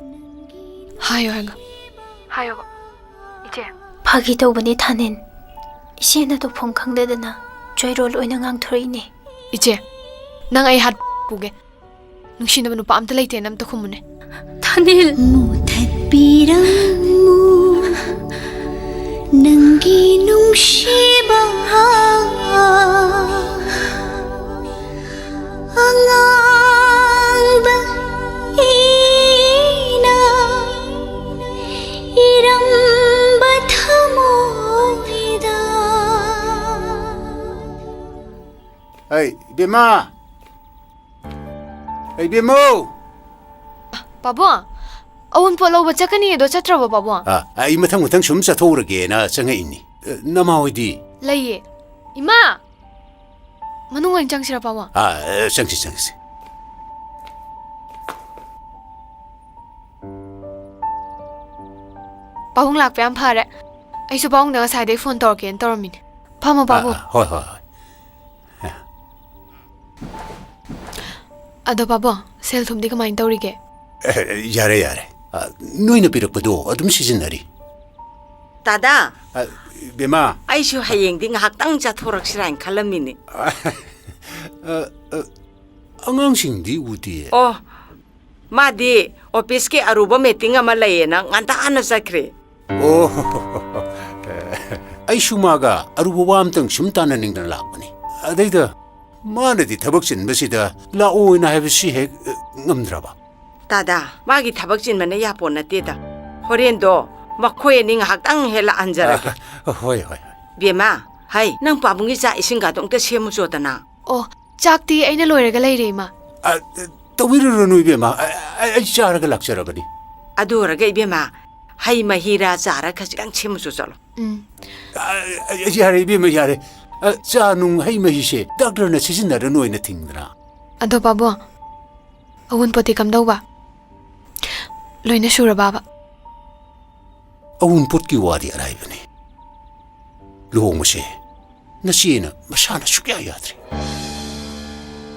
ꯍꯥꯏꯌꯣ ꯍꯥꯏꯒ꯫ ꯍꯥꯏꯌꯣꯕ꯫ ꯏꯆꯦ꯫ ꯐꯥꯒꯤ ꯇꯧꯕꯅꯦ ꯊꯥꯅꯦꯟ꯫ ꯏꯆꯦꯅ ꯇꯧꯐꯝ ꯈꯪꯗꯗꯅ ꯆꯣꯏꯔꯣꯜ ꯑꯣꯏꯅ ꯉꯥꯡꯊꯣꯔꯛꯏꯅꯦ꯫ ꯏꯆꯦ, ꯅꯪ ꯑꯩ ꯍꯥꯠ ꯄꯨꯒꯦ꯫ ꯅꯨꯡꯁꯤꯅꯕ ꯅꯨꯄꯥ ꯑꯝꯇ ꯂꯩꯇꯦꯅ ꯑꯝꯇ ꯈꯨꯝꯃꯨꯅꯦ꯫ ꯊꯥꯅꯦꯟ꯫ ꯃꯨꯊꯠꯄꯤꯔꯝꯃꯨ ꯅꯪꯒꯤ ꯅꯨꯡꯁꯤꯕ ꯑꯉꯥꯡꯕ ꯏꯅ ꯏꯔꯝꯕ ꯊꯃꯣꯏ ꯑꯩ, ꯏꯕꯦꯝꯃ! ꯑꯩ, ꯏꯕꯦꯝꯃꯧ! ꯄꯥꯕꯨꯡ, ꯑꯋꯨꯟꯄꯣꯠ ꯂꯧꯕ ꯆꯠꯀꯅꯤ ꯑꯗꯣ ꯆꯠꯇ꯭ꯔꯕꯣ, ꯄꯥꯕꯨꯡ? ꯑꯥ, ꯑꯩ ꯃꯊꯪ ꯃꯊꯪ ꯁꯨꯝ ꯆꯠꯊꯣꯛꯎꯔꯒꯦꯅ ꯆꯪꯉꯛꯏꯅꯤ꯫ ꯑ, ꯅꯃꯥ ꯍꯣꯏꯗꯤ? ꯂꯩꯌꯦ꯫ ꯏꯃꯥ! ꯃꯅꯨꯡ ꯑꯣꯏꯅ ꯆꯪꯁꯤꯔ, ꯄꯥꯕꯨꯡ? ꯑꯥ, ꯆꯪꯁꯤ, ꯆꯪꯁꯤ꯫ ꯄꯥꯕꯨꯡ ꯂꯥꯛꯄ ꯌꯥꯝ ꯐꯔꯦ꯫ ꯑꯩꯁꯨ ꯄꯥꯕꯨꯡꯗ ꯉꯁꯥꯏꯗꯩ ꯐꯣꯟ ꯇꯧꯔꯛꯀꯦꯅ ꯇꯧꯔꯝꯃꯤꯅꯦ꯫ ꯐꯝꯃꯣ, ꯑꯥ, ꯄꯥꯕꯨꯡ꯫ ꯑꯥ, ꯍꯣꯏ, ꯍꯣꯏ, ꯍꯣꯏ꯫ ꯑꯗꯣ ꯄꯥꯕꯨꯡ, ꯁꯦꯜ ꯊꯨꯝꯗꯤ ꯀꯃꯥꯏꯅ ꯇꯧꯔꯤꯒꯦ? ꯑꯦ, ꯌꯥꯔꯦ, ꯌꯥꯔꯦ꯫ ꯑ, ꯅꯣꯏꯅ ꯄꯤꯔꯛꯄꯗꯣ ꯑꯗꯨꯝ ꯁꯤꯖꯤꯟꯅꯔꯤ꯫ ꯗꯥꯗꯥ, ꯑ, ꯕꯦꯝꯃ꯫ ꯑꯩꯁꯨ ꯍꯌꯦꯡꯗꯤ ꯉꯥꯏꯍꯥꯛꯇꯪ ꯆꯠꯊꯣꯔꯛꯁꯤꯔꯥ ꯍꯥꯏꯅ ꯈꯜꯂꯝꯃꯤꯅꯦ꯫ ꯑ, ꯑ, ꯑꯉꯥꯡꯁꯤꯡꯗꯤ ꯎꯗꯦ꯫ ꯑꯣ, ꯃꯥꯗꯤ ꯑꯣꯐꯤꯁꯀꯤ ꯑꯔꯨꯕ ꯃꯤꯇꯤꯡ ꯑꯃ ꯂꯩꯌꯦꯅ ꯉꯟꯇꯥꯅ ꯆꯠꯈ꯭ꯔꯦ꯫ ꯑꯣ, ꯑꯩꯁꯨ ꯃꯥꯒ ꯑꯔꯨꯕ ꯋꯥ ꯑꯝꯇꯪ ꯁꯨꯝ ꯇꯥꯟꯅꯅꯤꯡꯗꯅ ꯂꯥꯛꯄꯅꯤ꯫ ꯑꯗꯩꯗ ꯃꯥꯅꯗꯤ ꯊꯕꯛ ꯆꯤꯟꯕꯁꯤꯗ ꯂꯥꯛꯑꯣꯅ ꯍꯥꯏꯕꯁꯤ ꯍꯦꯛ, ꯑ, ꯉꯝꯗ꯭ꯔꯕ꯫ ꯗꯥꯗꯥ, ꯃꯥꯒꯤ ꯊꯕꯛ ꯆꯤꯟꯕꯅ ꯌꯥꯄꯣꯠ ꯅꯠꯇꯦꯗ꯫ ꯍꯣꯔꯦꯟꯗꯣ ꯃꯈꯣꯏ ꯑꯅꯤ ꯉꯥꯏꯍꯥꯛꯇꯪ ꯍꯦꯛ ꯂꯥꯛꯍꯟꯖꯔꯒꯦ꯫ ꯑ, ꯍꯣꯏ, ꯍꯣꯏ, ꯍꯣꯏ꯫ ꯕꯦꯝꯃ, ꯍꯩ, ꯅꯪ ꯄꯥꯕꯨꯡꯒꯤ ꯆꯥꯛ ꯏꯁꯤꯡꯒꯗꯣ ꯑꯝꯇ ꯁꯦꯝꯃꯨꯆꯣꯗꯅ꯫ ꯑꯣ, ꯆꯥꯛꯇꯤ ꯑꯩꯅ ꯂꯣꯏꯔꯒ ꯂꯩꯔꯦ, ꯏꯃꯥ꯫ ꯑ, ꯇꯧꯕꯤꯔꯨꯔꯅꯨ, ꯏꯕꯦꯝꯃ꯫ ꯑ, ꯑ, ꯑꯩ ꯆꯥꯔꯒ ꯂꯥꯛꯆꯔꯕꯅꯤ꯫ ꯑꯗꯨ ꯑꯣꯏꯔꯒ, ꯏꯕꯦꯝꯃ, ꯍꯩ ꯃꯍꯤꯔꯥ ꯆꯥꯔ ꯈꯖꯤꯛꯇꯪ ꯁꯦꯝꯃꯨꯆꯣ ꯆꯠꯂꯣ꯫ ꯎꯝ꯫ ꯑ, ꯑ, ꯌꯥꯔꯦ, ꯏꯕꯦꯝꯃ, ꯌꯥꯔꯦ꯫ ꯑ, ꯆꯥ ꯅꯨꯡ ꯍꯩ ꯃꯍꯤꯁꯦ ꯗꯥꯛꯇꯔꯅ ꯁꯤꯖꯤꯟꯅꯔꯅꯨ ꯍꯥꯏꯅ ꯊꯤꯡꯗꯅ꯫ ꯑꯗꯣ ꯄꯥꯕꯨꯡ, ꯑꯋꯨꯟꯄꯣꯠꯇꯤ ꯀꯝꯗꯧꯕ? ꯂꯣꯏꯅ ꯁꯨꯔꯕꯕ? ꯑꯋꯨꯟꯄꯣꯠꯀꯤ ꯋꯥꯗꯤ ꯑꯔꯥꯏꯕꯅꯤ꯫ ꯂꯨꯍꯣꯡꯕꯁꯦ ꯅꯆꯦꯅ ꯃꯁꯥꯅ ꯁꯨꯛꯌꯥ ꯌꯥꯗ꯭ꯔꯦ꯫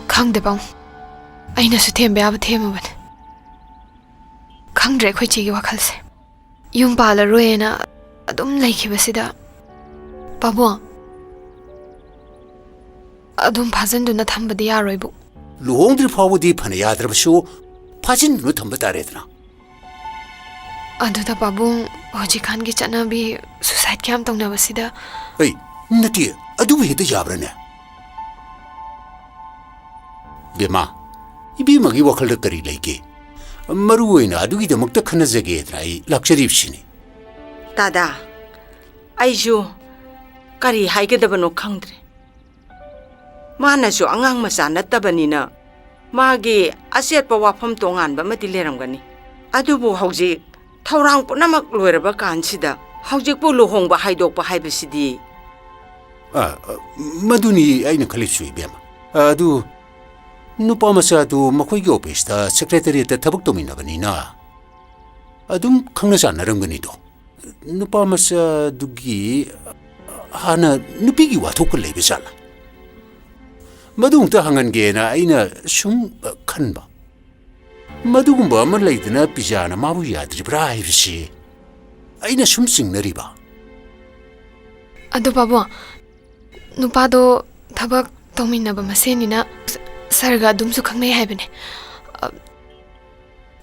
ꯈꯪꯗꯦ ꯄꯥꯕꯨꯡ, ꯑꯩꯅꯁꯨ ꯊꯦꯝꯕ ꯌꯥꯕ ꯊꯦꯝꯃꯕꯅꯦ꯫ ꯈꯪꯗ꯭ꯔꯦ ꯑꯩꯈꯣꯏ ꯆꯦꯒꯤ ꯋꯥꯈꯜꯁꯦ꯫ ꯌꯨꯝ ꯄꯥꯜꯂꯔꯣꯏꯅ ꯑꯗꯨꯝ ꯂꯩꯈꯤꯕꯁꯤꯗ꯫ ꯄꯥꯕꯨꯡ, ꯑꯗꯨꯝ ꯐꯥꯖꯤꯟꯗꯨꯅ ꯊꯝꯕꯗꯤ ꯌꯥꯔꯣꯏꯕꯨ꯫ ꯂꯨꯍꯣꯡꯗ꯭ꯔꯤ ꯐꯥꯎꯕꯗꯤ ꯐꯅ ꯌꯥꯗ꯭ꯔꯕꯁꯨ ꯐꯥꯖꯤꯟꯗꯨꯅ ꯊꯝꯕ ꯇꯥꯔꯦꯗꯅ꯫ ꯑꯗꯨꯗ ꯄꯥꯕꯨꯡ, ꯍꯧꯖꯤꯛꯀꯥꯟꯒꯤ ꯆꯠꯅꯕꯤ suicide ꯀꯌꯥꯝ ꯇꯧꯅꯕꯁꯤꯗ꯫ ꯑꯩ, ꯅꯠꯇꯦ, ꯑꯗꯨꯕꯨ ꯍꯦꯛꯇ ꯌꯥꯕ꯭ꯔꯥꯅꯦ? ꯕꯦꯝꯃ, ꯏꯕꯦꯝꯃꯒꯤ ꯋꯥꯈꯜꯗ ꯀꯔꯤ ꯂꯩꯒꯦ? ꯃꯔꯨ ꯑꯣꯏꯅ ꯑꯗꯨꯒꯤꯗꯃꯛꯇ ꯈꯟꯅꯖꯒꯦꯗꯅ ꯑꯩ ꯂꯥꯛꯆꯔꯤꯕꯁꯤꯅꯤ꯫ ꯗꯥꯗꯥ, ꯑꯩꯁꯨ ꯀꯔꯤ ꯍꯥꯏꯒꯗꯕꯅꯣ ꯈꯪꯗ꯭ꯔꯦ꯫ ꯃꯥꯅꯁꯨ ꯑꯉꯥꯡ ꯃꯆꯥ ꯅꯠꯇꯕꯅꯤꯅ ꯃꯥꯒꯤ ꯑꯆꯦꯠꯄ ꯋꯥꯐꯝ ꯇꯣꯉꯥꯟꯕ ꯑꯃꯗꯤ ꯂꯩꯔꯝꯒꯅꯤ꯫ ꯑꯗꯨꯕꯨ ꯍꯧꯖꯤꯛ ꯊꯧꯔꯥꯡ ꯄꯨꯝꯅꯃꯛ ꯂꯣꯏꯔꯕ ꯀꯥꯟꯁꯤꯗ ꯍꯧꯖꯤꯛꯄꯨ ꯂꯨꯍꯣꯡꯕ ꯍꯥꯏꯗꯣꯛꯄ ꯍꯥꯏꯕꯁꯤꯗꯤ꯫ ꯑ, ꯑ, ꯃꯗꯨꯅꯤ ꯑꯩꯅ ꯈꯜꯂꯤꯁꯨ, ꯏꯕꯦꯝꯃ꯫ ꯑ, ꯑꯗꯨ ꯅꯨꯄꯥ ꯃꯆꯥꯗꯨ ꯃꯈꯣꯏꯒꯤ ꯑꯣꯐꯤꯁꯇ ꯁꯦꯀ꯭ꯔꯦꯇꯔꯤꯌꯦꯠꯇ ꯊꯕꯛ ꯇꯧꯃꯤꯟꯅꯕꯅꯤꯅ ꯑꯗꯨꯝ ꯈꯪꯅ ꯆꯥꯟꯅꯔꯝꯒꯅꯤꯗꯣ꯫ ꯅꯨꯄꯥ ꯃꯆꯥꯗꯨꯒꯤ ꯍꯥꯟꯅ ꯅꯨꯄꯤꯒꯤ ꯋꯥꯊꯣꯛꯀ ꯂꯩꯕ ꯖꯥꯠꯂꯥ? ꯃꯗꯨ ꯑꯃꯨꯛꯇ ꯍꯪꯍꯟꯒꯦꯅ ꯑꯩꯅ ꯁꯨꯝ, ꯑ, ꯈꯟꯕ꯫ ꯃꯗꯨꯒꯨꯝꯕ ꯑꯃ ꯂꯩꯗꯅ ꯄꯤꯖꯥꯅ ꯃꯥꯕꯨ ꯌꯥꯗ꯭ꯔꯤꯕ꯭ꯔꯥ ꯍꯥꯏꯕꯁꯤ ꯑꯩꯅ ꯁꯨꯝ ꯆꯤꯡꯅꯔꯤꯕ꯫ ꯑꯗꯣ ꯄꯥꯕꯨꯡ, ꯅꯨꯄꯥꯗꯣ ꯊꯕꯛ ꯇꯧꯃꯤꯟꯅꯕ ꯃꯁꯦꯟꯅꯤꯅ ꯁ-, ꯁꯥꯔꯒ ꯑꯗꯨꯝꯁꯨ ꯈꯪꯅꯩ ꯍꯥꯏꯕꯅꯦ꯫ ꯑ-,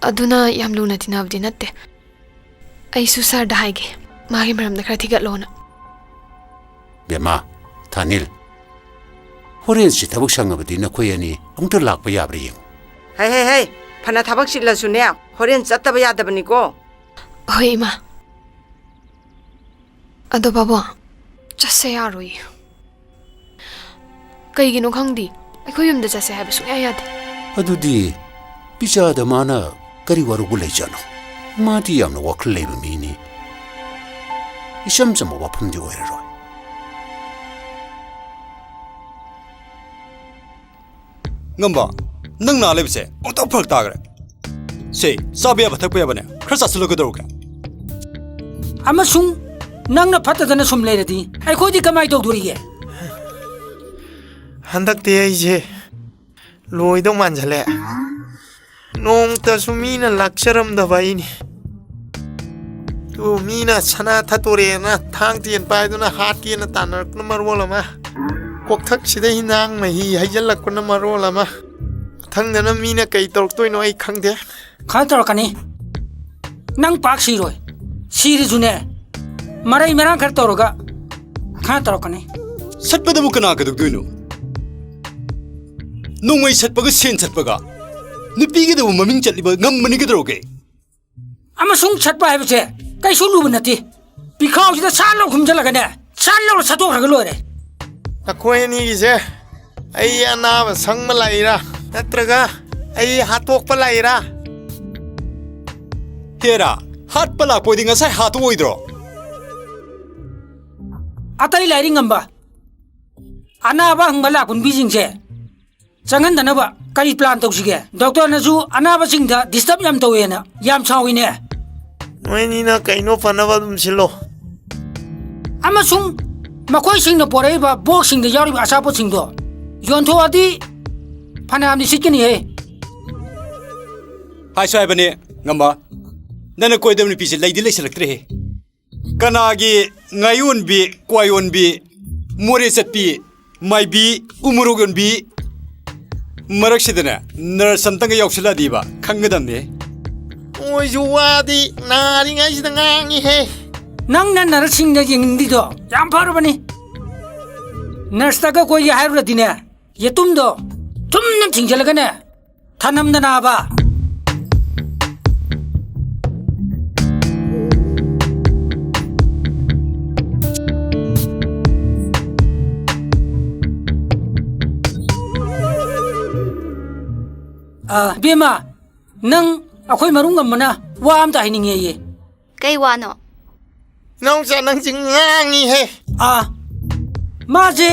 ꯑꯗꯨꯅ ꯌꯥꯝ ꯂꯨꯅ ꯇꯤꯟꯅꯕꯗꯤ ꯅꯠꯇꯦ꯫ ꯑꯩꯁꯨ ꯁꯥꯔꯗ ꯍꯥꯏꯒꯦ, ꯃꯥꯒꯤ ꯃꯔꯝꯗ ꯈꯔ ꯊꯤꯒꯠꯂꯣꯅ꯫ ꯕꯦꯝꯃ, ꯊꯥꯅꯤꯜ, ꯍꯣꯔꯦꯟꯁꯤ ꯊꯕꯛ ꯁꯪꯉꯕꯗꯤ ꯅꯈꯣꯏ ꯑꯅꯤ ꯑꯃꯨꯛꯇ ꯂꯥꯛꯄ ꯌꯥꯕ꯭ꯔꯥ ꯌꯦꯡꯉꯨ꯫ ꯍꯩ ꯍꯩ ꯍꯩ, ꯐꯅ ꯊꯕꯛ ꯆꯤꯜꯂꯁꯨꯅꯦ, ꯍꯣꯔꯦꯟ ꯆꯠꯇꯕ ꯌꯥꯗꯕꯅꯤꯀꯣ꯫ ꯍꯣꯏ ꯏꯃꯥ꯫ ꯑꯗꯣ ꯄꯥꯕꯨꯡ, ꯆꯠꯁꯦ ꯌꯥꯔꯣꯏꯌꯦ꯫ ꯀꯩꯒꯤꯅꯣ ꯈꯪꯗꯦ, ꯑꯩꯈꯣꯏ ꯌꯨꯝꯗ ꯆꯠꯁꯦ ꯍꯥꯏꯕ ꯁꯨꯡꯌꯥ ꯌꯥꯗꯦ꯫ ꯑꯗꯨꯗꯤ ꯄꯤꯖꯥꯗ ꯃꯥꯅ ꯀꯔꯤ ꯋꯥꯔꯧꯕ ꯂꯩꯖꯥꯠꯅꯣ? ꯃꯥꯗꯤ ꯌꯥꯝꯅ ꯋꯥꯈꯜ ꯂꯩꯕ ꯃꯤꯅꯤ꯫ ꯏꯆꯝ ꯆꯝꯕ ꯋꯥꯐꯝꯗꯤ ꯑꯣꯏꯔꯔꯣꯏ꯫ ꯉꯝꯕ, ꯅꯪ ꯅꯥ ꯂꯩꯕꯁꯦ ꯑꯃꯨꯛꯇ ꯐꯔꯛ ꯇꯥꯈ꯭ꯔꯦ꯫ ꯁꯦ, ꯆꯥꯕ ꯌꯥꯕ ꯊꯛꯄ ꯌꯥꯕꯅꯦ, ꯈꯔ ꯆꯥꯁꯤꯜꯂꯣ, ꯀꯩꯗꯧꯔꯒꯦ? ꯑꯃꯁꯨꯡ ꯅꯪꯅ ꯐꯠꯇꯗꯅ ꯁꯨꯝ ꯂꯩꯔꯗꯤ ꯑꯩꯈꯣꯏꯗꯤ ꯀꯃꯥꯏ ꯇꯧꯗꯣꯔꯤꯒꯦ? ꯍꯟꯗꯛꯇꯤ ꯑꯩꯁꯦ ꯂꯣꯏꯗꯧ ꯃꯥꯟꯁꯤꯜꯂꯦ꯫ ꯅꯣꯡꯃꯇꯁꯨ ꯃꯤꯅ ꯂꯥꯛꯆꯔꯝꯗꯕ ꯑꯩꯅꯤ꯫ ꯑꯗꯨ ꯃꯤꯅ ꯁꯅꯥ ꯊꯠꯇꯣꯔꯦꯅ ꯊꯥꯡ ꯇꯦꯟ ꯄꯥꯏꯗꯨꯅ ꯍꯥꯠꯀꯦꯅ ꯇꯥꯟꯅꯔꯛꯄꯅ ꯃꯔꯣꯜ ꯑꯃ, ꯀꯣꯛꯊꯛꯁꯤꯗ ꯍꯤꯟꯖꯥꯡ ꯃꯍꯤ ꯍꯩꯖꯤꯜꯂꯛꯄꯅ ꯃꯔꯣꯜ ꯑꯃ, ꯃꯊꯪꯗꯅ ꯃꯤꯅ ꯀꯩ ꯇꯧꯔꯛꯇꯣꯏꯅꯣ ꯑꯩ ꯈꯪꯗꯦ꯫ ꯈꯔ ꯇꯧꯔꯛꯀꯅꯤ꯫ ꯅꯪ ꯄꯥꯛ ꯁꯤꯔꯣꯏ꯫ ꯁꯤꯔꯁꯨꯅꯦ, ꯃꯔꯩ ꯃꯔꯥꯡ ꯈꯔ ꯇꯧꯔꯒ ꯈꯔ ꯇꯧꯔꯛꯀꯅꯤ꯫ ꯁꯠꯄꯗꯕꯨ ꯀꯅꯥ ꯀꯩꯗꯧꯗꯣꯏꯅꯣ? ꯅꯣꯡꯃꯩ ꯁꯠꯄꯒ ꯁꯦꯟ ꯁꯠꯄꯒ ꯅꯨꯄꯤꯒꯤꯗꯕꯨ ꯃꯃꯤꯡ ꯆꯠꯂꯤꯕ ꯉꯝꯕꯅꯤ, ꯀꯩꯗꯧꯔꯒꯦ? ꯑꯃꯁꯨꯡ ꯁꯠꯄ ꯍꯥꯏꯕꯁꯦ ꯀꯩꯁꯨ ꯂꯨꯕ ꯅꯠꯇꯦ꯫ ꯄꯤꯈꯥꯎꯁꯤꯗ ꯁꯠ ꯂꯧ ꯈꯨꯝꯖꯤꯜꯂꯒꯅꯦ, ꯁꯠ ꯂꯧꯔ ꯁꯠꯇꯣꯛꯈ꯭ꯔꯒ ꯂꯣꯏꯔꯦ꯫ ꯅꯈꯣꯏ ꯑꯅꯤꯒꯤꯁꯦ ꯑꯩ ꯑꯅꯥꯕ ꯁꯪꯕ ꯂꯥꯛꯏꯔꯥ? ꯅꯠꯇ꯭ꯔꯒ ꯑꯩ ꯍꯥꯠꯇꯣꯛꯄ ꯂꯥꯛꯏꯔꯥ? ꯍꯦꯔꯥ, ꯍꯥꯠꯄ ꯂꯥꯛꯄ ꯑꯣꯏꯗꯤ ꯉꯁꯥꯏ ꯍꯥꯠꯇꯣꯛꯑꯣꯏꯗ꯭ꯔꯣ? ꯑꯇꯩ ꯂꯥꯏꯔꯤꯛ ꯉꯝꯕ, ꯑꯅꯥꯕ ꯍꯪꯕ ꯂꯥꯛꯄ ꯅꯨꯄꯤꯁꯤꯡꯁꯦ ꯆꯪꯍꯟꯗꯅꯕ ꯀꯔꯤ plan ꯇꯧꯁꯤꯒꯦ? ꯗꯣꯛꯇꯔꯅꯁꯨ ꯑꯅꯥꯕꯁꯤꯡꯗ disturb ꯌꯥꯝ ꯇꯧꯋꯦꯅ ꯌꯥꯝ ꯁꯥꯎꯏꯅꯦ꯫ ꯅꯣꯏꯅꯤꯅ ꯀꯩꯅꯣ ꯐꯅꯕ ꯑꯗꯨꯝ ꯁꯤꯜꯂꯣ꯫ ꯑꯃꯁꯨꯡ ꯃꯈꯣꯏꯁꯤꯡꯅ ꯄꯣꯔꯛꯏꯕ boxꯁꯤꯡꯗ ꯌꯥꯎꯔꯤꯕ ꯑꯆꯥꯄꯣꯠꯁꯤꯡꯗꯣ ꯌꯣꯟꯊꯣꯛꯑꯗꯤ ꯐꯅꯌꯥꯝꯗꯤ ꯁꯤꯠꯀꯅꯤꯍꯦ꯫ ꯍꯥꯏꯁꯨ ꯍꯥꯏꯕꯅꯦ, ꯉꯝꯕ꯫ ꯅꯪꯅ ꯀꯣꯏꯗꯕ ꯅꯨꯄꯤꯁꯦ ꯂꯩꯗꯤ ꯂꯩꯁꯜꯂꯛꯇ꯭ꯔꯦꯍꯦ꯫ ꯀꯅꯥꯒꯤ ꯉꯥꯌꯣꯟꯕꯤ, ꯀ꯭ꯋꯥꯌꯣꯟꯕꯤ, ꯃꯣꯔꯦ ꯆꯠꯄꯤ, ꯃꯥꯏꯕꯤ, ꯎꯃꯣꯔꯣꯛ ꯌꯣꯟꯕꯤ ꯃꯔꯛꯁꯤꯗꯅꯦ nurse ꯑꯝꯇꯪꯒ ꯌꯥꯎꯁꯜꯂꯛꯑꯗꯤꯕ ꯈꯪꯒꯗꯕꯅꯦ꯫ ꯃꯣꯏꯁꯨ ꯋꯥꯗꯤ ꯅꯥꯔꯤꯉꯩꯁꯤꯗ ꯉꯥꯡꯉꯤꯍꯦ꯫ ꯅꯪꯅ nurseꯁꯤꯡꯗ ꯌꯦꯡꯅꯤꯡꯗ꯭ꯔꯤꯗꯣ ꯌꯥꯝ ꯐꯔꯕꯅꯤ꯫ Nurseꯇꯒ ꯀꯣꯏꯒꯦ ꯍꯥꯏꯔꯨꯔꯗꯤꯅꯦ, ꯌꯦꯇꯨꯝꯗꯣ ꯆꯨꯝꯅ ꯊꯤꯡꯖꯤꯜꯂꯒꯅꯦ, ꯊꯅꯝꯗꯅꯥꯕ꯫ ꯑ, ꯏꯕꯦꯝꯃ, ꯅꯪ ꯑꯩꯈꯣꯏ ꯃꯔꯨꯞ ꯉꯝꯕꯅ ꯋꯥ ꯑꯝꯇ ꯍꯥꯏꯅꯤꯡꯉꯦꯌꯦ꯫ ꯀꯩ ꯋꯥꯅꯣ? ꯏꯅꯥꯎꯆꯥ, ꯅꯪꯁꯦ ꯉꯥꯡꯉꯤꯍꯦ꯫ ꯑꯥ, ꯃꯥꯁꯦ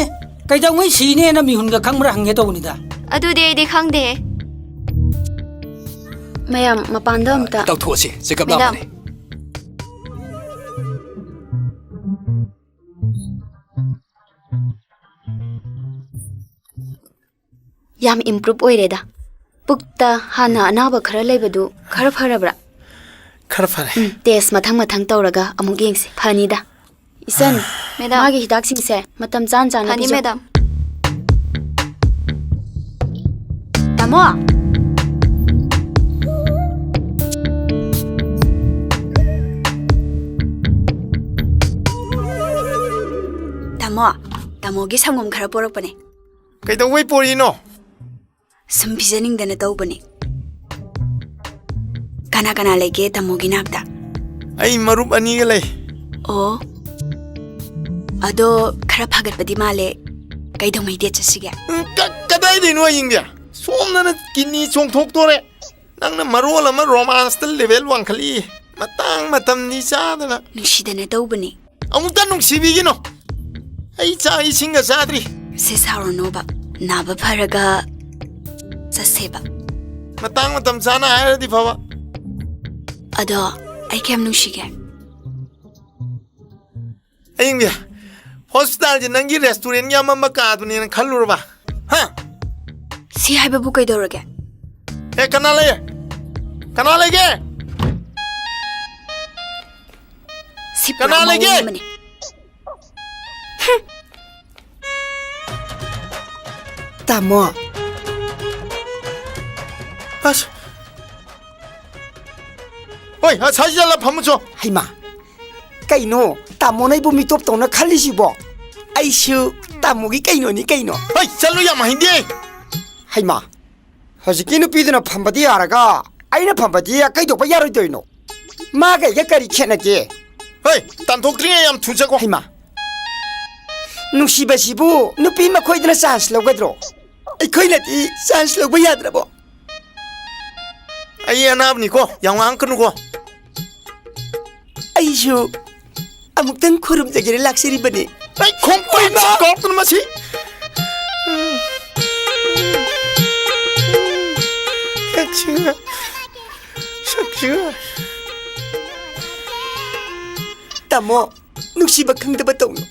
ꯀꯩꯗꯧꯉꯩ ꯁꯤꯅꯦꯅ ꯃꯤꯍꯨꯟꯒ ꯈꯪꯕ꯭ꯔꯥ ꯍꯪꯒꯦ ꯇꯧꯕꯅꯤꯗ꯫ ꯑꯗꯨꯗꯤ ꯑꯩꯗꯤ ꯈꯪꯗꯦꯍꯦ꯫ ꯃꯌꯥꯝ ꯃꯄꯥꯟꯗ ꯑꯝꯇ꯫ ꯇꯧꯊꯣꯛꯑꯁꯤ, ꯆꯦꯀꯞ ꯃꯦꯗꯥꯝ꯫ ꯂꯥꯛꯄꯅꯦ꯫ ꯌꯥꯝ improve ꯑꯣꯏꯔꯦꯗ꯫ ꯄꯨꯛꯇ ꯍꯥꯟꯅ ꯑꯅꯥꯕ ꯈꯔ ꯂꯩꯕꯗꯨ ꯈꯔ ꯐꯔꯕ꯭ꯔꯥ? ꯈꯔ ꯐꯔꯦ꯫ ꯎꯝ, test ꯃꯊꯪ ꯃꯊꯪ ꯇꯧꯔꯒ ꯑꯃꯨꯛ ꯌꯦꯡꯁꯤ꯫ ꯐꯅꯤꯗ꯫ ꯏꯆꯟ, ꯃꯦꯗꯥꯝ꯫ ꯃꯥꯒꯤ ꯍꯤꯗꯥꯛꯁꯤꯡꯁꯦ ꯃꯇꯝ ꯆꯥꯅ ꯆꯥꯅ ꯐꯅꯤ, ꯄꯤꯖꯧ꯫ ꯃꯦꯗꯥꯝ꯫ ꯇꯥꯃꯣ꯫ ꯇꯥꯃꯣ, ꯇꯥꯃꯣꯒꯤ ꯁꯪꯒꯣꯝ ꯈꯔ ꯄꯣꯔꯛꯄꯅꯦ꯫ ꯀꯩꯗꯧꯕꯩ ꯄꯣꯔꯤꯅꯣ? ꯁꯨꯝ ꯄꯤꯖꯅꯤꯡꯗꯅ ꯇꯧꯕꯅꯦ꯫ ꯀꯅꯥ ꯀꯅꯥ ꯂꯩꯒꯦ ꯇꯥꯃꯣꯒꯤ ꯅꯥꯛꯇ? ꯑꯩ ꯃꯔꯨꯞ ꯑꯅꯤꯒ ꯂꯩ꯫ ꯑꯣ, ꯑꯗꯣ ꯈꯔ ꯐꯒꯠꯄꯗꯤ ꯃꯥꯜꯂꯦ꯫ ꯀꯩꯗꯧꯉꯩ date ꯆꯠꯁꯤꯒꯦ? ꯎꯝ, ꯀ-, ꯀꯗꯥꯏꯗꯩꯅꯣ ꯑꯌꯤꯡꯕꯤ? ꯁꯣꯝꯗꯅ kidney ꯆꯣꯡꯊꯣꯛꯇꯣꯔꯦ, ꯅꯪꯅ ꯃꯔꯣꯜ ꯑꯃ romance ꯇ level ꯋꯥꯡꯈꯠꯂꯤ꯫ ꯃꯇꯥꯡ ꯃꯇꯝꯗꯤ ꯆꯥꯗꯅ꯫ ꯅꯨꯡꯁꯤꯗꯅ ꯇꯧꯕꯅꯤ꯫ ꯑꯃꯨꯛꯇ ꯅꯨꯡꯁꯤꯕꯤꯒꯤꯅꯣ꯫ ꯑꯩ ꯆꯥꯛ ꯏꯁꯤꯡꯒ ꯆꯥꯗ꯭ꯔꯤ꯫ ꯁꯦ, ꯁꯥꯎꯔꯅꯣꯕ꯫ ꯅꯥꯕ ꯐꯔꯒ ꯆꯠꯁꯦꯕ꯫ ꯃꯇꯥꯡ ꯃꯇꯝ ꯆꯥꯅ ꯍꯥꯏꯔꯗꯤ ꯐꯕ꯫ ꯑꯗꯣ ꯑꯩ ꯀꯌꯥꯝ ꯅꯨꯡꯁꯤꯒꯦ? ꯑꯌꯤꯡꯕꯤ, hospital ꯁꯦ ꯅꯪꯒꯤ restaurant ꯒꯤ ꯑꯃꯝꯕ ꯀꯥꯗꯨꯅꯦꯅ ꯈꯜꯂꯨꯔꯕ? ꯍꯥ? ꯁꯤ ꯍꯥꯏꯕꯕꯨ ꯀꯩꯗꯧꯔꯒꯦ? ꯑꯦ, ꯀꯅꯥ ꯂꯩ? ꯀꯅꯥ ꯂꯩꯒꯦ? ꯁꯤ ꯄꯨꯔꯥ ꯀꯅꯥ ꯂꯩꯒꯦ? ꯃꯑꯣꯡ ꯑꯃꯅꯤ꯫ ꯇꯥꯃꯣ꯫ ꯑꯁ꯫ ꯍꯣꯏ, ꯑꯁꯥꯏꯁꯤꯗ ꯂꯥꯛ ꯐꯝꯃꯨꯆꯣ꯫ ꯍꯩꯃꯥ, ꯀꯩꯅꯣ ꯇꯥꯃꯣꯅ ꯑꯩꯕꯨ ꯃꯤꯇꯣꯞ ꯇꯧꯅ ꯈꯜꯂꯤꯁꯤꯕꯣ? ꯑꯩꯁꯨ ꯇꯥꯃꯣꯒꯤ ꯀꯩꯅꯣꯅꯤ ꯀꯩꯅꯣ꯫ ꯍꯣꯏ, ꯆꯠꯂꯨ, ꯌꯥꯝ ꯍꯩꯅꯗꯦ꯫ ꯍꯩꯃꯥ, ꯍꯧꯖꯤꯛꯀꯤ ꯅꯨꯄꯤꯗꯨꯅ ꯐꯝꯕꯗꯤ ꯌꯥꯔꯒ ꯑꯩꯅ ꯐꯝꯕꯗꯤ ꯀꯩꯗꯧꯕ ꯌꯥꯔꯣꯏꯗꯣꯏꯅꯣ? ꯃꯥꯒ ꯑꯩꯒ ꯀꯔꯤ ꯈꯦꯠꯅꯒꯦ? ꯍꯣꯏ, ꯇꯥꯟꯊꯣꯛꯇ꯭ꯔꯤꯉꯩ ꯌꯥꯝ ꯊꯨꯅ ꯆꯠꯈꯣ꯫ ꯍꯩꯃꯥ, ꯅꯨꯡꯁꯤꯕꯁꯤꯕꯨ ꯅꯨꯄꯤ ꯃꯈꯣꯏꯗꯅ chance ꯂꯧꯒꯗ꯭ꯔꯣ? ꯑꯩꯈꯣꯏꯅꯗꯤ chance ꯂꯧꯕ ꯌꯥꯗ꯭ꯔꯕꯣ? ꯑꯩ ꯑꯅꯥꯕꯅꯤꯀꯣ, ꯌꯥꯝ ꯉꯥꯡꯉꯛꯀꯅꯨꯀꯣ꯫ ꯑꯩꯁꯨ ꯑꯃꯨꯛꯇꯪ ꯈꯨꯔꯨꯝꯖꯒꯦꯅ ꯂꯥꯛꯆꯔꯤꯕꯅꯤ꯫ ꯑꯩ ꯈꯣꯡꯄꯥꯛ ꯏꯃꯥ! ꯀꯥꯎꯔꯛꯇꯅ ꯃꯁꯤ꯫ ꯁꯛꯁꯤꯒ, ꯁꯛꯁꯤꯒ꯫ ꯇꯥꯃꯣ, ꯅꯨꯡꯁꯤꯕ ꯈꯪꯗꯕ ꯇꯧꯅꯨ꯫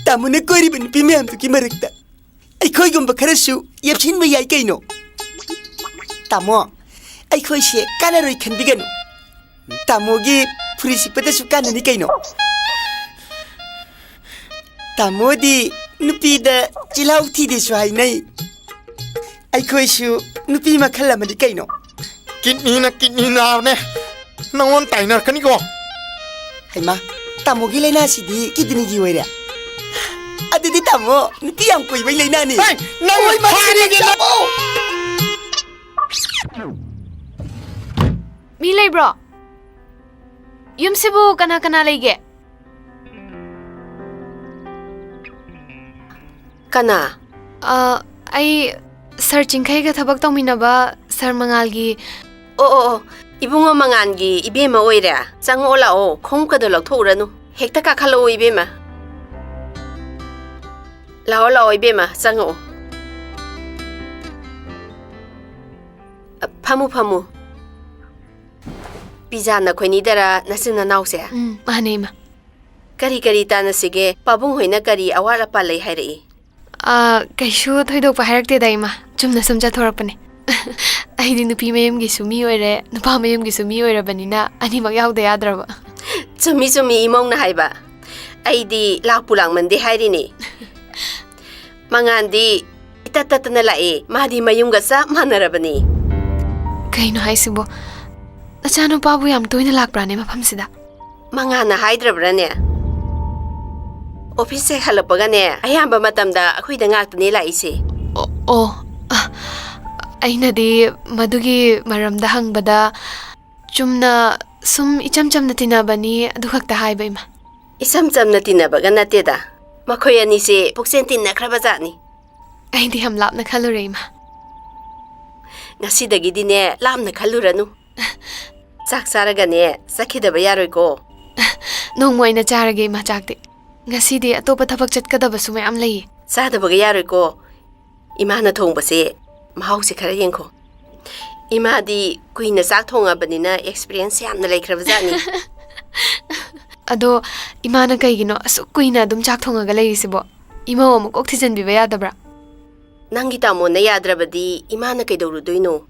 ꯇꯥꯃꯣꯅ ꯀꯣꯏꯔꯤꯕ ꯅꯨꯄꯤ ꯃꯌꯥꯝꯗꯨꯒꯤ ꯃꯔꯛꯇ ꯑꯩꯈꯣꯏꯒꯨꯝꯕ ꯈꯔꯁꯨ ꯌꯦꯞꯁꯤꯟꯕ ꯌꯥꯏ ꯀꯩꯅꯣ꯫ ꯇꯥꯃꯣ, ꯑꯩꯈꯣꯏꯁꯦ ꯀꯥꯟꯅꯔꯣꯏ ꯈꯟꯕꯤꯒꯅꯨ꯫ ꯇꯥꯃꯣꯒꯤ ꯐꯨꯔꯤꯠ ꯁꯤꯠꯄꯗꯁꯨ ꯀꯥꯟꯅꯅꯤ ꯀꯩꯅꯣ꯫ ꯇꯥꯃꯣꯗꯤ ꯅꯨꯄꯤꯗ ꯆꯤꯜꯍꯥꯎ ꯊꯤꯗꯦꯁꯨ ꯍꯥꯏꯅꯩ꯫ ꯑꯩꯈꯣꯏꯁꯨ ꯅꯨꯄꯤ ꯃꯈꯜ ꯑꯃꯅꯤ ꯀꯩꯅꯣ꯫ Kidney ꯅ kidney ꯅꯥꯕꯅꯦ꯫ ꯅꯪꯉꯣꯟ ꯇꯥꯏꯅꯔꯛꯀꯅꯤꯀꯣ꯫ ꯍꯩꯃꯥ, ꯇꯥꯃꯣꯒꯤ ꯂꯥꯏꯅꯥꯁꯤꯗꯤ kidney ꯒꯤ ꯑꯣꯏꯔꯦ? ꯑꯗꯨꯗꯤ ꯇꯥꯃꯣ ꯅꯨꯄꯤ ꯌꯥꯝ ꯀꯣꯏꯕꯩ ꯂꯥꯏꯅꯥꯅꯤ꯫ ꯍꯩ, ꯅꯪ ꯑꯣꯏ, ꯃꯁꯤ ꯐꯥꯔꯤꯒꯦ ꯅꯪ! ꯆꯥꯄꯧ! ꯃꯤ ꯂꯩꯕ꯭ꯔꯣ? ꯌꯨꯝꯁꯤꯕꯨ ꯀꯅꯥ ꯀꯅꯥ ꯂꯩꯒꯦ? ꯀꯅꯥ? ꯑ, ꯑꯩ ꯁꯥꯔ ꯆꯤꯡꯈꯩꯒ ꯊꯕꯛ ꯇꯧꯃꯤꯟꯅꯕ ꯁꯥꯔ ꯃꯉꯥꯜꯒꯤ꯫ ꯑꯣ, ꯑꯣ, ꯑꯣ, ꯏꯕꯨꯡꯉꯣ ꯃꯉꯥꯜꯒꯤ ꯏꯕꯦꯝꯃ ꯑꯣꯏꯔꯦ? ꯆꯪꯉꯛꯑꯣ ꯂꯥꯛꯑꯣ, ꯈꯣꯡꯎꯞꯀꯗꯣ ꯂꯧꯊꯣꯛꯎꯔꯅꯨ꯫ ꯍꯦꯛꯇ ꯀꯥꯈꯠꯂꯛꯑꯣ ꯏꯕꯦꯝꯃ꯫ ꯂꯥꯛꯑꯣ, ꯂꯥꯛꯑꯣ ꯏꯕꯦꯝꯃ, ꯆꯪꯉꯛꯑꯣ꯫ ꯑ, ꯐꯝꯃꯨ, ꯐꯝꯃꯨ꯫ ꯄꯤꯖꯥ ꯅꯈꯣꯏꯅꯤꯗꯔ ꯅꯆꯤꯟ ꯅꯅꯥꯎꯁꯦ? ꯎꯝ, ꯃꯥꯅꯦ, ꯏꯃꯥ꯫ ꯀꯔꯤ ꯀꯔꯤ ꯇꯥꯟꯅꯁꯤꯒꯦ? ꯄꯥꯕꯨꯡ ꯍꯣꯏꯅ ꯀꯔꯤ ꯑꯋꯥꯠ ꯑꯄꯥ ꯂꯩ ꯍꯥꯏꯔꯛꯏ? ꯑꯥ, ꯀꯩꯁꯨ ꯊꯣꯏꯗꯣꯛꯄ ꯍꯥꯏꯔꯛꯇꯦꯗ, ꯏꯃꯥ꯫ ꯆꯨꯝꯅ ꯁꯨꯝ ꯆꯠꯊꯣꯔꯛꯄꯅꯦ꯫ ꯑꯩꯗꯤ ꯅꯨꯄꯤ ꯃꯌꯨꯝꯒꯤꯁꯨ ꯃꯤ ꯑꯣꯏꯔꯦ, ꯅꯨꯄꯥ ꯃꯌꯨꯝꯒꯤꯁꯨ ꯃꯤ ꯑꯣꯏꯔꯕꯅꯤꯅ ꯑꯅꯤꯃꯛ ꯌꯥꯎꯗ ꯌꯥꯗ꯭ꯔꯕ꯫ ꯆꯨꯝꯃꯤ, ꯆꯨꯝꯃꯤ, ꯏꯃꯧꯅ ꯍꯥꯏꯕ꯫ ꯑꯩꯗꯤ ꯂꯥꯛꯄꯨ ꯂꯥꯛꯃꯟꯗꯦ ꯍꯥꯏꯔꯤꯅꯦ꯫ ꯃꯉꯥꯟꯗꯤ ꯏꯇꯠ ꯇꯠꯇꯅ ꯂꯥꯛꯑꯦ꯫ ꯃꯥꯗꯤ ꯃꯌꯨꯝꯒ ꯆꯞ ꯃꯥꯟꯅꯔꯕꯅꯤ꯫ ꯀꯩꯅꯣ ꯍꯥꯏꯁꯤꯕꯣ? ꯅꯆꯥꯅꯨꯄꯥꯕꯨ ꯌꯥꯝ ꯇꯣꯏꯅ ꯂꯥꯛꯄ꯭ꯔꯥꯅꯦ ꯃꯐꯝꯁꯤꯗ? ꯃꯉꯥꯟꯅ ꯍꯥꯏꯗ꯭ꯔꯕ꯭ꯔꯥꯅꯦ? ꯑꯣꯐꯤꯁ ꯍꯦꯛ ꯍꯜꯂꯛꯄꯒꯅꯦ, ꯑꯌꯥꯝꯕ ꯃꯇꯝꯗ ꯑꯩꯈꯣꯏꯗ ꯉꯥꯛꯇꯅꯦ ꯂꯥꯛꯏꯁꯦ꯫ ꯑꯣ, ꯑꯣ, ꯑ, ꯑꯩꯅꯗꯤ ꯃꯗꯨꯒꯤ ꯃꯔꯝꯗ ꯍꯪꯕꯗ, ꯆꯨꯝꯅ ꯁꯨꯝ ꯏꯆꯝ ꯆꯝꯅ ꯇꯤꯟꯅꯕꯅꯤ, ꯑꯗꯨ ꯈꯛꯇ ꯍꯥꯏꯕ, ꯏꯃꯥ꯫ ꯏꯆꯝ ꯆꯝꯅ ꯇꯤꯟꯅꯕꯒ ꯅꯠꯇꯦꯗ, ꯃꯈꯣꯏ ꯑꯅꯤꯁꯦ ꯄꯨꯛꯆꯦꯟ ꯇꯤꯟꯅꯈ꯭ꯔꯕ ꯖꯥꯠꯅꯤ꯫ ꯑꯩꯗꯤ ꯌꯥꯝ ꯂꯥꯞꯅ ꯈꯜꯂꯨꯔꯦ, ꯏꯃꯥ꯫ ꯉꯁꯤꯗꯒꯤꯗꯤꯅꯦ, ꯂꯥꯞꯅ ꯈꯜꯂꯨꯔꯅꯨ꯫ ꯆꯥꯛ ꯆꯥꯔꯒꯅꯦ, ꯆꯠꯈꯤꯗꯕ ꯌꯥꯔꯣꯏꯀꯣ꯫ ꯅꯣꯡꯃ ꯑꯣꯏꯅ ꯆꯥꯔꯒꯦ, ꯏꯃꯥ, ꯆꯥꯛꯇꯤ꯫ ꯉꯁꯤꯗꯤ ꯑꯇꯣꯞꯄ ꯊꯕꯛ ꯆꯠꯀꯗꯕꯁꯨ ꯃꯌꯥꯝ ꯂꯩꯌꯦ꯫ ꯆꯥꯗꯕꯒ ꯌꯥꯔꯣꯏꯀꯣ꯫ ꯏꯃꯥꯅ ꯊꯣꯡꯕꯁꯦ ꯃꯍꯥꯎꯁꯦ ꯈꯔ ꯌꯦꯡꯈꯣ꯫ ꯏꯃꯥꯗꯤ ꯀꯨꯏꯅ ꯆꯥꯛ ꯊꯣꯡꯉꯕꯅꯤꯅ ꯑꯦꯛꯁꯄꯤꯔꯤꯌꯦꯟꯁ ꯌꯥꯝꯅ ꯂꯩꯈ꯭ꯔꯕ ꯖꯥꯠꯅꯤ꯫ ꯑꯗꯣ ꯏꯃꯥꯅ ꯀꯩꯒꯤꯅꯣ ꯑꯁꯨꯛ ꯀꯨꯏꯅ ꯑꯗꯨꯝ ꯆꯥꯛ ꯊꯣꯡꯉꯒ ꯂꯩꯔꯤꯁꯤꯕꯣ? ꯏꯃꯧ ꯑꯃꯨꯛ ꯀꯣꯛ ꯊꯤꯖꯤꯟꯕꯤꯕ ꯌꯥꯗꯕ꯭ꯔꯥ? ꯅꯪꯒꯤ ꯇꯥꯃꯣꯅ ꯌꯥꯗ꯭ꯔꯕꯗꯤ ꯏꯃꯥꯅ ꯀꯩꯗꯧꯔꯨꯗꯣꯏꯅꯣ?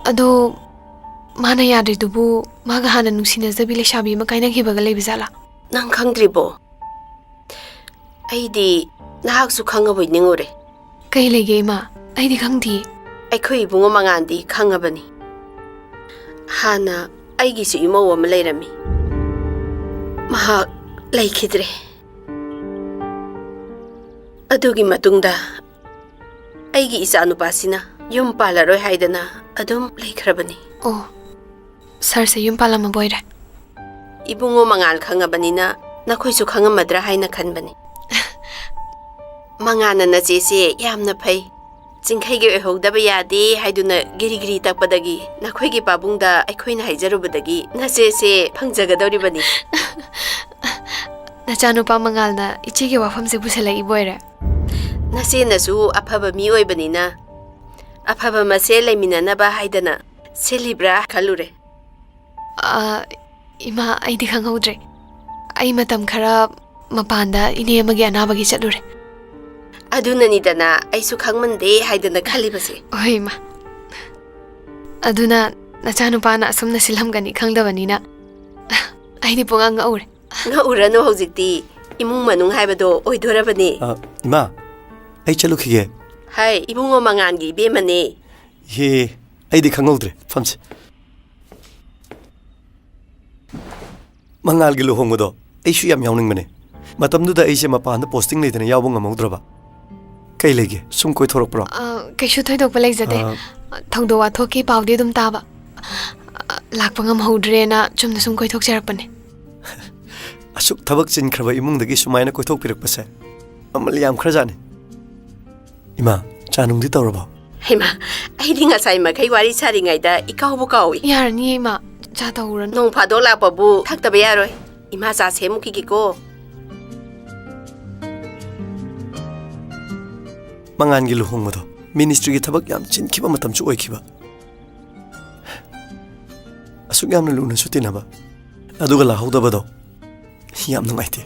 ꯑꯗꯣ ꯃꯥꯅ ꯌꯥꯗ꯭ꯔꯤꯗꯨꯕꯨ ꯃꯥꯒ ꯍꯥꯟꯅ ꯅꯨꯡꯁꯤꯅꯖꯕꯤ ꯂꯩꯁꯥꯕꯤ ꯑꯃ ꯀꯥꯏꯅꯈꯤꯕꯒ ꯂꯩꯕ ꯖꯥꯠꯂꯥ? ꯅꯪ ꯈꯪꯗ꯭ꯔꯤꯕꯣ? ꯑꯩꯗꯤ ꯅꯍꯥꯛꯁꯨ ꯈꯪꯉꯕꯣꯏ ꯅꯤꯡꯉꯨꯔꯦ꯫ ꯀꯩ ꯂꯩꯒꯦ, ꯏꯃꯥ? ꯑꯩꯗꯤ ꯈꯪꯗꯤꯌꯦ꯫ ꯑꯩꯈꯣꯏ ꯏꯕꯨꯡꯉꯣ ꯃꯉꯥꯟꯗꯤ ꯈꯪꯉꯕꯅꯤ꯫ ꯍꯥꯟꯅ ꯑꯩꯒꯤꯁꯨ ꯏꯃꯧ ꯑꯃ ꯂꯩꯔꯝꯃꯤ꯫ ꯃꯍꯥꯛ ꯂꯩꯈꯤꯗ꯭ꯔꯦ꯫ ꯑꯗꯨꯒꯤ ꯃꯇꯨꯡꯗ ꯑꯩꯒꯤ ꯏꯆꯥꯅꯨꯄꯥꯁꯤꯅ ꯌꯨꯝ ꯄꯥꯜꯂꯔꯣꯏ ꯍꯥꯏꯗꯅ ꯑꯗꯨꯝ ꯂꯩꯈ꯭ꯔꯕꯅꯤ꯫ ꯑꯣ, ꯁꯥꯔꯁꯦ ꯌꯨꯝ ꯄꯥꯜꯂꯝꯃꯕ ꯑꯣꯏꯔꯦ? ꯏꯕꯨꯡꯉꯣ ꯃꯉꯥꯜ ꯈꯪꯉꯕꯅꯤꯅ ꯅꯈꯣꯏꯁꯨ ꯈꯪꯉꯝꯃꯗ꯭ꯔꯥ ꯍꯥꯏꯅ ꯈꯟꯕꯅꯤ꯫ ꯃꯉꯥꯟꯅ ꯅꯆꯦꯁꯦ ꯌꯥꯝꯅ ꯐꯩ, ꯆꯤꯡꯈꯩꯒꯤ ꯑꯣꯏꯍꯧꯗꯕ ꯌꯥꯗꯦ ꯍꯥꯏꯗꯨꯅ ꯒꯤꯔꯤ ꯒꯤꯔꯤ ꯇꯛꯄꯗꯒꯤ ꯅꯈꯣꯏꯒꯤ ꯄꯥꯕꯨꯡꯗ ꯑꯩꯈꯣꯏꯅ ꯍꯥꯏꯖꯔꯨꯕꯗꯒꯤ ꯅꯆꯦꯁꯦ ꯐꯪꯖꯒꯗꯧꯔꯤꯕꯅꯤ꯫ ꯅꯆꯥꯅꯨꯄꯥ ꯃꯉꯥꯜꯅ ꯏꯆꯦꯒꯤ ꯋꯥꯐꯝꯁꯦ ꯄꯨꯁꯜꯂꯛꯏꯕ ꯑꯣꯏꯔꯦ꯫ ꯅꯆꯦꯅꯁꯨ ꯑꯐꯕ ꯃꯤ ꯑꯣꯏꯕꯅꯤꯅ ꯑꯐꯕ ꯃꯁꯦꯜ ꯂꯩꯃꯤꯟꯅꯅꯕ ꯍꯥꯏꯗꯅ ꯁꯤꯜꯂꯤꯕ꯭ꯔꯥ ꯈꯜꯂꯨꯔꯦ꯫ ꯑ, ꯏꯃꯥ, ꯑꯩꯗꯤ ꯈꯪꯍꯧꯗ꯭ꯔꯦ꯫ ꯑꯩ ꯃꯇꯝ ꯈꯔ ꯃꯄꯥꯟꯗ ꯏꯅꯦ ꯑꯃꯒꯤ ꯑꯅꯥꯕꯒꯤ ꯆꯠꯂꯨꯔꯦ꯫ ꯑꯗꯨꯅꯅꯤꯗꯅ ꯑꯩꯁꯨ ꯈꯪꯃꯟꯗꯦ ꯍꯥꯏꯗꯅ ꯈꯜꯂꯤꯕꯁꯦ꯫ ꯍꯣꯏ, ꯏꯃꯥ꯫ ꯑꯗꯨꯅ ꯅꯆꯥꯅꯨꯄꯥꯅ ꯑꯁꯨꯝꯅ ꯁꯤꯜꯂꯝꯒꯅꯤ ꯈꯪꯗꯕꯅꯤꯅ ꯑꯩꯗꯤ ꯄꯨꯡꯉꯥꯡ ꯉꯛꯎꯔꯦ꯫ ꯉꯛꯎꯔꯅꯨ, ꯍꯧꯖꯤꯛꯇꯤ ꯏꯃꯨꯡ ꯃꯅꯨꯡ ꯍꯥꯏꯕꯗꯣ ꯑꯣꯏꯗꯣꯔꯕꯅꯤ꯫ ꯑ, ꯏꯃꯥ, ꯑꯩ ꯆꯠꯂꯨꯈꯤꯒꯦ꯫ ꯍꯥꯏ, ꯏꯕꯨꯡꯉꯣ ꯃꯉꯥꯟꯒꯤ ꯏꯕꯦꯝꯃꯅꯦ꯫ ꯍꯦ, ꯑꯩꯗꯤ ꯈꯪꯍꯧꯗ꯭ꯔꯦ꯫ ꯐꯝꯁꯦ꯫ ꯃꯉꯥꯜꯒꯤ ꯂꯨꯍꯣꯡꯕꯗꯣ ꯑꯩꯁꯨ ꯌꯥꯝ ꯌꯥꯎꯅꯤꯡꯕꯅꯦ꯫ ꯃꯇꯝꯗꯨꯗ ꯑꯩꯁꯦ ꯃꯄꯥꯟꯗ posting ꯂꯩꯗꯅ ꯌꯥꯎꯕ ꯉꯝꯍꯧꯗ꯭ꯔꯕ꯫ ꯀꯩ ꯂꯩꯒꯦ? ꯁꯨꯝ ꯀꯣꯏꯊꯣꯔꯛꯄ꯭ꯔꯣ? ꯑ, ꯀꯩꯁꯨ ꯊꯣꯏꯗꯣꯛꯄ ꯂꯩꯖꯗꯦ꯫ ꯑ꯫ ꯊꯧꯗꯣꯛ ꯋꯥꯊꯣꯛꯀꯤ ꯄꯥꯎꯗꯤ ꯑꯗꯨꯝ ꯇꯥꯕ꯫ ꯑ, ꯂꯥꯛꯄ ꯉꯝꯍꯧꯗ꯭ꯔꯦꯅ ꯆꯨꯝꯅ ꯁꯨꯝ ꯀꯣꯏꯊꯣꯛꯆꯔꯛꯄꯅꯦ꯫ ꯑꯁꯨꯛ ꯊꯕꯛ ꯆꯤꯟꯈ꯭ꯔꯕ ꯏꯃꯨꯡꯗꯒꯤ ꯁꯨꯃꯥꯏꯅ ꯀꯣꯏꯊꯣꯛꯄꯤꯔꯛꯄꯁꯦ ꯃꯃꯜ ꯌꯥꯝꯈ꯭ꯔꯖꯥꯠꯅꯤ꯫ ꯏꯃꯥ, ꯆꯥ ꯅꯨꯡꯗꯤ ꯇꯧꯔꯕꯣ? ꯍꯩꯃꯥ, ꯑꯩꯗꯤ ꯉꯁꯥꯏ ꯃꯈꯩ ꯋꯥꯔꯤ ꯁꯥꯔꯤꯉꯩꯗ ꯏꯀꯥꯎꯕꯨ ꯀꯥꯎꯏ꯫ ꯌꯥꯔꯅꯤꯌꯦ, ꯏꯃꯥ, ꯆꯥ ꯇꯧꯔꯨꯔꯅꯨ꯫ ꯅꯣꯡ ꯐꯥꯗꯣꯛ ꯂꯥꯛꯄꯕꯨ ꯊꯛꯇꯕ ꯌꯥꯔꯣꯏ꯫ ꯏꯃꯥ ꯆꯥ ꯁꯦꯝꯃꯨꯈꯤꯒꯦꯀꯣ꯫ ꯃꯉꯥꯟꯒꯤ ꯂꯨꯍꯣꯡꯕꯗꯣ ministryꯒꯤ ꯊꯕꯛ ꯌꯥꯝ ꯆꯤꯟꯈꯤꯕ ꯃꯇꯝꯁꯨ ꯑꯣꯏꯈꯤꯕ꯫ ꯑꯁꯨꯛ ꯌꯥꯝꯅ ꯂꯨꯅꯁꯨ ꯇꯤꯟꯅꯕ, ꯑꯗꯨꯒ ꯂꯥꯛꯍꯧꯗꯕꯗꯣ ꯌꯥꯝ ꯅꯨꯡꯉꯥꯏꯇꯦ꯫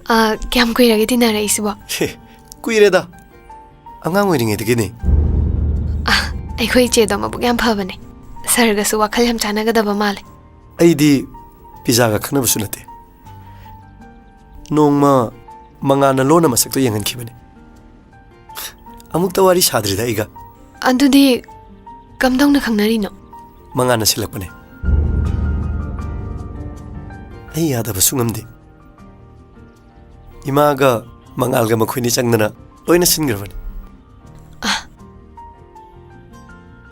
ꯑ, ꯀꯌꯥꯝ ꯀꯨꯏꯔꯒꯦ ꯇꯤꯟꯅꯔꯛꯏꯁꯤꯕꯣ? ꯍꯦ, ꯀꯨꯏꯔꯦꯗ꯫ ꯑꯉꯥꯡ ꯑꯣꯏꯔꯤꯉꯩꯗꯒꯤꯅꯤ꯫ ꯑ, ꯑꯩꯈꯣꯏ ꯏꯆꯦꯗꯣ ꯃꯕꯨꯛ ꯌꯥꯝ ꯐꯕꯅꯦ꯫ ꯁꯥꯔꯒꯁꯨ ꯋꯥꯈꯜ ꯌꯥꯝ ꯆꯥꯟꯅꯒꯗꯕ ꯃꯥꯜꯂꯦ꯫ ꯑꯩꯗꯤ ꯄꯤꯖꯥꯒ ꯈꯪꯅꯕꯁꯨ ꯅꯠꯇꯦ꯫ ꯅꯣꯡꯃ ꯃꯉꯥꯜꯅ ꯂꯣꯟꯅ ꯃꯁꯛꯇꯣ ꯌꯦꯡꯍꯟꯈꯤꯕꯅꯤ꯫ ꯑꯃꯨꯛꯇ ꯋꯥꯔꯤ ꯁꯥꯗ꯭ꯔꯤꯗ ꯑꯩꯒ꯫ ꯑꯗꯨꯗꯤ ꯀꯝꯗꯧꯅ ꯈꯪꯅꯔꯤꯅꯣ? ꯃꯉꯥꯜꯅ ꯁꯤꯜꯂꯛꯄꯅꯦ꯫ ꯑꯩ ꯌꯥꯗꯕꯁꯨ ꯉꯝꯗꯦ꯫ ꯏꯃꯥꯒ ꯃꯉꯥꯜꯒ ꯃꯈꯣꯏꯅꯤ ꯆꯪꯗꯅ ꯂꯣꯏꯅ ꯁꯤꯟꯈ꯭ꯔꯕꯅꯤ꯫ ꯑ,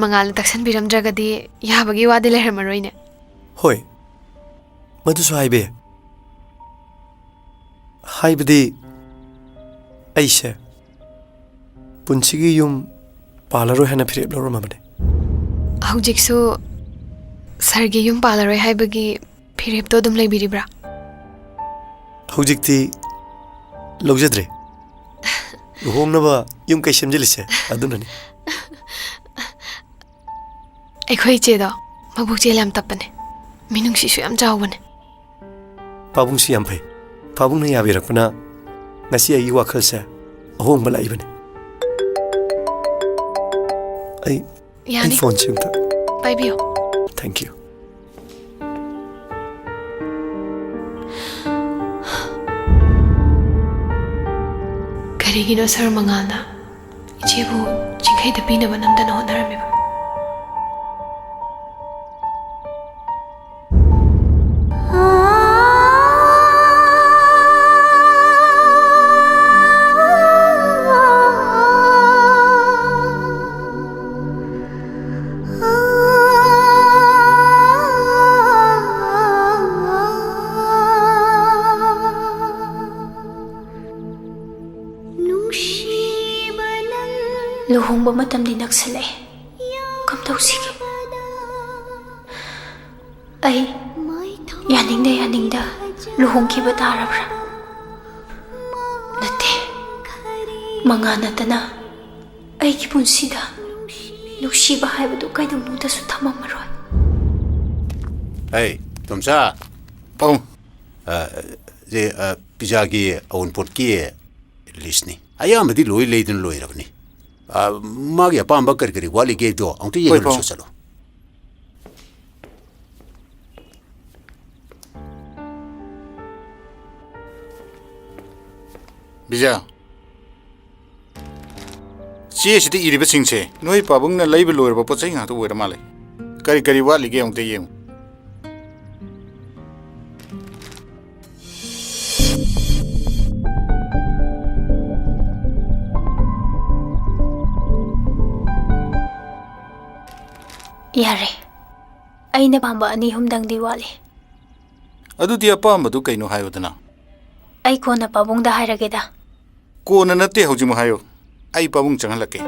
ꯃꯉꯥꯜꯅ ꯇꯛꯁꯟꯕꯤꯔꯝꯗ꯭ꯔꯒꯗꯤ ꯌꯥꯕꯒꯤ ꯋꯥꯗꯤ ꯂꯩꯔꯝꯃꯔꯣꯏꯅꯦ꯫ ꯍꯣꯏ, ꯃꯗꯨꯁꯨ ꯍꯥꯏꯕ ꯌꯥꯏ꯫ ꯍꯥꯏꯕꯗꯤ, ꯑꯩꯁꯦ ꯄꯨꯟꯁꯤꯒꯤ ꯌꯨꯝ ꯄꯥꯜꯂꯔꯣꯏ ꯍꯥꯏꯅ ꯐꯤꯔꯦꯞ ꯂꯧꯔꯝꯃꯕꯅꯤ꯫ ꯍꯧꯖꯤꯛꯁꯨ ꯁꯥꯔꯒꯤ ꯌꯨꯝ ꯄꯥꯜꯂꯔꯣꯏ ꯍꯥꯏꯕꯒꯤ ꯐꯤꯔꯦꯞꯇꯣ ꯑꯗꯨꯝ ꯂꯩꯕꯤꯔꯤꯕ꯭ꯔꯥ? ꯍꯧꯖꯤꯛꯇꯤ ꯂꯧꯖꯗ꯭ꯔꯦ꯫ ꯂꯨꯍꯣꯡꯅꯕ ꯌꯨꯝ ꯀꯩ ꯁꯦꯝꯖꯤꯜꯂꯤꯁꯦ ꯑꯗꯨꯅꯅꯤ꯫ ꯑꯩꯈꯣꯏ ꯏꯆꯦꯗꯣ ꯃꯕꯨꯛ ꯆꯦꯜ ꯌꯥꯝ ꯇꯞꯄꯅꯦ, ꯃꯤꯅꯨꯡꯁꯤꯁꯨ ꯌꯥꯝ ꯆꯥꯎꯕꯅꯦ꯫ ꯄꯥꯕꯨꯡꯁꯨ ꯌꯥꯝ ꯐꯩ꯫ ꯄꯥꯕꯨꯡꯅ ꯌꯥꯕꯤꯔꯛꯄꯅ ꯉꯁꯤ ꯑꯩꯒꯤ ꯋꯥꯈꯜꯁꯦ ꯑꯍꯣꯡꯕ ꯂꯥꯛꯏꯕꯅꯤ꯫ ꯑꯩ, ꯑꯩ ꯌꯥꯅꯤ꯫ ꯐꯣꯟꯁꯤ ꯑꯝꯇ꯫ ꯄꯥꯏꯕꯤꯌꯨ꯫ Thank you꯫ ꯀꯔꯤꯒꯤꯅꯣ ꯁꯥꯔ ꯃꯉꯥꯜꯅ ꯏꯆꯦꯕꯨ ꯆꯤꯡꯈꯩꯗ ꯄꯤꯅꯕ ꯅꯝꯗꯅ ꯍꯣꯠꯅꯔꯝꯃꯤꯕ? ꯂꯨꯍꯣꯡꯕ ꯃꯇꯝꯗꯤ ꯅꯛꯁꯤꯜꯂꯛꯑꯦ꯫ ꯀꯝꯗꯧꯁꯤꯒꯦ? ꯑꯩ ꯌꯥꯅꯤꯡꯗ ꯌꯥꯅꯤꯡꯗ ꯂꯨꯍꯣꯡꯈꯤꯕ ꯇꯥꯔꯕ꯭ꯔꯥ? ꯅꯠꯇꯦ, ꯃꯉꯥ ꯅꯠꯇꯅ ꯑꯩꯒꯤ ꯄꯨꯟꯁꯤꯗ ꯅꯨꯡꯁꯤꯕ ꯍꯥꯏꯕꯗꯨ ꯀꯩꯗꯧꯅꯨꯡꯗꯁꯨ ꯊꯝꯃꯝꯃꯔꯣꯏ꯫ ꯑꯩ, ꯇꯣꯝꯆꯥ꯫ ꯄꯥꯕꯨꯡ꯫ ꯑ, ꯁꯦ, ꯑ, ꯄꯤꯖꯥꯒꯤ ꯑꯋꯨꯟꯄꯣꯠꯀꯤ ꯂꯤꯁꯅꯤ꯫ ꯑꯌꯥꯝꯕꯗꯤ ꯂꯣꯏ ꯂꯩꯗꯨꯅ ꯂꯣꯏꯔꯕꯅꯤ꯫ ꯑ, ꯃꯥꯒꯤ ꯑꯄꯥꯝꯕ ꯀꯔꯤ ꯀꯔꯤ ꯋꯥꯠꯂꯤꯒꯦꯗꯣ ꯑꯃꯨꯛꯇ ꯍꯣꯏ, ꯌꯦꯡꯍꯜꯂꯨꯁꯤ ꯄꯥꯕꯨꯡ꯫ ꯆꯠꯂꯣ꯫ ꯕꯤꯖꯥ, ꯆꯦꯁꯤꯗ ꯏꯔꯤꯕꯁꯤꯡꯁꯦ ꯅꯣꯏ ꯄꯥꯕꯨꯡꯅ ꯂꯩꯕ ꯂꯣꯏꯔꯕ ꯄꯣꯠ ꯆꯩ ꯉꯥꯛꯇ ꯑꯣꯏꯔ ꯃꯥꯜꯂꯦ꯫ ꯀꯔꯤ ꯀꯔꯤ ꯋꯥꯠꯂꯤꯒꯦ ꯑꯃꯨꯛꯇ ꯌꯦꯡꯉꯨ꯫ ꯌꯥꯔꯦ, ꯑꯩꯅ ꯄꯥꯝꯕ ꯑꯅꯤ ꯑꯍꯨꯝꯗꯪꯗꯤ ꯋꯥꯠꯂꯤ꯫ ꯑꯗꯨꯗꯤ ꯑꯄꯥꯝꯕꯗꯨ ꯀꯩꯅꯣ ꯍꯥꯏꯌꯨꯗꯅ꯫ ꯑꯩ ꯀꯣꯟꯅ ꯄꯥꯕꯨꯡꯗ ꯍꯥꯏꯔꯒꯦꯗ꯫ ꯀꯣꯟꯅ ꯅꯠꯇꯦ, ꯍꯧꯖꯤꯛꯃꯛ ꯍꯥꯏꯌꯨ꯫ ꯑꯩ ꯄꯥꯕꯨꯡ ꯆꯪꯍꯜꯂꯛꯀꯦ꯫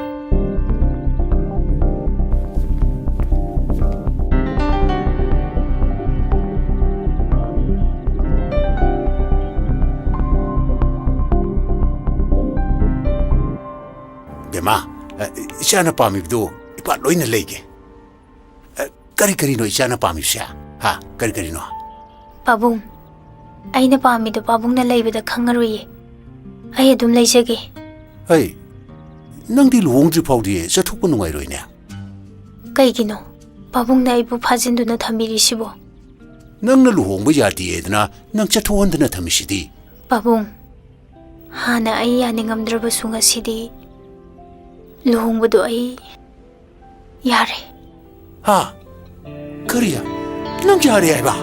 ꯕꯦꯝꯃ, ꯑ, ꯏꯆꯥꯅ ꯄꯥꯝꯃꯤꯕꯗꯨ ꯏꯄꯥ ꯂꯣꯏꯅ ꯂꯩꯒꯦ꯫ ꯑ, ꯀꯔꯤ ꯀꯔꯤꯅꯣ ꯏꯆꯥꯅ ꯄꯥꯝꯃꯤꯕꯁꯦ? ꯍꯥ? ꯀꯔꯤ ꯀꯔꯤꯅꯣ? ꯄꯥꯕꯨꯡ, ꯑꯩꯅ ꯄꯥꯝꯃꯤꯗꯣ ꯄꯥꯕꯨꯡꯅ ꯂꯩꯕꯗ ꯈꯪꯉꯔꯣꯏꯌꯦ꯫ ꯑꯩ ꯑꯗꯨꯝ ꯂꯩꯖꯒꯦ꯫ ꯍꯩ, ꯅꯪꯗꯤ ꯂꯨꯍꯣꯡꯗ꯭ꯔꯤ ꯐꯥꯎꯗꯤ ꯆꯠꯊꯣꯛꯄ ꯅꯨꯡꯉꯥꯏꯔꯣꯏꯅꯦ꯫ ꯀꯩꯒꯤꯅꯣ? ꯄꯥꯕꯨꯡꯅ ꯑꯩꯕꯨ ꯐꯥꯖꯤꯟꯗꯨꯅ ꯊꯝꯕꯤꯔꯤꯁꯤꯕꯣ? ꯅꯪꯅ ꯂꯨꯍꯣꯡꯕ ꯌꯥꯗꯦꯗꯅ ꯅꯪ ꯆꯠꯊꯣꯛꯍꯟꯗꯅ ꯊꯝꯃꯤꯁꯤꯗꯤ꯫ ꯄꯥꯕꯨꯡ, ꯍꯥꯟꯅ ꯑꯩ ꯌꯥꯅꯤꯡꯉꯝꯗ꯭ꯔꯕꯁꯨ ꯉꯁꯤꯗꯤ ꯂꯨꯍꯣꯡꯕꯗꯣ ꯑꯩ ꯌꯥꯔꯦ꯫ ꯍꯥ? ꯀꯔꯤ? ꯅꯪ ꯌꯥꯔꯦ ꯍꯥꯏꯕ?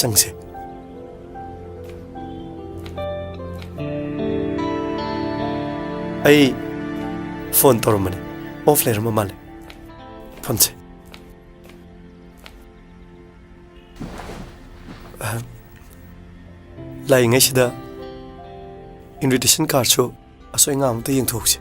ꯆꯪꯁꯦ꯫ ꯑꯩ ꯐꯣꯟ ꯇꯧꯔꯝꯕꯅꯦ, ꯑꯣꯐ ꯂꯩꯔꯝꯕ ꯃꯥꯜꯂꯦ꯫ ꯐꯝꯁꯦ꯫ ꯑ, ꯂꯥꯛꯏꯉꯩꯁꯤꯗ invitation cardꯁꯨ ꯑꯁꯣꯏ ꯑꯉꯥꯝ ꯑꯝꯇ ꯌꯦꯡꯊꯣꯛꯁꯤ꯫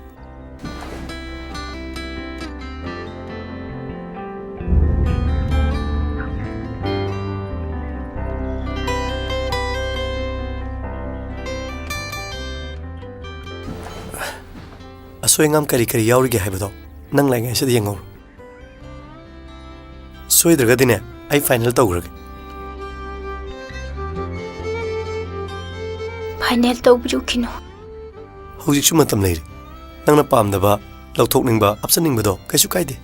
ꯑꯁꯣꯏ ꯑꯉꯥꯝ ꯀꯔꯤ ꯀꯔꯤ ꯌꯥꯎꯔꯤꯒꯦ ꯍꯥꯏꯕꯗꯣ ꯅꯪ ꯂꯥꯛꯏꯉꯩꯁꯤꯗ ꯌꯦꯡꯍꯧꯔꯣ꯫ ꯁꯣꯏꯗ꯭ꯔꯒꯗꯤꯅꯦ, ꯑꯩ ꯐꯥꯏꯅꯦꯜ ꯇꯧꯈ꯭ꯔꯒꯦ꯫ ꯐꯥꯏꯅꯦꯜ ꯇꯧꯕꯤꯔꯨꯈꯤꯅꯨ꯫ ꯍꯧꯖꯤꯛꯁꯨ ꯃꯇꯝ ꯂꯩꯔꯤ꯫ ꯅꯪꯅ ꯄꯥꯝꯗꯕ, ꯂꯧꯊꯣꯛꯅꯤꯡꯕ, ꯍꯥꯞꯆꯤꯟꯅꯤꯡꯕꯗꯣ ꯀꯩꯁꯨ ꯀꯥꯏꯗꯦ꯫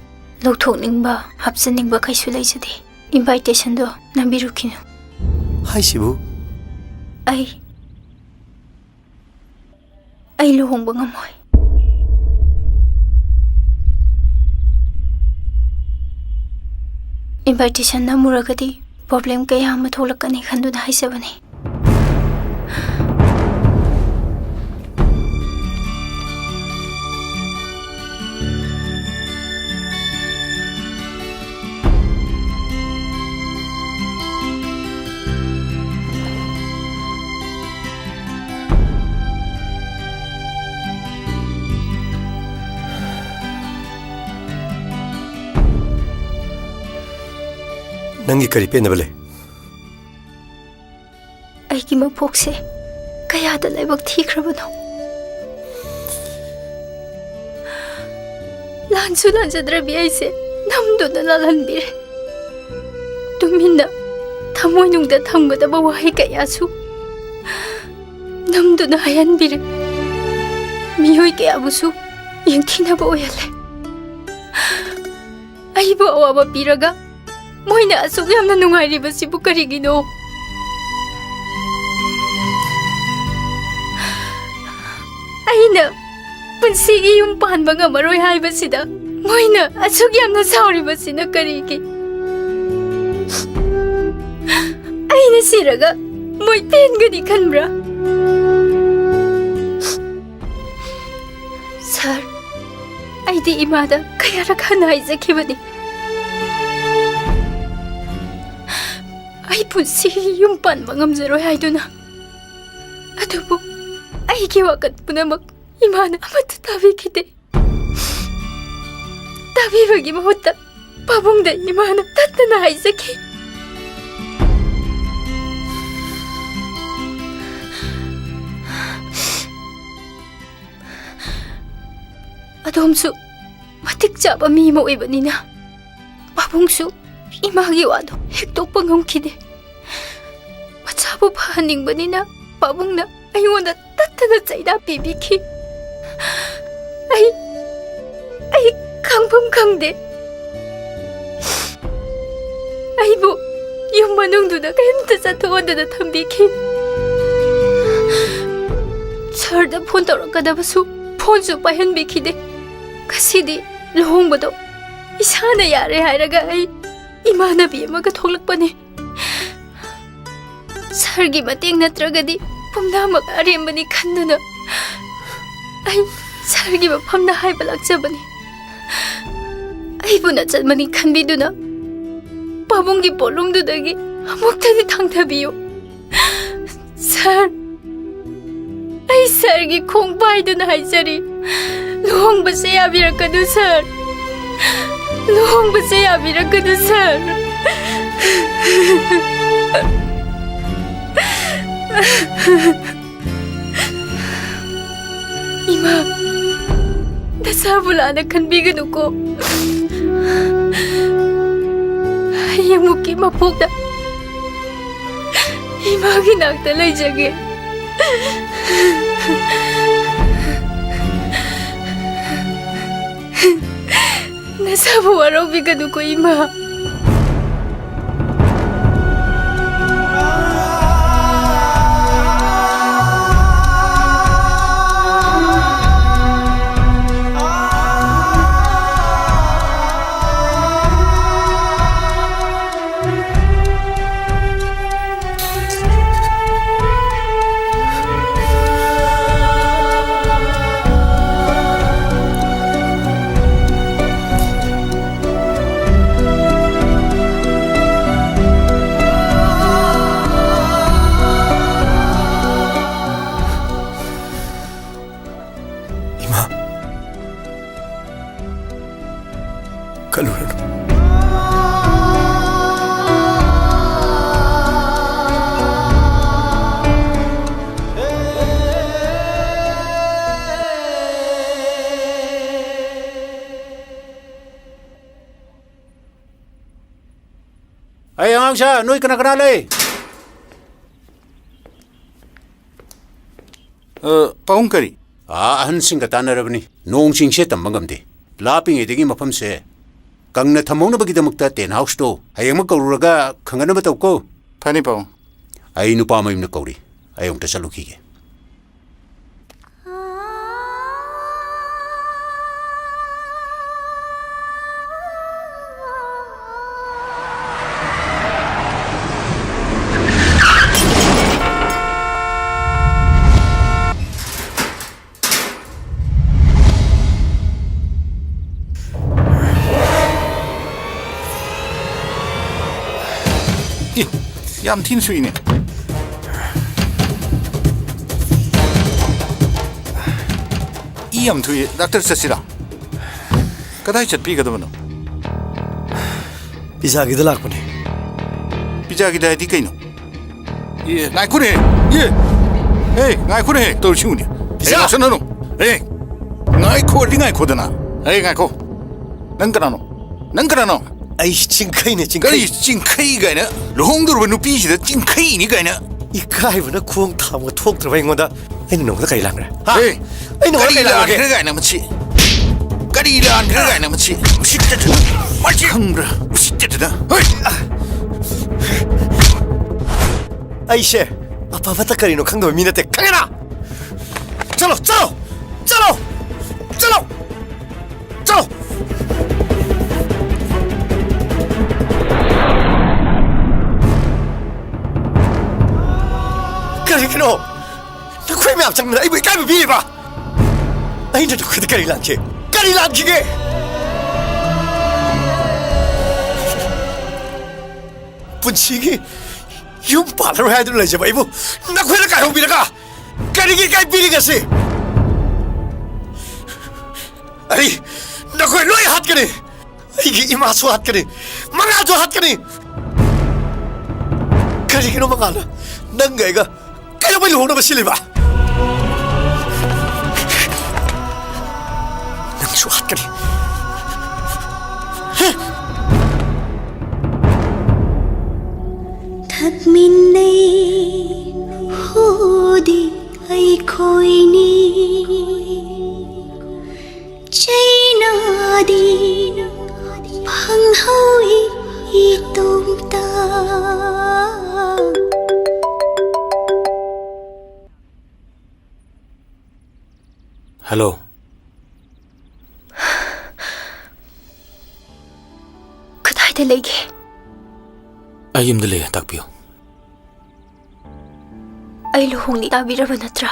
ꯂꯧꯊꯣꯛꯅꯤꯡꯕ, ꯍꯥꯞꯆꯤꯟꯅꯤꯡꯕ ꯀꯩꯁꯨ ꯂꯩꯖꯗꯦ꯫ ꯏꯟꯚꯥꯏꯇꯦꯁꯟꯗꯣ ꯅꯝꯕꯤꯔꯨꯈꯤꯅꯨ꯫ ꯍꯥꯏꯁꯤꯕꯨ? ꯑꯩ ꯑꯩ ꯂꯨꯍꯣꯡꯕ ꯉꯝꯃꯣꯏ꯫ Invitation ꯅꯝꯃꯨꯔꯒꯗꯤ problem ꯀꯌꯥ ꯑꯃ ꯊꯣꯛꯂꯛꯀꯅꯤ ꯈꯟꯗꯨꯅ ꯍꯥꯏꯖꯕꯅꯤ꯫ ꯅꯪꯒꯤ ꯀꯔꯤ ꯄꯦꯟꯗꯕ ꯂꯩ? ꯑꯩꯒꯤ ꯃꯄꯣꯛꯁꯦ ꯀꯌꯥꯗ ꯂꯥꯏꯕꯛ ꯊꯤꯈ꯭ꯔꯕꯅꯣ꯫ ꯂꯥꯟꯁꯨ ꯂꯥꯟꯖꯗ꯭ꯔꯕꯤ ꯑꯩꯁꯦ ꯅꯝꯗꯨꯅ ꯂꯥꯜꯍꯟꯕꯤꯔꯦ꯫ ꯇꯨꯃꯤꯟꯅ ꯊꯃꯣꯏꯅꯨꯡꯗ ꯊꯝꯒꯗꯕ ꯋꯥꯍꯩ ꯀꯌꯥꯁꯨ ꯅꯝꯗꯨꯅ ꯍꯥꯏꯍꯟꯕꯤꯔꯦ꯫ ꯃꯤꯑꯣꯏ ꯀꯌꯥꯕꯨꯁꯨ ꯌꯦꯡꯊꯤꯅꯕ ꯑꯣꯏꯍꯜꯂꯦ꯫ ꯑꯩꯕꯨ ꯑꯋꯥꯕ ꯄꯤꯔꯒ ꯃꯣꯏꯅ ꯑꯁꯨꯛ ꯌꯥꯝꯅ ꯅꯨꯡꯉꯥꯏꯔꯤꯕꯁꯤꯕꯨ ꯀꯔꯤꯒꯤꯅꯣ? ꯑꯩꯅ ꯄꯨꯟꯁꯤꯒꯤ ꯌꯨꯝ ꯄꯥꯟꯕ ꯉꯝꯃꯔꯣꯏ ꯍꯥꯏꯕꯁꯤꯗ ꯃꯣꯏꯅ ꯑꯁꯨꯛ ꯌꯥꯝꯅ ꯁꯥꯎꯔꯤꯕꯁꯤꯅ ꯀꯔꯤꯒꯤ? ꯑꯩꯅ ꯁꯤꯔꯒ ꯃꯣꯏ ꯄꯦꯟꯒꯅꯤ ꯈꯟꯕ꯭ꯔꯥ? ꯁꯥꯔ, ꯑꯩꯗꯤ ꯏꯃꯥꯗ ꯀꯌꯥꯔꯛ ꯍꯟꯅ ꯍꯥꯏꯖꯈꯤꯕꯅꯤ, ꯑꯩ ꯄꯨꯟꯁꯤ ꯌꯨꯝ ꯄꯥꯟꯕ ꯉꯝꯖꯔꯣꯏ ꯍꯥꯏꯗꯨꯅ꯫ ꯑꯗꯨꯕꯨ ꯑꯩꯒꯤ ꯋꯥꯀꯠ ꯄꯨꯝꯅꯃꯛ ꯏꯃꯥꯅ ꯑꯃꯠꯇ ꯇꯥꯕꯤꯈꯤꯗꯦ꯫ ꯇꯥꯕꯤꯕꯒꯤ ꯃꯍꯨꯠꯇ ꯄꯥꯕꯨꯡꯗ ꯏꯃꯥꯅ ꯇꯠꯇꯅ ꯍꯥꯏꯖꯈꯤ꯫ ꯑꯗꯣꯝꯁꯨ ꯃꯇꯤꯛ ꯆꯥꯕ ꯃꯤ ꯑꯃ ꯑꯣꯏꯕꯅꯤꯅ, ꯄꯥꯕꯨꯡꯁꯨ ꯏꯃꯥꯒꯤ ꯋꯥꯗꯣ ꯍꯤꯛꯇꯣꯛꯄ ꯉꯝꯈꯤꯗꯦ꯫ ꯃꯆꯥꯕꯨ ꯐꯍꯟꯅꯤꯡꯕꯅꯤꯅ ꯄꯥꯕꯨꯡꯅ ꯑꯩꯉꯣꯟꯗ ꯇꯠꯇꯅ ꯆꯩꯅꯥ ꯄꯤꯕꯤꯈꯤ꯫ ꯑꯩ, ꯑꯩ ꯈꯥꯡꯐꯝ ꯈꯪꯗꯦ꯫ ꯑꯩꯕꯨ ꯌꯨꯝ ꯃꯅꯨꯡꯗꯨꯗ ꯀꯔꯤꯝꯇ ꯆꯠꯊꯣꯛꯍꯟꯗꯅ ꯊꯝꯕꯤꯈꯤ꯫ ꯁꯥꯔꯗ ꯐꯣꯟ ꯇꯧꯔꯛꯀꯗꯕꯁꯨ ꯐꯣꯟꯁꯨ ꯄꯥꯏꯍꯟꯕꯤꯈꯤꯗꯦ꯫ ꯉꯁꯤꯗꯤ ꯂꯨꯍꯣꯡꯕꯗꯣ ꯏꯁꯥꯅ ꯌꯥꯔꯦ ꯍꯥꯏꯔꯒ ꯑꯩ ꯏꯃꯥꯟꯅꯕꯤ ꯑꯃꯒ ꯊꯣꯛꯂꯛꯄꯅꯤ꯫ ꯁꯥꯔꯒꯤ ꯃꯇꯦꯡ ꯅꯠꯇ꯭ꯔꯒꯗꯤ ꯄꯨꯝꯅꯃꯛ ꯑꯔꯦꯝꯕꯅꯤ ꯈꯟꯗꯨꯅ ꯑꯩ ꯁꯥꯔꯒꯤ ꯃꯐꯝꯗ ꯍꯥꯏꯕ ꯂꯥꯛꯆꯕꯅꯤ꯫ ꯑꯩꯕꯨ ꯅꯆꯟꯕꯅꯤ ꯈꯟꯕꯤꯗꯨꯅ ꯄꯥꯕꯨꯡꯒꯤ ꯄꯣꯠꯂꯨꯝꯗꯨꯗꯒꯤ ꯑꯃꯨꯛꯇꯗꯤ ꯊꯥꯡꯊꯕꯤꯌꯨ꯫ ꯁꯥꯔ, ꯑꯩ ꯁꯥꯔꯒꯤ ꯈꯣꯡ ꯄꯥꯏꯗꯨꯅ ꯍꯥꯏꯖꯔꯤ, ꯂꯨꯍꯣꯡꯕꯁꯦ ꯌꯥꯕꯤꯔꯛꯀꯅꯨ ꯁꯥꯔ, ꯂꯨꯍꯣꯡꯕꯁꯦ ꯌꯥꯕꯤꯔꯛꯀꯅꯨ ꯁꯥꯔ꯫ ꯏꯃꯥ, ꯅꯁꯥꯕꯨ ꯂꯥꯟꯅ ꯈꯟꯕꯤꯒꯅꯨꯀꯣ꯫ ꯍꯌꯦꯡꯃꯨꯛꯀꯤ ꯃꯄꯣꯛꯇ ꯏꯃꯥꯒꯤ ꯅꯥꯛꯇ ꯂꯩꯖꯒꯦ꯫ ꯅꯁꯥꯕꯨ ꯋꯥꯔꯧꯕꯤꯒꯅꯨꯀꯣ, ꯏꯃꯥ꯫ ꯏꯃꯥ, ꯈꯜꯂꯨꯔꯅꯨ꯫ ꯑꯩ ꯑꯉꯥꯡꯁꯥ, ꯅꯣꯏ ꯀꯅꯥ ꯀꯅꯥ ꯂꯩ? ꯑ, ꯄꯥꯕꯨꯡ ꯀꯔꯤ? ꯑꯥ, ꯑꯍꯟꯁꯤꯡꯒ ꯇꯥꯟꯅꯔꯕꯅꯤ꯫ ꯅꯣꯡ ꯆꯤꯡꯁꯦ ꯇꯝꯕ ꯉꯝꯗꯦ꯫ ꯂꯥꯞꯄꯤꯉꯩꯗꯒꯤ ꯃꯐꯝꯁꯦ ꯀꯪꯅ ꯊꯝꯍꯧꯅꯕꯒꯤꯗꯃꯛꯇ ꯇꯦꯟ ꯍꯥꯎꯁꯇꯣ ꯍꯌꯦꯡꯃꯛ ꯀꯧꯔꯨꯔꯒ ꯈꯪꯍꯟꯅꯕ ꯇꯧꯀꯣ꯫ ꯐꯅꯤ, ꯄꯥꯕꯨꯡ꯫ ꯑꯩ ꯅꯨꯄꯥ ꯃꯌꯨꯝꯗ ꯀꯧꯔꯤ꯫ ꯑꯩ ꯑꯃꯨꯛꯇ ꯆꯠꯂꯨꯈꯤꯒꯦ꯫ ꯌꯥꯝ ꯊꯤꯅ ꯁꯣꯛꯏꯅꯦ꯫ ꯏ ꯌꯥꯝ ꯊꯣꯛꯏ꯫ ꯗꯥꯛꯇꯔ ꯆꯠꯁꯤꯔꯥ? ꯀꯗꯥꯏ ꯆꯠꯄꯤꯒꯗꯕꯅꯣ? ꯄꯤꯖꯥꯒꯤꯗ ꯂꯥꯛꯄꯅꯦ꯫ ꯄꯤꯖꯥꯒꯤꯗ ꯍꯥꯏꯗꯤ ꯀꯩꯅꯣ? ꯑꯦ, ꯉꯥꯏꯈꯣꯅꯦ꯫ ꯑꯦ, ꯑꯦ, ꯉꯥꯏꯈꯣꯅꯦ꯫ ꯇꯧꯔꯤꯁꯤ ꯌꯦꯡꯉꯨꯅꯦ꯫ ꯄꯤꯖꯥ! ꯑꯦ, ꯉꯥꯎꯁꯟꯅꯅꯨ꯫ ꯑꯦ, ꯉꯥꯏꯈꯣꯗꯤ ꯉꯥꯏꯈꯣꯗꯅ꯫ ꯑꯦ, ꯉꯥꯏꯈꯣ꯫ ꯅꯪ ꯀꯅꯥꯅꯣ? ꯅꯪ ꯀꯅꯥꯅꯣ? ꯑꯩ ꯆꯤꯡꯈꯩꯅꯦ, ꯆꯤꯡꯈꯩ꯫ ꯀꯔꯤ ꯆꯤꯡꯈꯩ ꯀꯥꯏꯅ? ꯂꯨꯍꯣꯡꯗꯧꯔꯕ ꯅꯨꯄꯤꯁꯤꯗ ꯆꯤꯡꯈꯩꯅꯤ ꯀꯥꯏꯅ? ꯏꯀꯥꯏꯕꯅ ꯈꯣꯡ ꯊꯥꯡꯕ ꯊꯣꯛꯇ꯭ꯔꯕ ꯑꯩꯉꯣꯟꯗ ꯑꯩꯅ ꯅꯉꯣꯟꯗ ꯀꯔꯤ ꯂꯥꯟꯈ꯭ꯔꯦ? ꯍꯥ? ꯑꯦ, ꯑꯩ ꯅꯉꯣꯟꯗ ꯀꯔꯤ ꯀꯔꯤ ꯂꯥꯟꯈ꯭ꯔꯒꯦ? ꯂꯥꯟꯈ꯭ꯔꯦ ꯀꯥꯏꯅ ꯃꯁꯤ? ꯀꯔꯤ ꯂꯥꯟꯈ꯭ꯔꯦ ꯀꯥꯏꯅ ꯃꯁꯤ? ꯎꯁꯤꯠꯇꯗꯅ꯫ ꯃꯁꯤ ꯈꯪꯕ꯭ꯔꯥ? ꯎꯁꯤꯠꯇꯗꯅ꯫ ꯍꯣꯏ! ꯑꯩꯁꯦ ꯑꯐ ꯐꯠꯇ ꯀꯔꯤꯅꯣ ꯈꯪꯗꯕ ꯃꯤ ꯅꯠꯇꯦ, ꯈꯪꯉꯦꯅ? ꯆꯠꯂꯣ, ꯆꯠꯂꯣ! ꯆꯠꯂꯣ! ꯆꯠꯂꯣ! ꯆꯠꯂꯣ! ꯀꯔꯤꯒꯤꯅꯣ ꯅꯈꯣꯏ ꯃꯌꯥꯝ ꯆꯪꯗꯅ ꯑꯩꯕꯨ ꯏꯀꯥꯏꯕ ꯄꯤꯔꯤꯕ? ꯑꯩꯅ ꯅꯈꯣꯏꯗ ꯀꯔꯤ ꯂꯥꯟꯈꯤ? ꯀꯔꯤ ꯂꯥꯟꯈꯤꯒꯦ? ꯄꯨꯟꯁꯤꯒꯤ ꯌꯨꯝ ꯄꯥꯜꯂꯔꯣꯏ ꯍꯥꯏꯗꯨꯅ ꯂꯩꯖꯕ ꯑꯩꯕꯨ ꯅꯈꯣꯏꯅ ꯀꯥꯏꯍꯧꯕꯤꯔꯒ ꯀꯔꯤꯒꯤ ꯏꯀꯥꯏ ꯄꯤꯔꯤꯒꯁꯤ? ꯑꯩ ꯅꯈꯣꯏ ꯂꯣꯏ ꯍꯥꯠꯀꯅꯤ꯫ ꯑꯩꯒꯤ ꯏꯃꯥꯁꯨ ꯍꯥꯠꯀꯅꯤ, ꯃꯉꯥꯁꯨ ꯍꯥꯠꯀꯅꯤ꯫ ꯀꯔꯤꯒꯤꯅꯣ ꯃꯉꯥꯜꯅ ꯅꯪꯒ ꯑꯩꯒ ꯀꯩꯗꯧꯕꯩ ꯂꯨꯍꯣꯡꯅꯕ ꯁꯤꯜꯂꯤꯕ? ꯅꯪꯁꯨ ꯍꯥꯠꯀꯅꯤ꯫ ꯊꯛꯃꯤꯟꯅꯩ ꯍꯨꯗꯤ ꯑꯩꯈꯣꯏꯅꯤ꯫ ꯆꯩꯅꯥꯗꯤ ꯐꯪꯍꯧꯏ ꯏꯇꯣꯝꯇ꯫ ꯍꯜꯂꯣ꯫ ꯀꯗꯥꯏꯗ ꯂꯩꯒꯦ? ꯑꯩ ꯌꯨꯝꯗ ꯂꯩꯌꯦ, ꯇꯥꯛꯄꯤꯌꯨ꯫ ꯑꯩ ꯂꯨꯍꯣꯡꯅꯤ ꯇꯥꯕꯤꯔꯕ ꯅꯠꯇ꯭ꯔꯥ?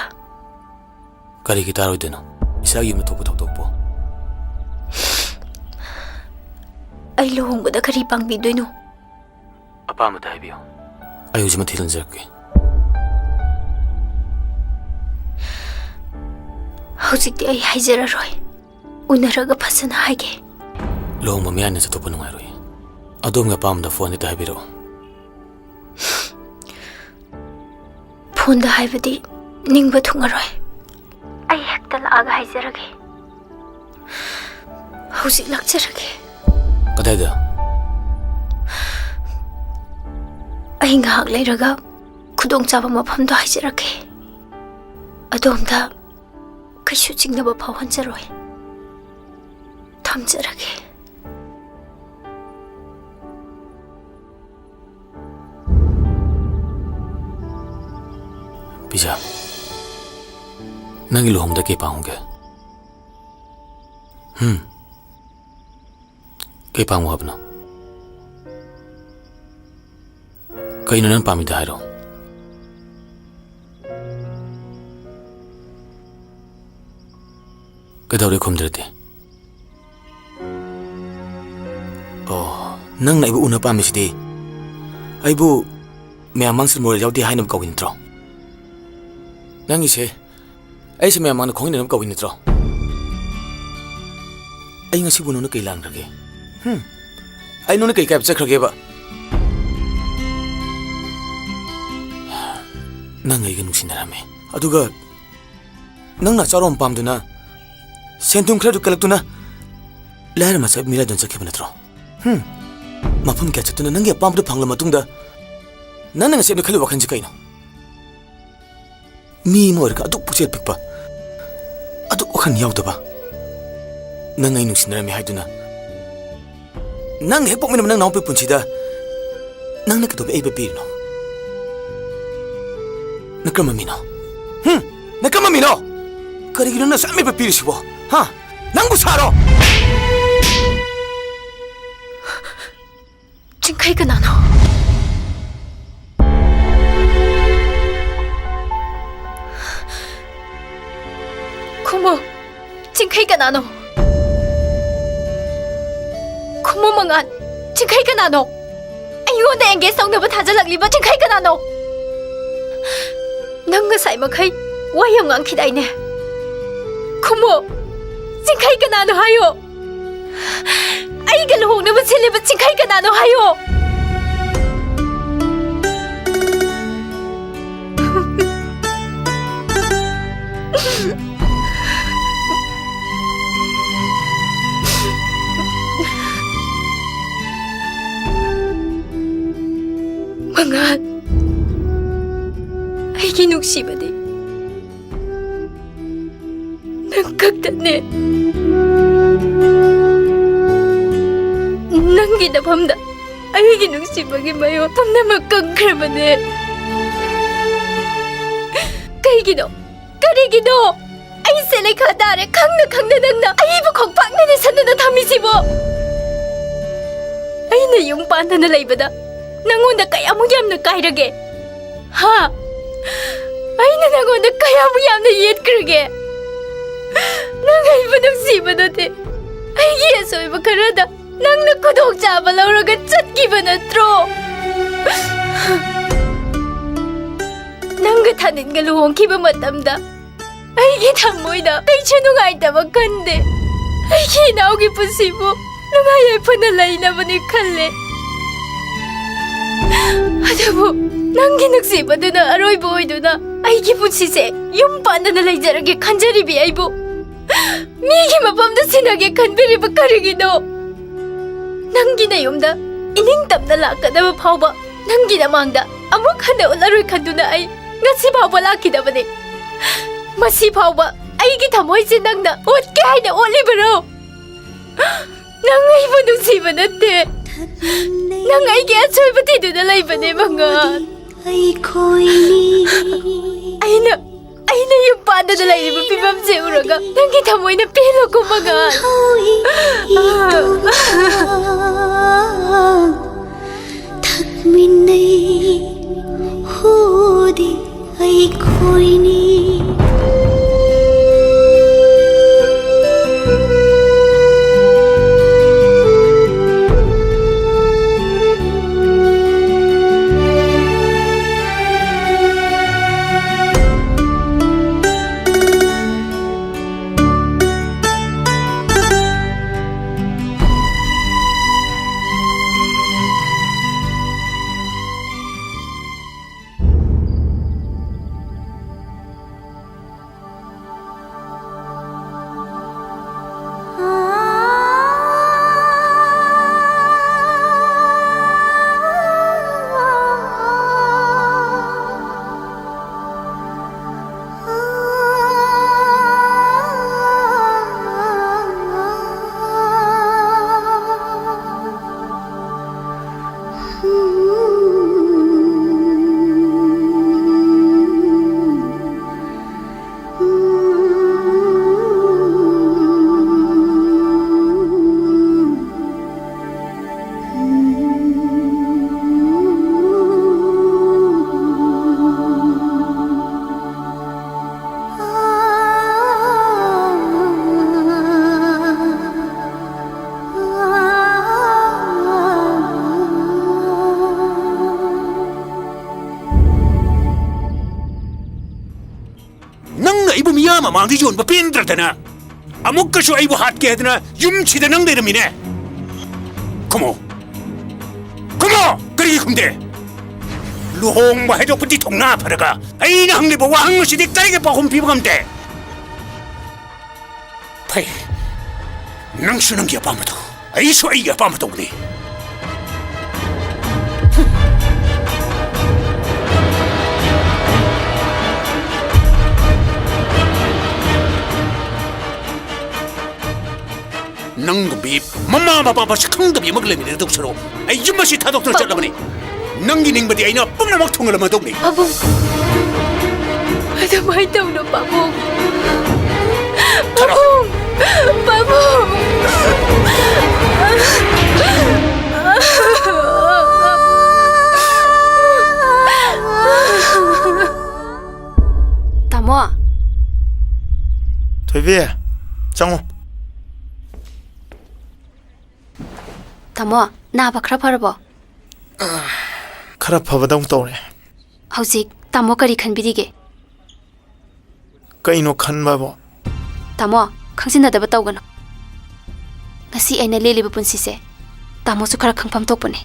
ꯀꯔꯤꯒꯤ ꯇꯥꯔꯣꯏꯗꯣꯏꯅꯣ? ꯏꯁꯥꯒꯤ ꯌꯨꯝꯗ ꯊꯣꯛꯄ ꯊꯧꯗꯣꯛꯄꯨ꯫ ꯑꯩ ꯂꯨꯍꯣꯡꯕꯗ ꯀꯔꯤ ꯄꯥꯡꯕꯤꯗꯣꯏꯅꯣ? ꯑꯄꯥꯝꯕꯗ ꯍꯥꯏꯕꯤꯌꯨ꯫ ꯑꯩ ꯍꯧꯖꯤꯛꯃꯛ ꯊꯤꯖꯤꯟꯖꯔꯛꯀꯦ꯫ ꯍꯧꯖꯤꯛꯇꯤ ꯑꯩ ꯍꯥꯏꯖꯔꯔꯣꯏ꯫ ꯎꯅꯔꯒ ꯐꯖꯅ ꯍꯥꯏꯒꯦ꯫ ꯂꯨꯍꯣꯡꯕ ꯃꯌꯥꯅ ꯆꯠꯊꯣꯛꯄ ꯅꯨꯡꯉꯥꯏꯔꯣꯏ꯫ ꯑꯗꯣꯝꯒꯤ ꯑꯄꯥꯝꯕꯗ ꯐꯣꯟꯗ ꯍꯦꯛꯇ ꯍꯥꯏꯕꯤꯔꯛꯑꯣ꯫ ꯐꯣꯟꯗ ꯍꯥꯏꯕꯗꯤ ꯅꯤꯡꯕ ꯊꯨꯡꯉꯔꯣꯏ꯫ ꯑꯩ ꯍꯦꯛꯇ ꯂꯥꯛꯑꯒ ꯍꯥꯏꯖꯔꯒꯦ꯫ ꯍꯧꯖꯤꯛ ꯂꯥꯛꯆꯔꯒꯦ꯫ ꯀꯗꯥꯏꯗ? ꯑꯩ ꯉꯥꯏꯍꯥꯛ ꯂꯩꯔꯒ ꯈꯨꯗꯣꯡꯆꯥꯕ ꯃꯐꯝꯗꯣ ꯍꯥꯏꯖꯔꯛꯀꯦ꯫ ꯑꯗꯣꯝꯗ ꯀꯩꯁꯨ ꯆꯤꯡꯅꯕ ꯐꯥꯎꯍꯟꯖꯔꯣꯏ꯫ ꯊꯝꯖꯔꯒꯦ꯫ ꯄꯤꯖꯥ, ꯅꯪꯒꯤ ꯂꯨꯍꯣꯡꯕꯗ ꯀꯩ ꯄꯥꯡꯉꯨꯒꯦ? ꯍꯨꯝ? ꯀꯩ ꯄꯥꯡꯉꯨ ꯍꯥꯏꯕꯅꯣ? ꯀꯩꯅꯣ ꯅꯪ ꯄꯥꯝꯃꯤꯗꯣ ꯍꯥꯏꯔꯣ꯫ ꯀꯩꯗꯧꯔꯦ ꯈꯨꯝꯗ꯭ꯔꯗꯤ? ꯑꯣ, ꯅꯪꯅ ꯑꯩꯕꯨ ꯎꯅ ꯄꯥꯝꯃꯤꯁꯤꯗꯤ ꯑꯩꯕꯨ ꯃꯌꯥꯝ ꯃꯥꯡꯁꯤꯜ ꯃꯣꯔꯦ ꯌꯥꯎꯗꯦ ꯍꯥꯏꯅꯕ ꯀꯧꯏ ꯅꯠꯇ꯭ꯔꯣ? ꯅꯪꯒꯤꯁꯦ ꯑꯩꯁꯦ ꯃꯌꯥꯝ ꯃꯥꯡꯗ ꯈꯣꯡꯍꯟꯅꯕ ꯀꯧꯏ ꯅꯠꯇ꯭ꯔꯣ? ꯑꯩ ꯉꯁꯤꯕꯨ ꯅꯉꯣꯟꯗ ꯀꯩ ꯂꯥꯟꯈ꯭ꯔꯒꯦ? ꯍꯨꯝ? ꯑꯩ ꯅꯉꯣꯟꯗ ꯀꯩ ꯀꯥꯏꯕ ꯆꯠꯈ꯭ꯔꯒꯦꯕ? ꯅꯪ ꯑꯩꯒ ꯅꯨꯡꯁꯤꯅꯔꯝꯃꯦ, ꯑꯗꯨꯒ ꯅꯪꯅ ꯑꯆꯥꯔꯣꯝ ꯄꯥꯝꯗꯨꯅ ꯁꯦꯟ ꯊꯨꯝ ꯈꯔꯗꯨ ꯀꯜꯂꯛꯇꯨꯅ ꯂꯥꯏꯔ ꯃꯆꯥ ꯃꯤꯔꯥꯏꯗꯨꯅ ꯆꯠꯈꯤꯕ ꯅꯠꯇ꯭ꯔꯣ? ꯍꯨꯝ? ꯃꯐꯝ ꯀꯌꯥ ꯆꯠꯇꯨꯅ ꯅꯪꯒꯤ ꯑꯄꯥꯝꯕꯗꯨ ꯐꯪꯂ ꯃꯇꯨꯡꯗ ꯅꯪꯅ ꯉꯁꯤ ꯑꯩꯉꯣꯟꯗ ꯈꯜꯂꯤ ꯋꯥꯈꯜꯁꯤ ꯀꯩꯅꯣ? ꯃꯤ ꯑꯃ ꯑꯣꯏꯔꯒ ꯑꯗꯨꯛ ꯄꯨꯛꯆꯦꯜ ꯄꯤꯛꯄ, ꯑꯗꯨꯛ ꯋꯥꯈꯜ ꯌꯥꯎꯗꯕ, ꯅꯪ ꯑꯩ ꯅꯨꯡꯁꯤꯅꯔꯝꯃꯤ ꯍꯥꯏꯗꯨꯅ, ꯅꯪ ꯍꯦꯛ ꯄꯣꯛꯃꯤꯟꯅꯕ ꯅꯪ ꯅꯅꯥꯎꯄꯤ ꯄꯨꯟꯁꯤꯗ ꯅꯪꯅ ꯀꯩꯗꯧꯕ ꯑꯌꯦꯠꯄ ꯄꯤꯔꯤꯅꯣ? ꯅꯪ ꯀꯔꯝꯕ ꯃꯤꯅꯣ? ꯍꯨꯝ? ꯅꯪ ꯀꯔꯝꯕ ꯃꯤꯅꯣ? ꯀꯔꯤꯒꯤꯅꯣ ꯅꯪ ꯑꯁꯨꯛ ꯌꯥꯝ ꯑꯌꯦꯠꯄ ꯄꯤꯔꯤꯁꯤꯕꯣ? ꯍꯥ? ꯅꯪꯕꯨ ꯁꯥꯔꯣ? ꯆꯤꯡꯈꯩ ꯀꯅꯥꯅꯣ? ꯈꯨꯝꯃꯨ, ꯆꯤꯡꯈꯩ ꯀꯅꯥꯅꯣ? ꯈꯨꯝꯃꯨ ꯃꯉꯥꯟ, ꯆꯤꯡꯈꯩ ꯀꯅꯥꯅꯣ? ꯑꯩꯉꯣꯟꯗ engage ꯇꯧꯅꯕ ꯊꯥꯖꯜꯂꯛꯂꯤꯕ ꯆꯤꯡꯈꯩ ꯀꯅꯥꯅꯣ? ꯅꯪ ꯉꯁꯥꯏ ꯃꯈꯩ ꯋꯥ ꯌꯥꯝ ꯉꯥꯡꯈꯤꯗꯥꯏꯅꯦ? ꯈꯨꯝꯃꯣ! ꯆꯤꯡꯈꯩ ꯀꯅꯥꯅꯣ ꯍꯥꯏꯌꯣ! ꯑꯩꯒ ꯂꯨꯍꯣꯡꯅꯕ ꯁꯤꯜꯂꯤꯕ ꯆꯤꯡꯈꯩ ꯀꯅꯥꯅꯣ ꯍꯥꯏꯌꯣ! ꯃꯉꯥꯜ, ꯑꯩꯒꯤ ꯅꯨꯡꯁꯤꯕꯗꯤ ꯅꯪ ꯈꯛꯇꯅꯦ꯫ ꯅꯪꯒꯤ ꯅꯐꯝꯗ ꯑꯩꯒꯤ ꯅꯨꯡꯁꯤꯕꯒꯤ ꯃꯌꯣꯜ ꯄꯨꯝꯅꯃꯛ ꯀꯪꯈ꯭ꯔꯕꯅꯦ꯫ ꯀꯩꯒꯤꯅꯣ? ꯀꯔꯤꯒꯤꯅꯣ? ꯑꯩꯁꯦ ꯂꯩꯈꯥ ꯇꯥꯔꯦ ꯈꯪꯅ ꯈꯪꯅ ꯅꯪꯅ ꯑꯩꯕꯨ ꯈꯣꯡꯄꯥꯛꯅ ꯅꯦꯠꯁꯟꯗꯨꯅ ꯊꯝꯃꯤꯁꯤꯕꯣ? ꯑꯩꯅ ꯌꯨꯝ ꯄꯥꯟꯗꯅ ꯂꯩꯕꯗ ꯅꯪꯉꯣꯟꯗ ꯀꯌꯥꯃꯨꯛ ꯌꯥꯝꯅ ꯀꯥꯏꯔꯒꯦ? ꯍꯥ? ꯑꯩꯅ ꯅꯪꯉꯣꯟꯗ ꯀꯌꯥꯃꯨꯛ ꯌꯥꯝꯅ ꯌꯦꯠꯈ꯭ꯔꯒꯦ? ꯅꯪ ꯑꯩꯕꯨ ꯅꯨꯡꯁꯤꯕ ꯅꯠꯇꯦ꯫ ꯑꯩꯒꯤ ꯑꯁꯣꯏꯕ ꯈꯔꯗ ꯅꯪꯅ ꯈꯨꯗꯣꯡꯆꯥꯕ ꯂꯧꯔꯒ ꯆꯠꯈꯤꯕ ꯅꯠꯇ꯭ꯔꯣ? ꯅꯪꯒ ꯊꯥꯅꯤꯟꯒ ꯂꯨꯍꯣꯡꯈꯤꯕ ꯃꯇꯝꯗ ꯑꯩꯒꯤ ꯊꯃꯣꯏꯗ ꯀꯩꯁꯨ ꯅꯨꯡꯉꯥꯏꯇꯕ ꯈꯟꯗꯦ꯫ ꯑꯩꯒꯤ ꯏꯅꯥꯎꯒꯤ ꯄꯨꯟꯁꯤꯕꯨ ꯅꯨꯡꯉꯥꯏ ꯌꯥꯏꯐꯅ ꯂꯩꯅꯕꯅꯤ ꯈꯜꯂꯦ꯫ ꯑꯗꯨꯕꯨ ꯅꯪꯒꯤ ꯅꯨꯡꯁꯤꯕꯗꯨꯅ ꯑꯔꯣꯏꯕ ꯑꯣꯏꯗꯨꯅ ꯑꯩꯒꯤ ꯄꯨꯟꯁꯤꯁꯦ ꯌꯨꯝ ꯄꯥꯟꯗꯅ ꯂꯩꯖꯔꯒꯦ ꯈꯟꯖꯔꯤꯕꯤ ꯑꯩꯕꯨ ꯃꯤꯒꯤ ꯃꯐꯝꯗ ꯁꯤꯟꯅꯒꯦ ꯈꯟꯕꯤꯔꯤꯕ ꯀꯔꯤꯒꯤꯅꯣ? ꯅꯪꯒꯤ ꯅꯌꯨꯝꯗ ꯏꯅꯤꯡ ꯇꯝꯅ ꯂꯥꯛꯀꯗꯕ ꯐꯥꯎꯕ ꯅꯪꯒꯤ ꯅꯃꯥꯡꯗ ꯑꯃꯨꯛ ꯍꯟꯅ ꯎꯠꯂꯔꯣꯏ ꯈꯟꯗꯨꯅ ꯑꯩ ꯉꯁꯤ ꯐꯥꯎꯕ ꯂꯥꯛꯈꯤꯗꯕꯅꯤ꯫ ꯃꯁꯤ ꯐꯥꯎꯕ ꯑꯩꯒꯤ ꯊꯃꯣꯏꯁꯦ ꯅꯪꯅ ꯑꯣꯠꯀꯦ ꯍꯥꯏꯅ ꯑꯣꯠꯂꯤꯕꯔꯣ? ꯅꯪ ꯑꯩꯕꯨ ꯅꯨꯡꯁꯤꯕ ꯅꯠꯇꯦ꯫ ꯅꯪ ꯑꯩꯒꯤ ꯑꯆꯣꯏꯕ ꯊꯤꯗꯨꯅ ꯂꯩꯕꯅꯦ, ꯃꯉꯥꯜ꯫ ꯑꯩꯈꯣꯏꯅꯤ ꯑꯩꯅ ꯑꯩꯅ ꯌꯨꯝ ꯄꯥꯟꯗꯅ ꯂꯩꯔꯤꯕ ꯐꯤꯕꯝꯁꯦ ꯎꯔꯒ ꯅꯪꯒꯤ ꯊꯃꯣꯏꯅ ꯄꯦꯜꯂꯣꯀꯣ, ꯃꯉꯥꯜ꯫ ꯊꯛꯃꯤꯟꯅꯩ ꯍꯨꯗꯤ ꯑꯩꯈꯣꯏꯅꯤ꯫ ꯃꯥꯡꯗ ꯌꯣꯟꯕ ꯄꯦꯟꯗ꯭ꯔꯗꯅ ꯑꯃꯨꯛꯀꯁꯨ ꯑꯩꯕꯨ ꯍꯥꯠꯀꯦ ꯍꯥꯏꯗꯅ ꯌꯨꯝꯁꯤꯗ ꯅꯪ ꯂꯩꯔꯝꯃꯤꯅꯦ꯫ ꯈꯨꯝꯃꯣ, ꯈꯨꯝꯃꯣ꯫ ꯀꯔꯤꯒꯤ ꯈꯨꯝꯗꯦ? ꯂꯨꯍꯣꯡꯕ ꯍꯥꯏꯗꯣꯛꯄꯗꯤ ꯊꯧꯅꯥ ꯐꯔꯒ ꯑꯩꯅ ꯍꯪꯂꯤꯕ ꯋꯥꯍꯪ ꯑꯁꯤꯗꯤ ꯀꯔꯤꯒꯤ ꯄꯥꯎꯈꯨꯝ ꯄꯤꯕ ꯉꯝꯗꯦ? ꯐꯩ, ꯅꯪꯁꯨ ꯅꯪꯒꯤ ꯑꯄꯥꯝꯕꯗꯣ, ꯑꯩꯁꯨ ꯑꯩꯒꯤ ꯑꯄꯥꯝꯕ ꯇꯧꯕꯅꯤ꯫ ꯅꯪꯒꯨꯝꯕꯤ ꯃꯃꯥ ꯃꯄꯥ ꯃꯁꯛ ꯈꯪꯗꯕꯤ ꯑꯃꯒ ꯂꯩꯃꯤꯟꯅꯗꯧ ꯁꯔꯨꯛ ꯑꯩ ꯌꯨꯝ ꯑꯁꯤ ꯊꯥꯗꯣꯛꯇꯨꯅ ꯆꯠꯂꯕꯅꯤ꯫ ꯅꯪꯒꯤ ꯅꯤꯡꯕꯗꯤ ꯑꯩꯅ ꯄꯨꯝꯅꯃꯛ ꯊꯨꯡꯍꯜꯂꯝꯃꯗꯧꯅꯤ꯫ ꯄꯥꯕꯨꯡ, ꯑꯗꯨꯃꯥꯏꯅ ꯇꯧꯅꯨ ꯄꯥꯕꯨꯡ꯫ ꯊꯔꯣ꯫ ꯄꯥꯕꯨꯡ, ꯄꯥꯕꯨꯡ꯫ ꯇꯥꯃꯣ꯫ ꯊꯣꯏꯕꯤ, ꯆꯪꯉꯣ꯫ ꯇꯥꯃꯣ, ꯅꯥꯕ ꯈꯔ ꯐꯔꯕꯣ? ꯈꯔ ꯐꯕꯗꯧ ꯇꯧꯔꯦ꯫ ꯍꯧꯖꯤꯛ ꯇꯥꯃꯣ ꯀꯔꯤ ꯈꯟꯕꯤꯔꯤꯒꯦ? ꯀꯩꯅꯣ ꯈꯟꯕꯕꯣ? ꯇꯥꯃꯣ, ꯈꯪꯖꯤꯟꯅꯗꯕ ꯇꯧꯒꯅꯨ꯫ ꯉꯁꯤ ꯑꯩꯅ ꯂꯦꯜꯂꯤꯕ ꯄꯨꯟꯁꯤꯁꯦ ꯇꯥꯃꯣꯁꯨ ꯈꯔ ꯈꯪꯐꯝ ꯊꯣꯛꯄꯅꯦ꯫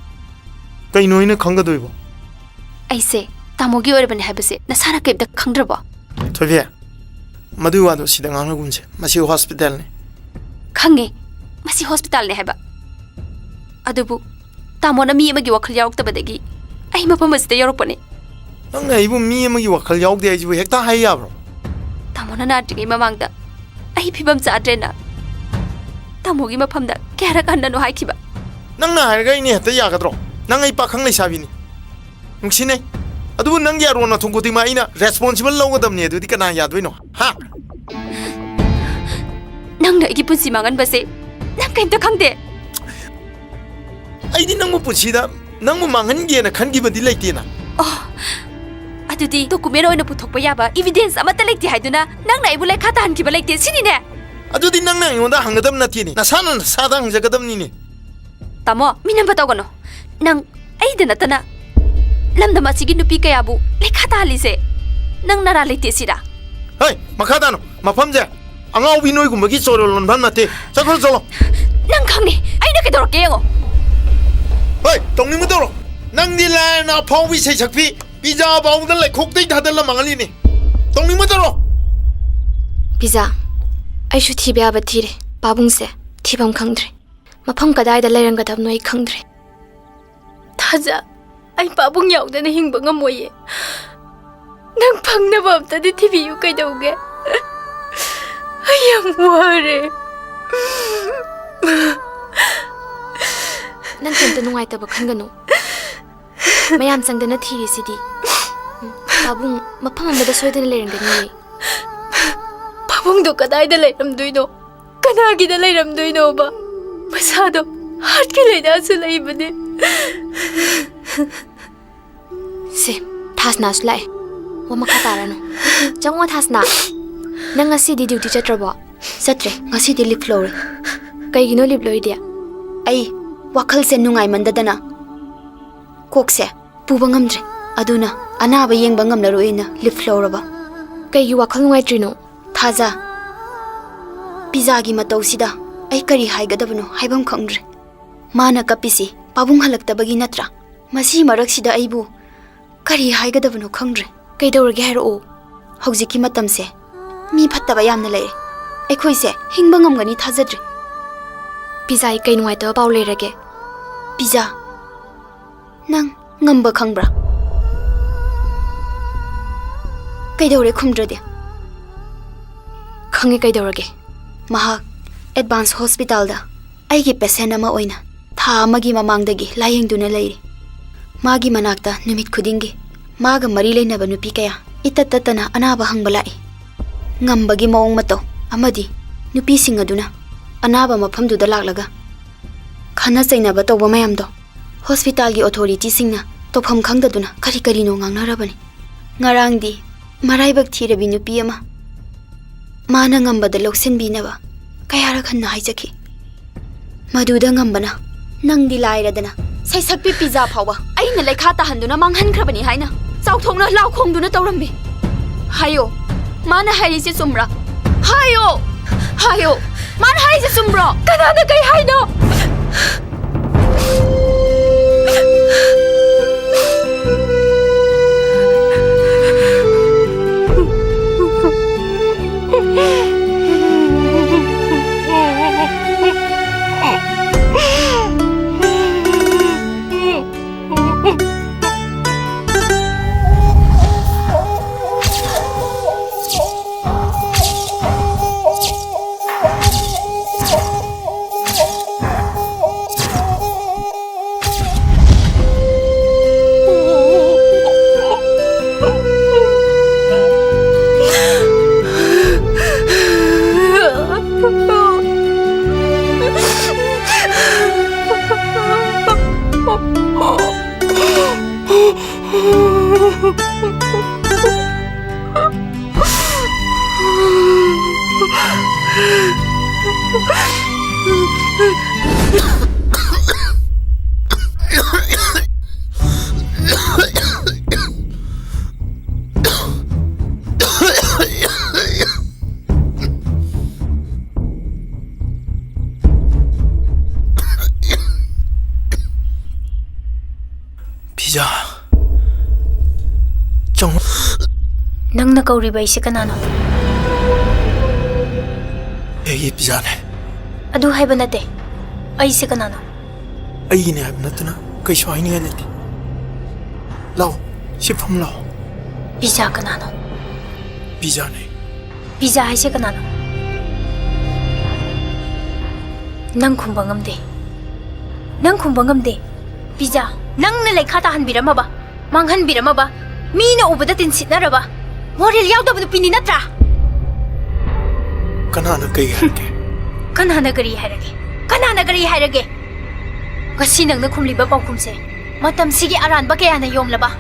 ꯀꯩꯅꯣ ꯑꯩꯅ ꯈꯪꯒꯗꯣꯏꯕꯣ? ꯑꯩꯁꯦ ꯇꯥꯃꯣꯒꯤ ꯑꯣꯏꯔꯕꯅꯦ ꯍꯥꯏꯕꯁꯦ ꯅꯁꯥꯅ ꯀꯩꯝꯇ ꯈꯪꯗ꯭ꯔꯕꯣ? ꯊꯣꯏꯕꯤ, ꯃꯗꯨꯒꯤ ꯋꯥꯗꯣ ꯁꯤꯗ ꯉꯥꯡꯅꯒꯨꯝꯁꯦ꯫ ꯃꯁꯤ ꯍꯣꯁꯄꯤꯇꯥꯜꯅꯤ꯫ ꯈꯪꯉꯦ, ꯃꯁꯤ ꯍꯣꯁꯄꯤꯇꯥꯜꯅꯦ ꯍꯥꯏꯕ꯫ ꯑꯗꯨꯕꯨ ꯇꯥꯃꯣꯅ ꯃꯤ ꯑꯃꯒꯤ ꯋꯥꯈꯜ ꯌꯥꯎꯔꯛꯇꯕꯗꯒꯤ ꯑꯩ ꯃꯐꯝ ꯑꯁꯤꯗ ꯌꯧꯔꯛꯄꯅꯦ꯫ ꯅꯪꯅ ꯑꯩꯕꯨ ꯃꯤ ꯑꯃꯒꯤ ꯋꯥꯈꯜ ꯌꯥꯎꯗꯦ ꯍꯥꯏꯁꯤꯕꯨ ꯍꯦꯛꯇ ꯍꯥꯏ ꯌꯥꯕ꯭ꯔꯣ? ꯇꯥꯃꯣꯅ ꯅꯥꯗ꯭ꯔꯤꯉꯩ ꯃꯃꯥꯡꯗ ꯑꯩ ꯐꯤꯕꯝ ꯆꯥꯗ꯭ꯔꯦꯅ ꯇꯥꯃꯣꯒꯤ ꯃꯐꯝꯗ ꯀꯌꯥꯔꯛ ꯍꯟꯅꯅꯣ ꯍꯥꯏꯈꯤꯕ? ꯅꯪꯅ ꯍꯥꯏꯔꯒ ꯑꯩꯅ ꯍꯦꯛꯇ ꯌꯥꯒꯗ꯭ꯔꯣ? ꯅꯪ ꯑꯩ ꯄꯥꯈꯪ ꯂꯩꯁꯥꯕꯤꯅꯤ, ꯅꯨꯡꯁꯤꯅꯩ꯫ ꯑꯗꯨꯕꯨ ꯅꯪꯒꯤ ꯑꯔꯣꯟ ꯑꯊꯨꯝ ꯈꯨꯗꯤꯡꯃꯛ ꯑꯩꯅ ꯔꯦꯁꯄꯣꯟꯁꯤꯕꯜ ꯂꯧꯒꯗꯕꯅꯤ꯫ ꯑꯗꯨꯗꯤ ꯀꯅꯥ ꯌꯥꯗꯣꯏꯅꯣ? ꯍꯥ? ꯅꯪꯅ ꯑꯩꯒꯤ ꯄꯨꯟꯁꯤ ꯃꯥꯡꯍꯟꯕꯁꯦ ꯅꯪ ꯀꯩꯝꯇ ꯈꯪꯗꯦ꯫ ꯑꯩꯗꯤ ꯅꯪꯕꯨ ꯄꯨꯟꯁꯤꯗ ꯅꯪꯕꯨ ꯃꯥꯡꯍꯟꯒꯦꯅ ꯈꯟꯈꯤꯕꯗꯤ ꯂꯩꯇꯦꯅ꯫ ꯑꯣ, ꯑꯗꯨꯗꯤ ꯗꯣꯀꯨꯃꯦꯟ ꯑꯣꯏꯅ ꯄꯨꯊꯣꯛꯄ ꯌꯥꯕ ꯏꯕꯤꯗꯦꯟꯁ ꯑꯃꯠꯇ ꯂꯩꯇꯦ ꯍꯥꯏꯗꯨꯅ ꯅꯪꯅ ꯑꯩꯕꯨ ꯂꯩꯈꯥ ꯇꯥꯍꯟꯈꯤꯕ ꯂꯩꯇꯦ ꯁꯤꯅꯤꯅꯦ? ꯑꯗꯨꯗꯤ ꯅꯪꯅ ꯑꯩꯉꯣꯟꯗ ꯍꯪꯒꯗꯕ ꯅꯠꯇꯦꯅꯦ, ꯅꯁꯥꯅ ꯅꯁꯥꯗ ꯍꯪꯖꯒꯗꯕꯅꯤꯅꯦ꯫ ꯇꯥꯃꯣ, ꯃꯤꯅꯝꯕ ꯇꯧꯒꯅꯨ꯫ ꯅꯪ ꯑꯩꯗ ꯅꯠꯇꯅ ꯂꯝꯗꯝ ꯑꯁꯤꯒꯤ ꯅꯨꯄꯤ ꯀꯌꯥꯕꯨ ꯂꯩꯈꯥ ꯇꯥꯍꯜꯂꯤꯁꯦ ꯅꯪ ꯅꯔꯥ ꯂꯩꯇꯦ ꯁꯤꯔꯥ? ꯍꯩ, ꯃꯈꯥ ꯇꯥꯅꯨ꯫ ꯃꯐꯝꯁꯦ ꯑꯉꯥꯎꯕꯤ ꯅꯣꯏꯒꯨꯝꯕꯒꯤ ꯆꯣꯔꯣ ꯂꯣꯟꯐꯝ ꯅꯠꯇꯦ꯫ ꯆꯠꯈ꯭ꯔꯣ, ꯆꯠꯂꯣ꯫ ꯅꯪ ꯈꯪꯅꯤ, ꯑꯩꯅ ꯀꯩꯗꯧꯔꯛꯀꯦ ꯌꯦꯡꯉꯣ꯫ ꯍꯣꯏ, ꯇꯧꯅꯤꯡꯕ ꯇꯧꯔꯣ꯫ ꯅꯪꯗꯤ ꯂꯥꯏꯔꯅ ꯑꯐꯥꯎꯕꯤ ꯏꯁꯩ ꯁꯛꯄꯤ ꯄꯤꯖꯥ ꯐꯥꯎꯕꯗ ꯂꯩꯈꯣꯛꯇꯩ ꯊꯥꯗꯜꯂ ꯃꯥꯡꯍꯜꯂꯤꯅꯦ꯫ ꯇꯧꯅꯤꯡꯕ ꯇꯧꯔꯣ꯫ ꯄꯤꯖꯥ, ꯑꯩꯁꯨ ꯊꯤꯕ ꯌꯥꯕ ꯊꯤꯔꯦ꯫ ꯄꯥꯕꯨꯡꯁꯦ ꯊꯤꯐꯝ ꯈꯪꯗ꯭ꯔꯦ꯫ ꯃꯐꯝ ꯀꯗꯥꯏꯗ ꯂꯩꯔꯝꯒꯗꯕꯅꯣ ꯑꯩ ꯈꯪꯗ꯭ꯔꯦ꯫ ꯊꯥꯖ, ꯑꯩ ꯄꯥꯕꯨꯡ ꯌꯥꯎꯗꯅ ꯍꯤꯡꯕ ꯉꯝꯃꯣꯏꯌꯦ꯫ ꯅꯪ ꯐꯪꯅꯕ ꯑꯝꯇꯗꯤ ꯊꯤꯕꯤꯌꯨ ꯀꯩꯗꯧꯒꯦ? ꯑꯩ ꯌꯥꯝ ꯋꯥꯔꯦ꯫ ꯅꯪ ꯀꯩꯝꯇ ꯅꯨꯡꯉꯥꯏꯇꯕ ꯈꯟꯒꯅꯨ꯫ ꯃꯌꯥꯝ ꯆꯪꯗꯅ ꯊꯤꯔꯤꯁꯤꯗꯤ꯫ ꯎꯝ, ꯄꯥꯕꯨꯡ ꯃꯐꯝ ꯑꯃꯗ ꯁꯣꯏꯗꯅ ꯂꯩꯔꯝꯒꯅꯤꯌꯦ꯫ ꯄꯥꯕꯨꯡꯗꯣ ꯀꯗꯥꯏꯗ ꯂꯩꯔꯝꯗꯣꯏꯅꯣ? ꯀꯅꯥꯒꯤꯗ ꯂꯩꯔꯝꯗꯣꯏꯅꯣꯕ? ꯃꯁꯥꯗꯣ ꯍꯥꯔꯠꯀꯤ ꯂꯥꯏꯅꯥꯁꯨ ꯂꯩꯕꯅꯦ꯫ ꯁꯦ, ꯊꯥꯁꯅꯥꯁꯨ ꯂꯥꯛꯑꯦ꯫ ꯋꯥ ꯃꯈꯥ ꯇꯥꯔꯅꯨ꯫ ꯆꯪꯉꯣ, ꯊꯥꯁꯅꯥ꯫ ꯅꯪ ꯉꯁꯤꯗꯤ ꯗ꯭ꯌꯨꯇꯤ ꯆꯠꯇ꯭ꯔꯕꯣ? ꯆꯠꯇ꯭ꯔꯦ, ꯉꯁꯤꯗꯤ ꯂꯤꯐ ꯂꯧꯔꯦ꯫ ꯀꯩꯒꯤꯅꯣ ꯂꯤꯐ ꯂꯧꯔꯤꯗꯤ? ꯑꯩ ꯋꯥꯈꯜꯁꯦ ꯅꯨꯡꯉꯥꯏꯃꯟꯗꯗꯅ ꯀꯣꯛꯁꯦ ꯄꯨꯕ ꯉꯝꯗ꯭ꯔꯦ꯫ ꯑꯗꯨꯅ ꯑꯅꯥꯕ ꯌꯦꯡꯕ ꯉꯝꯂꯔꯣꯏꯅ ꯂꯤꯐ ꯂꯧꯔꯕ꯫ ꯀꯩꯒꯤ ꯋꯥꯈꯜ ꯅꯨꯡꯉꯥꯏꯇ꯭ꯔꯤꯅꯣ? ꯊꯥꯖ, ꯄꯤꯖꯥꯒꯤ ꯃꯇꯧꯁꯤꯗ ꯑꯩ ꯀꯔꯤ ꯍꯥꯏꯒꯗꯕꯅꯣ ꯍꯥꯏꯐꯝ ꯈꯪꯗ꯭ꯔꯦ꯫ ꯃꯥꯅ ꯀꯞꯄꯤꯁꯤ ꯄꯥꯕꯨꯡ ꯍꯜꯂꯛꯇꯕꯒꯤ ꯅꯠꯇ꯭ꯔꯥ? ꯃꯁꯤ ꯃꯔꯛꯁꯤꯗ ꯑꯩꯕꯨ ꯀꯔꯤ ꯍꯥꯏꯒꯗꯕꯅꯣ ꯈꯪꯗ꯭ꯔꯦ꯫ ꯀꯩꯗꯧꯔꯒꯦ ꯍꯥꯏꯔꯛꯑꯣ꯫ ꯍꯧꯖꯤꯛꯀꯤ ꯃꯇꯝꯁꯦ ꯃꯤ ꯐꯠꯇꯕ ꯌꯥꯝꯅ ꯂꯩꯔꯦ꯫ ꯑꯩꯈꯣꯏꯁꯦ ꯍꯤꯡꯕ ꯉꯝꯒꯅꯤ ꯊꯥꯖꯗ꯭ꯔꯦ꯫ ꯄꯤꯖꯥꯏ, ꯀꯩ ꯅꯨꯡꯉꯥꯏꯇꯕ ꯄꯥꯎ ꯂꯩꯔꯒꯦ? ꯄꯤꯖꯥ, ꯅꯪ ꯉꯝꯕ ꯈꯪꯕ꯭ꯔꯥ? ꯀꯩꯗꯧꯔꯦ ꯈꯨꯝꯗ꯭ꯔꯗꯤ? ꯈꯪꯉꯦ, ꯀꯩꯗꯧꯔꯒꯦ? ꯃꯍꯥꯛ ꯑꯦꯗꯚꯥꯟꯁ ꯍꯣꯁꯄꯤꯇꯥꯜꯗ ꯑꯩꯒꯤ ꯄꯦꯁꯦꯟ ꯑꯃ ꯑꯣꯏꯅ ꯊꯥ ꯑꯃꯒꯤ ꯃꯃꯥꯡꯗꯒꯤ ꯂꯥꯌꯦꯡꯗꯨꯅ ꯂꯩꯔꯤ꯫ ꯃꯥꯒꯤ ꯃꯅꯥꯛꯇ ꯅꯨꯃꯤꯠ ꯈꯨꯗꯤꯡꯒꯤ ꯃꯥꯒ ꯃꯔꯤ ꯂꯩꯅꯕ ꯅꯨꯄꯤ ꯀꯌꯥ ꯏꯇꯠ ꯇꯠꯇꯅ ꯑꯅꯥꯕ ꯍꯪꯕ ꯂꯥꯛꯏ꯫ ꯉꯝꯕꯒꯤ ꯃꯑꯣꯡ ꯃꯇꯧ ꯑꯃꯗꯤ ꯅꯨꯄꯤꯁꯤꯡ ꯑꯗꯨꯅ ꯑꯅꯥꯕ ꯃꯐꯝꯗꯨꯗ ꯂꯥꯛꯂꯒ ꯈꯟꯅ ꯆꯩꯅꯕ ꯇꯧꯕ ꯃꯌꯥꯝꯗꯣ ꯍꯣꯁꯄꯤꯇꯥꯜꯒꯤ ꯑꯣꯊꯣꯔꯤꯇꯤꯁꯤꯡꯅ ꯇꯧꯐꯝ ꯈꯪꯗꯗꯨꯅ ꯀꯔꯤ ꯀꯔꯤꯅꯣ ꯉꯥꯡꯅꯔꯕꯅꯤ꯫ ꯉꯔꯥꯡꯗꯤ ꯃꯔꯥꯏꯕꯛ ꯊꯤꯔꯕꯤ ꯅꯨꯄꯤ ꯑꯃ ꯃꯥꯅ ꯉꯝꯕꯗ ꯂꯧꯁꯤꯟꯕꯤꯅꯕ ꯀꯌꯥꯔꯛ ꯍꯟꯅ ꯍꯥꯏꯖꯈꯤ꯫ ꯃꯗꯨꯗ ꯉꯝꯕꯅ, "ꯅꯪꯗꯤ ꯂꯥꯏꯔꯗꯅ ꯁꯩꯁꯛꯄꯤ ꯄꯤꯖꯥ ꯐꯥꯎꯕ ꯑꯩꯅ ꯂꯩꯈꯥ ꯇꯥꯍꯟꯗꯨꯅ ꯃꯥꯡꯍꯟꯈ꯭ꯔꯕꯅꯤ" ꯍꯥꯏꯅ ꯆꯥꯎꯊꯣꯛꯅ ꯂꯥꯎ ꯈꯣꯡꯗꯨꯅ ꯇꯧꯔꯝꯃꯤ꯫ ꯍꯥꯏꯌꯣ, ꯃꯥꯅ ꯍꯥꯏꯔꯤꯁꯤ ꯆꯨꯝꯕ꯭ꯔꯥ? ꯍꯥꯏꯌꯣ! ꯍꯥꯏꯌꯣ! ꯃꯥꯅ ꯍꯥꯏꯁꯦ ꯆꯨꯝꯕ꯭ꯔꯣ? ꯀꯅꯥꯅ ꯀꯩ ꯍꯥꯏꯅꯣ? ꯄꯤꯖꯥ, ꯆꯪꯉꯣ꯫ ꯅꯪꯅ ꯀꯧꯔꯤꯕ ꯑꯩꯁꯦ ꯀꯅꯥꯅꯣ? ꯑꯩꯒꯤ ꯄꯤꯖꯥꯅꯦ꯫ ꯑꯗꯨ ꯍꯥꯏꯕ ꯅꯠꯇꯦ꯫ ꯑꯩꯁꯦ ꯀꯅꯥꯅꯣ? ꯑꯩꯒꯤꯅꯦ ꯍꯥꯏꯕ ꯅꯠꯇꯅ ꯀꯩꯁꯨ ꯍꯥꯏꯅꯤꯡꯉꯥꯏ ꯂꯩꯇꯦ꯫ ꯂꯥꯛꯑꯣ, ꯁꯤ ꯐꯝ ꯂꯥꯛꯑꯣ꯫ ꯄꯤꯖꯥ ꯀꯅꯥꯅꯣ? ꯄꯤꯖꯥꯅꯦ꯫ ꯄꯤꯖꯥ ꯍꯥꯏꯁꯦ ꯀꯅꯥꯅꯣ? ꯅꯪ ꯈꯨꯝꯕ ꯉꯝꯗꯦ꯫ ꯅꯪ ꯈꯨꯝꯕ ꯉꯝꯗꯦ꯫ ꯄꯤꯖꯥ, ꯅꯪꯅ ꯂꯩꯈꯥ ꯇꯥꯍꯟꯕꯤꯔꯝꯃꯕ, ꯃꯥꯡꯍꯟꯕꯤꯔꯝꯃꯕ, ꯃꯤꯅ ꯎꯕꯗ ꯇꯤꯟꯁꯤꯠꯅꯔꯕ, ꯃꯣꯔꯦꯜ ꯌꯥꯎꯗꯕ ꯅꯨꯄꯤꯅꯤ ꯅꯠꯇ꯭ꯔꯥ? ꯀꯅꯥꯅ ꯀꯩ ꯍꯥꯏꯔꯒꯦ? ꯀꯅꯥꯅ ꯀꯔꯤ ꯍꯥꯏꯔꯒꯦ? ꯀꯅꯥꯅ ꯀꯔꯤ ꯍꯥꯏꯔꯒꯦ? ꯉꯁꯤ ꯅꯪꯅ ꯈꯨꯝꯂꯤꯕ ꯄꯥꯎꯈꯨꯝꯁꯦ ꯃꯇꯝꯁꯤꯒꯤ ꯑꯔꯥꯟꯕ ꯀꯌꯥꯅ ꯌꯣꯝꯂꯕ,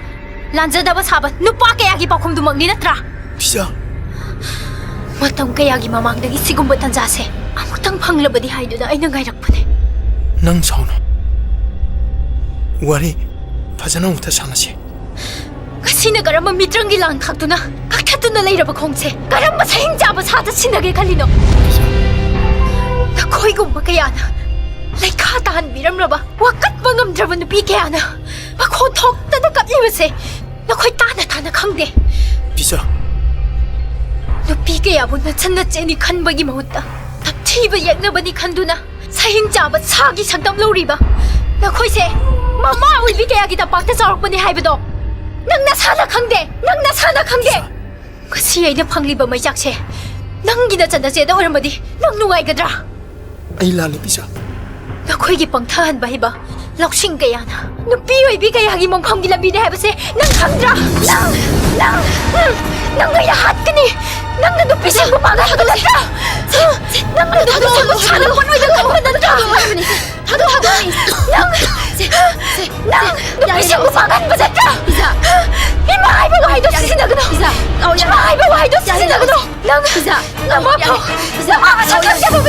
ꯂꯥꯟꯖꯗꯕ ꯁꯥꯕ ꯅꯨꯄꯥ ꯀꯌꯥꯒꯤ ꯄꯥꯎꯈꯨꯝꯗꯨꯃꯛꯅꯤ ꯅꯠꯇ꯭ꯔꯥ? ꯄꯤꯖꯥ꯫ ꯃꯇꯝ ꯀꯌꯥꯒꯤ ꯃꯃꯥꯡꯗꯒꯤ ꯁꯤꯒꯨꯝꯕ ꯇꯟꯖꯥꯁꯦ ꯑꯃꯨꯛꯇꯪ ꯐꯪꯂꯕꯗꯤ ꯍꯥꯏꯗꯨꯅ ꯑꯩꯅ ꯉꯥꯏꯔꯛꯄꯅꯦ꯫ ꯅꯪ ꯁꯥꯎꯅꯨ꯫ ꯋꯥꯔꯤ ꯐꯖꯅ ꯑꯃꯨꯛꯇ ꯁꯥꯟꯅꯁꯤ꯫ ꯉꯁꯤꯅ ꯀꯔꯝꯕ ꯃꯤꯇ꯭ꯔꯪꯒꯤ ꯂꯥꯡ ꯈꯥꯛꯇꯨꯅ ꯀꯛꯊꯠꯇꯨꯅ ꯂꯩꯔꯕ ꯈꯣꯡꯁꯦ ꯀꯔꯝꯕ ꯁꯍꯤꯡ ꯆꯥꯕ ꯁꯥꯗ ꯁꯤꯟꯅꯒꯦ ꯈꯜꯂꯤꯅꯣ? ꯅꯈꯣꯏꯒꯨꯝꯕ ꯀꯌꯥꯅ ꯂꯩꯈꯥ ꯇꯥꯍꯟꯕꯤꯔꯝꯂꯕ, ꯋꯥꯀꯠꯄ ꯉꯝꯗ꯭ꯔꯕ ꯅꯨꯄꯤ ꯀꯌꯥꯅ ꯃꯈꯣꯟ ꯊꯣꯛꯇꯅ ꯀꯞꯂꯤꯕꯁꯦ ꯅꯈꯣꯏ ꯇꯥꯅ ꯇꯥꯅ ꯈꯪꯗꯦ꯫ ꯄꯤꯖꯥ꯫ ꯅꯨꯄꯤ ꯀꯌꯥꯕꯨ ꯅꯆꯟ ꯅꯆꯦꯅꯤ ꯈꯟꯕꯒꯤ ꯃꯍꯨꯠꯇ ꯇꯝꯊꯤꯕ ꯌꯦꯛꯅꯕꯅꯤ ꯈꯟꯗꯨꯅ ꯁꯍꯤꯡ ꯆꯥꯕ ꯁꯥꯒꯤ ꯁꯛꯇꯝ ꯂꯧꯔꯤꯕ ꯅꯈꯣꯏꯁꯦ ꯃꯃꯥ ꯑꯣꯏꯕꯤ ꯀꯌꯥꯒꯤ ꯇꯝꯄꯥꯛꯇ ꯆꯥꯎꯔꯛꯄꯅꯤ ꯍꯥꯏꯕꯗꯣ ꯅꯪ ꯅꯁꯥꯅ ꯈꯪꯗꯦ, ꯅꯪ ꯅꯁꯥꯅ ꯈꯪꯗꯦ꯫ ꯉꯁꯤ ꯑꯩꯅ ꯐꯪꯂꯤꯕ ꯃꯩꯆꯥꯛꯁꯦ ꯅꯪꯒꯤ ꯅꯆꯟ ꯅꯆꯦꯗ ꯑꯣꯏꯔꯝꯃꯗꯤ ꯅꯪ ꯅꯨꯡꯉꯥꯏꯒꯗ꯭ꯔꯥ? ꯑꯩ ꯂꯥꯜꯂꯦ, ꯄꯤꯖꯥ꯫ ꯅꯈꯣꯏꯒꯤ ꯄꯪꯊꯍꯟꯕ ꯍꯩꯕ ꯂꯧꯁꯤꯡ ꯀꯌꯥꯅ ꯅꯨꯄꯤ ꯑꯣꯏꯕꯤ ꯀꯌꯥꯒꯤ ꯃꯣꯡꯐꯝꯒꯤ ꯂꯝꯕꯤꯅꯦ ꯍꯥꯏꯕꯁꯦ ꯅꯪ ꯈꯪꯗ꯭ꯔꯥ? ꯅꯪ, ꯅꯪ, ꯅꯪ ꯑꯩꯅ ꯍꯥꯠꯀꯅꯤ꯫ ꯅꯪꯅ ꯅꯨꯄꯤꯁꯤꯡꯕꯨ ꯃꯥꯡꯍꯟꯕ ꯅꯠꯇ꯭ꯔꯥ? ꯅꯪꯅ ꯅꯨꯄꯤꯁꯤꯡꯕꯨ ꯁꯥꯟꯅꯄꯣꯠ ꯑꯣꯏꯅ ꯈꯟꯕ ꯅꯠꯇ꯭ꯔꯥ? ꯊꯥꯗꯣꯛꯑꯣ ꯍꯥꯏꯕꯅꯤ꯫ ꯊꯥꯗꯣꯛꯑꯣ ꯍꯥꯏꯕꯅꯤ꯫ ꯅꯪ, ꯅꯪ ꯅꯨꯄꯤꯁꯤꯡꯕꯨ ꯃꯥꯡꯍꯟꯕ ꯅꯠꯇ꯭ꯔꯥ? ꯄꯤꯖꯥ꯫ ꯏꯃꯥ ꯍꯥꯏꯕ ꯋꯥꯍꯩꯗꯣ ꯁꯤꯖꯤꯟꯅꯒꯅꯨ꯫ ꯄꯤꯖꯥ꯫ ꯑꯧ, ꯌꯥꯔꯦ꯫ ꯏꯃꯥ ꯍꯥꯏꯕ ꯋꯥꯍꯩꯗꯣ ꯌꯥꯔꯦ꯫ ꯁꯤꯖꯤꯟꯅꯒꯅꯨ꯫ ꯅꯪ, ꯄꯤꯖꯥ꯫ ꯅꯃꯥ ꯑꯧ, ꯌꯥꯔꯦ꯫ ꯐꯥꯎ꯫ ꯄꯤꯖꯥ꯫ ꯅꯃꯥ ꯃꯁꯛ ꯑꯧ, ꯌꯥꯔꯦ꯫ ꯈꯪꯗꯕ